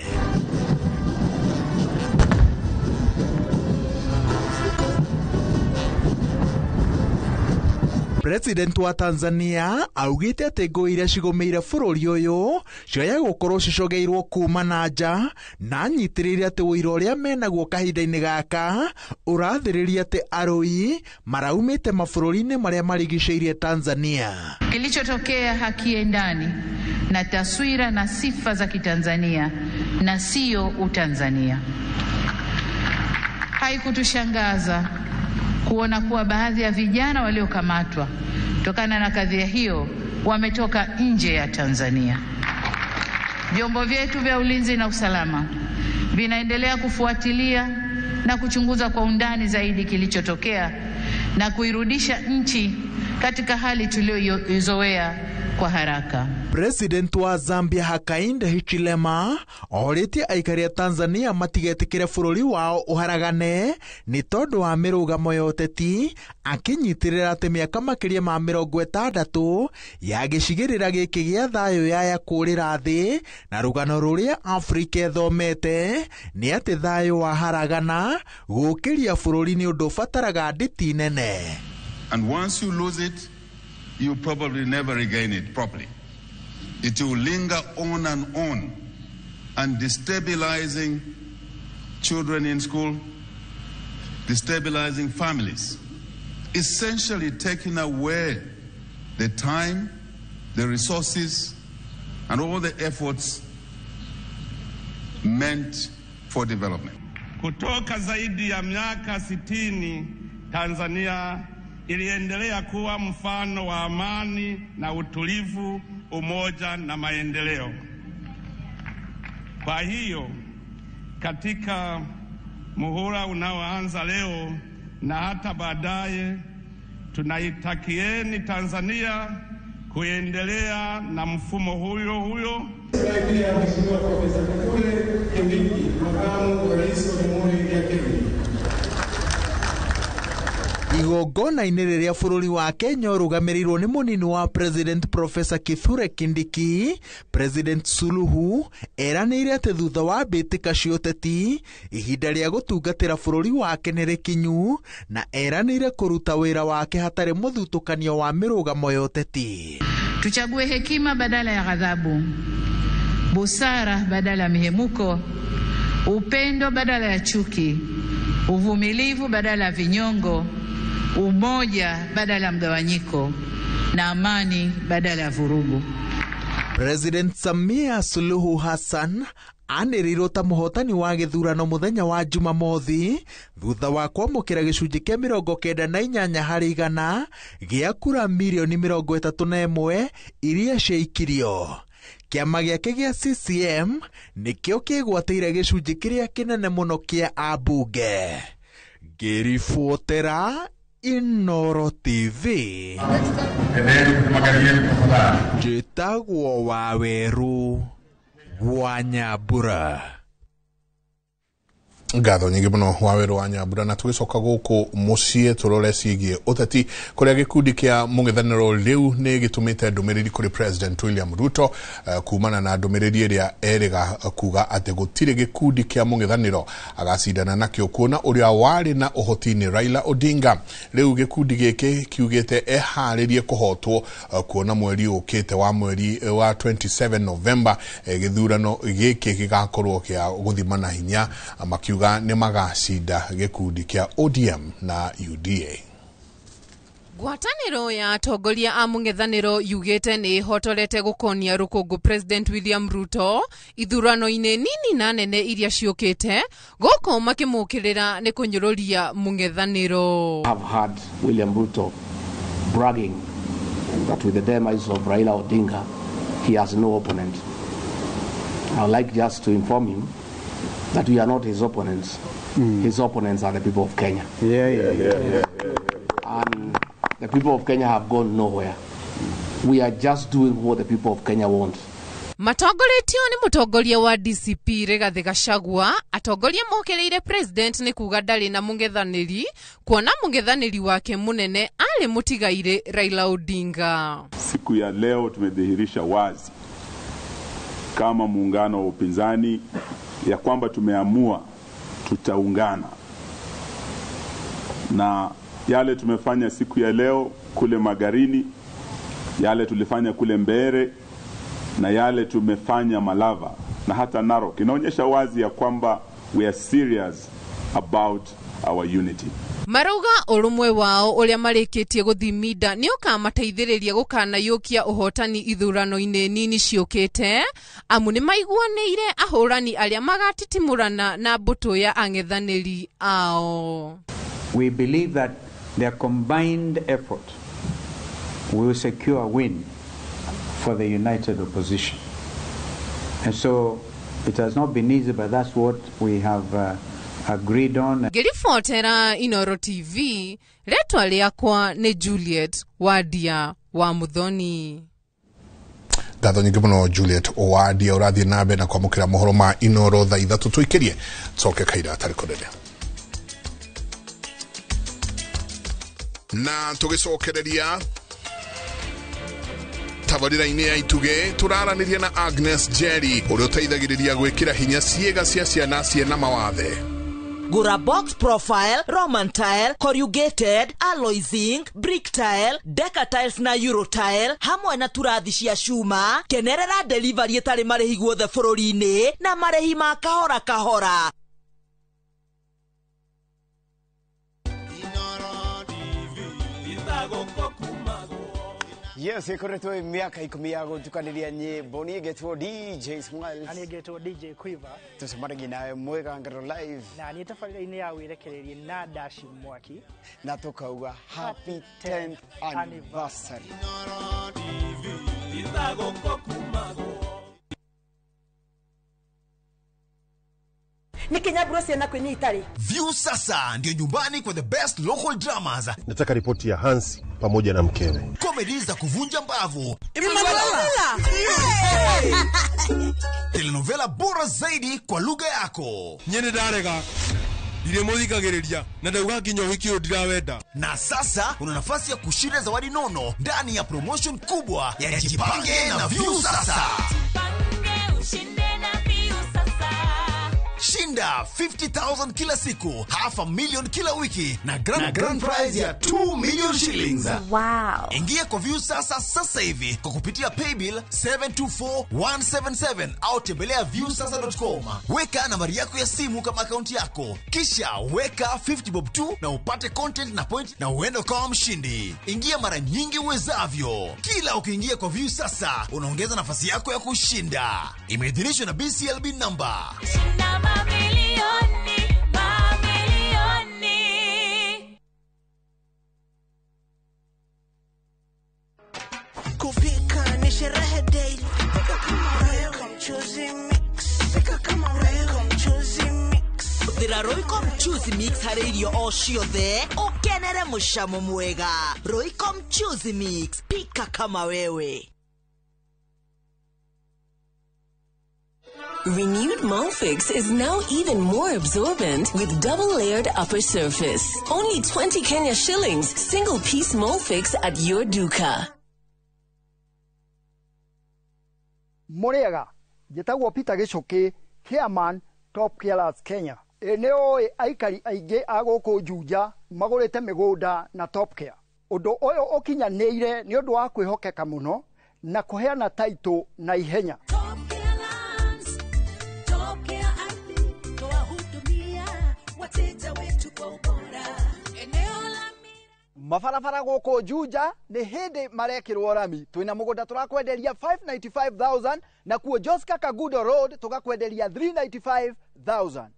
President wa Tanzania augĩte atĩ ngũĩ iria cigũmĩire bũrũri ũyũ cioya gũkorwo cicogeirwo kuma na nja na anyitĩrĩire atĩ ũira ũrĩa menaguo kahinda-inĩ gaka ũrathĩrĩria atĩ arũi maraumĩte mabũrũri-inĩ marĩa marigicĩirie Tanzania.
Kilichotokea hakiendani na taswira na sifa za Kitanzania na sio Utanzania. Haikutushangaza kuona kuwa baadhi ya vijana waliokamatwa kutokana na kadhia hiyo wametoka nje ya Tanzania. Vyombo vyetu vya ulinzi na usalama vinaendelea kufuatilia na kuchunguza kwa undani zaidi kilichotokea na kuirudisha nchi katika hali tuliyoizoea kwa haraka.
President wa Zambia Hakainde Hichilema orĩtie aikari a Tanzania matigetĩkĩre bũrũri wao ũharagane nĩ tondũ wa mĩrũgamo ya ũteti, akĩnyitĩrĩra atĩ mĩaka makĩria ma 60 ya gĩcigĩrĩra gĩkĩ gĩa thayũ yaya kũrĩra thĩ na rũgano rũrĩa Afrika ĩthomete nĩ atĩ thayũ waharagana gũkĩria bũrũri nĩ ũndũ ũbataraga nditi nene.
And once you lose it, you probably never regain it properly. It will linger on and destabilizing children in school, destabilizing families, essentially taking away the time, the resources, and all the efforts meant for development.
Kutoka zaidi ya miaka 60, Tanzania iliendelea kuwa mfano wa amani na utulivu, umoja na maendeleo. Kwa hiyo, katika muhula unaoanza leo na hata baadaye, tunaitakieni Tanzania kuendelea na mfumo huyo huyo.
Mheshimiwa Profesa Kithure Kindiki, Makamu wa Rais wa Jamhuri ya Kenya.
Igongona-inĩ rĩrĩa bũrũri wa Kenya ũrũgamĩrĩirwo nĩ mũnini wa President Professor Kithure Kindiki, President Suluhu eranĩire atĩ thutha wa mbĩtĩka cia ũteti ihinda rĩa gũtungatĩra bũrũri wake nĩ rĩkinyu na eranĩire kũruta wĩra wake hatarĩ mũthutũkanio wa mĩrũgamo ya ũteti.
Tuchague hekima badala ya ghadhabu, busara badala ya mihemuko, upendo badala ya chuki, uvumilivu badala ya vinyongo, umoja badala ya mgawanyiko na amani badala ya vurugu.
President Samia Suluhu Hassan anĩrĩirwo ta mũhotani wa gĩthurano mũthenya wa Jumamothi thutha wa kwamũkĩra gĩcunjĩ kĩa 98 harĩ igana gĩa kura mirioni 31 iria ciaikirio. Kĩama gĩake gĩa CCM nĩkĩo kĩgwatĩire gĩcunjĩ kĩrĩa kĩnene mũno kĩa ambunge. Ngĩribotera Inoro TV. Njĩtagwo Waweru wa Nyambura.
Ngatho nyingĩ mũno Waweru wa Nyambura. Na tũgĩcoka gũkũ mũciĩ tũrore ciĩgiĩ ũteti kũrĩa gĩkundi kĩa mũng'ethanĩro rĩu nĩ gĩtũmĩte ndũmĩrĩri kũrĩ President William Ruto kumana na ndũmĩrĩri ĩrĩa erĩga kuga atĩ gũtirĩ gĩkundi kĩa mũng'ethanĩro agacindana nakĩo kuona ũrĩa warĩ na ũhoti nĩ Raila Odinga. Rĩu gĩkundi gĩkĩ kiugĩte eharĩrie kũhotwo kuona mweri ũkĩte wa mweri wa 27 November gĩthurano gĩkĩ gĩgakorwo kĩa gũthimana hinya makiuga nĩ magacinda gĩkundi kĩa ODM na UDA.
Ngwatanĩro ya atongoria a mũng'ethanĩro yugĩte nĩ ĩhotorete gũkonia rũkũngũ President William Ruto ithurano-inĩ nini na nene iria ciũkĩte gũkũ makĩmũkĩrĩra nĩ kũnyũrũria mũng'ethanĩro.
I have heard William Ruto bragging that with the demise of Raila Odinga he has no opponent. I would like just to inform him that we are not his opponents. His opponents are the people of Kenya.
Yeah.
And the people of Kenya have gone nowhere. We are just doing what the people of Kenya want.
Matongoretio nĩ mũtongoria wa DCP Rigathĩ Gachagua, atongoria mokereire president nĩ kuga ndarĩ na mũng'ethanĩri, kuona mũng'ethanĩri wake mũnene arĩ mũtigairĩ Raila Odinga.
Siku ya leo tumedhihirisha wazi kama muungano wa upinzani ya kwamba tumeamua tutaungana, na yale tumefanya siku ya leo kule Magarini, yale tulifanya kule Mbeere na yale tumefanya Malava na hata Narok inaonyesha wazi ya kwamba we are serious about our unity.
Marauga ũrũmwe wao ũrĩa marĩkĩtie gũthiminda nĩ ũkamateithĩrĩria gũkanayũkia ũhotani ithurano-inĩ nini ciũkĩte, amu nĩ maiguanĩire ahũrani arĩa magatitimũrana na mbũtũ ya ang'ethanĩri ao.
We believe that their combined effort will secure a win for the united opposition. And so it has not been easy, but that's what we have agreed on.
Ngĩribotera Inoro TV, rĩtwa rĩakwa nĩ Juliet Wadia wa Muthoni.
Ngatho nyingĩ mũno Juliet Wadia. Ũrathiĩ na mbere na kwamũkĩra mohoro ma Inoro thaa 3 tũikĩrie coke kaira atarĩ kũnene. Na tũgĩcokereria tabarĩra-inĩ ya Itugĩ tũraranĩria na Agnes Jerry ũrĩa ũteithagĩrĩria gwĩkĩra hinya ciĩga cia ciana ciĩna mawathe.
Gura box profile, Roman tile, corrugated, alloy zinc, brick tile, deca tiles na euro tile, hamwe na turathi cia cuma. Kenerera delivery ĩtarĩ marĩhi guothe bũrũri-inĩ na marĩhi ma kahora kahora.
Yes, ikoretwo miaka 10 ya gutukaniria nyimbo. Niĩ ngetwo DJ Smiles.
Na niĩ ngetwo DJ Quiver.
Tucemanagia nawe Mwĩgangaro live.
Na niĩ tabarĩra-inĩ ya wĩrekererie na Dashi Mwaki.
Na tukauga happy 10th anniversary.
Nikinyaburo ciana kwenye itari.
View sasa ndio nyumbani kwa the best local dramas.
Nataka ripoti ya Hansi pamoja na mkewe.
Comedy za kuvunja mbavu. Telenovela bora zaidi kwa lugha yako.
Nyene ndarega. Ndiremuthikagiriria na ndauga nginya ũhiki ũyũ ndirawenda.
Na sasa una nafasi ya kushinda zawadi nono ndani ya promotion kubwa ya Jipange na View Sasa.
Jipange ushinde na View Sasa.
Shinda 50,000 kila siku, 500,000 kila wiki na grand prize ya 2 million shillings.
Wow.
Ingia kwa View Sasa sasa hivi kwa kupitia paybill 724177 au tembelea viewsasa.com. Weka nambari yako ya simu kama akaunti yako, kisha weka 50 bob 2 na upate content na point na uende kama mshindi. Ingia mara nyingi uwezavyo. Kila ukiingia kwa View Sasa unaongeza nafasi yako ya kushinda. Imeidhinishwa na BCLB number.
Shinda mamilioni, mamilioni.
Kupika ni sherehe daily. Pika kama Royco Mchuzi Mix. Pika kama Royco Mchuzi Mix.
Hũthĩra Royco Mchuzi Mix harĩ irio o ciothe ũkenere mũcamo mwega. Royco Mchuzi Mix, pika kama wewe.
Renewed Molfix is now even more absorbent with double-layered upper surface. Only 20 Kenya shillings, single-piece Molfix at your duka.
Muriega, njĩtagwo Peter Gĩcũkĩ, chairman Top Carers Kenya. Nĩ ũĩ aikari aingĩ a gũkũ Juja magũrĩte mĩgũnda na Top Care. Ũndũ ũyũ ũkinyanĩire nĩ ũndũ wa kwĩhokeka mũno na kũheana taitũ na ihenya. Mabarabara gũkũ Juja nĩ hĩndĩ marekĩrwo rami. Twĩna mũgũnda tũrakwenderia 595,000 na kuo Joska Kagudo Road tũgakwenderia 395,000.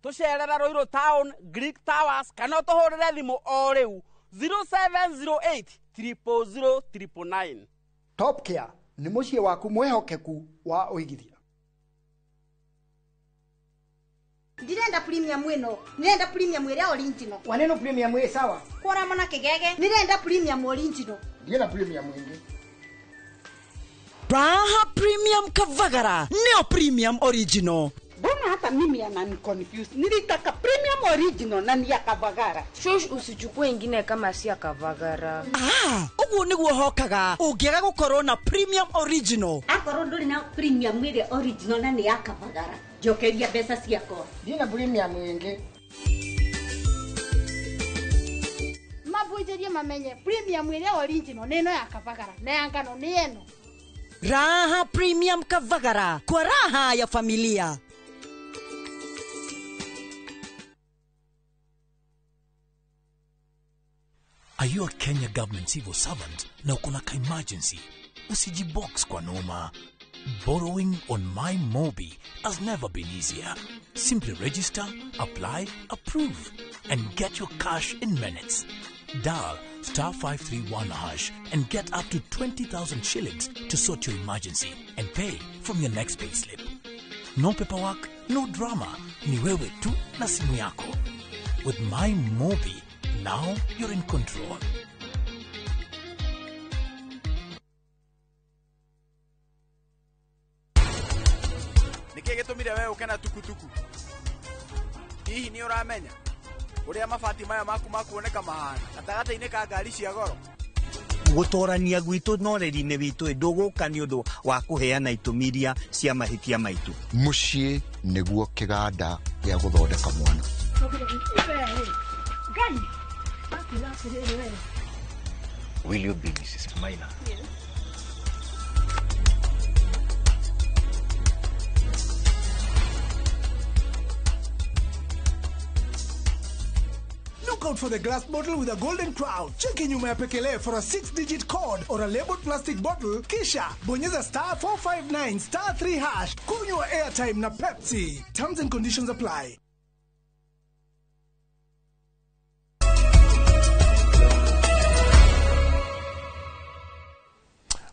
Tũcerera Ruiru Town, Greek Towers kana ũtũhũrĩre thimũ o rĩu 0708 000 999.
Top Care nĩ mũciĩ waku mwĩhokeku wa ũigithia.
Ndirenda premium ino, ndirenda premium ĩrĩa original.
Waneno premium ĩ sawa.
Kora mona kigege, ndirenda premium original.
Ndienda premium ĩngĩ.
Raha Premium Kavagara neo premium original.
Mbona hata mimi anani confuse. Nilitaka premium original na ni ya Kavagara.
Shush, usichukue ingine kama si ya Kavagara.
Ah, uguo niguo hokaga ungiaga gukorwo na premium original.
Akorwo nduri na premium ĩrĩa original na ni ya Kavagara, njokeria mbeca ciakwa.
Ndina premium ĩngĩ.
Mabunjĩrie mamenye premium ĩrĩa original nĩ ĩno ya Kavagara na ya ngano nĩ ĩno.
Raha Premium Kavagara kwa raha ya familia.
Are you a Kenya government civil servant na uko na ka-emergency? Usijibox kwa noma. Borrowing on My Mobi has never been easier. Simply register, apply, approve, and get your cash in minutes. Dial star 531 hash and get up to 20,000 shillings to sort your emergency and pay from your next payslip. No paperwork, no drama. Ni wewe tu na simu yako. With My Mobi, now you're in control.
Nĩkĩ gĩtũmire we ũke na tukutuku? Hihi nĩ ũramenya ũrĩa mabati maya maku makuoneka mahana gatagatĩ-inĩ ka ngari cia goro?
Gũtorania gwitũ na ũreri-inĩ witũ ndũgũka nĩ ũndũ wa kũheana itũmi iria cia mahĩtia maitũ.
Mũciĩ nĩguo kĩganda gĩa gũthondeka mwana.
Will you be Mrs. Maina?
Yes.
Look out for the glass bottle with a golden crown. Cheki nyuma ya pekele for a 6-digit code or a labeled plastic bottle. Kisha bonyeza star 459 star 3 hash. Kunywa airtime na Pepsi. Terms and conditions apply.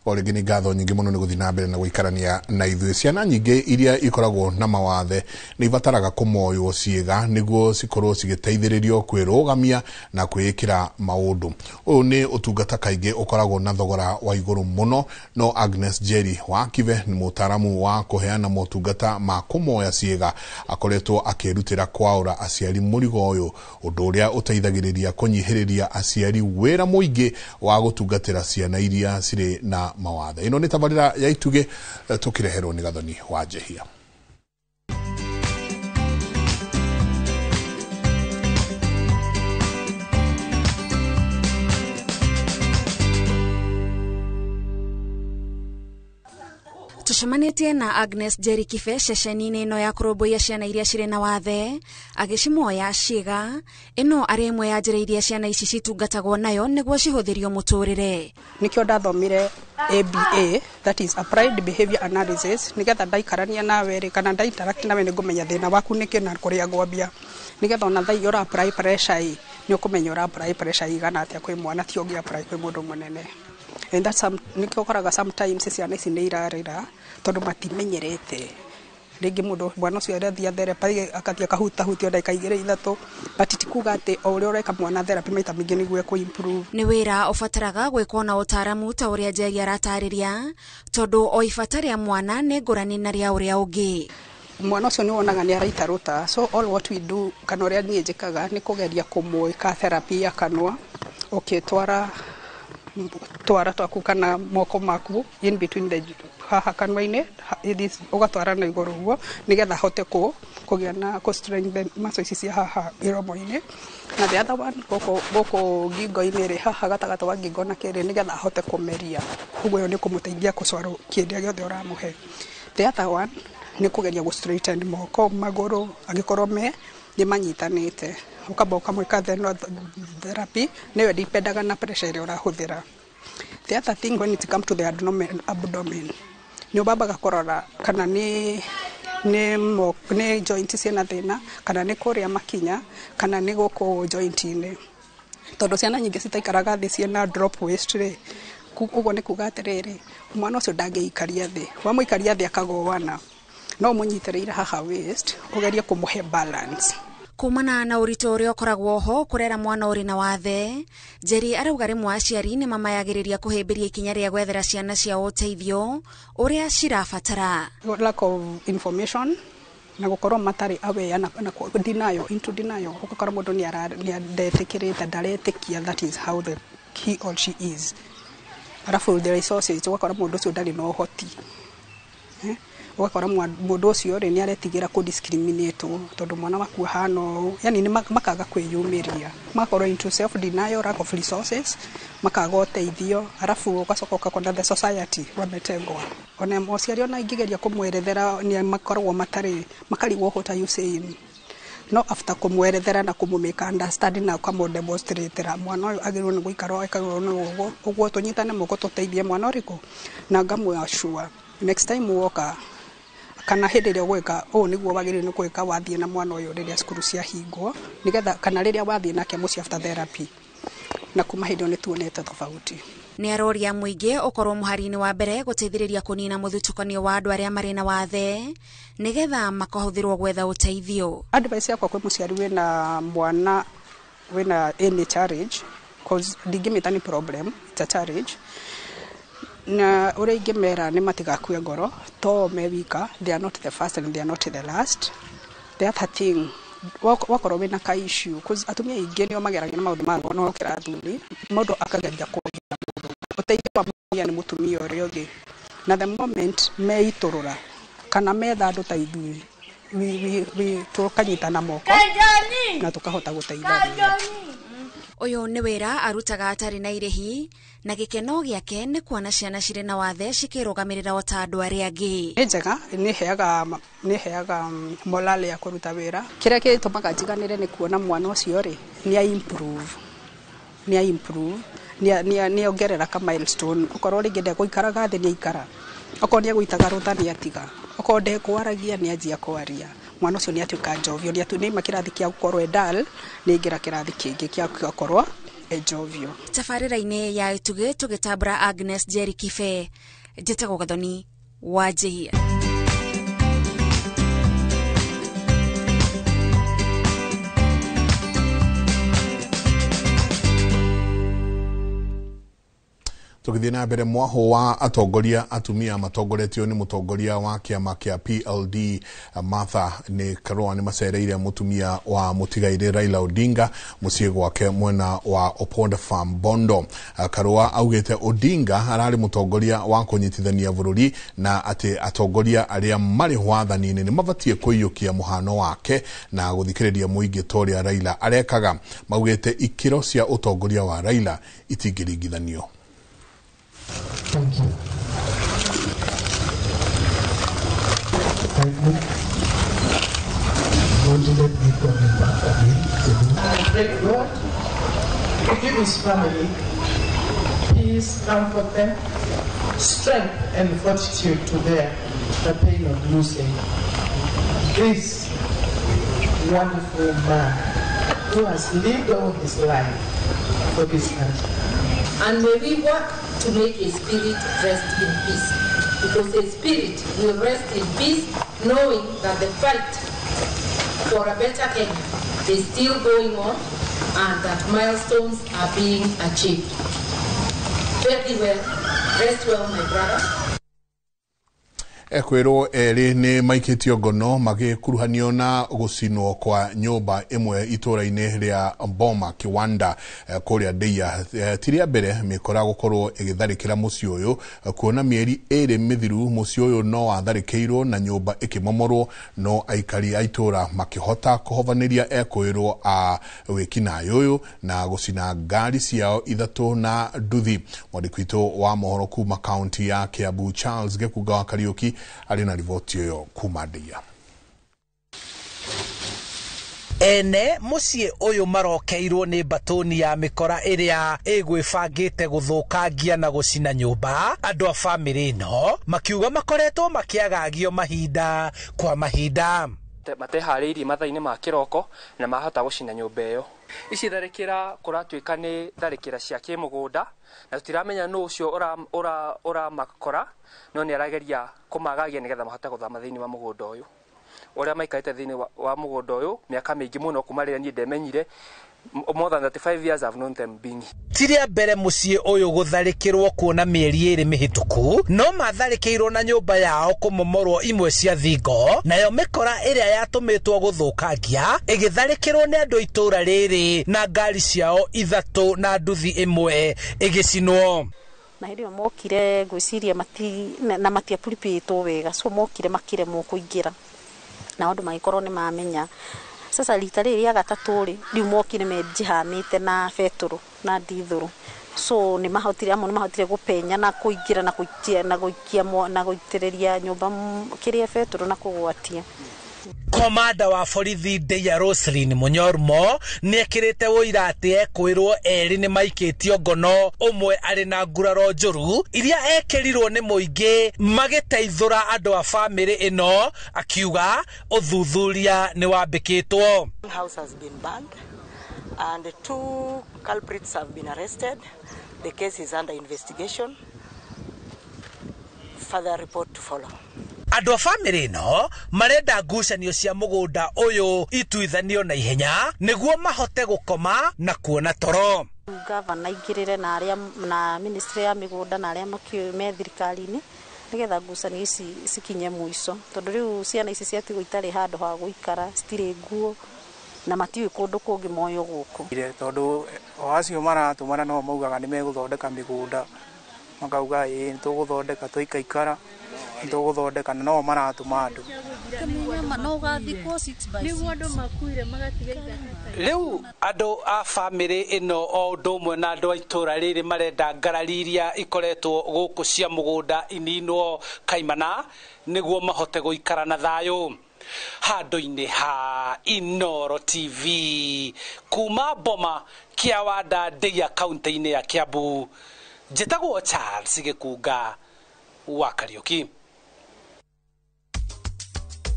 O rĩngĩ nĩ ngatho nyingĩ mũno nĩ gũthiĩ na mbere na gũikarania na ithuĩ. Ciana nyingĩ iria ikoragwo na mawathe nĩ ibataraga kũmoywo ciĩga nĩguo cikorwo cigĩteithĩrĩrio kwĩrũgamia na kwĩĩkĩra maũndũ. Ũyũ nĩ ũtungata kaingĩ ũkoragwo na thogora wa igũrũ mũno, no Agnes Jerry wa Kibe nĩ mũtaaramu wa kũheana motungata ma kũmoya ciĩga akoretwo akĩrutĩra kwaũra aciari mũrigo ũyũ, ũndũ ũrĩa ũteithagĩrĩria kũnyihĩrĩria aciari wĩra mũingĩ wa gũtungatĩra ciana iria cirĩ na mawathe. Ĩno nĩ tabarĩra ya Itugĩ tũkĩreherwo nĩ Gathoni wa Njehia.
Tũcemanĩtie na Agnes Jerry Kibe ceceni-inĩ ĩno ya kũrũmbũiya ciana iria cirĩ na wathe agĩcimoya ciĩga. Ĩno arĩ ĩmwe ya njĩra iria ciana ici citungatagwo nayo nĩguo cihũthĩrio mũtũrĩre.
Nĩkĩo ndathomire ABA, that is Applied Behavior Analysis, nĩgetha ndaikarania nawe rĩ kana nda interact nawe nĩngũmenya thĩna waku nĩkĩ na kũrĩa ngwambia, nĩgetha ona thaa iria ũra apply pressure ĩ nĩ ũkũmenya ũra apply pressure igana atĩa kwĩ mwana, ti ũngĩ apply kwĩ mũndũ mũnene. And that's some, nĩkĩo ũkoraga sometimes ciana ici nĩ irarĩra tondũ matimenyerete. Rĩngĩ mũndũ mwana ũcio arathiĩ therapy akathiĩ akahutahutio ndagĩka igĩrĩ ithatũ, but ti kuga atĩ o ũrĩa ũreka mwana therapy maita maingĩ nĩguo ekũ improve.
Nĩ wĩra ũbataraga gwĩkwo na ũtaaramu ta ũrĩa Njeri aratarĩria, tondũ o ibata rĩa mwana nĩ ngũrani na rĩa ũrĩa ũngĩ.
Mwana ũcio nĩ wonaga nĩ araita rũta, so all what we do kana ũrĩa niĩ njĩkaga nĩ kũgeria kũmwĩka therapy ya kanua, ũkĩtwara twara twaku kana moko maku in between the haha kanua-inĩ ũgatwara na igũrũ ũguo nĩgetha ahote kũgĩa na kũ strengthen muscle ici cia haha iromo-inĩ, na the other one gũkũ ngingo-inĩ rĩ, haha gatagatĩ wa ngingo na kĩrĩ nĩgetha ahote kũmeria. Ũguo ĩyo nĩ kũmũteithia kũcwaro kĩrĩa gĩothe ũramũhe. The other one nĩ kũgeria gũ straighten moko magũrũ angĩkorwo me nĩ manyitanĩte, ũkamba ũkamwĩka therapy nĩyo dipendaga na pressure ĩrĩa ũrahũthĩra. The other thing when it comes to the abdomen nĩ ũbambaga kũrora kana nĩ joint ciĩna thĩna, kana nĩ kũrĩa makinya, kana nĩ gũkũ joint-inĩ, tondũ ciana nyingĩ citaikaraga thĩ ciĩna drop waist rĩ, ũguo nĩ kuga atĩrĩrĩ, mwana ũcio ndangĩikaria thĩ, wamũikaria thĩ akagoana. No ũmũnyitĩrĩire haha waist, ũgerie kũmũhe balance.
Kumana na ũritũ ũrĩa ũkoragwo ho kũrera mwana ũrĩ na wathe, Njeri arauga rĩmwe aciari nĩ mamayagĩrĩria kũhĩmbĩria ikinya rĩa gwethera ciana ciao ũteithio ũrĩa cirabatara.
Lack of information na gũkorwo matarĩ aware na denial, into denial, ũgakora mũndũ nĩ ndetĩkĩrĩte, ndaretĩkia that is how the he or she is. Arabu the resources, ũgakora mũndũ ũcio ndarĩ na ũhoti. Ũgakora mũndũ ũcio rĩ nĩ aretigĩra kũ discriminate tondũ mwana waku ahana ũũ, yani nĩ makaga kwĩyumĩria, magakorwo into self denial, lack of resources, makaga ũteithio. Arabu ũgacoka ũgakora the society wametengwa. Ona mũciari ona ingĩgeria kũmwerethera nĩ makoragwo matarĩ, makarigwo what are you saying, no after kũmwerethera na kũmũmake understand na ũkamũdemonstratera mwana ũyũ agĩrĩirwo nĩ gũikara ekagĩrwo nĩ ũguo ũguo, tũnyitane moko tũteithie mwana ũrĩkũ, na ngamũ next time woka kana hĩndĩ ĩrĩa ũgwĩka ũũ nĩguo wagĩrĩirwo nĩ gwĩka wathiĩ na mwana ũyũ rĩrĩa cukuru ciahingwo, nĩgetha kana rĩrĩa wathiĩ nake mũciĩ after therapy, na kuma hĩndĩ ĩyo nĩ tuonete tofauti.
Nĩ aroria mũingĩ ũkorwo mũhari-inĩ wa mbere gũteithĩrĩria kũnina mũthutũkanio wa andũ arĩa marĩ na wathe nĩgetha makahũthĩrwo gwetha ũteithio.
Advice yakwa kwĩ mũciari wĩna mwana wĩna any challenge, cause ndingĩmĩta nĩ problem, it's a challenge, na ũrĩa ingĩmera nĩ matigakue ngoro, to me wika, they are not the first and they are not the last. The other thing, wakorwo wĩna ka issue, cause atumia aingĩ nĩo mageragĩra maũndũ ma ngono gũkĩra athuri, mũndũ akageria kũgia mũndũ ũteithio wa mũtumia nĩ mũtumia ũrĩa ũngĩ, na the moment meitũrũra kana metha andũ ta ithuĩ, tũkanyitana moko na tũkahota gũteithania.
Ũyũ nĩ wĩra arutaga atarĩ na irĩhi, na gĩkeno gĩake nĩ kuona ciana cirĩ na wathe cikĩrũgamĩrĩra o ta andũ arĩa angĩ.
Nĩ njega, nĩ heaga morale ya kũruta wĩra. Kĩrĩa gĩtũmaga njiganĩre nĩ kuona mwana ũcio rĩ nĩ improve, nĩ ongerera ka milestone. Okorwo rĩngĩ ndegũikaraga thĩ nĩ aikara, okorwo nĩ egũitaga rũta nĩ atiga, okorwo ndekwaragia nĩ anjia kwaria. Mwana ũcio nĩ atuĩka njovio, nĩ aima kĩrathi kĩa gũkorwo e dull, nĩ aingĩra kĩrathi kĩngĩ kĩa gũkorwo e njovio.
Tabarĩra-inĩ ya Itugĩ tũgĩtambũra Agnes Njeri Kibe, njĩtagwo Gathoni wa Njihia.
Tũgĩthiĩ na mbere, mwaho wa atongoria atumia matongoretio nĩ mũtongoria wa kĩama kĩa PLD Martha nĩ Karua nĩ macereire mũtumia wa mũtigairĩ Raila Odinga mũciĩ gwake mwena wa Oponda Farm Bondo. Karua augĩte Odinga ararĩ mũtongoria wa kũnyitithania bũrũri na atĩ atongoria arĩa marĩ wathani-inĩ nĩ mabatiĩ kũiyũkia mũhano wake na gũthikĩrĩria mũingĩ ta ũrĩa Raila arekaga. Maugĩte ikĩro cia ũtongoria wa Raila itingĩringithanio.
Thank you. Thank you. Don't let me come back again.
I pray God to give his family peace, comfort them, strength and fortitude to bear the pain of losing this wonderful man who has lived all his life for this country.
And may we work to make his spirit rest in peace, because his spirit will rest in peace knowing that the fight for a better Kenya is still going on and that milestones are being achieved. Fare thee well, rest well, my brother.
Ekwĩrwo erĩ nĩ maikĩtio ngono magĩkuruhanio na gũcinwo kwa nyũmba ĩmwe itũũra-inĩ rĩa Boma Kiwanda kũrĩa Ndeia. Ti rĩa mbere mĩkora gũkorwo ĩgĩtharĩkĩra mũciĩ ũyũ, kuona mĩeri 2 mĩthiru mũciĩ ũyũ no watharĩkĩirwo na nyũmba ĩkĩmomorwo, no aikari a itũũra makĩhota kũhovanĩria ekwĩrwo a wĩkinaĩ ũyũ na gũcina ngari ciao 3 na nduthi. Mwandĩki witũ wa mohoro kuma kaunti ya Kiambu Charles Gĩkunga wa Kariũki arĩ na riboti ĩyo kuma Ndeia.
Ene mũciĩ ũyũ marokeirwo nĩ mbatũni ya mĩkora ĩrĩa ĩgwĩbangĩte gũthũkangia na gũcina nyũmba. Andũ a bamĩrĩ ĩno makiuga makoretwo makĩagagio mahinda kwa mahinda.
Mateharĩirie mathaa-inĩ ma kĩroko na mahota gũcina nyũmba ĩyo. Ici tharĩkĩra kũratuĩka nĩ tharĩkĩra cia kĩmũgũnda na tũtiramenya nũ ũcio ũramakora no nĩ arageria kũmagagia nĩgetha mahote gũthama thĩinĩ wa mũgũnda ũyũ ũrĩa maikarĩte thĩinĩ wa mũgũnda ũyũ mĩaka mĩingĩ mũno kuma rĩrĩa niĩ ndemenyire. More than 35 years I've known them being
Ti rĩa mbere mũciĩ ũyũ gũtharĩkĩrwo kuona mĩeri 2 mĩhĩtũku no matharĩkĩirwo na nyũmba yao kũmomorwo imwe cia thingo, nayo mĩkora ĩrĩa yatũmĩtwo gũthũkangia ĩgĩtharĩkĩrwo nĩ andũ itũra rĩrĩ na ngari ciao 3 na nduthi 1 ĩgĩcinwo.
Na hĩndĩ ĩyo mokire ngwĩciria na matiapuripĩtwo wega, so mokire makĩremwo kũingĩra na andũ magĩkorwo nĩ mamenya. Sasa rita rĩrĩ rĩa gatatũ rĩ, rĩu mokire menjihamĩte na betũrũ na ndithũrũ, so nĩ mahotire, amwe nĩ mahotire gũpenya na kũingĩra na gũikia na gũikia na gũitĩrĩria nyũmba kĩrĩa betũrũ na kũgwatia.
Komanda wa borithi Ndeia Roslyn Munyormo nĩekĩrĩte ũira atĩ ekwĩrwo erĩ nĩ maikĩtio ngono, ũmwe arĩ na nguraro njũru iria ekĩrirwo nĩ mũingĩ magĩteithũra andũ a bamĩrĩ ĩno, akiuga ũthuthuria nĩ wambĩkĩtwo.
House has been burned and 2 culprits have been arrested. The case is under investigation. Further report to follow.
Andũ a bamĩrĩ ĩno marenda ngucanio cia mũgũnda ũyũ ituithanio na ihenya nĩguo mahote gũkoma na kuona toro.
Gavana aingĩrĩre na arĩa na ministry ya mĩgũnda na arĩa makĩũĩ me thirikari-inĩ nĩgetha ngucanio ici cikinye mũico, tondũ rĩu ciana ici ciatigwo itarĩ handũ ha gũikara, citirĩ nguo na matiũĩ kũndũ kũngĩ moyo gũkũ.
Tondũ o acio maratũmana no maugaga nĩ megũthondeka mĩgũnda, makauga ĩĩ nĩtũgũthondeka tũikaikara nĩtũgũthondeka, na no maratũma andũ.
Rĩu andũ a bamĩrĩ ĩno o ũndũ ũmwe na andũ a itũra rĩrĩ marenda ngarari iria ikoretwo gũkũ cia mũgũnda ininwo kaimana nĩguo mahote gũikara na thayũ. Handũ-inĩ ha Inooro TV kuma Boma Kĩawanda Ndeia kaunti-inĩ ya Kiambu, njĩtagwo Charles Gĩkunga wa Kariũki.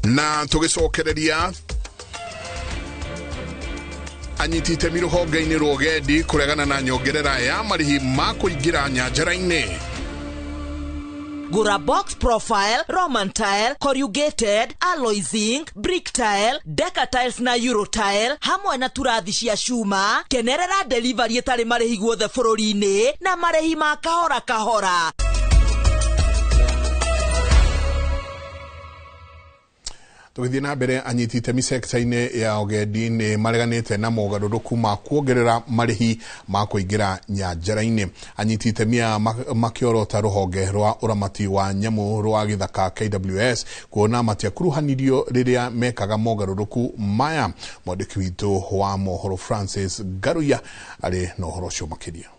Na tũgĩcokereria anyiti itemi rũhonge-inĩ rwa ũgendi kũregana na nyongerera ya marĩhi ma kũingĩra nyanjara-inĩ.
Gura box profile, Roman tile, corrugated, alloy zinc, brick tile, deca tiles na euro tile hamwe na turathi cia cuma. Kenerera delivery ĩtarĩ marĩhi guothe bũrũri-inĩ na marĩhi ma kahora kahora.
Tũgĩthiĩ na mbere, anyiti itemi sekta-inĩ ya ũgendi nĩ mareganĩte na mogarũrũku ma kuongerera marĩhi ma kũingĩra nyanjara-inĩ. Anyiti itemi aya makĩorota rũhonge rwa ũramati wa nyamũ rwa gĩthaka KWS kuona matiakuruhanirio rĩrĩa mekaga mogarũrũku maya. Mwandĩki witũ wa mohoro Francis Ngaruiya arĩ na ũhoro ũcio makĩria.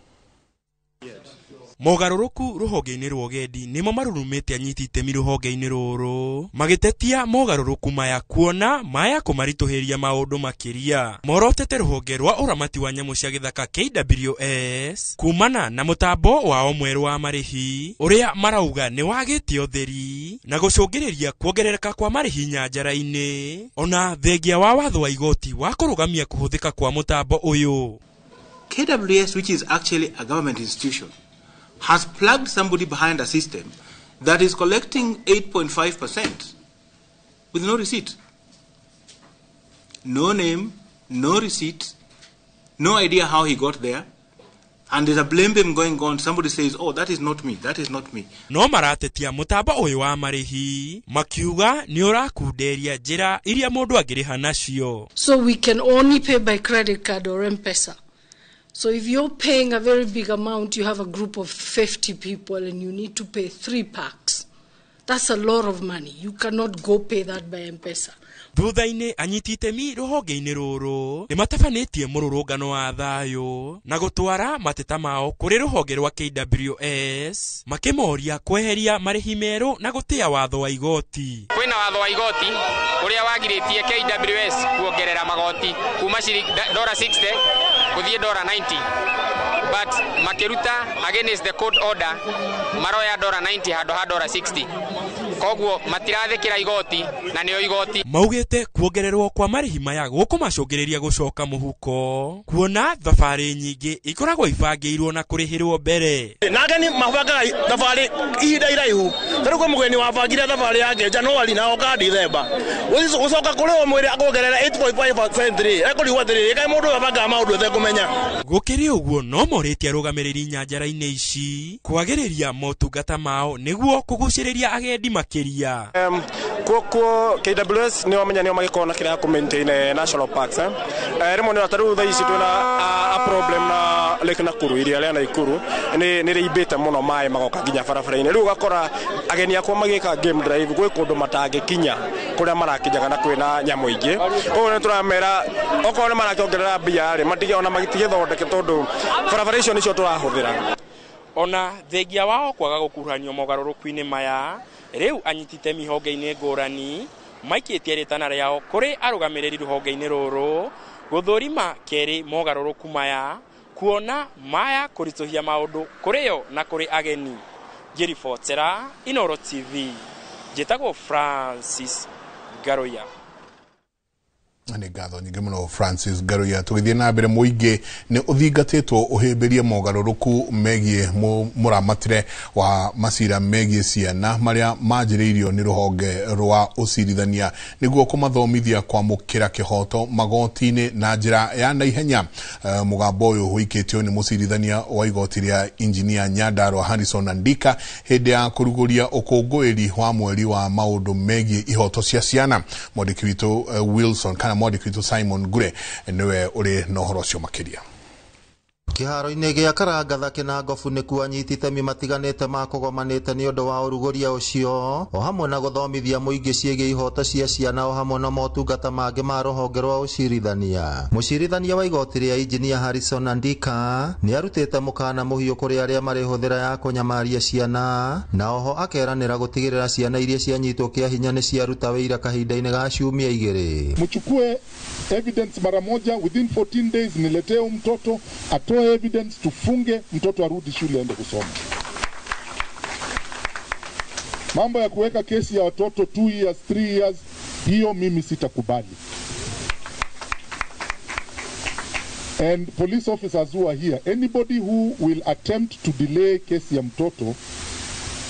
Mogarũrũku rũhonge-inĩ rwa ũgendi nĩmo marurumĩte anyiti itemi rũhonge-inĩ rũrũ magĩtetia mogarũrũku maya kuona maya kũmaritũhĩria maũndũ makĩria. Morotete rũhonge rwa ũramati wa nyamũ cia gĩthaka KWS kumana na mũtambo wao mwerũ wa marĩhi ũrĩa marauga nĩ wagĩte ũtheri na gũcũngĩrĩria kuongerereka kwa marĩhi nyanjara-inĩ, ona thengia wa watho wa igoti wa kũrũgamia kũhũthĩka kwa mũtambo ũyũ.
KWS, which is actually a government institution, has plugged somebody behind a system that is collecting 8.5% with no receipt. No name, no receipt, no idea how he got there. And there's a blame game going on. Somebody says, oh, that is not me, that is not me.
No maratetia mũtambo ũyũ wa marĩhi makiuga nĩ ũrakunderia njĩra iria mũndũ angĩrĩha nacio.
So we can only pay by credit card or M-Pesa. So if you're paying a very big amount, you have a group of 50 people and you need to pay 3 packs. That's a lot of money. You cannot go pay that by M-Pesa.
Thutha-inĩ anyiti itemi rũhonge-inĩ rũrũ nĩ matabanĩtie mũrũrũngano wa thayũ na gũtwara mateta mao kũrĩ rũhonge rwa KWS makĩmoria kweheria marĩhi merũ na gũtĩa watho wa igoti.
Kwĩna watho wa igoti ũrĩa wagirĩtie KWS kuongerera magoti kuma dola 60 gũthiĩ dola 90, but makĩruta against the court order maroya dola 90 handũ ha dola 60. Koguo matirathĩkĩra igoti na nĩo igoti.
Maugĩte kuongererwo kwa marĩhi maya gũkũmacũngĩrĩria gũcoka mũhuko, kuona thabarĩ nyingĩ ikoragwo ibangĩirwo na kũrĩhĩrwo mbere.
Na ageni mabangaga thabarĩ ihinda iraihu, ta rĩu kwĩ mũgeni wabangire thabarĩ yake Januari na oka Dithemba, gũcoka kũrĩ o mwĩrĩ akuongerera 8.5% rĩ, ekũrigwo atĩrĩrĩ, kaĩ mũndũ ũyũ abangaga maũndũ etekũmenya.
Gũkĩrĩ ũguo no morĩtie arũgamĩrĩri nyanjara-inĩ ici kwagĩrĩria motungata mao nĩguo kũgucĩrĩria agendi makĩria.
Kuo KWS nĩo menya nĩo magĩkorwo na kĩrĩa kũ maintain national parks rĩmwe nĩ ta rĩu thaa ici twĩna a problem na Lake Nakuru, iria rĩa Nakuru nĩ rĩimbĩte mũno, maĩ magoka nginya barabara-inĩ. Rĩu ũgakora ageni akwa magĩka game drive gwĩ kũndũ matangĩkinya kũrĩa marakinyaga na kwĩna nyamũ ingĩ. Koguo nĩ tũramera okorwo nĩ marakĩongerera mbia rĩ, matige ona matigĩthondeke tondũ barabara icio nĩcio tũrahũthĩra.
Ona thengia wao kwaga gũkuruhanio mogarũrũku-inĩ maya, rĩu anyiti itemi honge-inĩ ngũrani maikĩtie rĩtana rĩao kũrĩ arũgamĩrĩri rũhonge-inĩ rũrũ gũthũrima kerĩ mogarũrũku maya, kuona maya kũritũhia maũndũ kũrĩ o na kũrĩ ageni. Ngĩribotera Inooro TV, njĩtagwo Francis Ngaruiya.
Nĩ ngatho nyingĩ mũno Francis Ngaruiya. Tũgĩthiĩ na mbere, mũingĩ nĩ ũthingatĩtwo ũhĩmbĩrie mogarũrũku megiĩ mũramatĩre wa macira megiĩ ciana marĩa manjĩrĩirio nĩ rũhonge rwa ũcirithania nĩguo kũmathomithia kwamũkĩra kĩhoto magoti-inĩ na njĩra ya naihenya. Mũgambo ũyũ ũikĩtio nĩ mũcirithania wa igoti rĩa injinia Nyandarua Harrison Andika hĩndĩ ya kũrugũria ũkũngũĩri wa mweri wa maũndũ megiĩ ihoto cia ciana. Mwandĩki witũ Wilson kana mwandĩki witũ Simon Ngure nĩwe ũrĩ na ũhoro ũcio makĩria.
Kĩharo-inĩ gĩa Karangatha Kĩnangobu nĩkuo anyiti itemi matiganĩte makũgomanĩte nĩ ũndũ wa ũrugũria ũcio, o hamwe na gũthomithia mũingĩ ciĩgiĩ ihoto cia ciana o hamwe na motungata mangĩ ma rũhonge rwa ũcirithania. Mũcirithania wa igoti rĩa injinia Harrison Andika nĩ arutĩte mũkana mũhiũ kũrĩ arĩa marĩ hũthĩra ya kũnyamaria ciana, na oho akeranĩra gũtigĩrĩra ciana iria cianyitwo kĩa hinya nĩ ciaruta wĩira kahinda-inĩ ga ciumia igĩrĩ.
Mchukue evidence mara moja within 14 days, niletee mtoto atoe evidence, tufunge mtoto arudi shule aende kusoma. Mambo ya kuweka kesi ya watoto 2 years 3 years, hiyo mimi sitakubali. And police officers who are here, anybody who will attempt to delay kesi ya mtoto,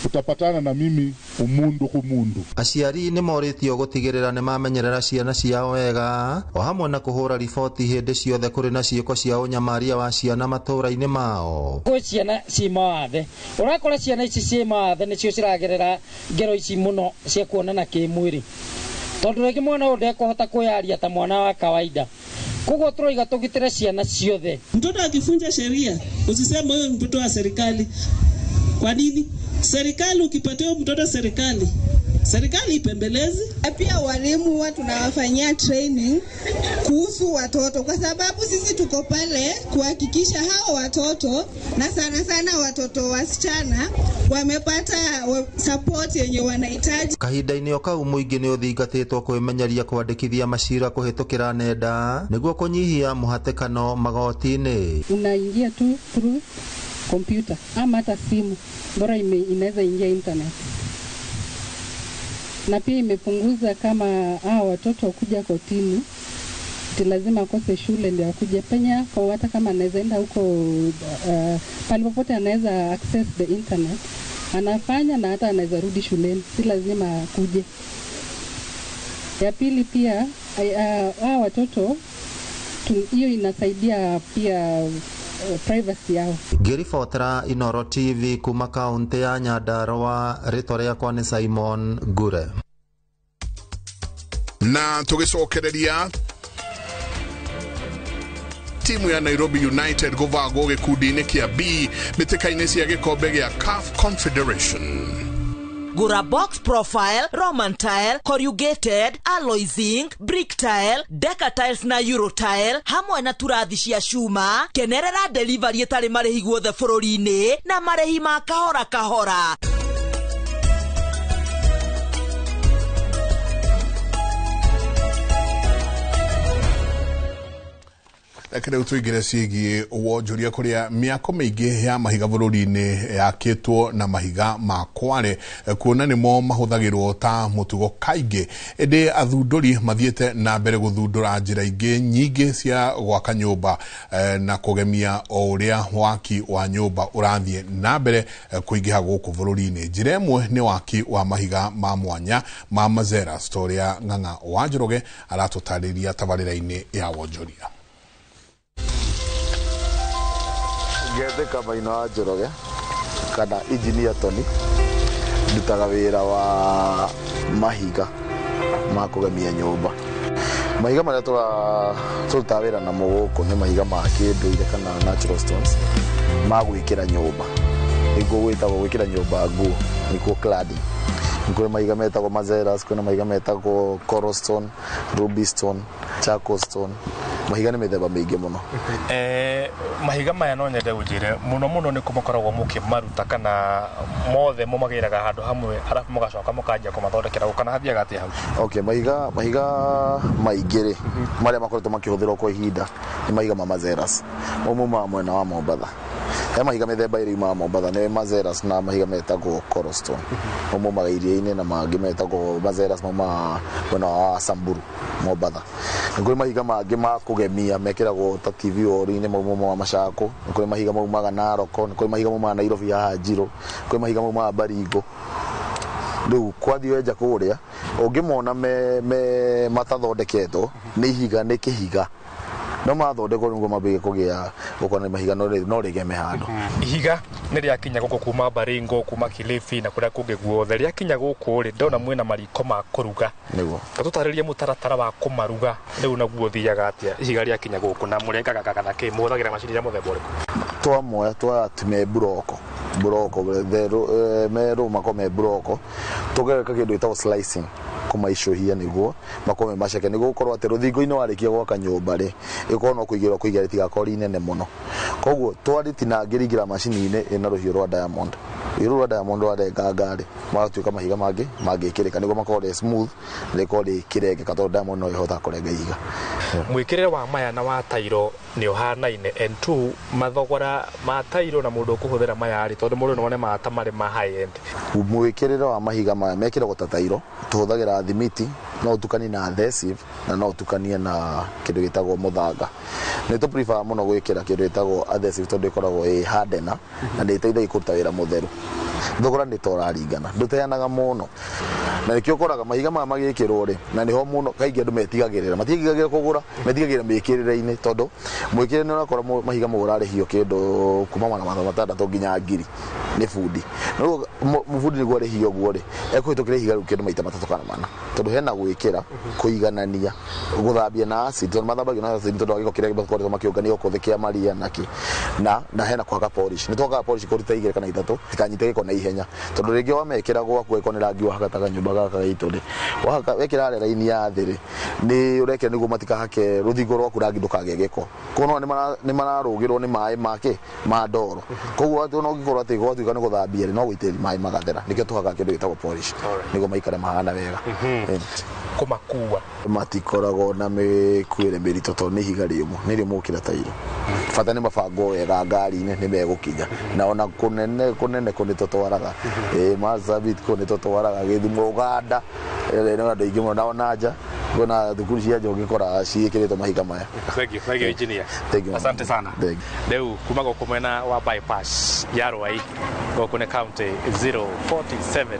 utapatana na mimi umundu kumundu.
Aciari nĩ morĩtio gũtigĩrĩra nĩ mamenyerera ciana ciao wega o hamwe na kũhũra riboti hĩndĩ ciothe kũrĩ na ciĩko cia ũnyamaria wa ciana matũũra-inĩ mao.
Gwĩ ciana ciĩ mawathe, ũrakora ciana ici ciĩ mawathe nĩcio ciragerera ngero ici mũno cia kuonana kĩmwĩrĩ, tondũ rĩngĩ mwana ũyũ ndekũhota kwĩyaria ta mwana wa kawaida. Koguo tũroiga tũgitĩre ciana ciothe.
Mtoto akifunja sheria usiseme huyo mtoto wa serikali. Kwa nini? Serikali ukipatia mtoto serikali, serikali ipembelezi.
Pia walimu huwa tunawafanyia training kuhusu watoto, kwa sababu sisi tuko pale kuhakikisha hao watoto na sana sana watoto wasichana wamepata support yenye wanahitaji.
Kahinda-inĩ o kau mũingĩ nĩ ũthingatĩtwo kwĩmenyeria kwandĩkithia macira kũhĩtũkĩra nenda nĩguo kũnyihia mũhatĩkano magoti-inĩ.
Unaingia tu through kompyuta ama hata simu, bora inaweza ingia internet. Na pia imepunguza kama hao watoto kuja kotini, lazima akose shule ndio akuje penya kwa, hata kama anaweza enda huko pale popote anaweza access the internet, anafanya na hata anaweza rudi shuleni, si lazima akuje. Ya pili pia hao watoto hiyo inasaidia pia privacy yao.
Ngĩribotera Inooro TV kuma kaunti ya Nyandarua, rĩtwa rĩakwa nĩ Simon Ngure.
Na tũgĩcokereria timu ya Nairobi United gũbangwo gĩkundi-inĩ kĩa B mbĩtĩka-inĩ cia gĩkombe gĩa CAF Confederation.
Gura box profile, Roman tile, corrugated, alloy zinc, brick tile, deca tiles na euro tile, hamwe na turathi cia cuma, kenerera delivery ĩtarĩ marĩhi guothe bũrũri-inĩ na marĩhi ma kahora kahora.
Reke rĩu tũingĩre ciĩgiĩ wonjoria kũrĩa mĩako mĩingĩ ya mahiga bũrũri-inĩ yakĩtwo na mahiga ma kware, kuona nĩmo mahũthagĩrwo ta mũtugo kaingĩ, ĩndĩ athundũri mathiĩte na mbere gũthundũra njĩra ingĩ nyingĩ cia gwaka nyũmba na kũgemia o ũrĩa waki wa nyũmba ũrathiĩ na mbere kũingĩha gũkũ bũrũri-inĩ. Njĩra ĩmwe nĩ waki wa mahiga ma mwanya ma mazeras, ta ũrĩa Ng'ang'a wa Njoroge aratũtarĩria tabarĩra-inĩ ya wonjoria.
Ngethĩka Maina wa Njoroge kana Engineer Tony, ndutaga wĩra wa mahiga ma kũgemia nyũmba. Mahiga marĩa tũrutaga wĩra namo gũkũ nĩ mahiga ma kĩndũire kana natural stones ma gwĩkĩra nyũmba, nĩguo gwĩtagwo gwĩkĩra nyũmba nguo, nĩkuo cladding. Nĩ kũrĩ mahiga metagwo mazeras, kwĩna mahiga metagwo coral stone, ruby stone, charcoal stone. Mahiga nĩ mĩthemba mĩingĩ mũno.
Mahiga maya no nyende ũnjĩre mũno mũno nĩ kũ mũkoragwo mũkĩmaruta, kana mothe mũmagĩraga handũ hamwe arabu mũgacoka mũkanjia kũmathondekera gũkũ, kana hathiaga atĩa hau?
Okay, mahiga maingĩ rĩ marĩa makoretwo makĩhũthĩrwo kwa ihinda nĩ mahiga ma mazeras. Mau maumaga mwena wa Mombatha. He mahiga mĩthemba ĩrĩ yumaga Mombatha, nĩ mazeras na mahiga metagwo coral stone. Mau maumaga iria-inĩ, na mangĩ metagwo mazeras maumaga mwena wa Samburu, Mombatha. Nĩ kũrĩ mahiga mangĩ ma kũgemia mekĩragwo ta TV wall-inĩ, mau maumaga Machako. Nĩ kũrĩ mahiga maumaga Narok, nĩ kũrĩ mahiga maumaga Nairobi haha Njirũ, nĩ kũrĩ mahiga maumaga Baringo. Rĩu kwathiĩ wenja kũrĩa ũngĩmona me matathondeketwo nĩ ihiga, nĩ kĩhiga, no mathondekwo nĩguo mambĩrĩrie kũgĩa gũkorwo nĩ mahiga, no rĩgeme handũ.
Ihiga nĩ rĩakinya gũkũ kuma Baringo, kuma Kilifi na kũrĩa kũngĩ guothe, rĩakinya gũkũ rĩ, ndona mwĩna mariko ma kũruga.
Nĩguo
tũtarĩrie mũtaratara wa kũmaruga rĩu naguo ũthiaga atĩa ihiga rĩakinya gũkũ, na mũrengaga kana kĩ, mũhũthagĩra macini ya mũthemba ũrĩkũ?
Twamoya twatime buroko merũ makorwo me buroko, tũgeka kĩndũ gĩtagwo slicing, kũmaicũhia nĩguo makorwo me maceke, nĩguo gũkorwo atĩ rũthingo-inĩ warĩkia gwaka nyũmba rĩ, ĩkorwo no kũigĩrwo kũigĩra rĩtigakorwo rĩ inene mũno. Koguo twarĩtinangĩringĩra macini-inĩ ĩna rũhiũ rwa diamond. Rũhiũ rwa diamond rwarenganga rĩ, magatuĩka mahiga mangĩ mangĩkĩrĩka nĩguo makorwo rĩ smooth, rĩkorwo rĩkĩrengeka, tondũ diamond no ĩhotaga kũrenga ihiga.
Mwĩkĩrĩre wa maya na wa tairo nĩ ũhanaine, and two, mathogora ma tairo na mũndũ ũkũhũthĩra maya rĩ, tondũ mũndũ no one mata marĩ ma high end.
Mwĩkĩrĩre wa mahiga maya mekĩragwo ta tairo, tũhũthagĩra thimiti, no ũtukanie na adhesive, na no ũtukanie na kĩndũ gĩtagwo mũthanga. Nĩ tũ prefer mũno gwĩkĩra kĩndũ gĩtagwo adhesive tondũ ĩkoragwo ĩ hardener na nĩ ĩteithagia kũruta wĩra mũtheru. Thogora nĩ ta ũraringana, ndũteanaga mũno, na nĩkĩo ũkoraga mahiga maya magĩkĩrwo rĩ, na nĩho mũno kaingĩ andũ metigagĩrĩra, matigagĩrĩra kũgũra, metigagĩrĩra mĩkĩrĩre-inĩ, tondũ mwĩkĩrĩre nĩ ũrakora mahiga mau ũrarĩhio kĩndũ kuma 600 nginya 1000 nĩ bundi. Na rĩu bundi nĩguo arĩhio ũguo rĩ, ekũhĩtũkĩra ihiga rĩu kĩndũ maita 3 kana 4, tondũ hena gwĩkĩra, kũiganania, gũthambia na acid, tondũ mathambagio na acid tondũ wa gĩko kĩrĩa makoretwo makĩũngania gũkũ thĩ kĩa maria na kĩ, na hena kũhaka polish. Nĩ twakaga polish kũruta 2 kana 3 tikanyite gĩko na ihenya, tondũ rĩngĩ wamekĩra gwaku ĩkorwo nĩ rangi wahakataga nyũmba gaka gaitũ rĩ, wahaka wekĩra harĩa raini ya thĩ rĩ, nĩ ũrekĩra nĩguo matikahake rũthingo rwaku rangi ndũkagĩe gĩko. Koguo nĩ mararũgĩrwo nĩ maĩ make ma ndoro, koguo atĩ ona ũngĩkorwo atĩ gwatuĩka nĩ gũthambia rĩ, no gũitĩrĩria maĩ magathera. Nĩkĩo tũhakaga kĩndũ gĩtagwo polish nĩguo maikare mahana wega.
Kũmakua
matikoragwo na mĩkuĩre mĩritũ tondũ nĩ ihiga rĩũmũ, nĩ rĩũmũ gũkĩra tairo. Bata nĩ mabangwo wega ngari-inĩ nĩ megũkinya, na ona kũnene kũnene kũ nĩ tũtwaraga, Marsabit kũ nĩ tũtwaraga, Gĩthumo, Ũganda nĩ andũ aingĩ mũno, na ona nja kwĩna thukuru cia nja ũngĩkora ciĩkĩrĩtwo mahiga maya.
Thank you, thank you engineer.
Thank you.
Asante sana. Rĩu kuma gũkũ mwena wa bypass ya Ruai gũkũ nĩ county 047,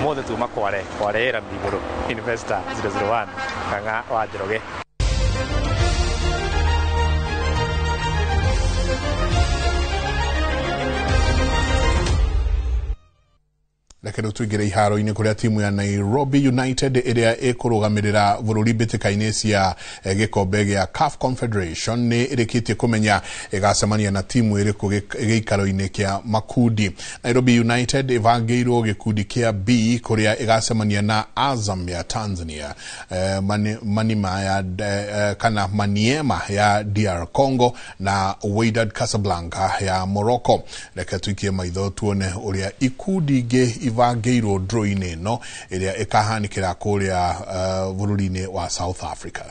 ũmũthĩ tuma Kware, Kware ĩra igũrũ, Investor 001, Ng'ang'a wa Njoroge.
Reke rĩu tũingĩre iharo-inĩ kũrĩa timu ya Nairobi United ĩrĩa ĩkũrũgamĩrĩra bũrũri mbĩtĩka-inĩ cia gĩkombe gĩa CAF Confederation nĩ ĩrĩkĩtie kũmenya ĩgacemania na timu ĩrĩkũ gĩikaro-inĩ kĩa makundi. Nairobi United ĩbangĩirwo gĩkundi kĩa B kũrĩa ĩgacemania na Azam ya Tanzania, Manima ya kana Maniema ya DR Congo na Wydad Casablanca ya Morocco. Reke tuikie maitho tuone ũrĩa ikundi ingĩ ibangĩirwo draw-inĩ ĩno ĩrĩa ĩkahanĩkĩra kũrĩa bũrũri-inĩ wa South Africa.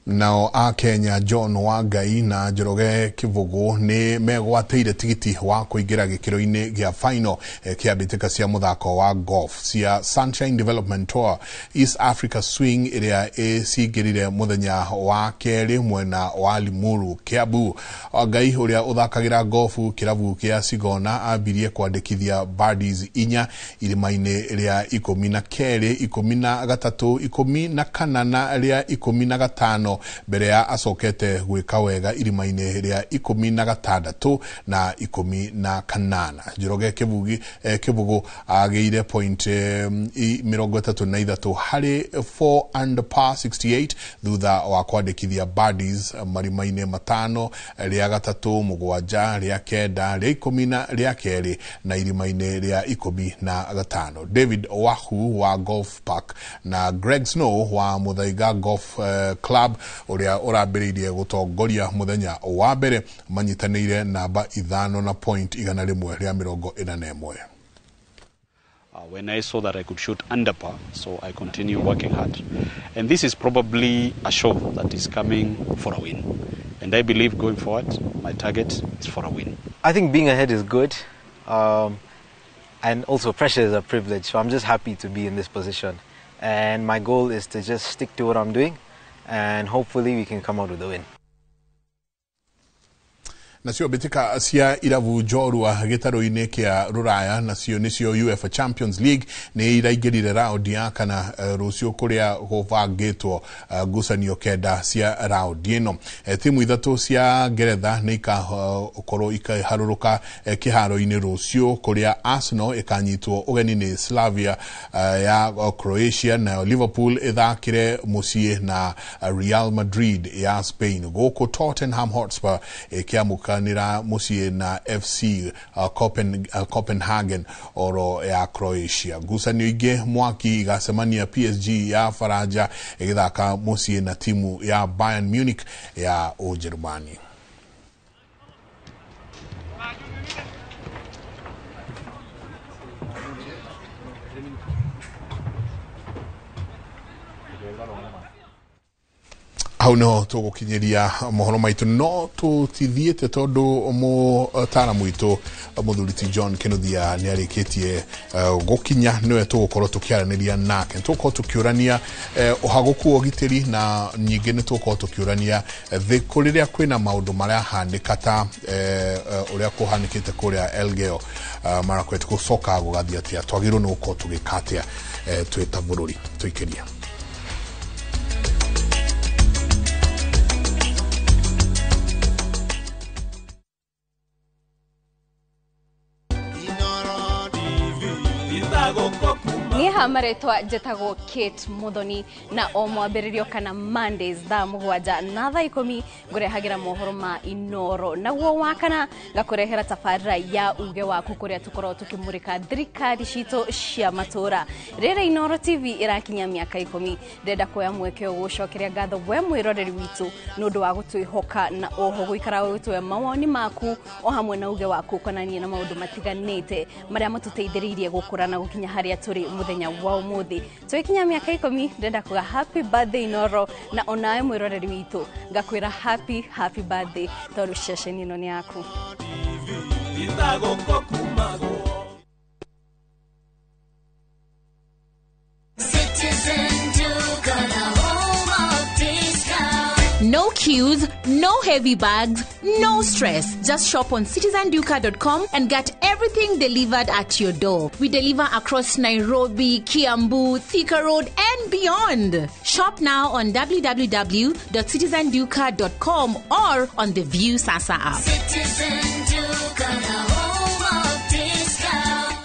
Nao a Kenya John Wangai na Njoroge Kivugu nĩ megwatĩire tigiti wa kũingĩra gĩkĩro-inĩ gĩa final kĩa mbĩtĩka cia mũthako wa golf cia Sunshine Development Tour East Africa Swing ĩrĩa ĩcingĩrire mũthenya wa kerĩ mwena wa Limuru, Kiambu. Wangai ũrĩa ũthakagĩra golfu kĩrabu kĩa Sigona ambirie kwandĩkithia birdies 4 irima-inĩ rĩa 12, 13, 14 na rĩa 15 mbere ya acokete gwĩka wega irima-inĩ rĩa 16 na 18. Njoroge Kivugu agĩire point 33 harĩ 4 under par 68 thutha wa kwandĩkithia birdies marima-inĩ 5, rĩa 3, 7, rĩa 9, rĩa 10 na rĩa 2 na irima-inĩ rĩa 15. David Wahu wa Golf Park na Greg Snow wa Muthaiga Golf Club ũrĩa ũrambĩrĩirie gũtongoria mũthenya wa mbere manyitanĩire namba 5 na point 141.
When I saw that I could shoot under par, so I continue working hard. And this is probably a show that is coming for a win. And I believe going forward, my target is for a win.
I think being ahead is good. And also pressure is a privilege, so I'm just happy to be in this position. And my goal is to just stick to what I'm doing, and hopefully we can come out with a win.
Nacio mbĩtĩka cia irabu njorua gĩtarũ-inĩ kĩa Rũraya nacio nĩcio UEFA Champions League nĩ iraingĩrire raundi ya kana rũciũ kũrĩa gũbangĩtwo ngucanio 9 cia raundi ĩno. Timu 3 cia Ngeretha nĩ ikakorwo ikĩharũrũka kĩharo-inĩ rũciũ kũrĩa Arsenal ĩkanyitwo ũgeni nĩ Slavia ya Croatia, nayo Liverpool ĩthakĩre mũciĩ na Real Madrid ya Spain, gũkũ Tottenham Hotspur ĩkĩamũka nira muciĩ na FC Copenhagen oro ya Croatia. Ngucanio ingĩ mwaki igacemania PSG ya Faranja ĩgĩthaka muciĩ na timu ya Bayern Munich ya Ũjerũmani. Hau no tũgũkinyĩria mohoro maitũ, no tũtithiĩte tondũ mũtaaramu witũ mũthuri ti John Kinuthia nĩ arĩkĩtie gũkinya, nĩwe tũgũkorwo tũkĩaranĩria nake, tũgũkorwo tũkĩũrania ũhagũku wa ũgitĩri, na nyingĩ nĩ tũgũkorwo tũkĩũrania thĩ rĩrĩa kwĩna maũndũ marahanĩka ta ũrĩa kũhanĩkĩte kũrĩa Elgeyo Marakwet, gũcoka gũgathiĩ atĩa, twagĩrĩirwo nĩ gũkorwo tũgĩka atĩa twĩ ta bũrũri. Tũikĩrie.
Niha maretwa njetagwo Kate Muthoni na o mwambĩrĩrio kana Mondays thaa 7 na thaa 10 ngũrehagĩra mohoro ma Inoro, naguo wa kana ngakũrehera tabarĩra ya uge waku kũrĩa tũkoragwo tũkĩmũrĩka thirikari citũ cia matũra. Rĩrĩa Inoro TV ĩrakinya mĩaka 10, ndĩrenda kuoya mweke ũyũ gũcokeria ngatho we mwĩroreri witũ nĩ ũndũ wa gũtwĩhoka na oho gũikara ũgĩtũhe mawoni maku o hamwe na uge waku ũkonainie na maũndũ matiganĩte marĩa matũteithĩrĩirie gũkũra na gũkinya harĩa tũrĩ mũthenya wa ũmũthĩ. Tũgĩkinya mĩaka 10, ndĩrenda kuga happy birthday Inoro, na onawe mwĩroreri witũ ngakwĩra happy happy birthday tondũ ceceni ĩno nĩ yaku.
No queues, no heavy bags, no stress. Just shop on citizenduka.com and get everything delivered at your door. We deliver across Nairobi, Kiambu, Thika Road, and beyond. Shop now on www.citizenduka.com or on the View Sasa app.
Citizen Duka, the home of discount.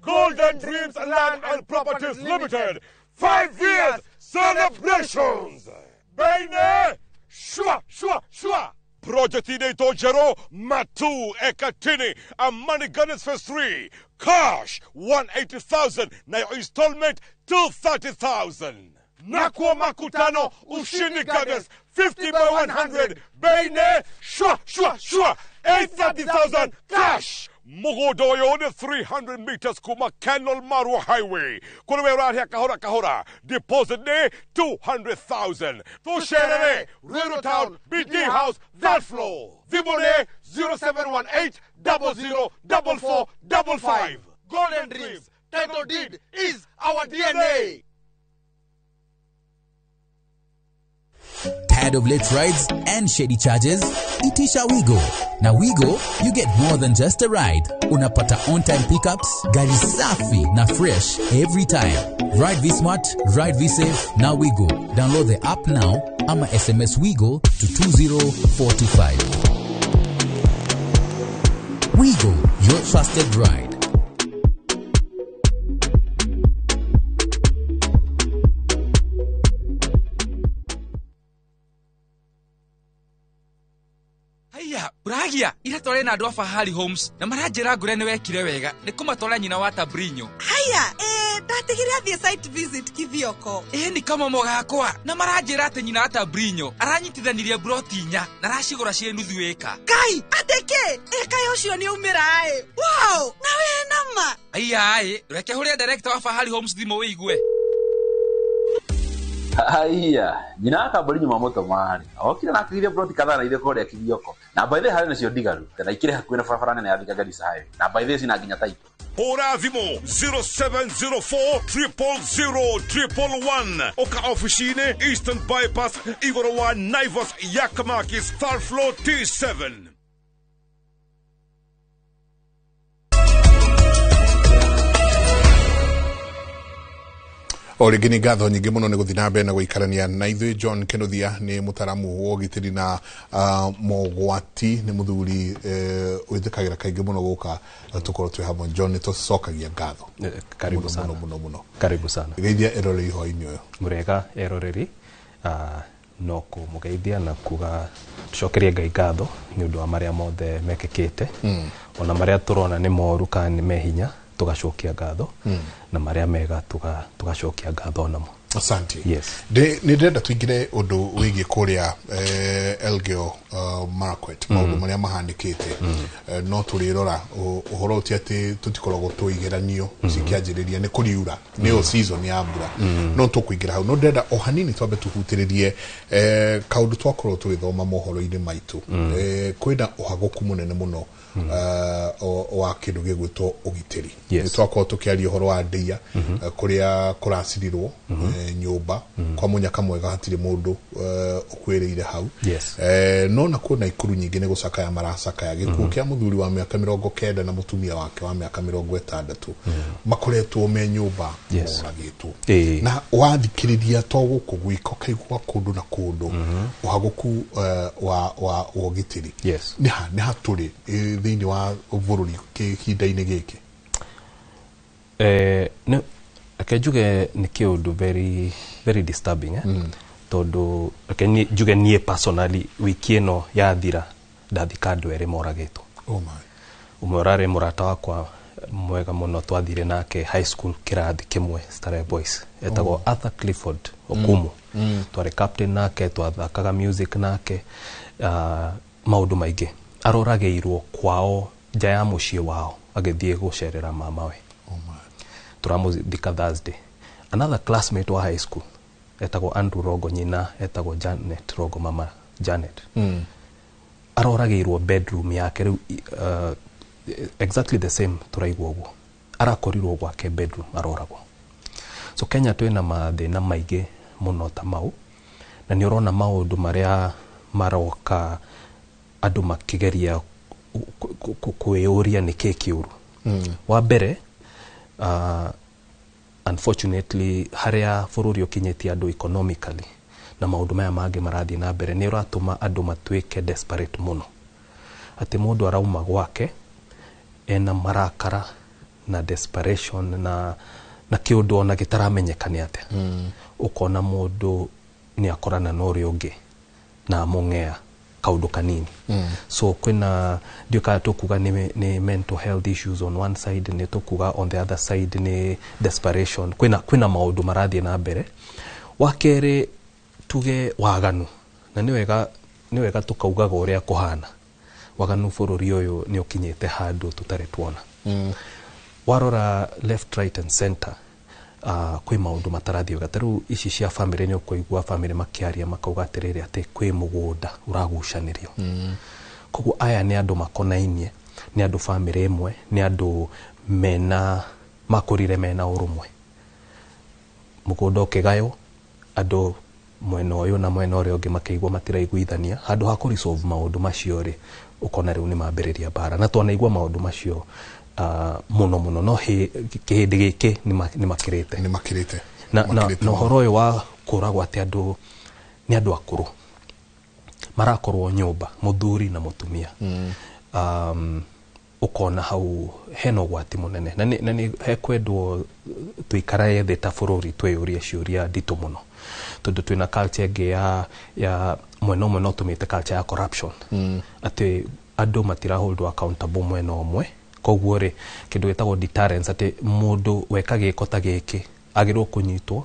Golden Dreams Land and Properties Limited. 5 years celebrations! Bene! Shwa, shwa, shwa! Project inaitwa Jero Matu Ekatini Amani Gardens Phase 3. Cash 180,000 na installment 230,000. Nakuwa Makutano Ushindi Gardens 50 by 100. Bene! Shwa, shwa, shwa! 830,000 cash! Mũgũnda ũyũ nĩ 300 meters kuma Kenol Marua Highway. Kũrĩ we ũrarĩha kahora kahora, deposit nĩ 200,000. Tũcerere Ruiru Town, BD House, third floor. Thimũ nĩ 0718 00 44 55. Golden Dreams, title deed is our DNA.
Tired of late rides and shady charges? Itisha Wigo. Na Wigo, you get more than just a ride. Unapata on-time pickups, gari safi na fresh every time. Ride V-Smart, ride V-Safe, na Wigo. Download the app now ama SMS Wigo to 20425. Wigo, your trusted ride.
Haiya, uragia ira tware na andu a Fahari Homes na maranjira ngure ni wekire wega ni kumatwara nyina wa Tabrinyo.
Haya, ndatigire athie site visit Kithioko.
Ni kamomo gakwa na maranjira ati nyina wa Tabrinyo aranyitithanirie broti inya na aracigura cie nuthu eka.
Kai, ateke, eka ucio ni umira ai. Wow, na we nama.
Haiya ai, reke huria director wa Fahari Homes thimu wigue.
Haiya, nyina wa Tabrinyo mamũtũma rĩ okire na akĩgĩria broti kadhaa na ithuĩ kũrĩa Kithioko na by the way harĩ nacio ndigaru na ikĩrĩ hakuhĩ na barabara nene ya Thika Garissa Highway na by the way cina nginya title.
Hũra thimũ 0704 000 111 oka ofici-inĩ Eastern Bypass igũrũ wa Naivas Yakamakis third floor T7.
O rĩngĩ nĩ ngatho nyingĩ mũno nĩ gũthiĩ na mbere na gũikarania na ithuĩ. John Kinuthia nĩ mũtaramu wa ũgitĩri na mogwati, nĩ mũthuri wĩtĩkagĩra kaingĩ mũno gũka tũkorwo twĩ hamwe. John, nĩ tũcokagia ngatho.
Karibu sana.
Mũno mũno.
Karibu sana.
Geithia eroreri hwaĩ-inĩ ũyũ.
Mũrega eroreri, no kũmũgeithia na kuga tũcokerie Ngai ngatho nĩ ũndũ wa marĩa mothe mekĩkĩte, ona marĩa tũrona nĩ moru kana nĩ mehinya tugacokia ngatho, na maria mega tugacokia ngatho namo.
Asante.
Yes.
Nĩ ndĩrenda tũingĩre ũndũ wĩgiĩ kũrĩa Elgeyo Marakwet, maũndũ marĩa mahanĩkĩte. No tũrĩrora ũhoro ti atĩ tũtikoragwo tũigeranio cikĩanjĩrĩria nĩ kũriura, nĩyo season ya mbura, no tũkũingĩra hau. No ndĩrenda o hanini twambe tũhutĩrĩrie kaũndũ twakorwo tũgĩthoma mohoro-inĩ maitũ. Kwĩna ũhagũku mũnene mũno wa kĩndũ gĩgwĩtwo ũgitĩri. Nĩ twakorwo tũkĩaria ũhoro wa ndĩa kũrĩa kũracirirwo nyũmba kwa mũnyaka mwega, hatirĩ mũndũ ũkuĩrĩire hau. No nakuo Naikuru nyingĩ nĩ gũcakaya maracakaya gĩkuũ kĩa mũthuri wa mĩaka 90 na mũtumia wake wa mĩaka 60 makoretwo me nyũmba moragĩtwo. Na wathikĩrĩria to gũkũ gwika ũkaigua kũndũ na kũndũ ũhagũku wa ũgitĩri. Nĩ ha tũrĩ thĩinĩ wa bũrũri kĩhinda-inĩ gĩkĩ?
Reke njuge nĩ kĩũndũ very very disturbing, tondũ reke njuge niĩ personally wiki ĩno yathira ndathika andũ erĩ moragĩtwo. Ũmwe ũrarĩ mũrata wakwa mwega mũno, twathire nake high school kĩrathi kĩmwe Starehe Boys, etagwo Arthur Clifford Okumu. Twarĩ captain nake, twathakaga music nake, maũndũ maingĩ. Aroragĩirwo kwao nja ya mũciĩ wao agĩthiĩ gũcerera mamawe. Tũramũthika Thursday. Another classmate wa high school etagwo Andrew Rogo, nyina etagwo Janet Rogo, mama Janet. Aroragĩirwo bedroom yake rĩu, exactly the same tũraigua ũguo. Arakorirwo gwake bedroom aroragwo. So Kenya twĩna mathĩna maingĩ mũno ta mau, na nĩ ũrona maũndũ marĩa maroka andũ makĩgeria kwĩyũria nĩkĩ kĩũru. Wa mbere, unfortunately harĩa bũrũri ũkinyĩtie andũ economically na maũndũ maya mangĩ marathiĩ na mbere nĩ ũratũma andũ matuĩke desperate mũno, atĩ mũndũ arauma gwake ena marakara na desperation na kĩũndũ ona gĩtaramenyeka nĩ atĩa. Ũkona mũndũ nĩ akorana na ũrĩa ũngĩ na amũng'ea kaũndũ kanini. So kwĩna ndiũ kana tũkuga nĩ mental health issues on one side, nĩ tũkuga on the other side nĩ desperation. Kwĩna maũndũ marathiĩ na mbere. Wa kerĩ tuge waganu, na nĩ wega tũkaugaga ũrĩa kũhana. Waganu bũrũri ũyũ nĩ ũkinyĩte handũ tũtarĩ tuona. Warora left, right and center, kwĩ maũndũ matarathiĩ wega. Ta rĩu ici cia family, nĩ ũkũigua family makĩaria makauga atĩrĩrĩ, atĩ kwĩ mũgũnda ũragucanĩrio. Koguo aya nĩ andũ makonainie, nĩ andũ family ĩmwe, nĩ andũ mena makũrire mena ũrũmwe. Mũgũnda ũkĩgaywo, andũ mwena ũyũ na mwena ũrĩa ũngĩ makĩigua matiraiguithania. Handũ ha kũ resolve maũndũ macio rĩ, ũkona rĩu nĩ mambĩrĩria mbara. Na twanaigua maũndũ macio mũno mũno, no kĩhĩndĩ gĩkĩ nĩ makĩrĩte.
Nĩ makĩrĩte.
Na ũhoro ũyũ wa kũragwo atĩ andũ nĩ andũ akũrũ marakorwo nyũmba, mũthuri na mũtumia. Ũkona hau hena ũgwati mũnene, na nĩ hekwendwo tũikarae thĩ ta bũrũri twĩyũrie ciũria nditũ mũno, tondũ twĩna culture ĩngĩ ya mwena ũmwe no tũmĩte culture ya corruption. Atĩ andũ matiraholdwo accountable mwena ũmwe. Koguo rĩ, kĩndũ gĩtagwo deterrence, atĩ mũndũ weka gĩko ta gĩkĩ agĩrĩirwo kũnyitwo,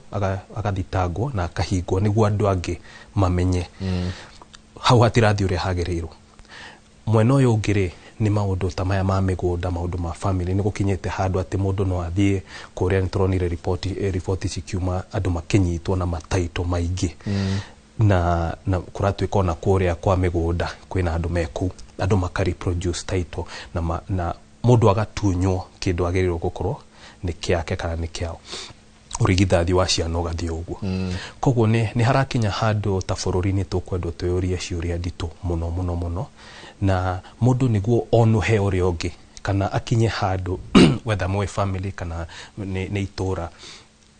agathitangwo na akahingwo nĩguo andũ angĩ mamenye. Hau hatirathiĩ ũrĩa hagĩrĩirwo. Mwena ũyũ ũngĩ rĩ, nĩ maũndũ ta maya ma mĩgũnda, maũndũ ma family. Nĩ gũkinyĩte handũ atĩ mũndũ no athiĩ kũrĩa, nĩ tũronire riboti cikiuma andũ makĩnyitwo na mataito maingĩ. Na kũratuĩka ona kũrĩa kwa mĩgũnda kwĩna andũ me kũu, andũ maka reproduce title na mũndũ agatunywo kĩndũ agĩrĩirwo gũkorwo nĩ kĩake kana nĩ kĩao. Ũrigithathi wa ciana ũgathiĩ ũguo. Koguo nĩ harakinya handũ ta bũrũri nĩ tũkwendwo twĩyũrie ciũria nditũ mũno mũno mũno, na mũndũ nĩguo onũhe ũrĩa ũngĩ kana akinye handũ, whether mwĩ family kana nĩ itũra,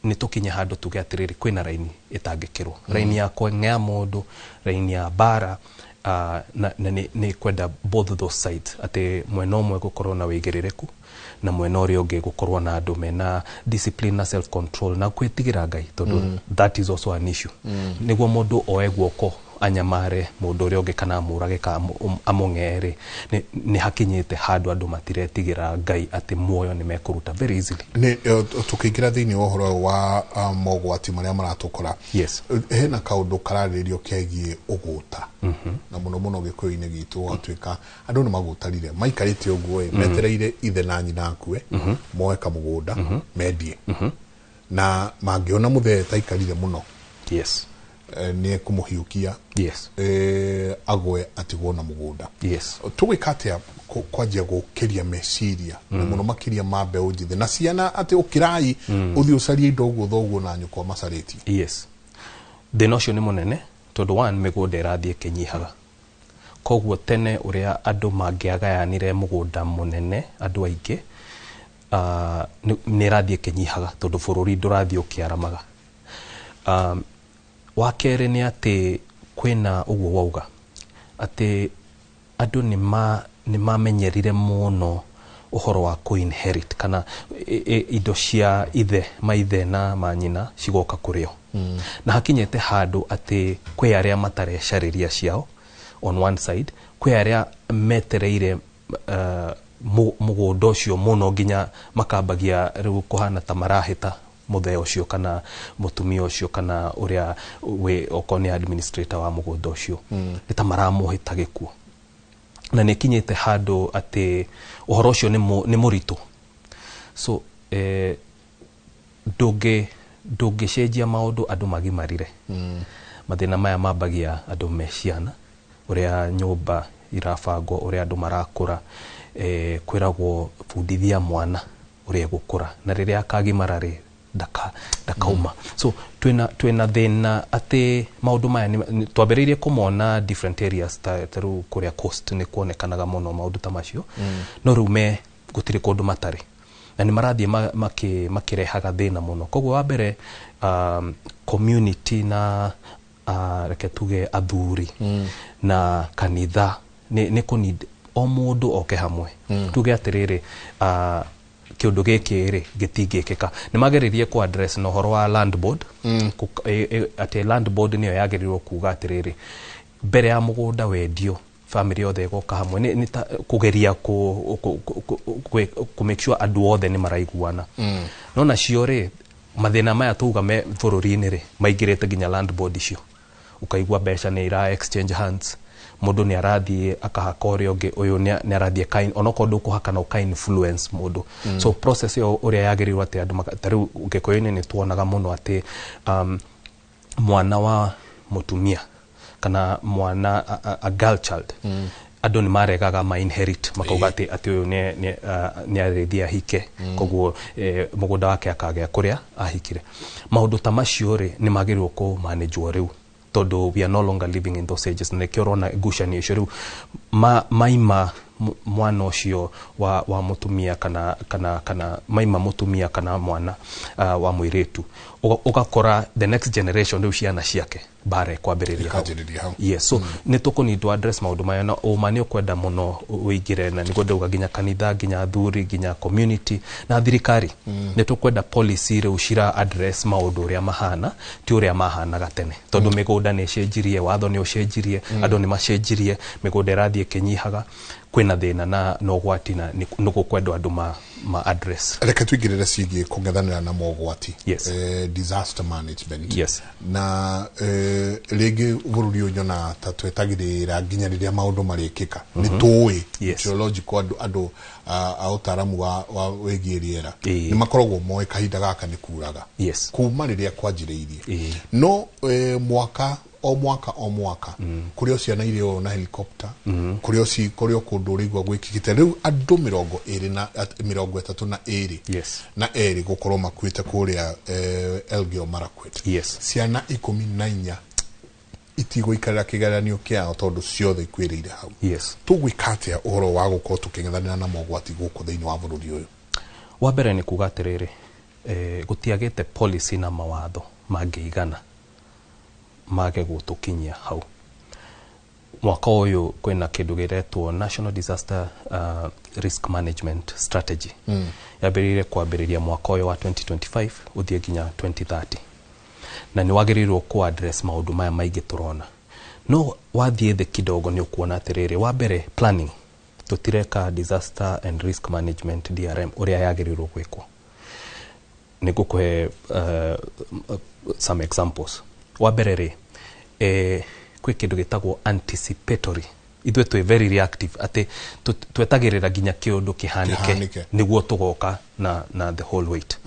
nĩ tũkinye handũ tuge atĩrĩrĩ, kwĩna raini ĩtangĩkĩrwo. Raini ya kweng'ea mũndũ, raini ya mbara, na nĩ kwenda both those sides, atĩ mwena ũmwe gũkorwo na wĩigĩrĩrĩku na mwena ũrĩa ũngĩ gũkorwo na andũ mena discipline na self control na gwĩtigĩra Ngai, tondũ that is also an issue. Nĩguo mũndũ oe guoko anyamare mũndũ ũrĩa ũngĩ kana amũrage kana amũng'ere, nĩ hakinyĩte handũ andũ matiretigĩra Ngai atĩ muoyo nĩ mekũruta very easily.
Nĩ tũkĩingĩra thĩinĩ wa ũhoro wa mogwati marĩa maratũkora, hena kaũndũ kararĩrĩrio kegiĩ ũgũta. Na mũno mũno gĩkũyũ-inĩ gitũ gũgatuĩka andũ nĩ magũtarire, maikarĩte ũguo ĩ, metereire ithe na nyina akue, moe kamũgũnda mendie. Na mangĩona mũthee taikarire mũno, nĩ ekũmũhiũkia, agwe atigwo na mũgũnda. Tũgwĩka atĩa kwanjia gũkĩria meciria na mũno makĩria ma mbeũ njĩthĩ na ciana, atĩ ũkĩrai ũthiĩ ũcarie indo ũguo thoguo na nyũkwa macarĩtie?
Yes, thĩna ũcio nĩ mũnene, tondũ one, mĩgũnda ĩrathiĩ ĩkĩnyihaga. Koguo tene ũrĩa andũ mangĩagayanire mũgũnda mũnene andũ aingĩ, nĩ ĩrathiĩ ĩkĩnyihaga tondũ bũrũri ndũrathiĩ ũkĩaramaga. Wa kerĩ nĩ atĩ kwĩna ũguo wauga atĩ andũ nĩ mamenyerire mũno ũhoro wa kũ-inherit kana indo cia ithe, maithe na manyina cigoka kũrĩ o. Na hakinyĩte handũ atĩ kwĩ arĩa matarecarĩria ciao on one side, kwĩ arĩa metereire mũgũnda ũcio mũno nginya makambagia rĩu kũhana ta marahĩta mũthee ũcio kana mũtumia ũcio kana ũrĩa wĩ okorwo nĩ administrator wa mũgũnda ũcio, nĩ ta maramũhĩta gĩkuũ. Na nĩ ĩkinyĩte handũ atĩ ũhoro ũcio nĩ mũritũ. So ndũngĩcenjia maũndũ andũ magimarire. Mathĩna maya mambagia andũ me ciana, ũrĩa nyũmba irabangwo, ũrĩa andũ marakũra, kwĩragwo bundithia mwana ũrĩa egũkũra, na rĩrĩa akagimara rĩ, ndakauma. So twĩna thĩna atĩ maũndũ maya twambĩrĩirie kũmona different areas, ta rĩu kũrĩa coast nĩ kuonekanaga mũno maũndũ ta macio. No rĩu me gũtirĩ kũndũ matarĩ, na nĩ marathiĩ makĩrehaga thĩna mũno. Koguo wa mbere, community na reke tuge athuri na kanitha nĩ kũ o mũndũ oke hamwe. Tuge atĩrĩrĩ, kĩũndũ gĩkĩ rĩ gĩtingĩkĩka. Nĩ mageririe kũ address na ũhoro wa land board, atĩ land board nĩyo yagĩrĩirwo kuga atĩrĩrĩ, mbere ya mũgũnda wendio family yothe ĩgoka hamwe, nĩ ta kũgeria kũ make sure andũ othe nĩ maraiguana. No nacio rĩ, mathĩna maya tuga me bũrũri-inĩ rĩ, maingĩrĩte nginya land board icio. Ũkaigua mbeca nĩ ira exchange hands, Mũndũ nĩ arathiĩ akahaka ũrĩa ũngĩ, ũyũ nĩ arathiĩ kain onokorwo ndũkũhaka na ũka influence mũndũ. So process ĩyo ũrĩa yagĩrĩirwo atĩ andũ ta rĩu Gĩkũyũ-inĩ nĩ tuonaga mũno atĩ mwana wa mũtumia kana mwana a girl child, andũ nĩ maregaga ma inherit, makauga atĩ ũyũ nĩ arĩthiĩ ahike, koguo mũgũnda wake akagĩa kũrĩa ahikire. Maũndũ ta macio rĩ, nĩ magĩrĩirwo kũ manage rĩu, tondũ we are no longer living in those ages. Na nĩkĩo ũrona ngucanio icio rĩu maima mwana ũcio wa mũtumia kana maima mũtumia kana mwana wa mũirĩtu, ũgakora the next generation rĩu ciana ciake mbara ĩkwambĩrĩria hau.
Ĩkanjĩrĩria hau.
Yes, so nĩ tũkũ to address maũndũ maya, na ũma nĩ ũkwenda mũno ũingĩre, na nĩguo ndauga nginya kanitha, nginya athuri, nginya community na thirikari. Nĩ tũkwenda policy rĩu cira address maũndũ ũrĩa mahana, ti ũrĩa mahanaga tene, tondũ mĩgũnda nĩ ĩcenjirie, watho nĩ ũcenjirie, andũ nĩ macenjirie, mĩgũnda ĩrathiĩ ĩkĩnyihaga, kwĩna thĩna na ũgwati, na nĩ gũkwendwo andũ ma address.
Reke tuingĩrĩre ciĩgiĩ kũng'ethanĩra na mogwati.
Yes.
Disaster management.
Yes.
Na rĩngĩ bũrũri ũyũ nyona ta twetagĩrĩra nginya rĩrĩa maũndũ marĩkĩka. Nĩ tũĩ meteorological andũ a ũtaaramu wa wĩgiĩ rĩera nĩ makoragwo moĩ kahinda gaka nĩ kuraga. Kuma rĩrĩa kwanjĩrĩirie. No mwaka o mwaka o mwaka kũrĩ o ciana irĩ na helicopter, kũrĩ o kũrĩ o kũndũ ũraigua gwĩkĩkĩte. Rĩu andũ 32 na erĩ gũkorwo makuĩte kũrĩa Elgeyo Marakwet. Ciana 14 itigũikarĩra kĩgeranio kĩao tondũ ciothe ikuĩrĩire hau. Tũgwĩka atĩa ũhoro wa gũkorwo tũkĩng'ethanĩra na mogwati gũkũ thĩinĩ wa bũrũri ũyũ?
Wa mbere nĩ kuga atĩrĩrĩ, gũtiagĩte policy na mawatho mangĩigana mage gũtũkinyia hau. Mwaka ũyũ kwĩna kĩndũ gĩretwo National Disaster Risk Management Strategy. Yambĩrĩirie kwambĩrĩria mwaka ũyũ wa 2025 ũthiĩ nginya 2030, na nĩ wagĩrĩirwo kũ address maũndũ maya maingĩ tũrona. No wathiĩ thĩ kidogo nĩ ũkuona atĩrĩrĩ, wa mbere planning, tũtireka disaster and risk management DRM ũrĩa yagĩrĩirwo gwĩkwo. Nĩ ngũkũhe some examples. Wa mbere rĩ, kwĩ kĩndũ gĩtagwo anticipatory. Ithuĩ twĩ very reactive, atĩ twetagĩrĩra nginya kĩũndũ kĩhanĩke nĩguo tũgoka na the whole weight.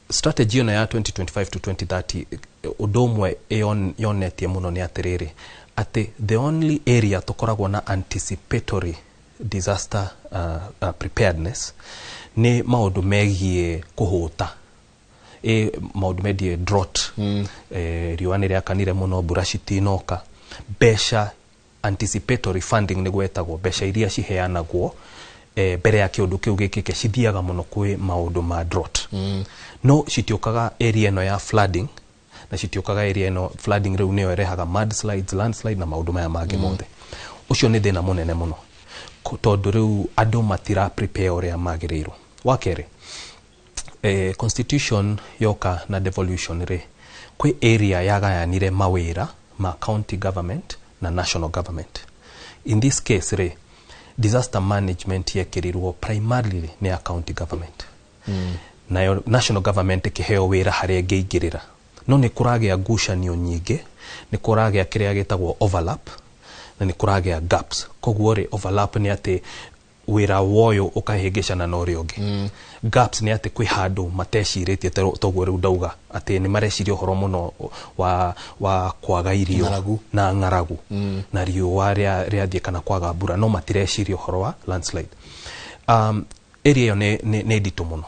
Strategy ĩno ya 2025 to 2030, ũndũ ũmwe yonetie mũno nĩ atĩrĩrĩ, atĩ the only area tũkoragwo na anticipatory disaster preparedness nĩ maũndũ megiĩ kũhũta, maũndũ megiĩ drought, riũa nĩ rĩakanire mũno, mbura citinoka, mbeca anticipatory funding nĩguo ĩtagwo, mbeca iria ciheanagwo mbere ya kĩũndũ kĩu gĩkĩke cithiaga mũno kwĩ maũndũ ma drought. No citiũkaga area ĩno ya flooding, na citiũkaga area ĩno flooding rĩu nĩyo ĩrehaga mudslides, landslide na maũndũ maya mangĩ mothe. Ũcio nĩ thĩna mũnene mũno, tondũ rĩu andũ matira prepare ũrĩa magĩrĩirwo. Wa kerĩ, constitution yoka na devolution rĩ, kwĩ area yagayanire mawĩra ma county government na national government. In this case rĩ, disaster management yekĩrirwo primarily nĩ ya county government. Nayo national government ĩkĩheo wĩra harĩa ĩngĩingĩrĩra. No nĩ kũragĩa ngucanio nyingĩ, nĩ kũragĩa kĩrĩa gĩtagwo overlap, na nĩ kũragĩa gaps. Koguo rĩ, overlap nĩ atĩ wĩra woyo ũkahĩngĩcana na ũrĩa ũngĩ. Gaps nĩ atĩ kwĩ handũ matecirĩtie, toguo rĩu ndauga atĩ nĩ mareciria ũhoro mũno wa kwaga irio na ng'aragu na riũa rĩathiĩ kana kwaga mbura, no matireciria ũhoro wa landslide. Area ĩyo nĩ nditũ mũno,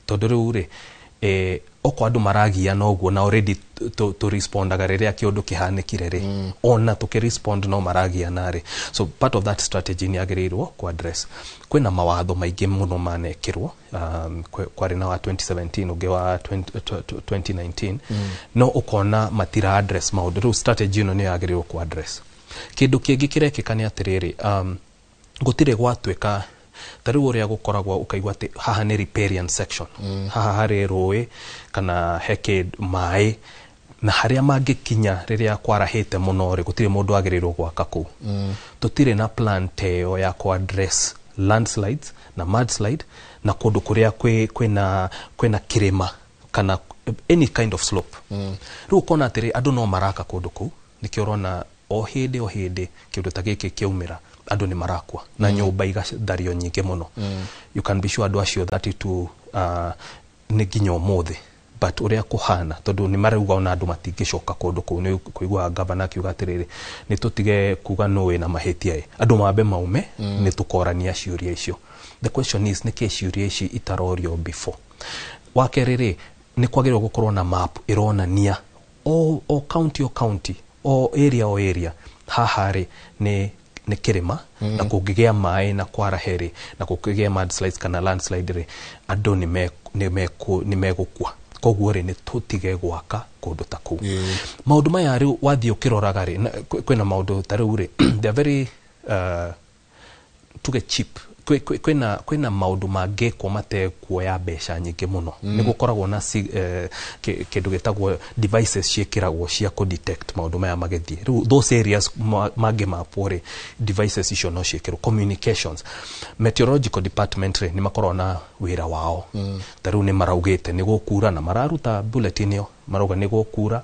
tondũ rĩu rĩ, okorwo andũ maragia noguo na already tũrespondaga rĩrĩa kĩũndũ kĩhanĩkire rĩ, ona tũkĩrespond no maragia narĩ. So part of that strategy nĩ yagĩrĩirwo kũ address. Kwĩna mawatho maingĩ mũno manekĩrwo, kwarĩ na wa 2017 ũngĩ wa 2019, no ũkona matira address maũndũ. Rĩu strategy ĩno nĩyo yagĩrĩirwo kũ address. Kĩndũ kĩngĩ kĩrekĩka nĩ atĩrĩrĩ, gũtirĩ gwatuĩka ta rĩu ũrĩa gũkoragwo ũkaigua atĩ haha nĩ riparian section, haha harĩ rũĩ kana he maĩ, na harĩa mangĩkinya rĩrĩa kwarahĩte mũno rĩ, gũtirĩ mũndũ agĩrĩirwo gwaka kũu. Tũtirĩ na plan ta ĩyo ya kũ address landslides na mudslide na kũndũ kũrĩa kwĩna kĩrĩma kana any kind of slope. Rĩu ũkona atĩrĩ, andũ no maraka kũndũ kũu, nĩkĩo ũrona O hĩndĩ kĩndũ ta gĩkĩ kĩaumĩra, andũ nĩ marakua na nyũmba igathario nyingĩ mũno. You can be sure andũ acio 32 nĩ nginya ũmũthĩ, but ũrĩa kũhana, tondũ nĩ marauga ona andũ matingĩcoka kũndũ kũu. Nĩ kũiguaga gavana akiuga atĩrĩrĩ, nĩ tũtige kuga nũ wĩna mahĩtia ĩ, andũ mambe maume, nĩ tũkorania ciũria icio. The question is, nĩkĩ ciũria ici itarorio before? Wa kerĩ rĩ, nĩ kwagĩrĩirwo gũkorwo na map ĩronania o county, o county, o area, o area, haha rĩ nĩ kĩrĩma, na kũngĩgĩa maĩ na kwarahe rĩ, na kũngĩgĩa mudslides kana landslide rĩ, andũ nĩ megũkua. Koguo rĩ, nĩ tũtige gwaka kũndũ ta kũu. Maũndũ maya rĩu wathiĩ ũkĩroraga rĩ, kwĩna maũndũ ta rĩu rĩ, they are very tuge cheap. Kwĩna maũndũ mangĩkwo matekuoya mbeca nyingĩ mũno. Nĩ gũkoragwo na kĩndũ gĩtagwo devices ciĩkĩragwo cia kũ-detect maũndũ maya magĩthiĩ. Rĩu those areas mangĩmapwo rĩ, devices icio no ciĩkĩrwo. Communications, meteorological department rĩ, nĩ makoragwo na wĩra wao. Ta rĩu nĩ maraugĩte nĩ gũkura, na mararuta bulletin ĩyo, marauga nĩ gũkura,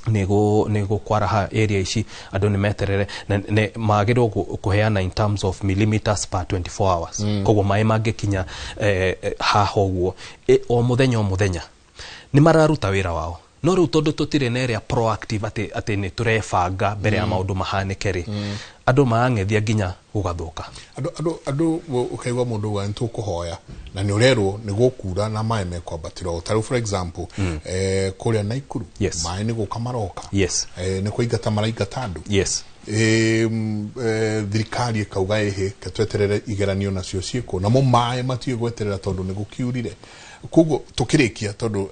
nĩ gũkwaraha area ici, andũ nĩ meterere, na magĩrĩirwo kũheana in terms of millimeters per 24 hours. Koguo maĩ mangĩkinya haha ũguo o mũthenya o mũthenya, nĩ mararuta wĩra wao. No rĩu tondũ tũtirĩ na ĩrĩa proactive atĩ nĩ tũrebanga mbere ya maũndũ mahanĩke rĩ, andũ marang'ethia nginya gũgathũka.
Andũ ũkaigua mũndũ uga nĩ tũkũhoya, na nĩ ũrerwo nĩ gũkura na maĩ mekwambatĩra. O tarĩu for example, kũrĩa Naikuru, maĩ nĩ gũka maroka, nĩ kũingata maraingata andũ. Thirikari ĩkauga ĩhĩ, ke tweterere igeranio nacio ciĩkwo, namo maĩ matiũĩ gweterera tondũ nĩ gũkiurire. Koguo tũkĩrĩkia, tondũ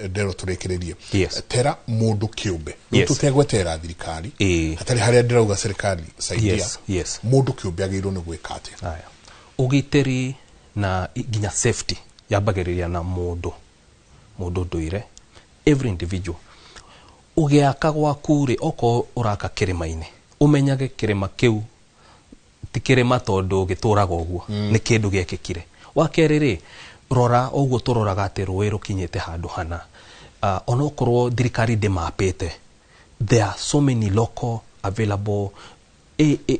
ndero tũrĩkĩrĩrie, tera mũndũ kĩũmbe, rĩu tũtegweterera thirikari, hatarĩ harĩa ndĩrauga serikali saidia, mũndũ kĩũmbe agĩrĩirwo nĩ gwĩka atĩa?
Aya. Ũgitĩri na nginya safety yambagĩrĩria na mũndũ ndũire, every individual. Ũgĩaka gwaku rĩ, okorwo ũraka kĩrĩma-inĩ, ũmenyage kĩrĩma kĩu ti kĩrĩma tondũ gĩtũraga ũguo, nĩ kĩndũ gĩekĩkire. Wa kerĩ rĩ, rora ũguo tũroraga atĩ rũĩ rũkinyĩte handũ hana, onokorwo thirikari ndĩmapĩte, there are so many local available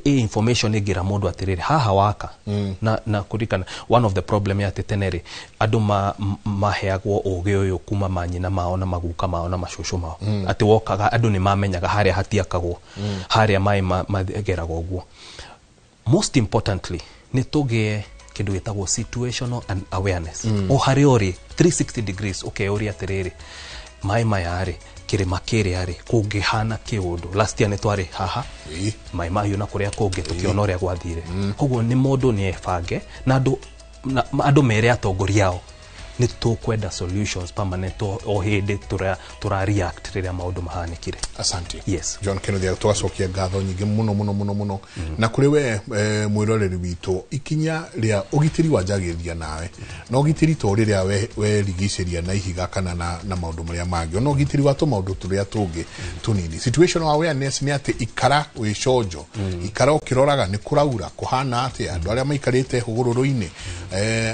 information ĩngĩra mũndũ atĩrĩrĩ, haha waka. Na kũririkana one of the problem ya atĩ tene rĩ, andũ maheagwo ũgĩ ũyũ kuma manyina mao na maguka mao na macũcũ mao, atĩ wokaga andũ nĩ mamenyaga harĩa hatiakagwo, harĩa maĩ mageragwo ũguo. Most importantly, nĩ tũgĩe kĩndũ gĩtagwo situational and awareness. O harĩa ũrĩ 360 degrees, ũkeyũria atĩrĩrĩ, maĩ maya rĩ, kĩrĩma kĩrĩa rĩ, kũngĩhana kĩũndũ. Last year nĩ twarĩ haha, maĩ mahiũ na kũrĩa kũngĩ, tũkĩona ũrĩa gwathire. Koguo nĩ mũndũ nĩ ebange, na andũ mere atongoria ao nĩ tũkwenda solutions permanent, o hĩndĩ tũra react rĩrĩa maũndũ mahanĩkire.
Asante.
Yes.
John Kennedy, tũgacokia ngatho nyingĩ mũno mũno mũno mũno. Na kũrĩ we mwĩroreri witũ, ikinya rĩa ũgitĩri wanjagĩrĩria nawe, na ũgitĩri to rĩrĩa werigicĩria na ihiga kana na maũndũ marĩa mangĩ, ona ũgitĩri wa tũmaũndũ tũrĩa tũngĩ tũnini. Situational awareness nĩ atĩ ikara wĩconjo, ikara ũkĩroraga nĩ kũraura kũhana atĩa, andũ arĩa maikarĩte hũgũrũrũ-inĩ,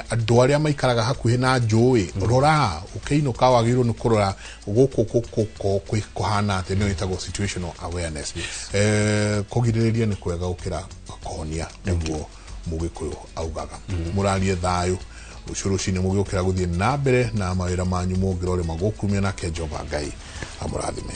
andũ arĩa maikaraga hakuhĩ na njũĩ, rora ũkĩinũka wagĩrĩirwo nĩ kũrora gũkũ kũhana atĩa, nĩyo ĩtagwo situational awareness. Kũgirĩrĩria nĩ kwega gũkĩra kũhonia, nĩguo Mũgĩkũyũ augaga. Mũrarie thayũ rũciũ rũcinĩ mũgĩũkĩra gũthiĩ na mbere na mawĩra manyu, mũngĩrore magũkumia, nake Jehova Ngai amũrathime.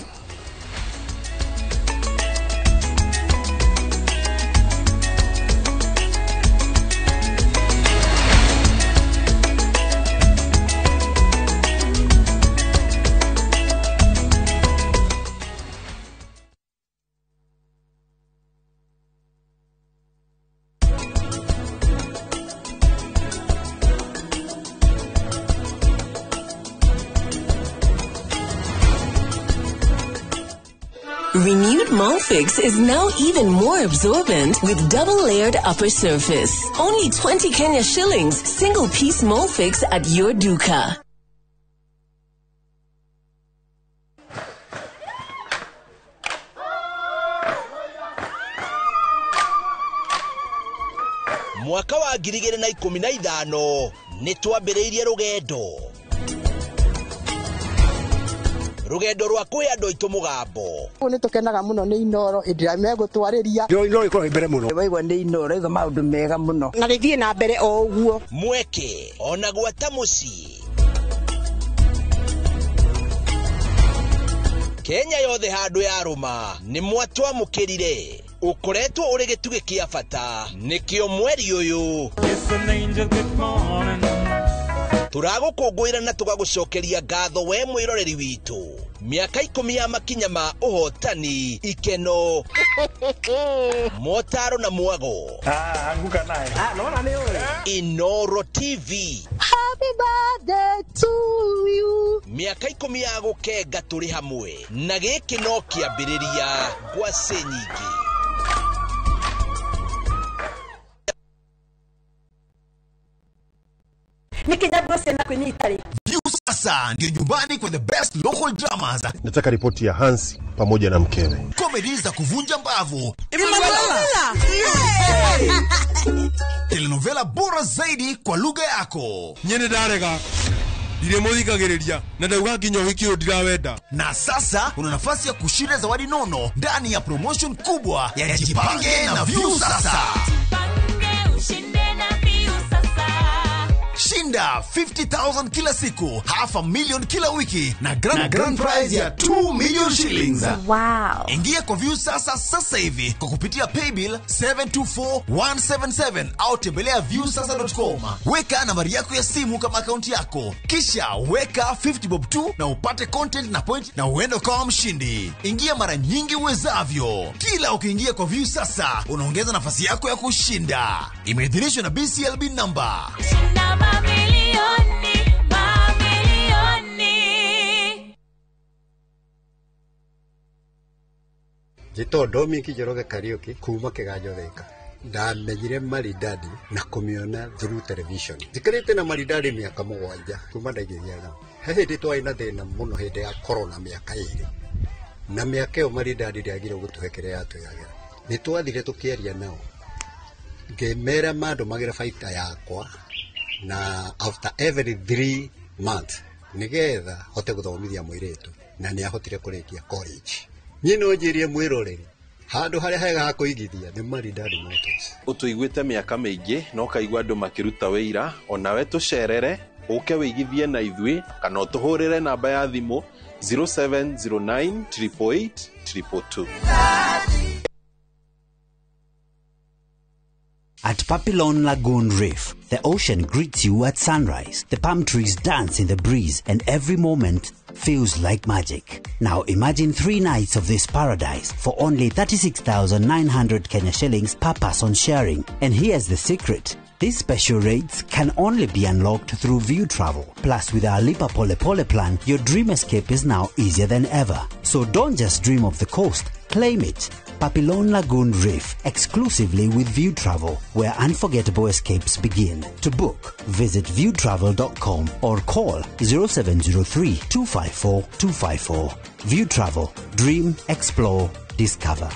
Renewed Molfix is now even more absorbent with double-layered upper surface. Only 20 Kenya shillings, single-piece Molfix at your duka.
Mwaka wa 2015 nĩ twambĩrĩirie rũgendo. Rũgendo rwa kwĩ andũ aitũ mũgambo.
Nĩ tũkenaga mũno nĩ Inoro hĩndĩ ĩrĩa megũtwarĩria.
Inoro ĩkoragwo mbere mũno.
Waigua nĩ Inoro igua maũndũ mega mũno. Na rĩthiĩ na mbere o ũguo.
Mweke ona gwata mũciĩ. Kenya yothe handũ yarũma nĩ mwatwamũkĩrire. Ũkoretwo ũrĩ gĩtugĩ kĩa bata nĩkĩo mweri ũyũ tũragũkũngũĩra na tũgagũcokeria ngatho we mwĩroreri witũ. Mĩaka 10 ya makinya ma ũhotani, ikeno, motaro na mwago.
Anguka naye.
Naona nĩ ũĩ.
Inoro TV.
Happy birthday to you.
Mĩaka 10 ya gũkenga tũrĩ hamwe na gĩkĩ no kĩambĩrĩria ngwacĩ nyingĩ.
Sasa ndio nyumbani kwa the best local dramas.
Nataka ripoti ya Hansi pamoja na mkewe.
Comedy za kuvunja mbavu. Telenovela bora zaidi kwa lugha yako.
Nyene ndarega. Ndiremuthikagiriria na ndauga nginya uhiki uyu ndirawenda.
Na sasa una nafasi ya kushinda zawadi nono ndani ya promotion kubwa ya Jipange na View Sasa.
Jipange ushinde na View Sasa.
Shinda 50,000 kila siku, 500,000 kila wiki na grand prize ya 2 million shillings.
Wow.
Ingia kwa View Sasa sasa hivi kwa kupitia paybill 724177 au tembelea viewsasa.com. Weka nambari yako ya simu kama akaunti yako, kisha weka 50 bob 2 na upate content na point na uende kama mshindi. Ingia mara nyingi uwezavyo. Kila ukiingia kwa View Sasa unaongeza nafasi yako ya kushinda. Imeidhinishwa na BCLB number.
Shinda mamilioni, mamilioni.
Njĩtagwo Dominic Njoroge Kariuki kuma Kĩganjo Thika. Ndamenyire Maridadi na kũmĩona through television. Njikarĩte na Maridadi mĩaka 7 kuma ndaigĩria nao. He hĩndĩ twarĩ na thĩna mũno hĩndĩ ya corona mĩaka 2. Na mĩaka ĩyo Maridadi ndĩagire gũtũhe kĩrĩa yatwĩragĩra. Nĩ twathire tũkĩaria nao. Ngĩmera mandũmagĩra baita yakwa na after every 3 months nigetha hote gũthomithia mũirĩtu na nĩ ahotire kũrĩkia college. Niĩ no njĩrie mwĩroreri handũ harĩa hega ha kũigithia nĩ Maridadi Motors.
Ũtũiguĩte mĩaka mĩingĩ na ũkaigua andũ makĩruta wĩira, onawe tũcerere ũke wĩigithie na ithuĩ kana ũtũhũrĩre namba ya thimũ 0709 888 222.
At Papillon Lagoon Reef, the ocean greets you at sunrise. The palm trees dance in the breeze, and every moment feels like magic. Now imagine 3 nights of this paradise for only 36,900 Kenya shillings per person sharing. And here's the secret. These special rates can only be unlocked through View Travel. Plus, with our Lipa Pole Pole plan, your dream escape is now easier than ever. So don't just dream of the coast, claim it. Papillon Lagoon Reef, exclusively with View Travel, where unforgettable escapes begin. To book, visit viewtravel.com or call 0703 254 254. View Travel. Dream, explore, discover.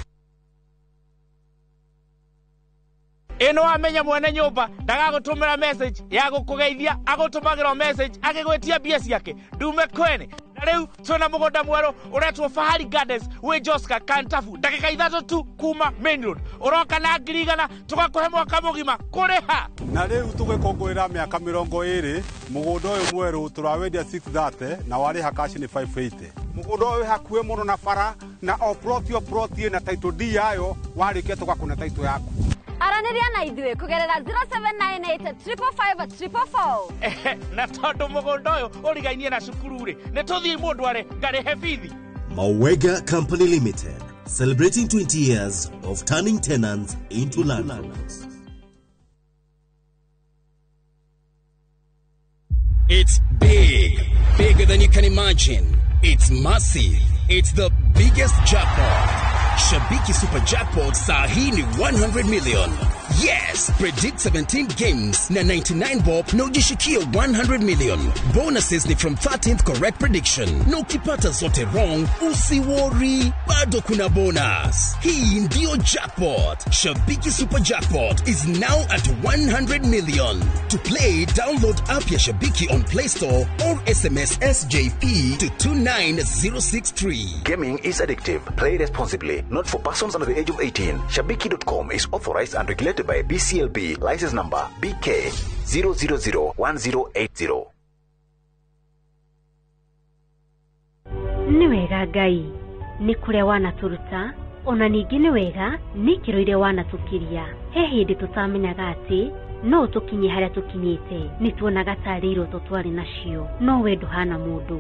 Ĩno wamenya mwene nyũmba ndagagũtũmĩra message ya gũkũgeithia, agũtũmagĩra message agĩgwĩtia mbia ciake ndume kwene. Na rĩu twĩna mũgũnda mwerũ ũretwo Fahari Gardens wĩ Joska Kantafu, ndagĩka 3 tu kuma main road. Ũroka na 100,000 tũgakũhe mwaka mũgima kũrĩha.
Na rĩu tũgĩkũngũĩra mĩaka 20 mũgũnda ũyũ mwerũ tũrawendia 630 na warĩha cash nĩ 580.
Mũgũnda ũyũ wĩ hakuhĩ mũno na bara na o plot o plot ĩna title deed yayo, warĩkia tũgakũne title yaku.
Aranĩria na ithuĩ kũgerera 0798 555 444.
Na tondũ mũgũnda ũyũ ũrigainie na cukuru rĩ, nĩ tũthiĩ mũndware ngarĩhe bithi.
Mawega Company Limited, celebrating 20 years of turning tenants into landlords.
It's big, bigger than you can imagine. It's massive. It's the biggest jackpot. Shabiki Super Jackpot saa hii ni 100 million. Yes, predict 17 games na 99 bob na ujishikie 100 million. Bonuses ni from 13th correct prediction. Na ukipata zote wrong, usiworry, bado kuna bonus. Hii ndio jackpot. Shabiki Super Jackpot is now at 100 million. To play, download app ya Shabiki on Play Store or SMS SJP to 29063.
Gaming is addictive. Play responsibly. Not for persons under the age of 18. Shabiki.com is authorized and regulated by BCLB. License number BK 0001080.
Nĩ wega Ngai nĩ kũrĩa wanatũruta ona ningĩ nĩ wega nĩ ikĩro iria wanatũkiria. He hĩndĩ tũtamenyaga atĩ no tũkinye harĩa tũkinyĩte, nĩ tuonaga tarĩ iroto twarĩ nacio, no we ndũhana mũndũ.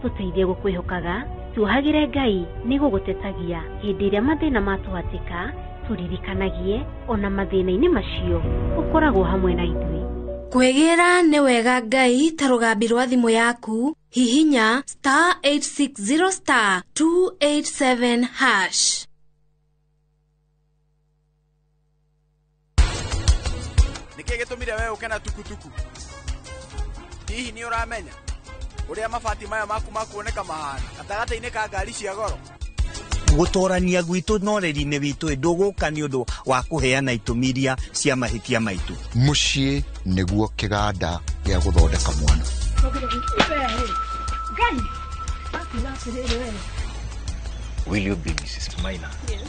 Tũteithie gũkwĩhokaga, tuohagĩre Ngai nĩ gũgũtetagia hĩndĩ ĩrĩa mathĩna matũhatĩka, tũririkanagie ona mathĩna-inĩ macio ũkoragwo hamwe na ithuĩ.
Kwĩgĩra nĩ wega Ngai ta rũgambi rwa thimũ yaku, hihinya star 860 star 287 hash.
Nĩkĩ gĩtũmire we ũke na tukutuku? Hihi nĩ ũramenya ũrĩa mabati maya maku makuoneka mahana gatagatĩ-inĩ ka ngari cia goro?
Gũtorania gwitũ na ũreri-inĩ witũ ndũgũka nĩ ũndũ wa kũheana itũmi iria cia mahĩtia maitũ.
Mũciĩ nĩguo kĩganda gĩa gũthondeka mwana.
Will you be Mrs. Maina?
Yes.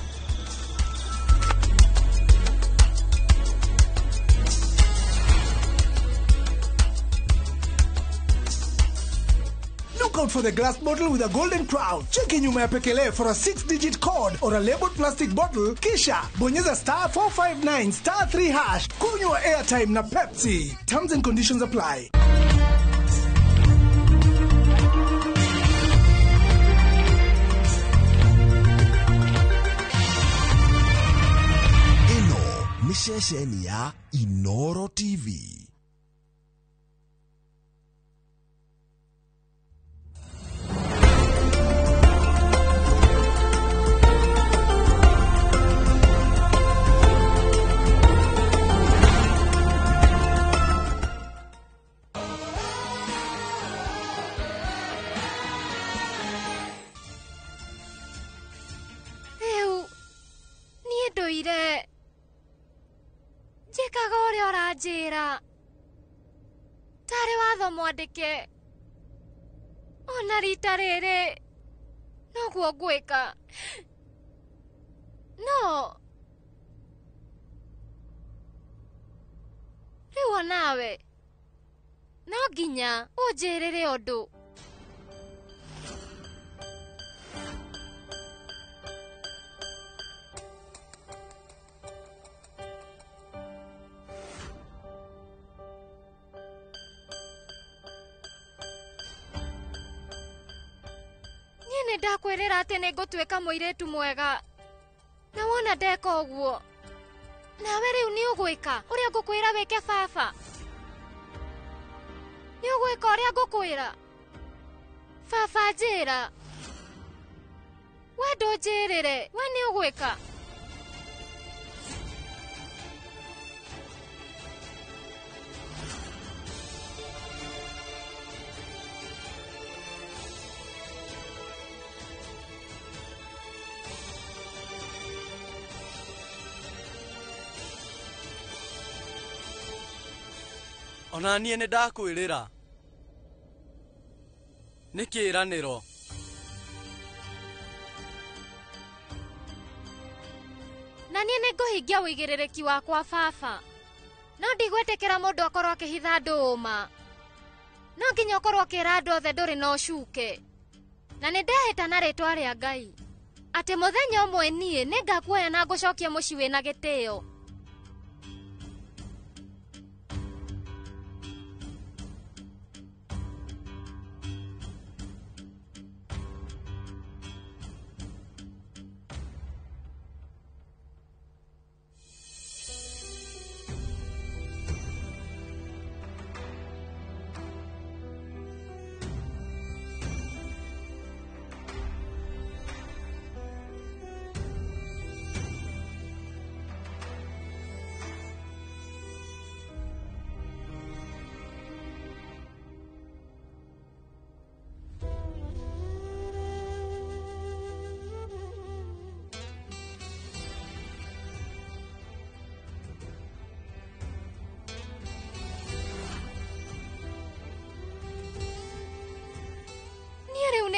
Look out for the glass bottle with a golden crown. Cheki nyuma ya pekele for a 6-digit code or a labeled plastic bottle. Kisha bonyeza star 459 star 3 hash. Kunywa airtime na Pepsi. Terms and conditions apply.
Ĩno nĩ ceceni ya Inoro TV.
Ndũire njĩkaga ũrĩa ũranjĩra tarĩ watho mwandĩke ona rita rĩrĩ noguo ngwĩka no rĩu onawe no nginya ũnjĩrĩre ũndũ. Nĩ ndakwĩrĩra atĩ nĩ ngũtuĩka mũirĩtu mwega na wona ndeka ũguo nawe rĩu nĩ ũgwĩka ũrĩa ngũkwĩra wĩke baba. Nĩ ũgwĩka ũrĩa ngũkwĩra baba? Njĩra we, ndũnjĩrĩre we, nĩ ũgwĩka?
Ona niĩ nĩ ndakwĩrĩra nĩ kĩĩranĩro.
Na niĩ nĩ ngũhingia ũigĩrĩrĩki wakwa baba, no ndigwĩtĩkĩra mũndũ akorwo akĩhitha andũ ũma. No nginya ũkorwo ũkĩra andũ othe ndũrĩ na ũcuke. Na nĩ ndehĩta na rĩtwa rĩa Ngai atĩ mũthenya ũmwe niĩ nĩ ngakuoya na ngũcokia mũciĩ wĩna gĩtĩo.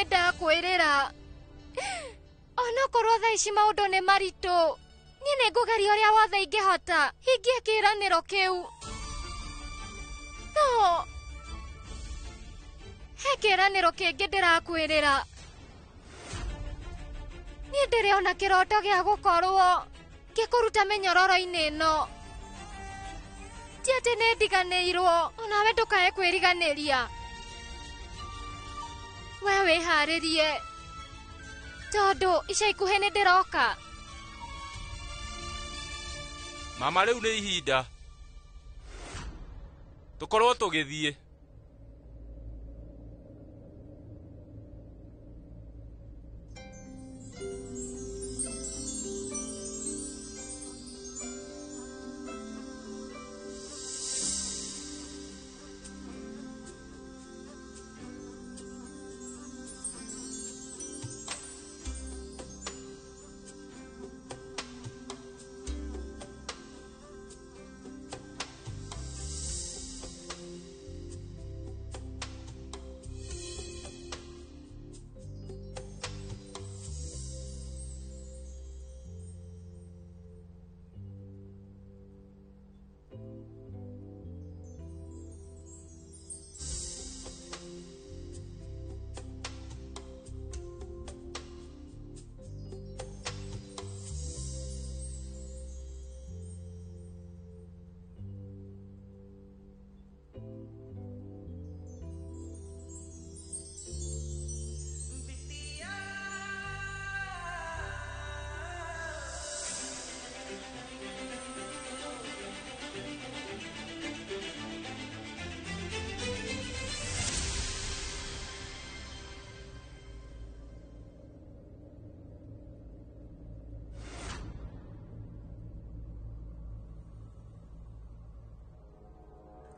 Nĩ ndakwĩrĩra. Onokorwo thaa ici maũndũ nĩ maritũ, niĩ nĩ ngũgeria ũrĩa wothe ingĩhota hingie kĩĩranĩro kĩu. No he kĩĩranĩro kĩngĩ ndĩrakwĩrĩra. Niĩ ndĩrĩ ona kĩroto gĩa gũkorwo ngĩkũruta mĩnyororo-inĩ ĩno. Ti atĩ nĩ ndiganĩirwo, onawe ndũkae kwĩriganĩria. We wĩharĩrie, tondũ ica ikuhĩ nĩ ndĩroka.
Mama, rĩu nĩ ihinda tũkorwo tũgĩthiĩ.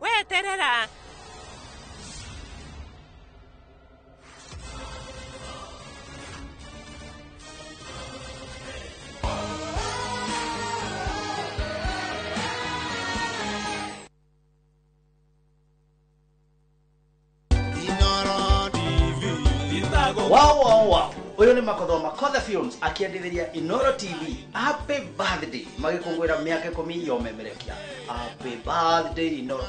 Weterera.
Wow, wow, wow. Uyu ni Makothoma Makotha Films akiendithiria Inoro TV happy birthday magikungwira miaka 10 ya umemerekia. Happy birthday Inoro.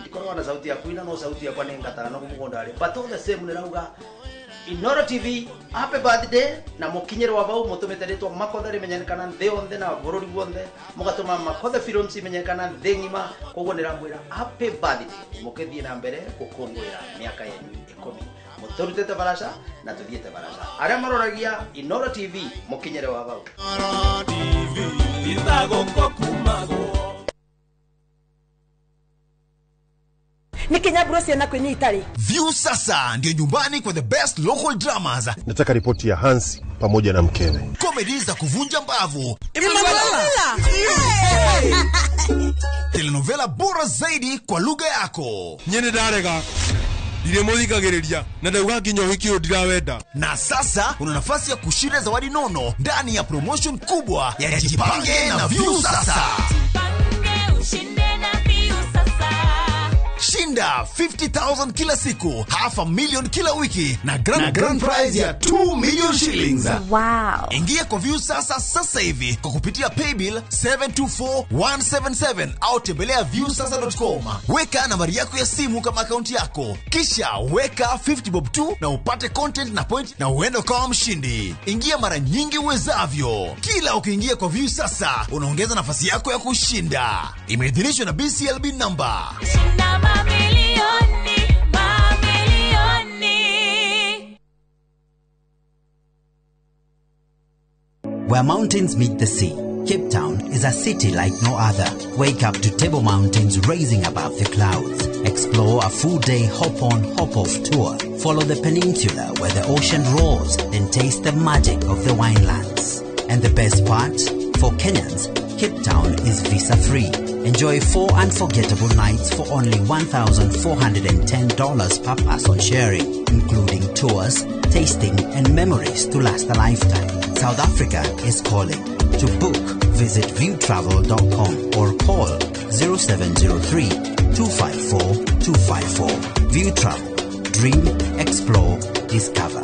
Ndikorwo na sauti ya kuina no sauti yakwa ni ngatana no mugunda ari, but all the same nirauga Inoro TV happy birthday na mukinyirwa bau mutumite ritwa Makotha rimenyekana nthi yonthe na bururi guothe, mugatuma Makotha Films imenyekana nthi ng'ima. Koguo niramwira happy birthday, mukithie na mbere gukungwira miaka yenyu 10. Muturutite barasha na tuthiete barasha. Aria maroragia Inoro TV mukinyire wa bau.
Nikinyaburo ciana kwinyitari.
View sasa ndio nyumbani kwa the best local dramas.
Nataka ripoti ya Hansi pamoja na mkewe.
Comedy za kuvunja mbavu.
Emanuela.
Telenovela bora zaidi kwa lugha yako.
Nyene ndarega. Ndiremuthikagiriria na ndauga nginya uhiki uyu ndirawenda.
Na sasa una nafasi ya kushinda zawadi nono ndani ya promotion kubwa ya Jipange na View Sasa.
Jipange ushinde na View Sasa.
Shinda 50,000 kila siku, 500,000 kila wiki na grand prize ya 2 million shillings.
Wow.
Ingia kwa View Sasa sasa hivi kwa kupitia paybill 724177 au tembelea viewsasa.com. Weka nambari yako ya simu kama akaunti yako, kisha weka 50 bob 2 na upate content na point na uende kama mshindi. Ingia mara nyingi uwezavyo. Kila ukiingia kwa View Sasa unaongeza nafasi yako ya kushinda. Imeidhinishwa na BCLB number.
Shinda mamilioni, mamilioni.
Where mountains meet the sea, Cape Town is a city like no other. Wake up to Table Mountains rising above the clouds. Explore a full-day hop-on, hop-off tour. Follow the peninsula where the ocean roars and taste the magic of the winelands. And the best part? For Kenyans, Cape Town is visa-free. Enjoy 4 unforgettable nights for only $1,410 per person sharing, including tours, tasting, and memories to last a lifetime. South Africa is calling. To book, visit viewtravel.com or call 0703 254 254. View Travel. Dream, explore, discover.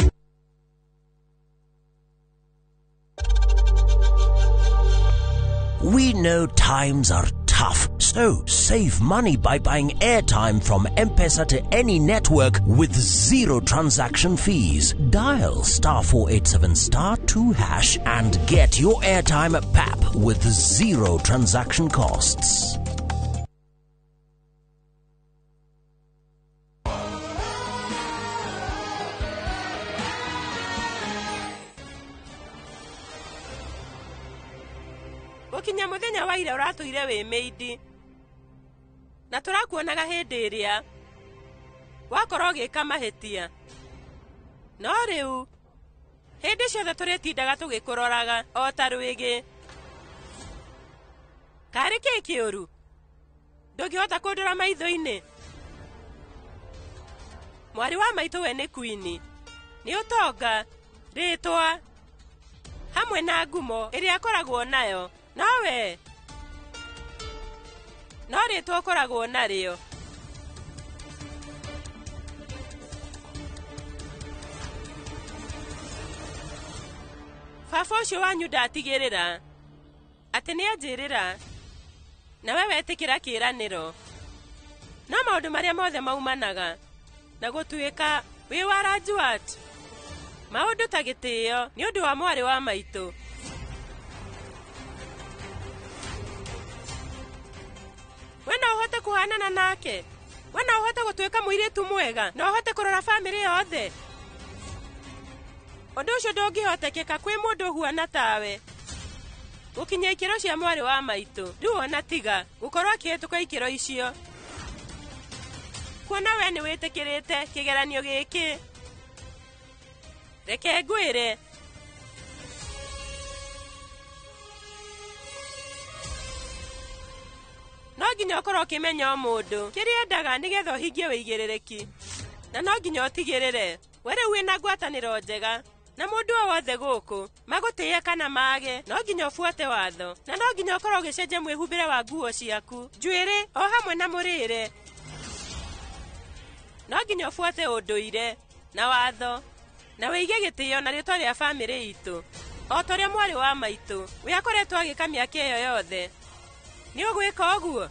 We know times are tough, so save money by buying airtime from M-Pesa to any network with zero transaction fees. Dial star 487 star 2 hash and get your airtime at PAP with zero transaction costs.
Gũkinya mũthenya wa ira ũratũire wĩ mĩindi na tũrakuonaga hĩndĩ ĩrĩa wakorwo ũgĩka mahĩtia, no rĩu hĩndĩ ciothe tũrĩtindaga tũgĩkũroraga o ta rwĩgĩ. Karĩ kĩ kĩũru? Ndũngĩhota kũndora maitho-inĩ? Mwarĩ wa maitũ we nĩ kwini, nĩ ũtonga, rĩtwa hamwe na ngumo ĩrĩa akoragwo nayo. Nowe no rĩtwa ũkoragwo narĩo. Baba ũcio wanyu ndatigĩrĩra atĩ nĩanjĩrĩra nawe wetĩkĩra kĩĩranĩro, no maũndũ marĩa mothe maumanaga na gũtuĩka wĩ wa Rajuat, maũndũ ta gĩtĩo nĩ ũndũ wa mwarĩ wa maitũ. We no ũhote kũhanana nake? We no ũhote gũtuĩka mũirĩtu mwega? No ũhote kũrora bamĩrĩ yothe? Ũndũ ũcio ndũngĩhotekeka kwĩ mũndũ ũhuana tawe. Gũkinya ikĩro cia mwarĩ wa maitũ, rĩu ona tiga gũkorwo akĩhĩtũka ikĩro icio. Kuona we nĩ wĩtĩkĩrĩte kĩgeranio gĩkĩ, reke ngwĩre, no nginya ũkorwo ũkĩmenya o mũndũ kĩrĩa endaga nĩgetha ũhingie wĩigĩrĩrĩki, na no nginya ũtigĩrĩre we rĩu wĩna ngwatanĩro njega na mũndũ o wothe gũkũ, magũtĩe kana mage, no nginya ũbuate watho, na no nginya ũkorwo ũgĩcenjia mwĩhumbĩre wa nguo ciaku, njuĩrĩ o hamwe na mũrĩre. No nginya ũbuate ũndũire na watho na wĩige gĩtĩo na rĩtwa rĩa bamĩrĩ itũ, o ta ũrĩa mwarĩ wa maitũ we akoretwo agĩka mĩaka ĩyo yothe. Nĩ ũgwĩka ũguo?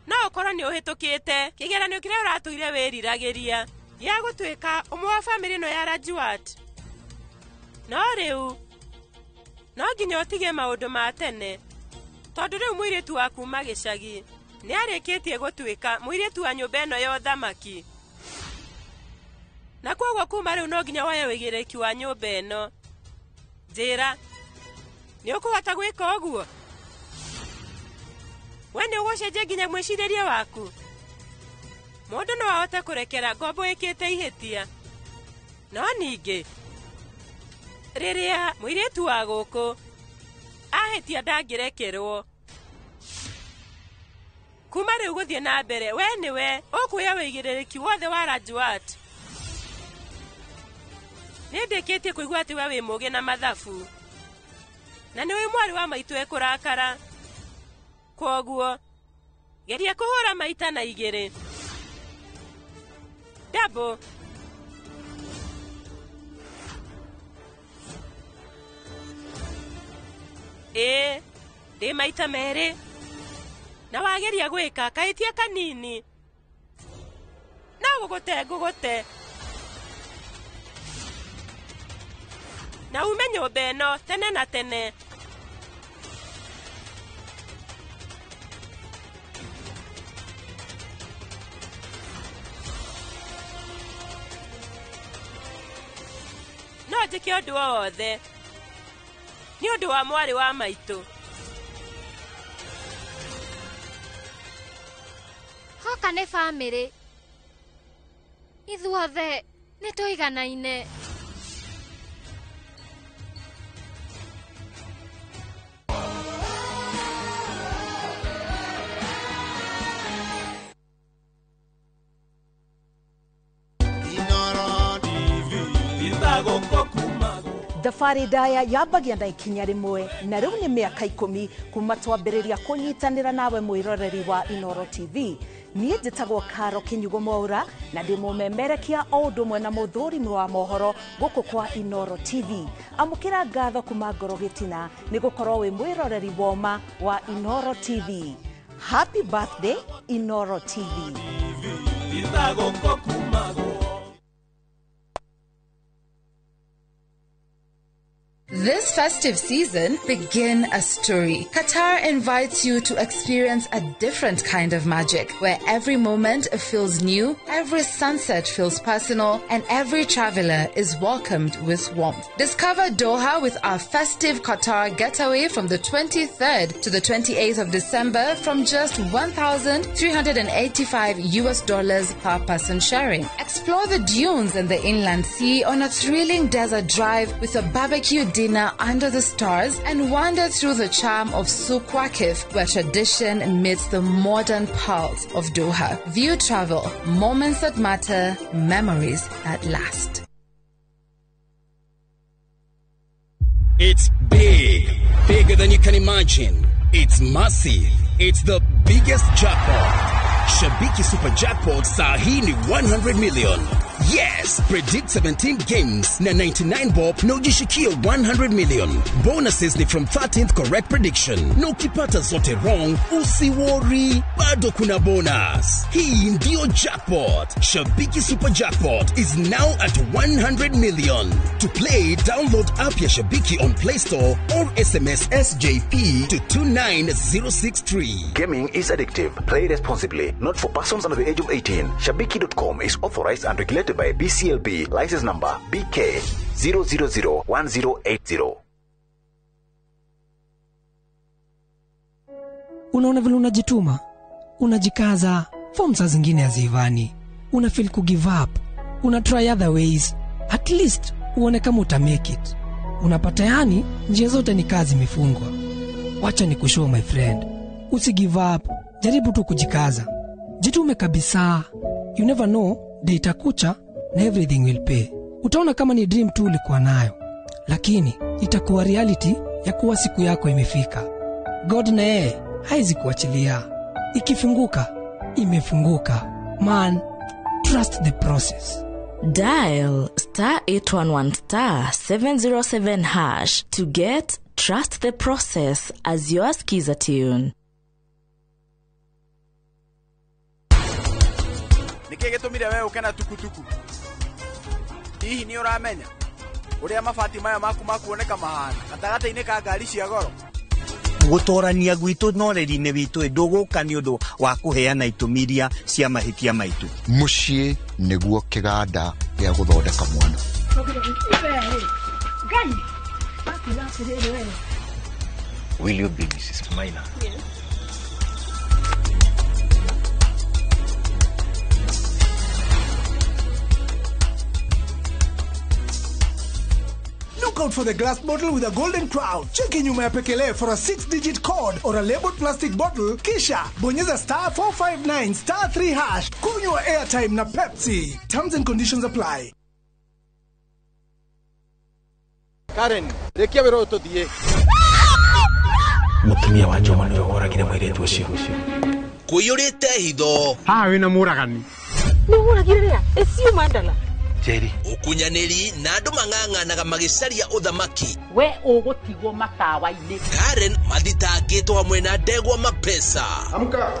No ũkorwo nĩ ũhĩtũkĩte kĩgeranio kĩrĩa ũratũire wĩriragĩria gĩa gũtuĩka ũmwe wa bamĩrĩ ĩno ya Rajuat. No rĩu no nginya ũtige maũndũ ma tene, tondũ rĩu mũirĩtu wa kuma gĩcagi nĩ arĩkĩtie gũtuĩka mũirĩtu wa nyũmba ĩno ya ũthamaki, na kwoguo kuma rĩu no nginya woye wĩigĩrĩrĩki wa nyũmba ĩno. Njĩra, nĩ ũkũhota gwĩka ũguo? We nĩ ũgũcenjia nginya mwĩcirĩrie waku? Mũndũ no ahote kũrekera ngombo ĩkĩte ihĩtia, no ningĩ rĩrĩa mũirĩtu wa gũkũ ahĩtia ndangĩrekerwo. Kuma rĩu gũthiĩ na mbere, we nĩwe ũkuoya wĩigĩrĩrĩki wothe wa Rajuat. Nĩ ndĩkĩtie kũigua atĩ we wĩ mũũgĩ na mathabu, na nĩ ũĩ mwarĩ wa maitũ ekũrakara. Kwoguo geria kũhũra maita na igĩrĩ. Double. Ĩĩ, ndĩ maita merĩ. Na wageria gwĩka kahĩtia kanini, no gũgũte ngũgũte na ume nyũmba ĩno tene na tene. No njĩke ũndũ o wothe nĩ ũndũ wa mwarĩ wa maitũ.
Hoka nĩ bamĩrĩ, ithuothe nĩ tũiganaine.
Thabarĩ ndaya yambagia na ikinya rĩmwe, na rĩu nĩ mĩaka 10 kuma twambĩrĩria kũnyitanĩra nawe mwĩroreri wa Inooro TV. Niĩ njĩtagwo Karo Kinyugo Mwaura na ndĩ mũmemerekia o ũndũ ũmwe na mũthũrimi wa mohoro gũkũ kwa Inooro TV. Amũkĩra ngatho kuma ngoro gĩtina nĩ gũkorwo wĩ mwĩroreri woma wa Inooro TV. Happy birthday Inooro TV.
This festive season, begin a story. Qatar invites you to experience a different kind of magic, where every moment feels new, every sunset feels personal, and every traveler is welcomed with warmth. Discover Doha with our festive Qatar getaway from the 23rd to the 28th of December from just $1,385 per person sharing. Explore the dunes and the inland sea on a thrilling desert drive with a barbecue dinner under the stars, and wander through the charm of Souq Waqif, where tradition meets the modern pulse of Doha. View Travel, moments that matter, memories that last.
It's big, bigger than you can imagine. It's massive. It's the biggest jackpot. Shabiki Super Jackpot saa hii ni 100 million. Yes, predict 17 games na 99 bob na ujishikie 100 million. Bonuses ni from 13th correct prediction. Na ukipata zote wrong, usiworry, bado kuna bonus. Hii ndio jackpot. Shabiki Super Jackpot is now at 100 million. To play, download app ya Shabiki on Play Store or SMS SJP to 29063.
Gaming is addictive. Play responsibly. Not for persons under the age of 18. Shabiki.com is authorized and regulated by BCLB. License number BK 0001080.
Unaona vile unajituma, unajikaza, form saa zingine haziivani, una feel ku give up, una try other ways, at least uone kama uta make it. Unapata yani njia zote ni kazi imefungwa. Wacha nikushow my friend, usi give up, jaribu tu kujikaza. Jitume kabisa. You never know, day itakucha na everything will pay. Utaona kama ni dream tu ulikuwa nayo, lakini itakuwa reality ya kuwa siku yako imefika. God na yeye haizi kuachilia. Ikifunguka, imefunguka. Man, trust the process.
Dial star 811 star 707 hash to get Trust the Process as your skiza tune.
Nĩkĩ gĩtũmire we ũke na tukutuku? Hihi nĩ ũramenya ũrĩa mabati maya maku makuoneka mahana gatagatĩ-inĩ ka ngari cia goro?
Gũtorania gwitũ na ũreri-inĩ witũ ndũgũka nĩ ũndũ wa kũheana itũmi iria cia mahĩtia maitũ.
Mũciĩ nĩguo kĩganda gĩa gũthondeka mwana.
Will you be Mrs. Maina?
Yes.
Look out for the glass bottle with a golden crown. Cheki nyuma ya pekele for a 6-digit code or a labeled plastic bottle. Kisha bonyeza star 459 star 3 hash. Kunywa airtime na Pepsi. Terms and conditions apply.
Karen, rekia wĩra ũyũ tũthiĩ.
Mũtumia wa Njoma nĩwe woragire mũirĩtu ũcio.
Kũiyũrĩte hitho.
Haha wĩna mũragani.
Nĩ ũragire rĩa? Ĩcio mandala.
Jerry.
Ũkunyanĩri na andũ mang'ang'anaga magĩcaria ũthamaki.
We ũgũtigwo matawa-inĩ.
Karen mathitangĩtwo hamwe na ndegwa mapesa.
Amka.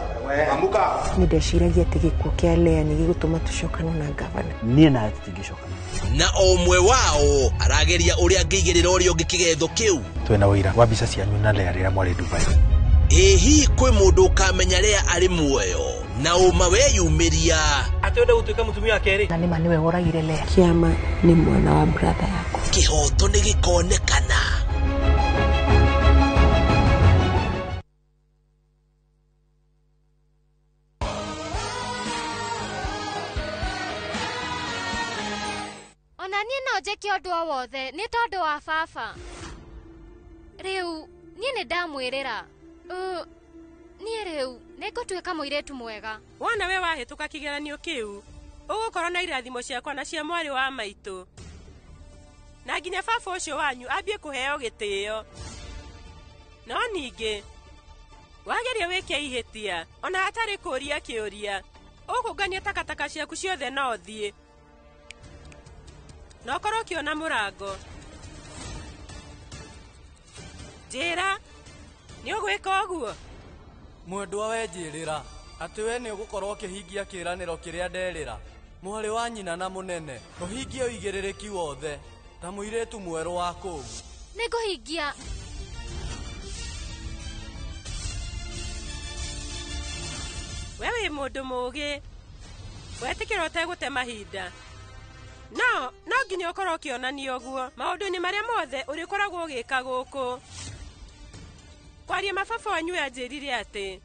Amka.
Nĩ ndeciragia atĩ gĩkuũ kĩa Lea nĩ gĩgũtũma tũcokane na gavana.
Niĩ nawe tũtingĩcokana.
Na o ũmwe wao arageria ũrĩa angĩigĩrĩra ũrĩa ũngĩ kĩgetho kĩu.
Twĩna ũira wa mbica cianyu na Lea rĩrĩa mwarĩ Dubai.
Ĩ hihi kwĩ mũndũ ũkamenya Lea arĩ muoyo na ũma weyumĩria
atĩ wenda gũtuĩka mũtumia wa kerĩ?
Na nĩma nĩwe woragire Lea. Kĩama nĩ mwana wa brother yakwa.
Kĩhoto nĩ gĩkonekana.
Ona niĩ no njĩke ũndũ o wothe nĩ tondũ wa baba. Rĩu niĩ nĩ ndamwĩrĩra. Niĩ rĩu nĩngũtuĩka mũirĩtu mwega.
Wona we wahĩtũka kĩgeranio kĩu, ũgũkorwo na irathimo ciakwa na cia mwarĩ wa maitũ. Na nginya baba ũcio wanyu ambie kũheo gĩtĩo. No ningĩ wageria wĩke ihĩtia ona hatarĩ kũũria kĩũria, ũkũngania takataka ciaku ciothe no ũthiĩ. Na ũkorwo ũkĩona mũrango. Njĩra, nĩ ũgwĩka ũguo?
Mwendwa we njĩrĩra atĩ we nĩ ũgũkorwo ũkĩhingia kĩĩranĩro kĩrĩa nderĩra. Mwarĩ wa nyina na mũnene, ũhingie ũigĩrĩrĩki wothe ta mũirĩtu mwerũ wa kũu.
Nĩngũhingia.
We wĩ mũndũ mũũgĩ, wetĩkĩra ũtegũte mahinda. No nginya ũkorwo ũkĩonania ũguo maũndũ-inĩ marĩa mothe ũrĩkoragwo ũgĩka gũkũ. Kwaria mababa wanyu anjĩrire atĩ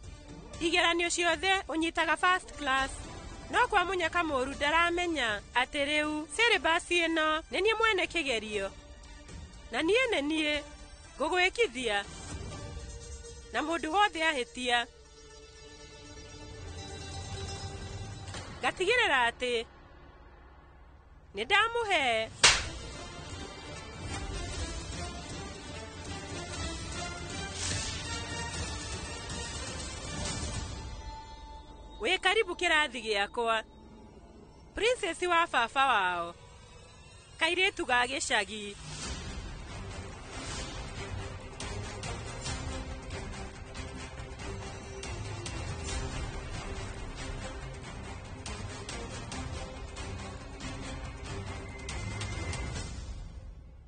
igeranio ciothe ũnyitaga first class. No kwa mũnyaka mũũru ndaramenya atĩ rĩu syllabus ĩno nĩ niĩ mwene kĩgerio. Na niĩ nĩ niĩ ngũgwĩkithia. Na mũndũ wothe ahĩtia. Ngatigĩrĩra atĩ nĩ ndamũhe. Wĩ karibu kĩrathi gĩakwa. Princess wa baba wao. Kairĩtu ga gĩcagi.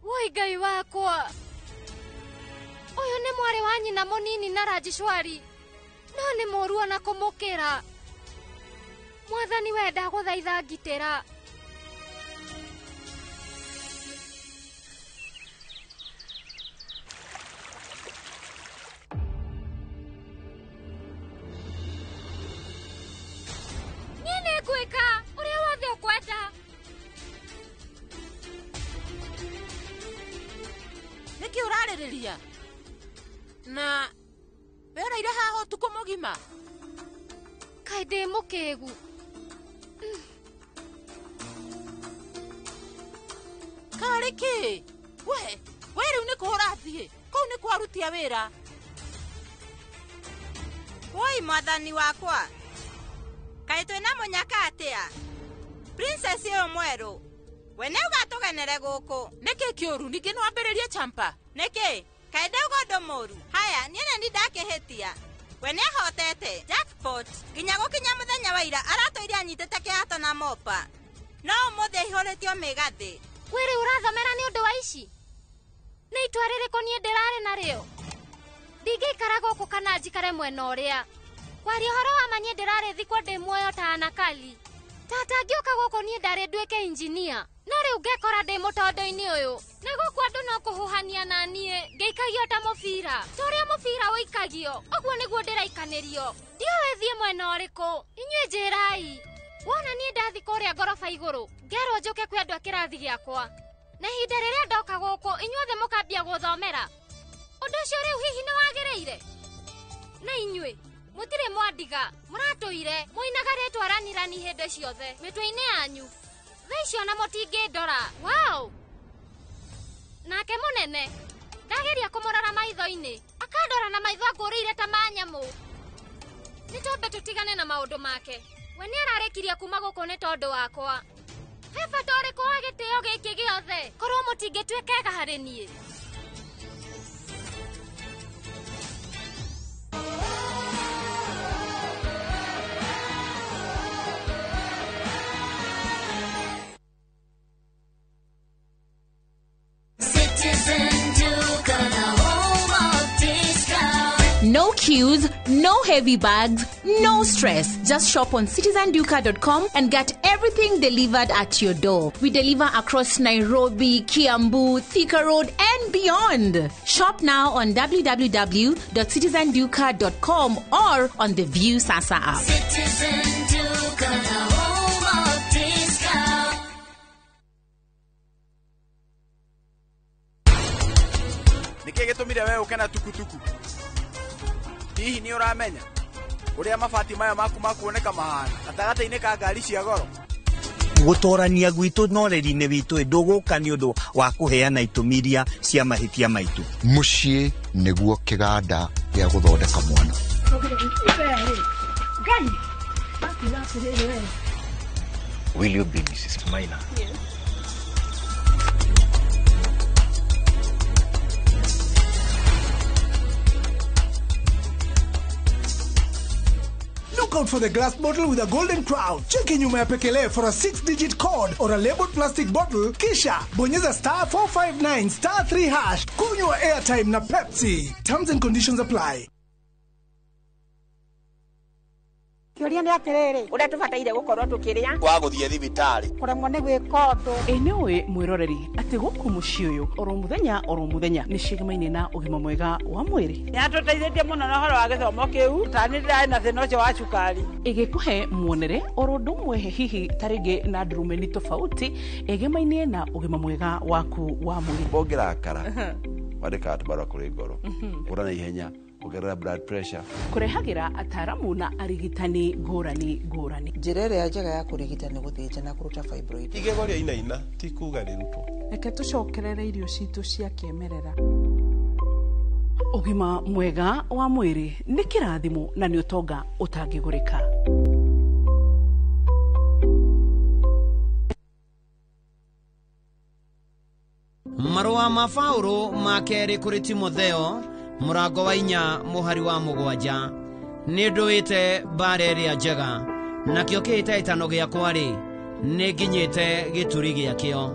Woi Ngai wakwa. Ũyũ nĩ mwarĩ wa nyina mũnini na Rajishwari. No nĩ mũũru ona kũmũkĩra. Mwathani we ndagũthaitha ngitĩra. Niĩ nĩngwĩka ũrĩa wothe ũkwenda.
Nĩkĩ ũrarĩrĩria? Na we ũraire haha ũtukũ mũgima?
Kaĩ ndĩ mũkĩgu.
Karĩ kĩ? We rĩu nĩ kũ ũrathiĩ? Kũu nĩ kwarutia wĩra.
Woi mwathani wakwa. Kaĩ twĩna mũnyaka atĩa? Princess ũyũ mwerũ. We nĩ ũgatũgenere gũkũ.
Nĩkĩ kĩũru? Ningĩ nĩ wambĩrĩrie champa?
Nĩkĩ? Kaĩ ndauga ũndũ mũũru? Haya, niĩ nĩ ndakĩhĩtia. We nĩ ahotete jackpot nginya gũkinya mũthenya wa ira aratũire anyitĩte kĩhato na mopa. No ũmũthĩ aihũrĩtio mĩgathĩ.
We rĩu ũrathomera nĩ ũndũ wa ici? Nĩ itua rĩrĩkũ niĩ ndĩrarĩ narĩo? Ndingĩikara gũkũ kana njikare mwena ũrĩa. Kwaria ũhoro wa ma niĩ ndĩrarĩ thikwo ndĩ muoyo ta anakali. Tata ngĩũka gũkũ niĩ ndarĩ nduĩke injinia. No rĩu ngekora ndĩ mũtondo-inĩ ũyũ. Na gũkũ andũ no kũhuhania na niĩ ngĩikagio ta mũbira. Ta ũrĩa mũbira ũikagio, ũguo nĩguo ndĩraikanĩrio. Ndiũĩ thiĩ mwena ũrĩkũ. Inyuĩ njĩrai. Wona niĩ ndathi kũrĩa ngoroba igũrũ, ngerwo njũke kwĩ andũ a kĩrathi gĩakwa. Na ihinda rĩrĩa ndoka gũkũ, inyuothe mũkambia gũthomera. Ũndũ ũcio rĩu hihi nĩ wagĩrĩire? Na inyuĩ mũtirĩ mwandiga, mũratũire mũinaga rĩtwa ranirani hĩndĩ ciothe mĩtwe-inĩ yanyu. Thaa icio ona mũtingĩndora. Wow! Nake mũnene ndageria kũmũrora maitho-inĩ, akandora na maitho angũrĩire ta ma nyamũ. Nĩ twambe tũtigane na maũndũ make. We nĩ ararĩkirie kuma gũkũ nĩ tondũ wakwa. He bata ũrĩkũ wa gĩtĩo gĩkĩ gĩothe korwo mũtingĩtuĩka ega harĩ niĩ?
No queues, no heavy bags, no stress. Just shop on citizenduka.com and get everything delivered at your door. We deliver across Nairobi, Kiambu, Thika Road, and beyond. Shop now on www.citizenduka.com or on the View Sasa app.
Citizen Duka, the home of discount.
Nĩkĩ gĩtũmire we ũke na tukutuku? Hihi nĩ ũramenya ũrĩa mabati maya maku makuoneka mahana gatagatĩ-inĩ ka ngari cia goro?
Gũtorania gwitũ na ũreri-inĩ witũ ndũgũka nĩ ũndũ wa kũheana itũmi iria cia mahĩtia maitũ.
Mũciĩ nĩguo kĩganda gĩa gũthondeka mwana.
Will you be Mrs. Maina?
Yes.
Look out for the glass bottle with a golden crown. Cheki nyuma ya pekele for a 6-digit code or a labeled plastic bottle. Kisha bonyeza star 459 star 3 hash. Kunywa airtime na Pepsi. Terms and conditions apply.
Kĩũria nĩ atĩrĩrĩ ũrĩa tũbataire gũkorwo tũkĩrĩa
wa gũthiĩ thibitarĩ
kũremwo nĩ gwĩka ũndũ.
Ĩ nĩ ũĩ mwĩroreri atĩ gũkũ mũciĩ ũyũ oro mũthenya nĩ ciĩgamaine na ũgima mwega wa mwĩrĩ.
Nĩatũteithĩtie mũno na ũhoro wa gĩthomo kĩu tani ndĩrarĩ na thĩna ũcio wa cukari.
Ĩgĩkũhe muonere oro ũndũ ũmwe hihi ta rĩngĩ na ndurumeni tofauti ĩgemaine na ũgima mwega waku wa mwĩrĩ.
Ũngĩrakara wandĩkaga tũbarũa kũrĩ ngoro ũra na ihenya ongerera blood pressure.
Kũrehagĩra ataramu na arigitani ngũrani ngũrani.
Njĩra ĩrĩa njega ya kũrigita nĩ gũthĩnja na kũruta fibroid.
Igego rĩa inaina ti kuga rĩrutwo.
Reke tũcokerere irio citũ cia kĩmerera.
Ũgima mwega wa mwĩrĩ nĩ kĩrathimo na nĩ ũtonga ũtangĩgũrĩka.
Marũa ma Paũlũ ma kerĩ kũrĩ Timotheo mũrango wa 4 mũhari wa 7. Nĩ ndũĩte mbara ĩrĩa njega, nakĩo kĩhĩtahĩtano gĩakwa-rĩ, nĩ nginyĩte gĩturi gĩakĩo.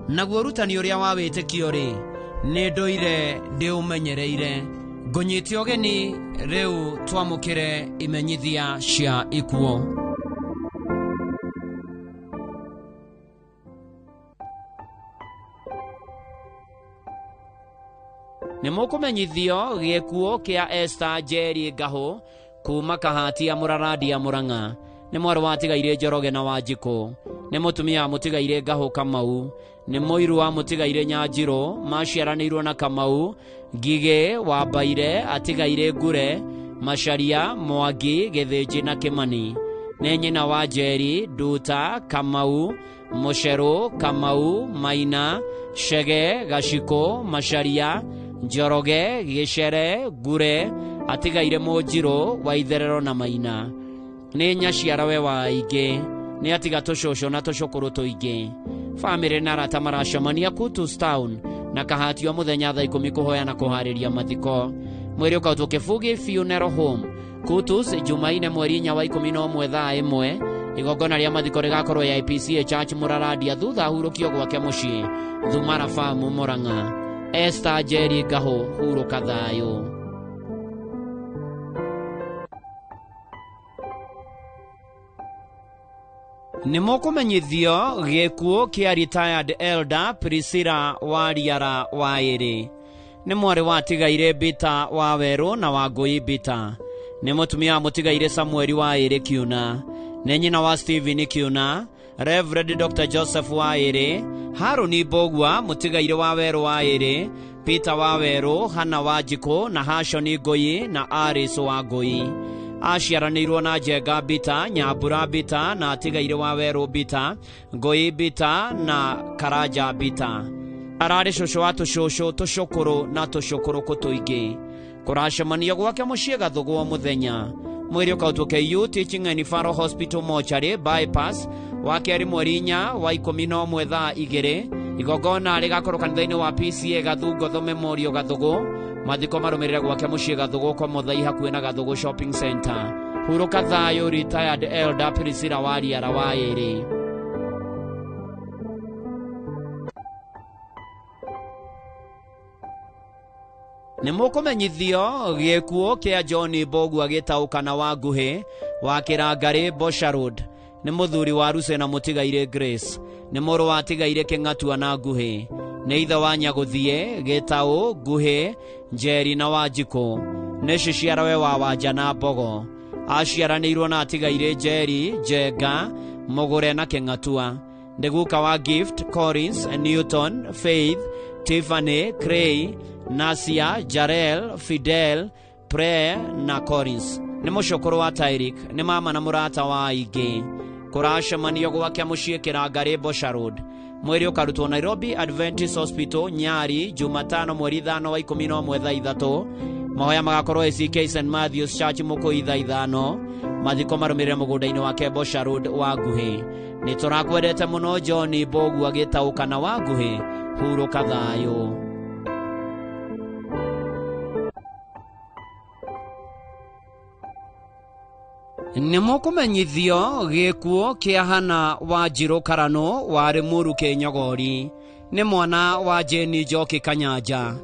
Naguo ũrutani ũrĩa wa wĩtĩkio-rĩ, nĩ ndũire ndĩũmenyereire. Ngũnyite ũgeni rĩu twamũkĩre imenyithia cia ikuũ. Nĩ mũkũmenyithio gĩkuũ kĩa Esther Njeri Ngahũ kuma Kahati ya Mũrarandi ya Mũrang'a. Nĩ mwarĩ wa Tigaire Njoroge na Wanjikũ. Nĩ mũtumia wa Mũtigaire Ngahũ Kamau. Nĩ mũiru wa Mũtigaire Nyanjirũ maciaranĩirwo na Kamau. Ngigĩ wa Mbaire atigaire Ngure, Macharia, Mwangi, Gĩthĩnji na Kĩmani. Nĩ nyina wa Njeri, Nduta, Kamau, Mũcerũ, Kamau, Maina, Chege, Gacikũ, Macharia, Njoroge, Gĩcere, Ngure, atigaire Mũnjirũ, Waitherero na Maina. Nĩ nyaciarawe wa aingĩ, nĩ atiga tũcũcũ na tũcũkũrũ tũingĩ. Bamĩrĩ na arata maracemania Kutus Town na Kahati o mũthenya thaa 10 kũhoya na kũharĩria mathiko. Mwĩrĩ ũkautwo Kĩbugi Funeral Home, Kutus, Jumaine mweri 4 wa 11 thaa 1. Igongona rĩa mathiko rĩgakorwo ya IPCA Church Mũrarandia thutha hurũkio gwake mũciĩ Thumara Farm Mũrang'a. Esther Njeri Ngahũ, hurũka thayũ. Nĩ mũkũmenyithio gĩkuũ kĩa retired elder Priscilla Wariara wa Ĩrĩ. Nĩ mwarĩ wa Tigaire Bita wa Werũ na wa Ngũi Bita. Nĩ mũtumia wa Mũtigaire Samueli wa Ĩrĩ Kiuna. Nĩ nyina wa Stephen Kiuna, Reverend Dr. Joseph wa Ĩrĩ, Harũni Mbũgua Mũtigaire wa Werũ wa Ĩrĩ, Peter wa Werũ, Hana wa Njikũ na Hashoni Ngũi na Aris wa Ngũi. Aciaranĩirwo na Njenga Bita, Nyambura Bita na Atigaire wa Werũ Bita, Ngũi Bita na Karanja Bita. Ararĩ cũcũ wa tũcũcũ, tũcũkũrũ na tũcũkũrũkũ tũingĩ. Kũracemanio gwake mũciĩ Gathũgũ mũthenya. Mwĩrĩ ũkautwo KU Teaching and Referral Hospital Mortuary Bypass wa kerĩ mweri 4 wa 11 thaa 2. Igongona rĩgakorwo kanitha-inĩ wa PCA Gathungotho Memorial Gathũgũ. Mathiko marũmĩrĩre gwake mũciĩ Gathũgũ kwa Mũthai hakuhĩ na Gathũgũ Shopping Center. Hurũka thayũ retired elder Priscilla Wariara wa Ĩrĩ. Nĩ mũkũmenyithio gĩkuũ kĩa John Mbũgua gĩtaũkana wa Nguhĩ wa Kĩrangarĩ Bosha Road. Nĩ mũthuri wa Ruse na Mũtigaire Grace. Nĩ mũrũ wa Tigaire Kĩng'atua na Nguhĩ. Nĩ ithe wa Nyagũthiĩ, Gĩtaũ, Nguhĩ, Njeri na Wanjikũ. Nĩ ciciarawe wa Wanja na Mbogo. Aciaranĩirwo na Atigaire Njeri, Njenga, Mũgũre na Kĩng'atua. Nĩ guka wa Gift, Collins, Newton, Faith, Tiffany, Cray, Nasia, Jarel, Fidel, Prayer na Collins. Nĩ mũcũkũrũ wa Tyrick, nĩ mama na mũrata wa aingĩ. Kũracemanio gwake mũciĩ Kĩrangarĩ Bosha Road. Mwĩrĩ ũkarutwo Nairobi Adventist Hospital Nyari Jumatano mweri 5 wa 11 thaa 3. Mahoya magakorwo ACK St Matthews Church Mũkũi thaa 5. Mathiko marũmĩrĩre mũgũnda-inĩ wake Bosha Road wa Nguhĩ. Nĩ tũrakwendete mũno John Mbogu agĩtaũka na wa Nguhĩ. Hurũka thayũ. Nĩ mũkũmenyithio gĩkuũ kĩa Hana wa Njirũ Karano wa Rĩmuru Kĩnyogori. Nĩ mwana wa Jane Njoki Kanyanja.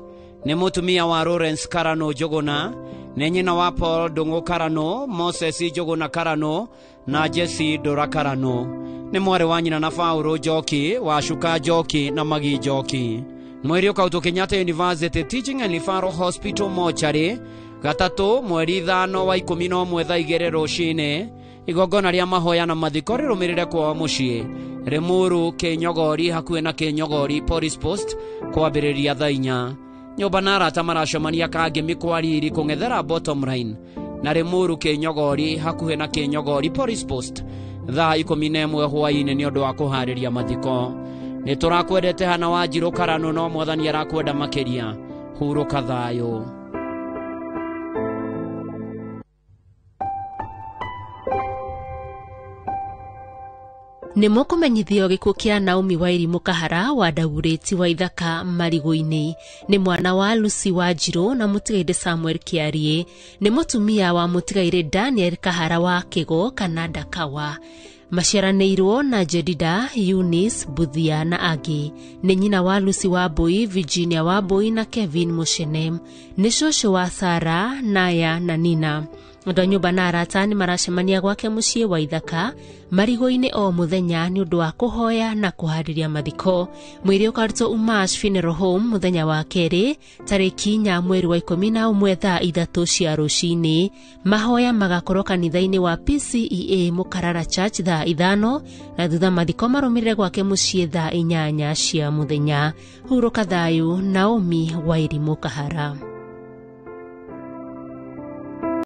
Nĩ mũtumia wa Lawrence Karano Njũgũna. Nĩ nyina wa Paul Ndũng'ũ Karano, Moses Njũgũna Karano na Jesse Ndũra Karano. Nĩ mwarĩ wa nyina na Paul Njoki wa Shuka Njoki na Magi Njoki. Mwĩrĩ ũkautwo Kenyatta University Teaching and Referral Hospital Mortuary gatatũ mweri 5 wa 11 thaa 2 rũcinĩ. Igongona rĩa mahoya na mathiko rĩrũmĩrĩre kwao mũciĩ Rĩmuru Kĩnyogori hakuhĩ na Kĩnyogori Police Post kwambĩrĩria thaa 4. Nyũmba na arata maracemania Kangemi kwa riri kũng'ethera Bottom Line na Rĩmuru Kĩnyogori hakuhĩ na Kĩnyogori Police Post thaa 11 hwaĩ-inĩ nĩ ũndũ wa kũharĩria mathiko. Nĩ tũrakwendete Hana wa Njirũ Karano no Mwathani arakwenda makĩria. Hurũka thayũ.
Nĩ mũkũmenyithio gĩkuũ kĩa Naomi Wairimu Kahara wa Ndagurĩti wa Ithaka Marigũ-inĩ. Nĩ mwana wa Lucy Wanjirũ na mũtigairĩ Samuel Kĩarie. Nĩ mũtumia wa mũtigairĩ Daniel Kahara wa Kĩgo kana Ndakawa. Maciaranĩirwo na Jedida, Eunice, Buthia na angĩ. Nĩ nyina wa Lucy Wambui, Virginia Wambui na Kevin Mũcene. Nĩ cũcũ wa Sarah, Naya na Nina. Andũ a nyũmba na arata nĩ maracemania gwake mũciĩ wa Ithaka Marigũ-inĩ o mũthenya nĩ ũndũ wa kũhoya na kũharĩria mathiko. Mwĩrĩ ũkarutwo Umash Funeral Home mũthenya wa kerĩ tarĩki 4 mweri wa 11 thaa 3 cia rũcinĩ. Mahoya magakorwo kanitha-inĩ wa PCEA Mũkarara Church thaa 5 na thutha mathiko marũmĩrĩre gwake mũciĩ thaa 8 cia mũthenya. Hurũka thayũ, Naomi Wairimu Kahara.